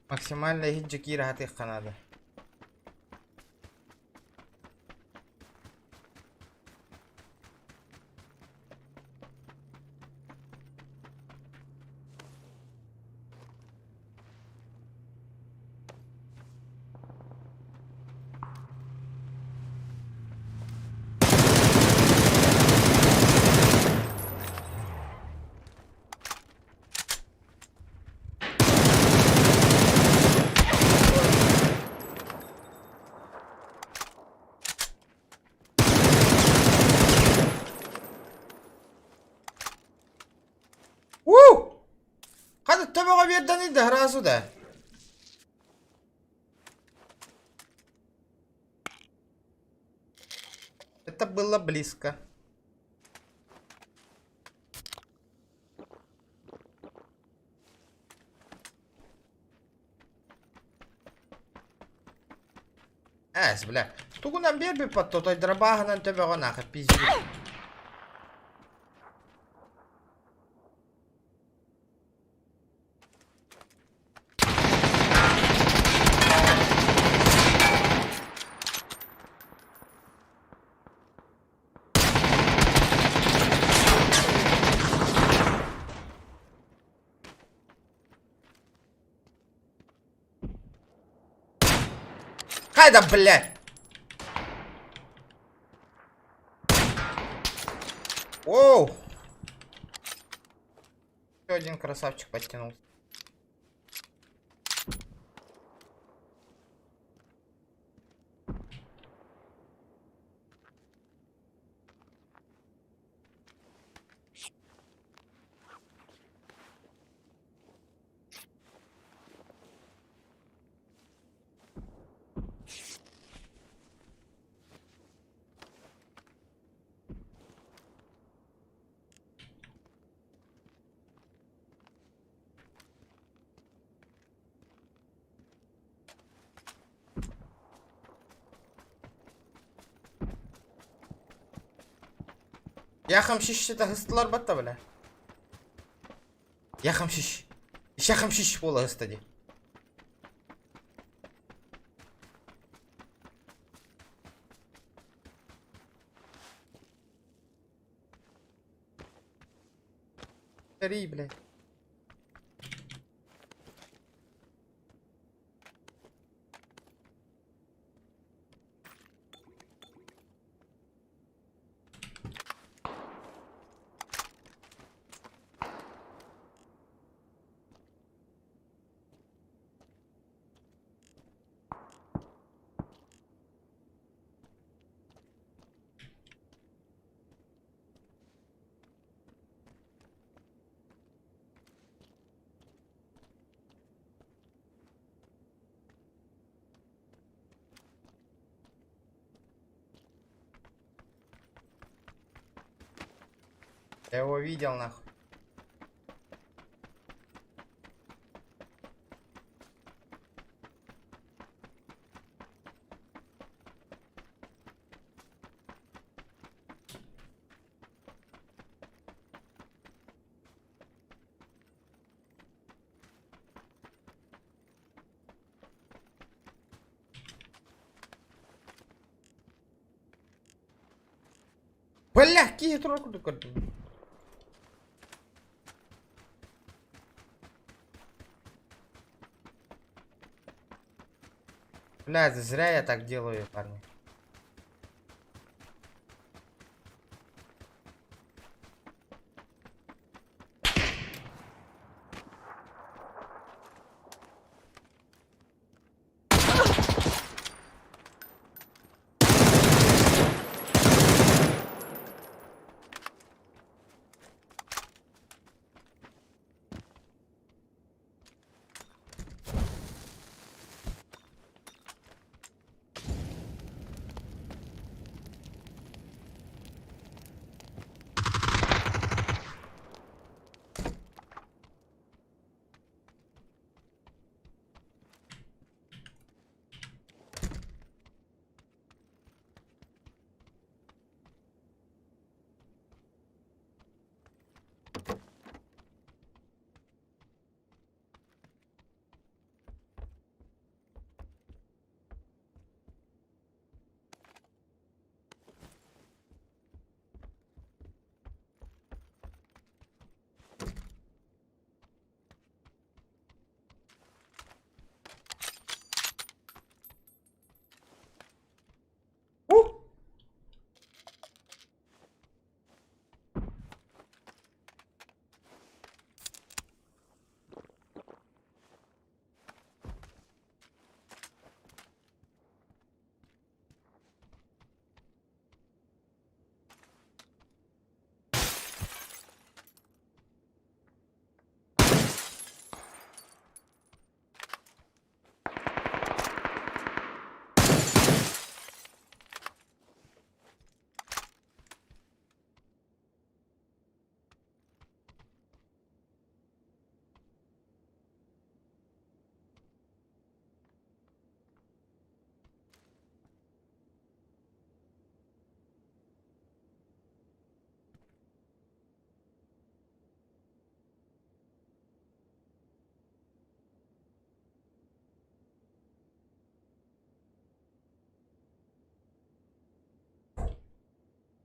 Максимально иһирдьэ киирэ сатыахха наада. Уу! Ханы төбөҕө биэрдэн да сразу да. Это было близко. Эс, бля. Тугунан биэрбиппат тотой дробааһынан төбөҕө нахуй пиздец. Хайда, блядь! Оу! Еще один красавчик подтянулся. Яхамшиш это хыстылар батта бля. Яхамшиш. Ишахамшиш буола ыста дии. Скорей, блядь. Я его видел нахуй. Бля, киһи турар курдук көрдүм. Бля, зря я так делаю, парни.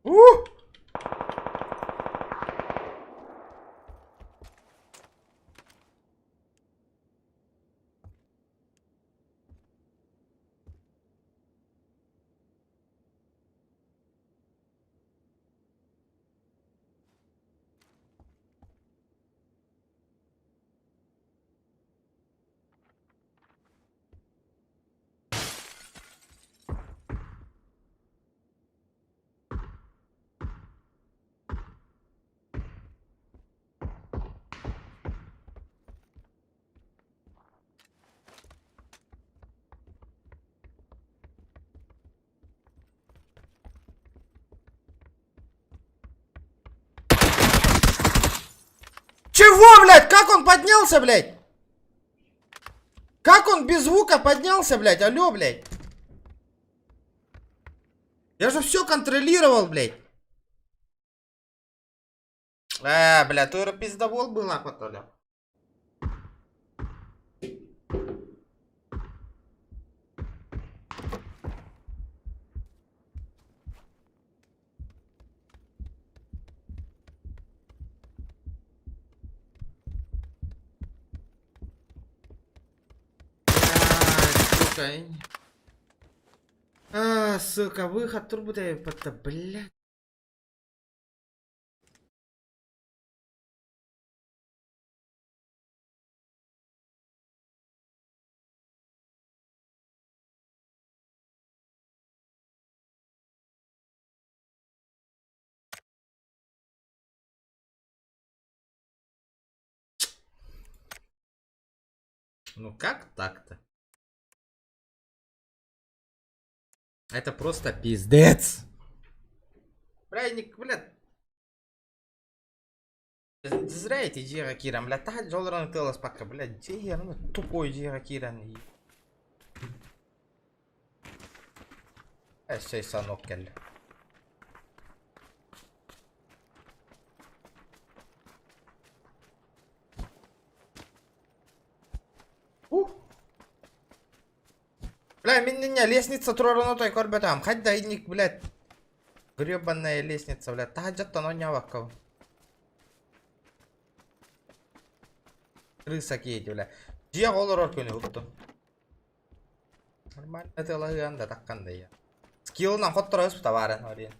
У! Чего, блядь? Как он поднялся, блядь? Как он без звука поднялся, блядь? Алло, блядь. Я же все контролировал, блядь. Э, бля, ты пиздобол была потом. Сука. А, сука, выход турбута, блядь. Ну как так-то? Это просто пиздец. Бля, не, бля. Зря эти дьиэҕэ киирэн, бля, таһырдьа олорон ытыаласпакка, бля, дьиэ, ну тупой дьиэҕэ киирэн. Өссө санок кэллэ. Ух. Бля, мин лестница турарын отой көрбөтөм. Хайда инник, блядь. Гребаная лестница, блядь. Таһырдьаттан оонньообокко. Крыса киэти, бля. Дьиэ олорор күнү уттум. Нормально ытыалаһыан да таккан да я. Скиллынан хотторо ыспыта баарын, орин.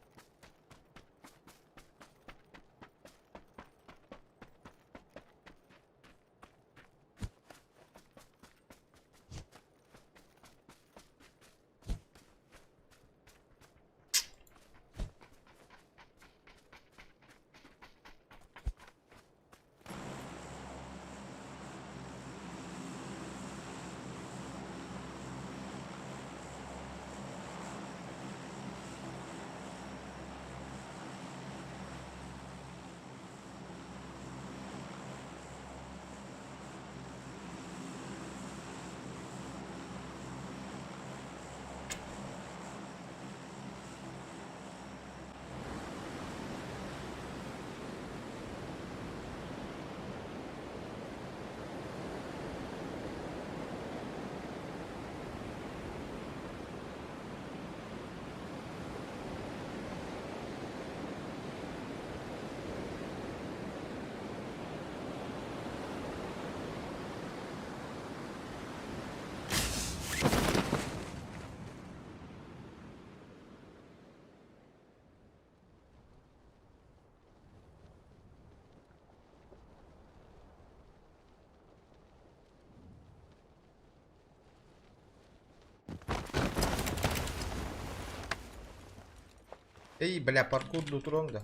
Эй, бля, паркур дутурон да.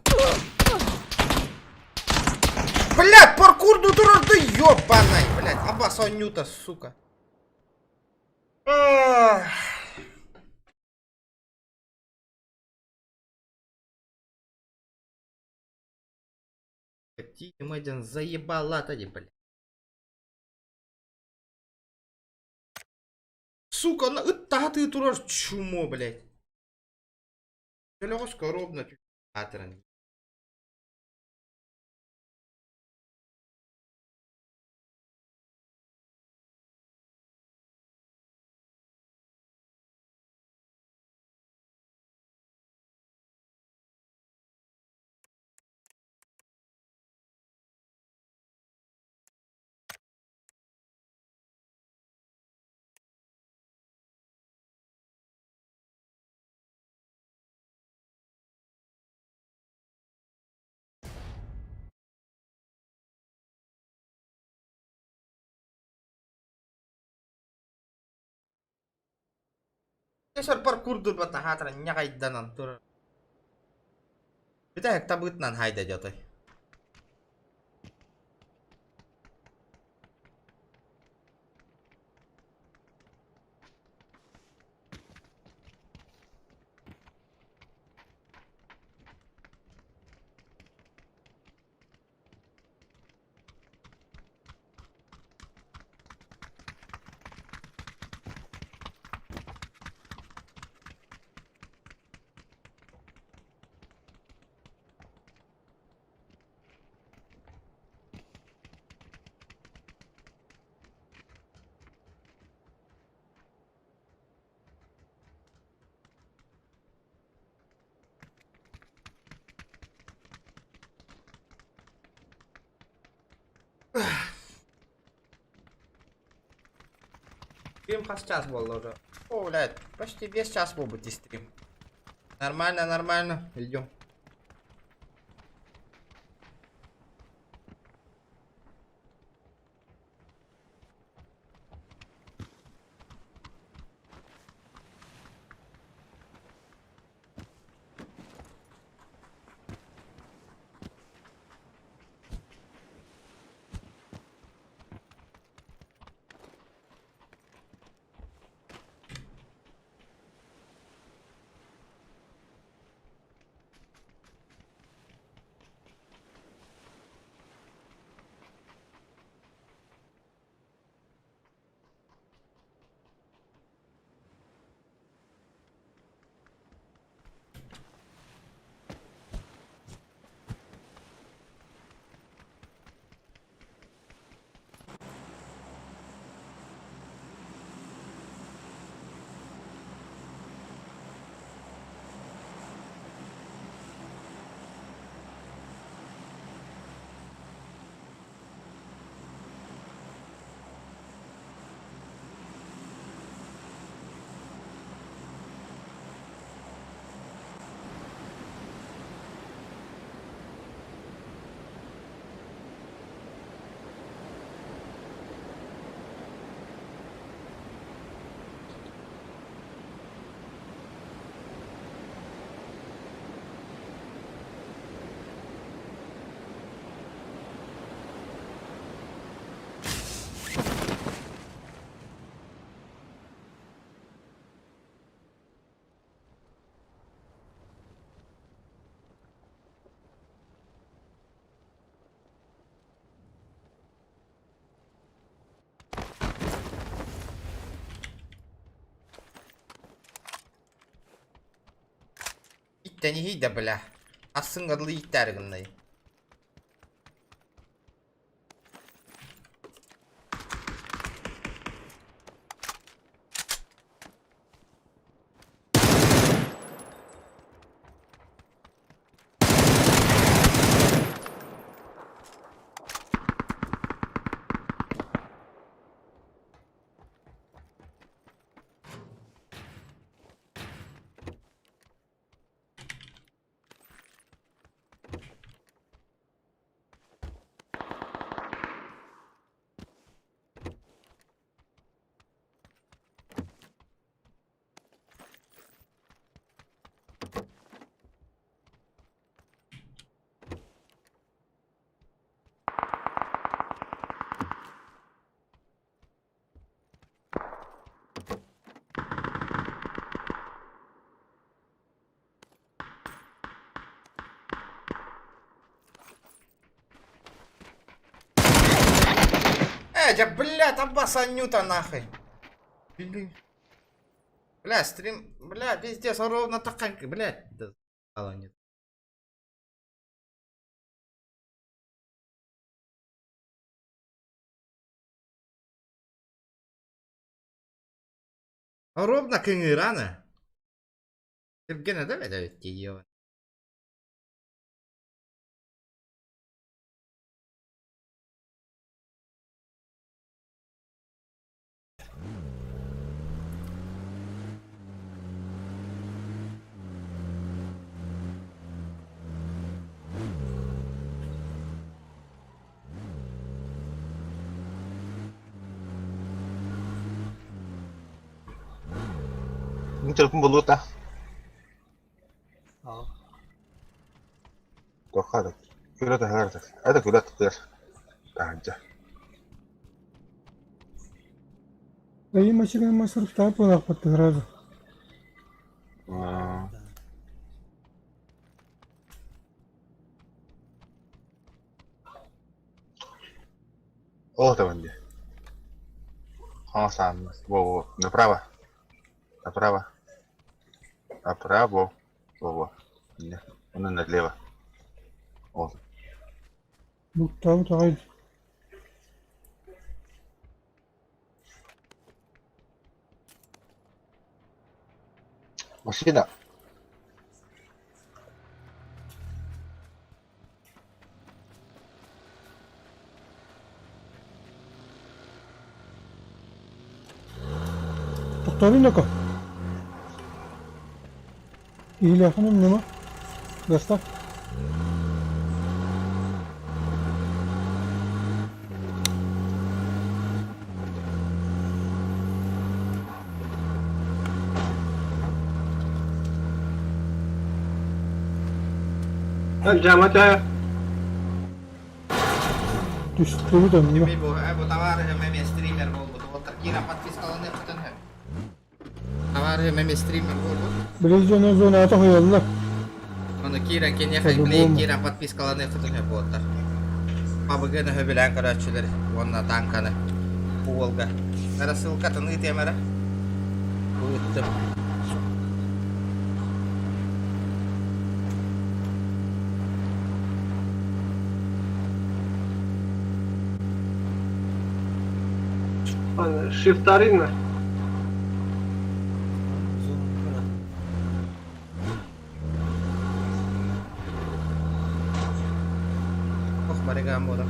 Бля, паркур дутурон, да ёбаный, блядь, аба сонюта, сука. Ах. Тимодин заебала тоді, блядь. Сука, на ты турар чумо, блядь. Төлөҕөс коробна атран. Сор паркур дурбата хатран ньаҕайданан турар. Бүтэһик табыытынан хайда дьотой. Стрим хас час буолла уже? О, блядь, почти весь час буолбут дии стрим. Нормально, нормально, идем. Иттэн иһий да бля. Ассыҥҥа дылы ииттээри гыннай. Э, дьэ, блядь, Аббас Анюта нахуй. Блин. Бля, стрим, бля, пиздец, ровно такая, блядь. Да, за***ало нет. Ровно кыҥыырана. Түргэн да эбит тиийиэҕэ. Мин телефон булута. Туохха да. Күлэ таһаар. Это күлэ тыыр. Таһырдьа. Да машина масыр буолаахпыт сразу. Ол табан дии. Хаҥас ааннас. Во-во. Направо. Направо. Направо. Во-во. Уонна налево. Ол. Буктаабыт аҕай. Машина. Тохторун око. Киһилээххин умнума. Гастар. Жама чая. Түстүбүт онно. Бу бу товарищ эми стример буолбут. Уолаттар киирэн подпискаланыаххытын сөп. Товарищ эми стример буолбут. Били дьоно зоната хойоллор. Ону киирэн киниэхэ По-любому. киирэн подпискаланыаххытын сөп уолаттар. Пабыгыны сөбүлээн көрөөччүлэр уонна танканы бу уолга. Эрэ ссылкатын ыытыам эрэ. Ыыттым. Шифтарина. Ох, барыгаан буолар.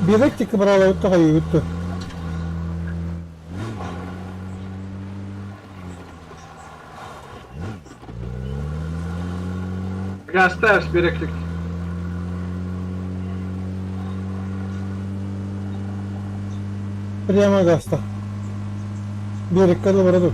Биэрэк тикки бараалабыт да хайыыбыт дуо? Гастайс береклик. Прямо гаста. Биэрэккэ да бара дур.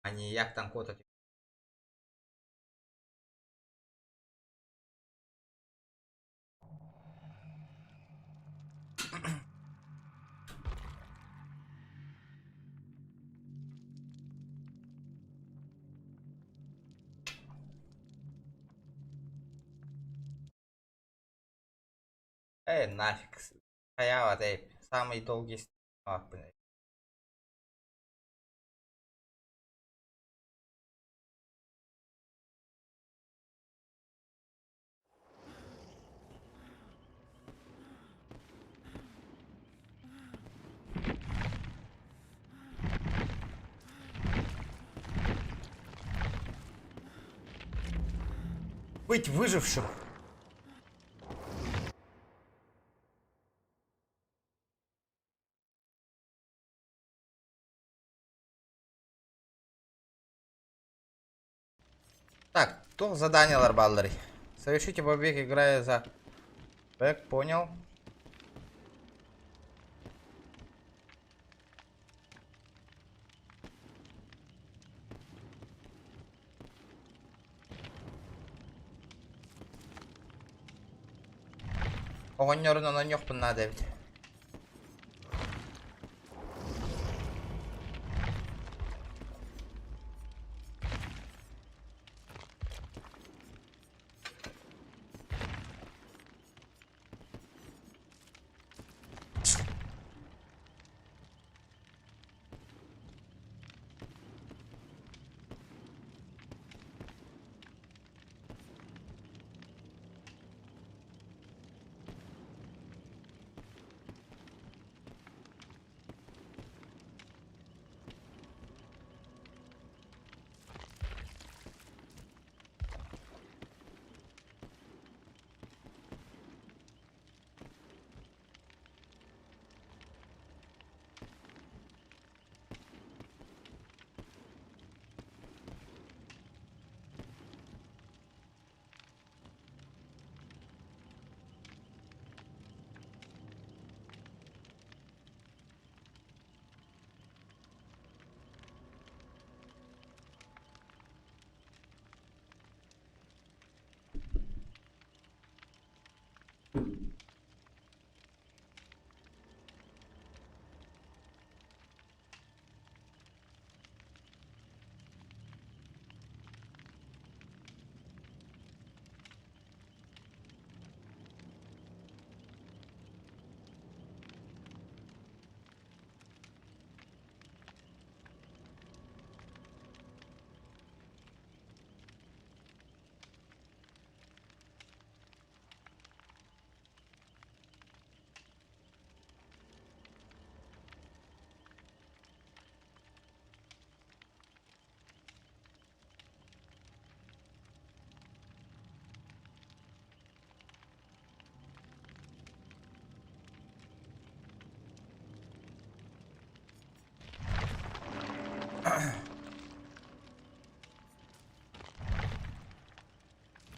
Маньяк там кот. Эй, нафиг. Хаява, эй, самый долгий стрим. А, блин. Быть выжившим. Так, то задание баалларый. Совершите побег, играя за... Бэк, понял. Оҕонньорун ононньуохпун наада эбит.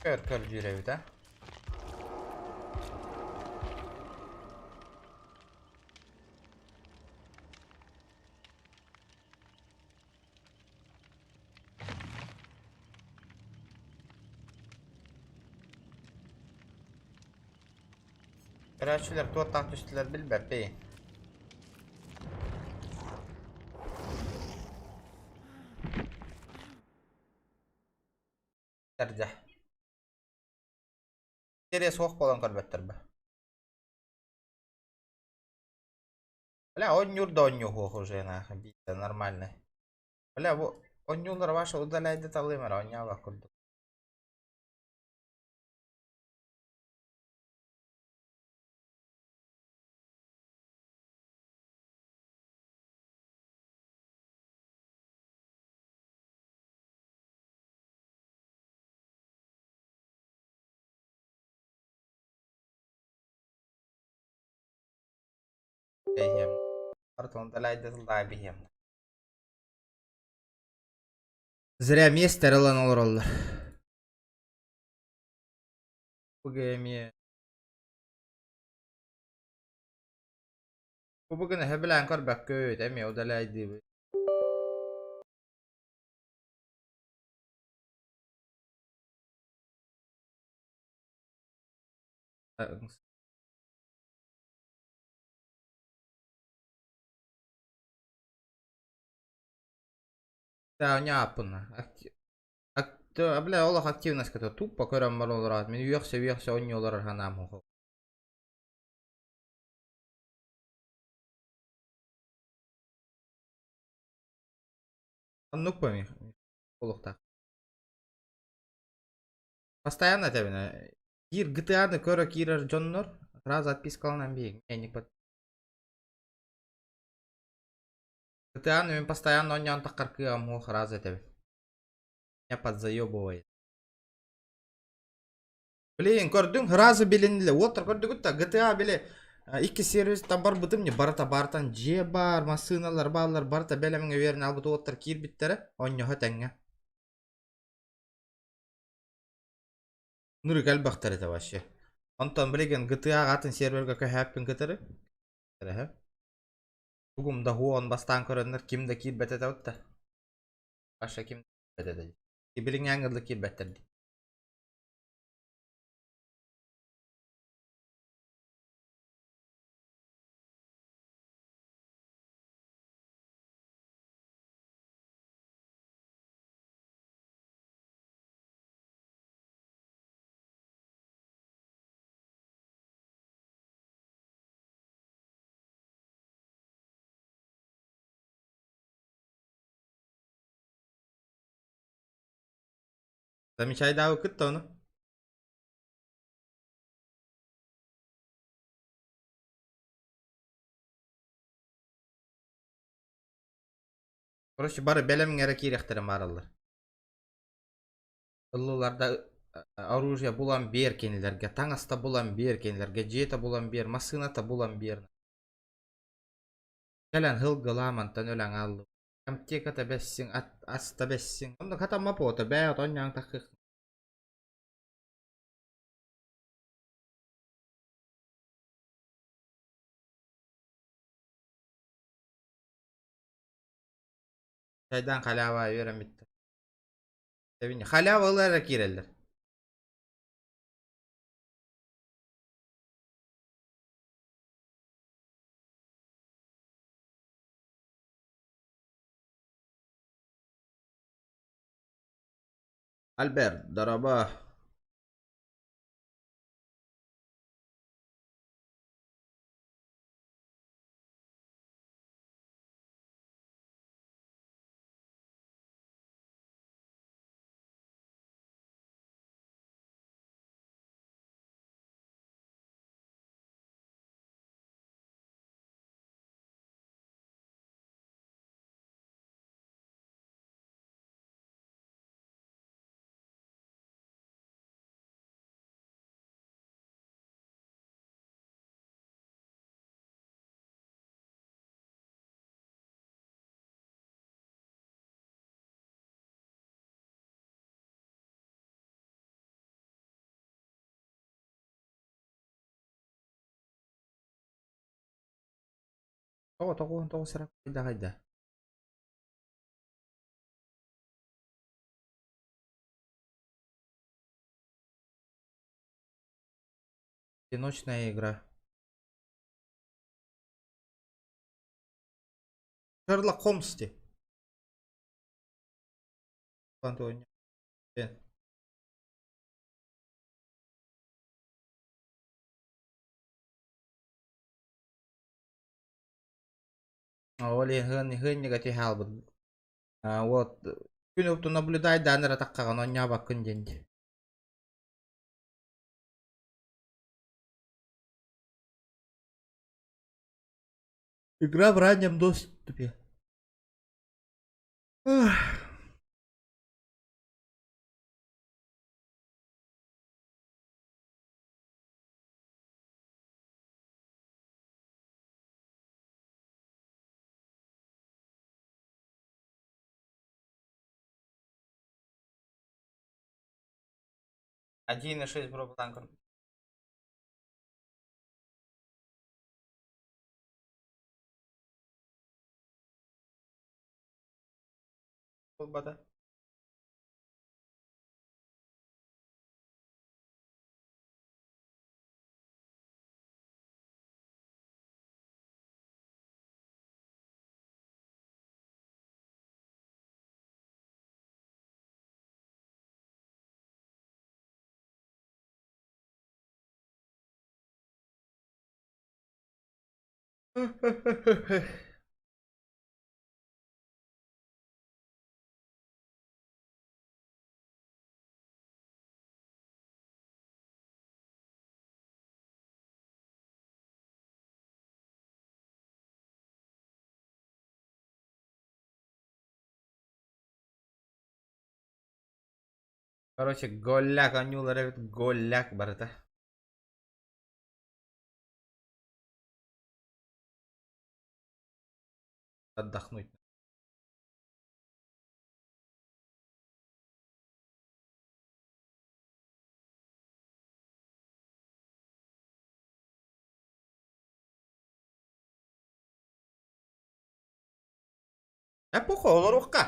Көр көрдүүр эбит а. Көрөөччүлэр туохтаах түстүлэр билбэппин. Тэрдэ. Сире суох буолан көрбөттөр бе. Бля, оонньуур да оонньууһуох уже нахуй, биитэ нормальный. Бля, бу оонньуулар ваша удаляйды талыым эрэ оонньообот курдук. Бэйэм. Артон удаляйды тыллаа биһиэм. Зря место ылан олороллор. Бу эмиэ Бу бүгүн эһэ билэн көрбөккүт, эмиэ удаляйдыыбыт. Оонньооппун. Бля, олох активность кытта тупо көрөн баран олораат. Мин үөхсэ-үөхсэ оонньуу олорор санаам суох. Оннук по олохтоох. Постоянно этэбин киир GTA-ны көрө киирэр дьоннор сразу отпискаланан биһиги GTA-ны мин постоянно оонньоон таххар кыаҕым суох сразу этэбин. Меня подзаебывает. Блин, көрдүҥ, сразу билиннилэр. Уоттар көрдүгүт да, GTA били икки сервистан барбытым не барыта бартан дьиэ баар, массыыналар бааллар, барыта бэлэмҥэ үөрэнэ албыт уоттар киирбиттэрэ, онньоһо тэҥҥэ. Нурик элбэхтэр этэ вообще. Онтон билигин GTA атын серверга көһөөппүн кытары. Тугум да хуон бастаан көрөннөр ким да киирбэт этэ да. Паша ким да киирбэт этэ. Билиҥҥи ангылы киирбэттэр дии. Замечайдаабыккыт да ону? Короче, бары бэлэмҥэ эрэ киириэхтэрин баараллар. Ыллылар да оружие булан биэр кинилэргэ, таҥаста булан биэр кинилэргэ, дьиэтэ булан биэр, массыыната булан биэр. Кэлэн һылгылаа мантан өлөн ааллыбыт. Аптеката бэссиҥ, аста бэссиҥ. Онно хатамма пота бээ отон таххых. Чайдан халява үөрэммиттэр. Халява ылар эрэ киирэллэр. Альберт, дорообо. Тоҕо 99 эрэ хайда хайда? Одиночная игра. Шерлок Холмс ти. Антони. Ол иһин хаалбыт. Вот күн упту наблюдай даан эрэ таххаҕын онньообоккун диэн дии. Игра в раннем доступе. 1,6 бро. Бата. Короче, голяк, анюлар эбит голяк барыта. Отдохнуть. Э похуй, олоруохха.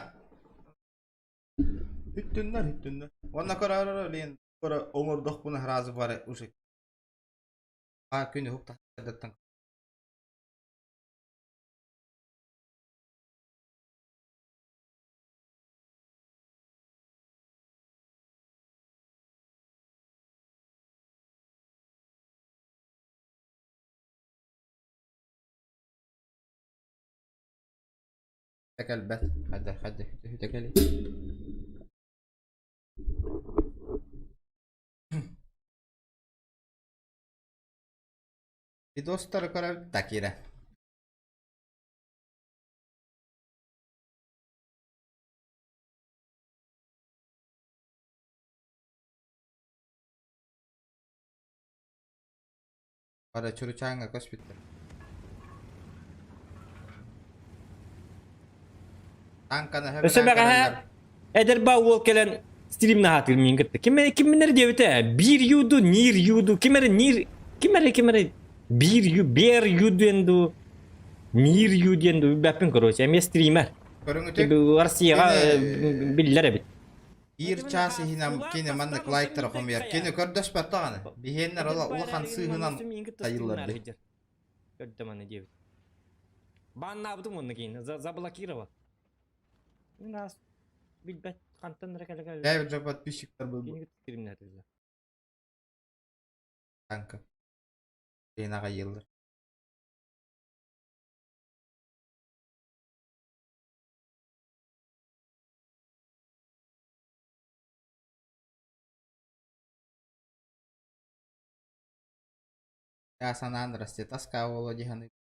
Үттүннэр, үттүннэр. Онна көрөр лин көрө оҥордохпуна сразу бары уже. А күнү хук тахсардаттан. Кэлбэт. Хадда, хадда, хүтэ кэли. Видостары көрө такира. Бара чуручаҥҥа көспүттэр. Танканы Өссө бэҕэһээ эдэр ба уол кэлэн стрим наһаатыыр миин кытта. Ким эрэ кимнэр диэбитэ биир юду, нир юду, ким эрэ нир, ким эрэ ким эрэ биир ю, бер ю диэн дуу, нир ю диэн дуу билбэппин короче, эмиэ стример. Көрүҥүтүк Россияҕа кини биллэр эбит. Биир чаас иһинэн кини маннык лайктары хомуйар. Кини көрдөспөт даҕаны. Биһиэннэр ола улахан сыыһынан тайыллар дии. Көрдөм аны диэбит. Баннаабытым онно киин заблокировал. Нас билбэт хантан эрэ кэлэ Бэйбит же подписчиктар был. Кини стримнэтилэр. Танка. Аҕа йыллар. Я санаан расте таска буолуо дии саныыбын.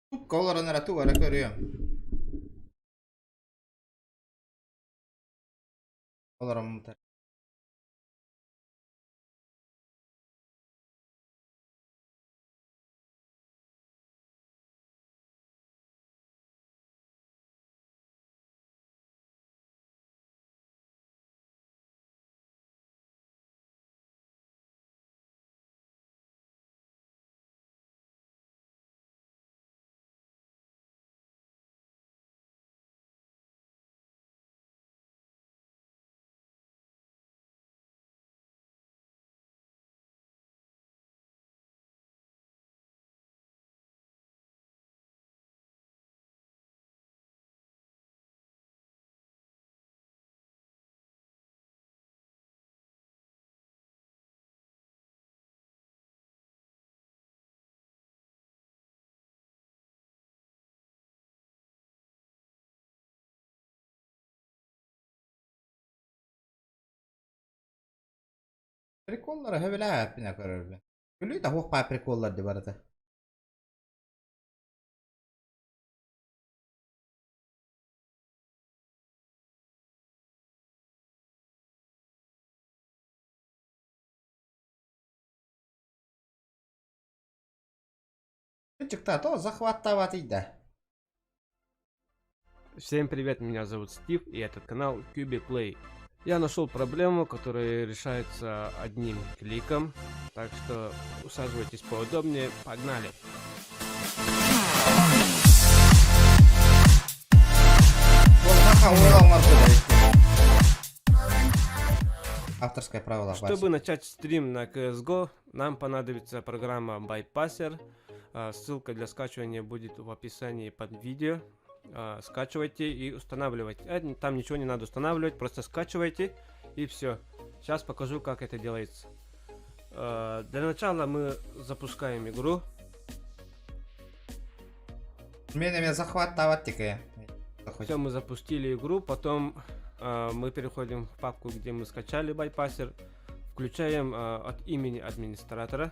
Тупка олорон эрэ тугу эрэ көрүөм. Олороммутар. Приколлара хөбүлээбэппин көрөрбүн. Күлүү да хуох баа приколлар ди барыта. Чыкта, то захваттаабат да. Всем привет, меня зовут Стив и этот канал Куби Play. Я нашел проблему, которая решается одним кликом, так что усаживайтесь поудобнее, погнали! Авторское право Чтобы начать стрим на CSGO, нам понадобится программа Bypasser. Ссылка для скачивания будет в описании под видео. Скачивайте и устанавливайте. Там ничего не надо устанавливать, просто скачивайте и все. Сейчас покажу, как это делается. Для начала мы запускаем игру. Меня захват Все, мы запустили игру, потом мы переходим в папку, где мы скачали Bypasser, включаем от имени администратора.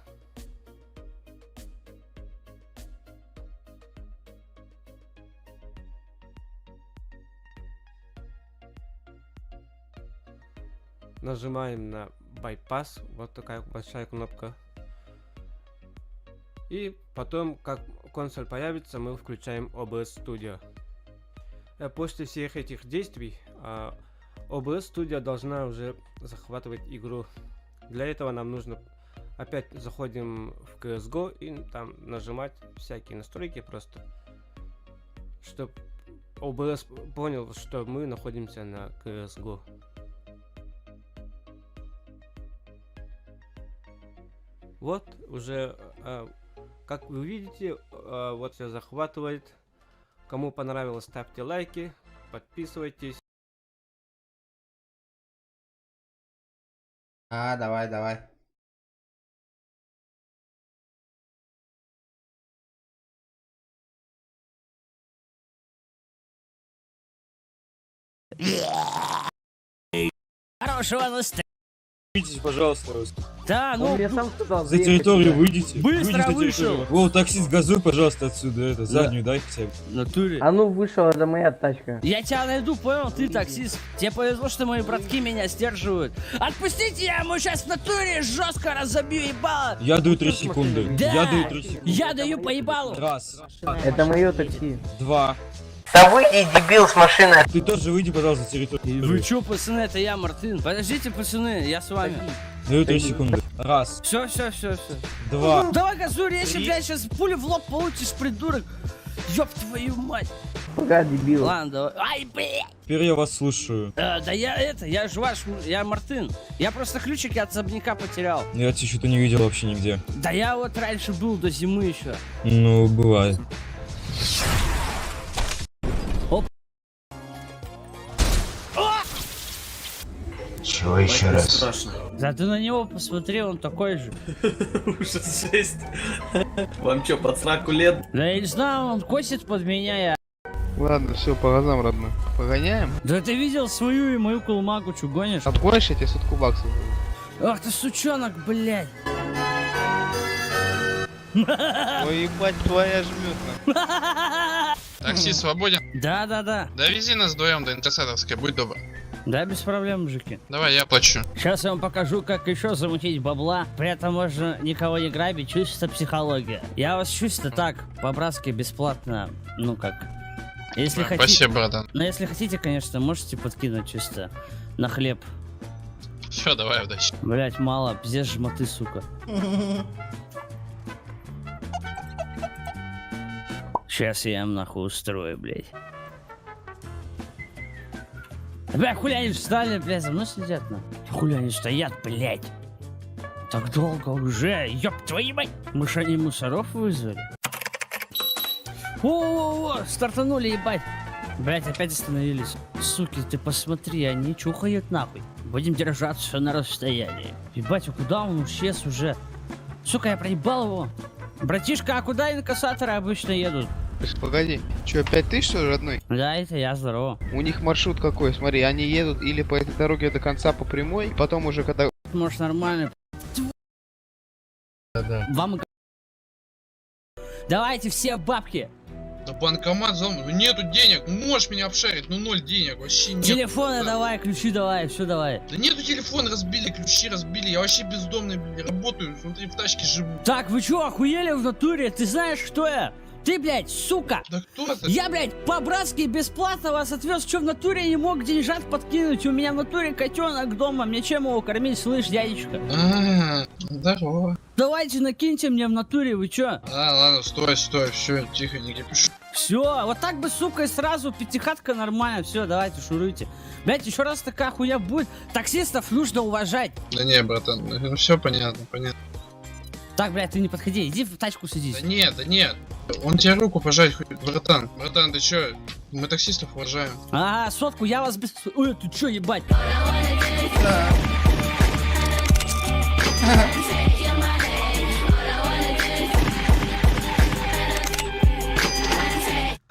Нажимаем на Bypass, вот такая большая кнопка. И потом, как консоль появится, мы включаем OBS Studio. После всех этих действий OBS Studio должна уже захватывать игру. Для этого нам нужно опять заходим в CSGO и там нажимать всякие настройки просто, чтоб OBS понял, что мы находимся на CSGO. Вот уже, как вы видите, вот все захватывает. Кому понравилось, ставьте лайки, подписывайтесь. А, давай, давай. Хорошего настроения. Выйдите, пожалуйста. Да, ну... Он мне сам сказал, За территорию выйдите. Быстро Выйдите на вышел. территорию. О, таксист, газуй, пожалуйста, отсюда. Это, заднюю дай хотя бы. Натуре. А ну вышел, это моя тачка. Я тебя найду, понял? Ты таксист. Тебе повезло, что мои братки меня сдерживают. Отпустите, я ему сейчас в натуре жестко разобью ебало. Я даю 3 секунды. Да. Я даю 3 секунды. Я даю по ебалу. Раз. Это мое такси. Два. Да выйди, дебил, с машины. Ты тоже выйди, пожалуйста, за территорию. Вы чё, пацаны, это я, Мартын. Подождите, пацаны, я с вами. Даю 3 секунды. Раз. Все, все, все, все. Два. Давай газуй, резче, Три. блядь, сейчас пулю в лоб получишь, придурок. Ёб твою мать. Пока, дебил. Ладно, давай. Ай, блядь. Теперь я вас слушаю. Да я это, я же ваш, я Мартын. Я просто ключики от особняка потерял. Я тебя что-то не видел вообще нигде. Да я вот раньше был до зимы еще. Ну, бывает. Оп. Чего еще раз? Да ты на него посмотри, он такой же. Ужас, жесть. Вам чё, под сраку лет? Да я не знаю, он косит под меня, я. Ладно, все, по газам, родной. Погоняем? Да ты видел свою и мою кулмаку, чё гонишь? Отгонишь, я тебе сотку баксов даю. Ах ты сучонок, блядь. Ой, ебать, твоя жмет, нахуй. Такси свободен? Да, да, да. Довези нас вдвоем до Инкассаторской, будь добр. Да, без проблем, мужики. Давай, я плачу. Сейчас я вам покажу, как еще замутить бабла. При этом можно никого не грабить, чисто психология. Я вас чисто так, по-братски, бесплатно, ну как. Если Да, хотите... спасибо, братан. Но если хотите, конечно, можете подкинуть чисто на хлеб. Все, давай, удачи. Блять, мало, пиздец жмоты, сука. Сейчас я им нахуй устрою, блять. Бля, хули они встали, блядь, за мной следят, на. Хули они стоят, блядь. Так долго уже, ёб твою мать. Мы ж они мусоров вызвали. О-о-о, стартанули, ебать. Блять, опять остановились. Суки, ты посмотри, они чухают нахуй. Будем держаться на расстоянии. Ебать, а куда он исчез уже? Сука, я проебал его. Братишка, а куда инкассаторы обычно едут? Погоди, че, 5000 что ли, родной? Да, это я, здорово. У них маршрут какой, смотри, они едут или по этой дороге до конца по прямой, потом уже когда... Может, нормально. Да. Вам Давайте все бабки. Да банкомат взломан. Ну нету денег, ну можешь меня обшарить, ну ноль денег, вообще нет. Телефоны давай, ключи давай, все давай. Да нету телефон, разбили, ключи разбили, я вообще бездомный, блин, работаю, смотри, в тачке живу. Так, вы чё, охуели в натуре? Ты знаешь, кто я? Ты, блядь, сука! Да кто ты? Я, блядь, по-братски бесплатно вас отвез, чё в натуре не мог деньжат подкинуть? У меня в натуре котенок дома, мне чем его кормить, слышь, дядечка? А, здорово. Давайте накиньте мне в натуре, вы чё? А, ладно, стой, стой, все, тихо, не кипиш. Все, вот так бы, сука, и сразу пятихатка нормально, все, давайте, шуруйте. Блядь, еще раз такая хуйня будет, таксистов нужно уважать. Да не, братан, ну все понятно, понятно. Так, блядь, ты не подходи, иди в тачку садись. Да нет, да нет. Он тебе руку пожать хочет, братан. Братан, ты чё? Мы таксистов уважаем. А, сотку, я вас без... Ой, ты чё, ебать?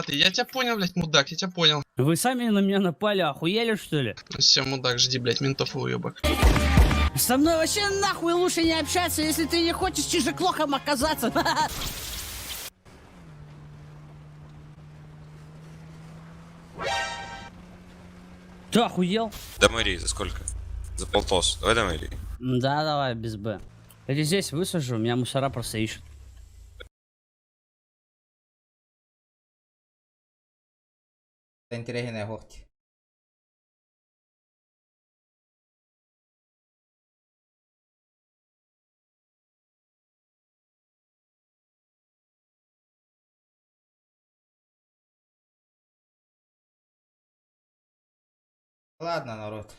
Ты, я тебя понял, блядь, мудак, я тебя понял. Вы сами на меня напали, охуели, что ли? Все, мудак, жди, блядь, ментов и уебок. Со мной вообще нахуй лучше не общаться, если ты не хочешь чижеклохом оказаться. Ты охуел? До мэрии за сколько? За полтос. Давай до мэрии. Да, давай, без Б. Я здесь высажу, меня мусора просто ищут. Интэриэһинэй суох. Ладно, народ.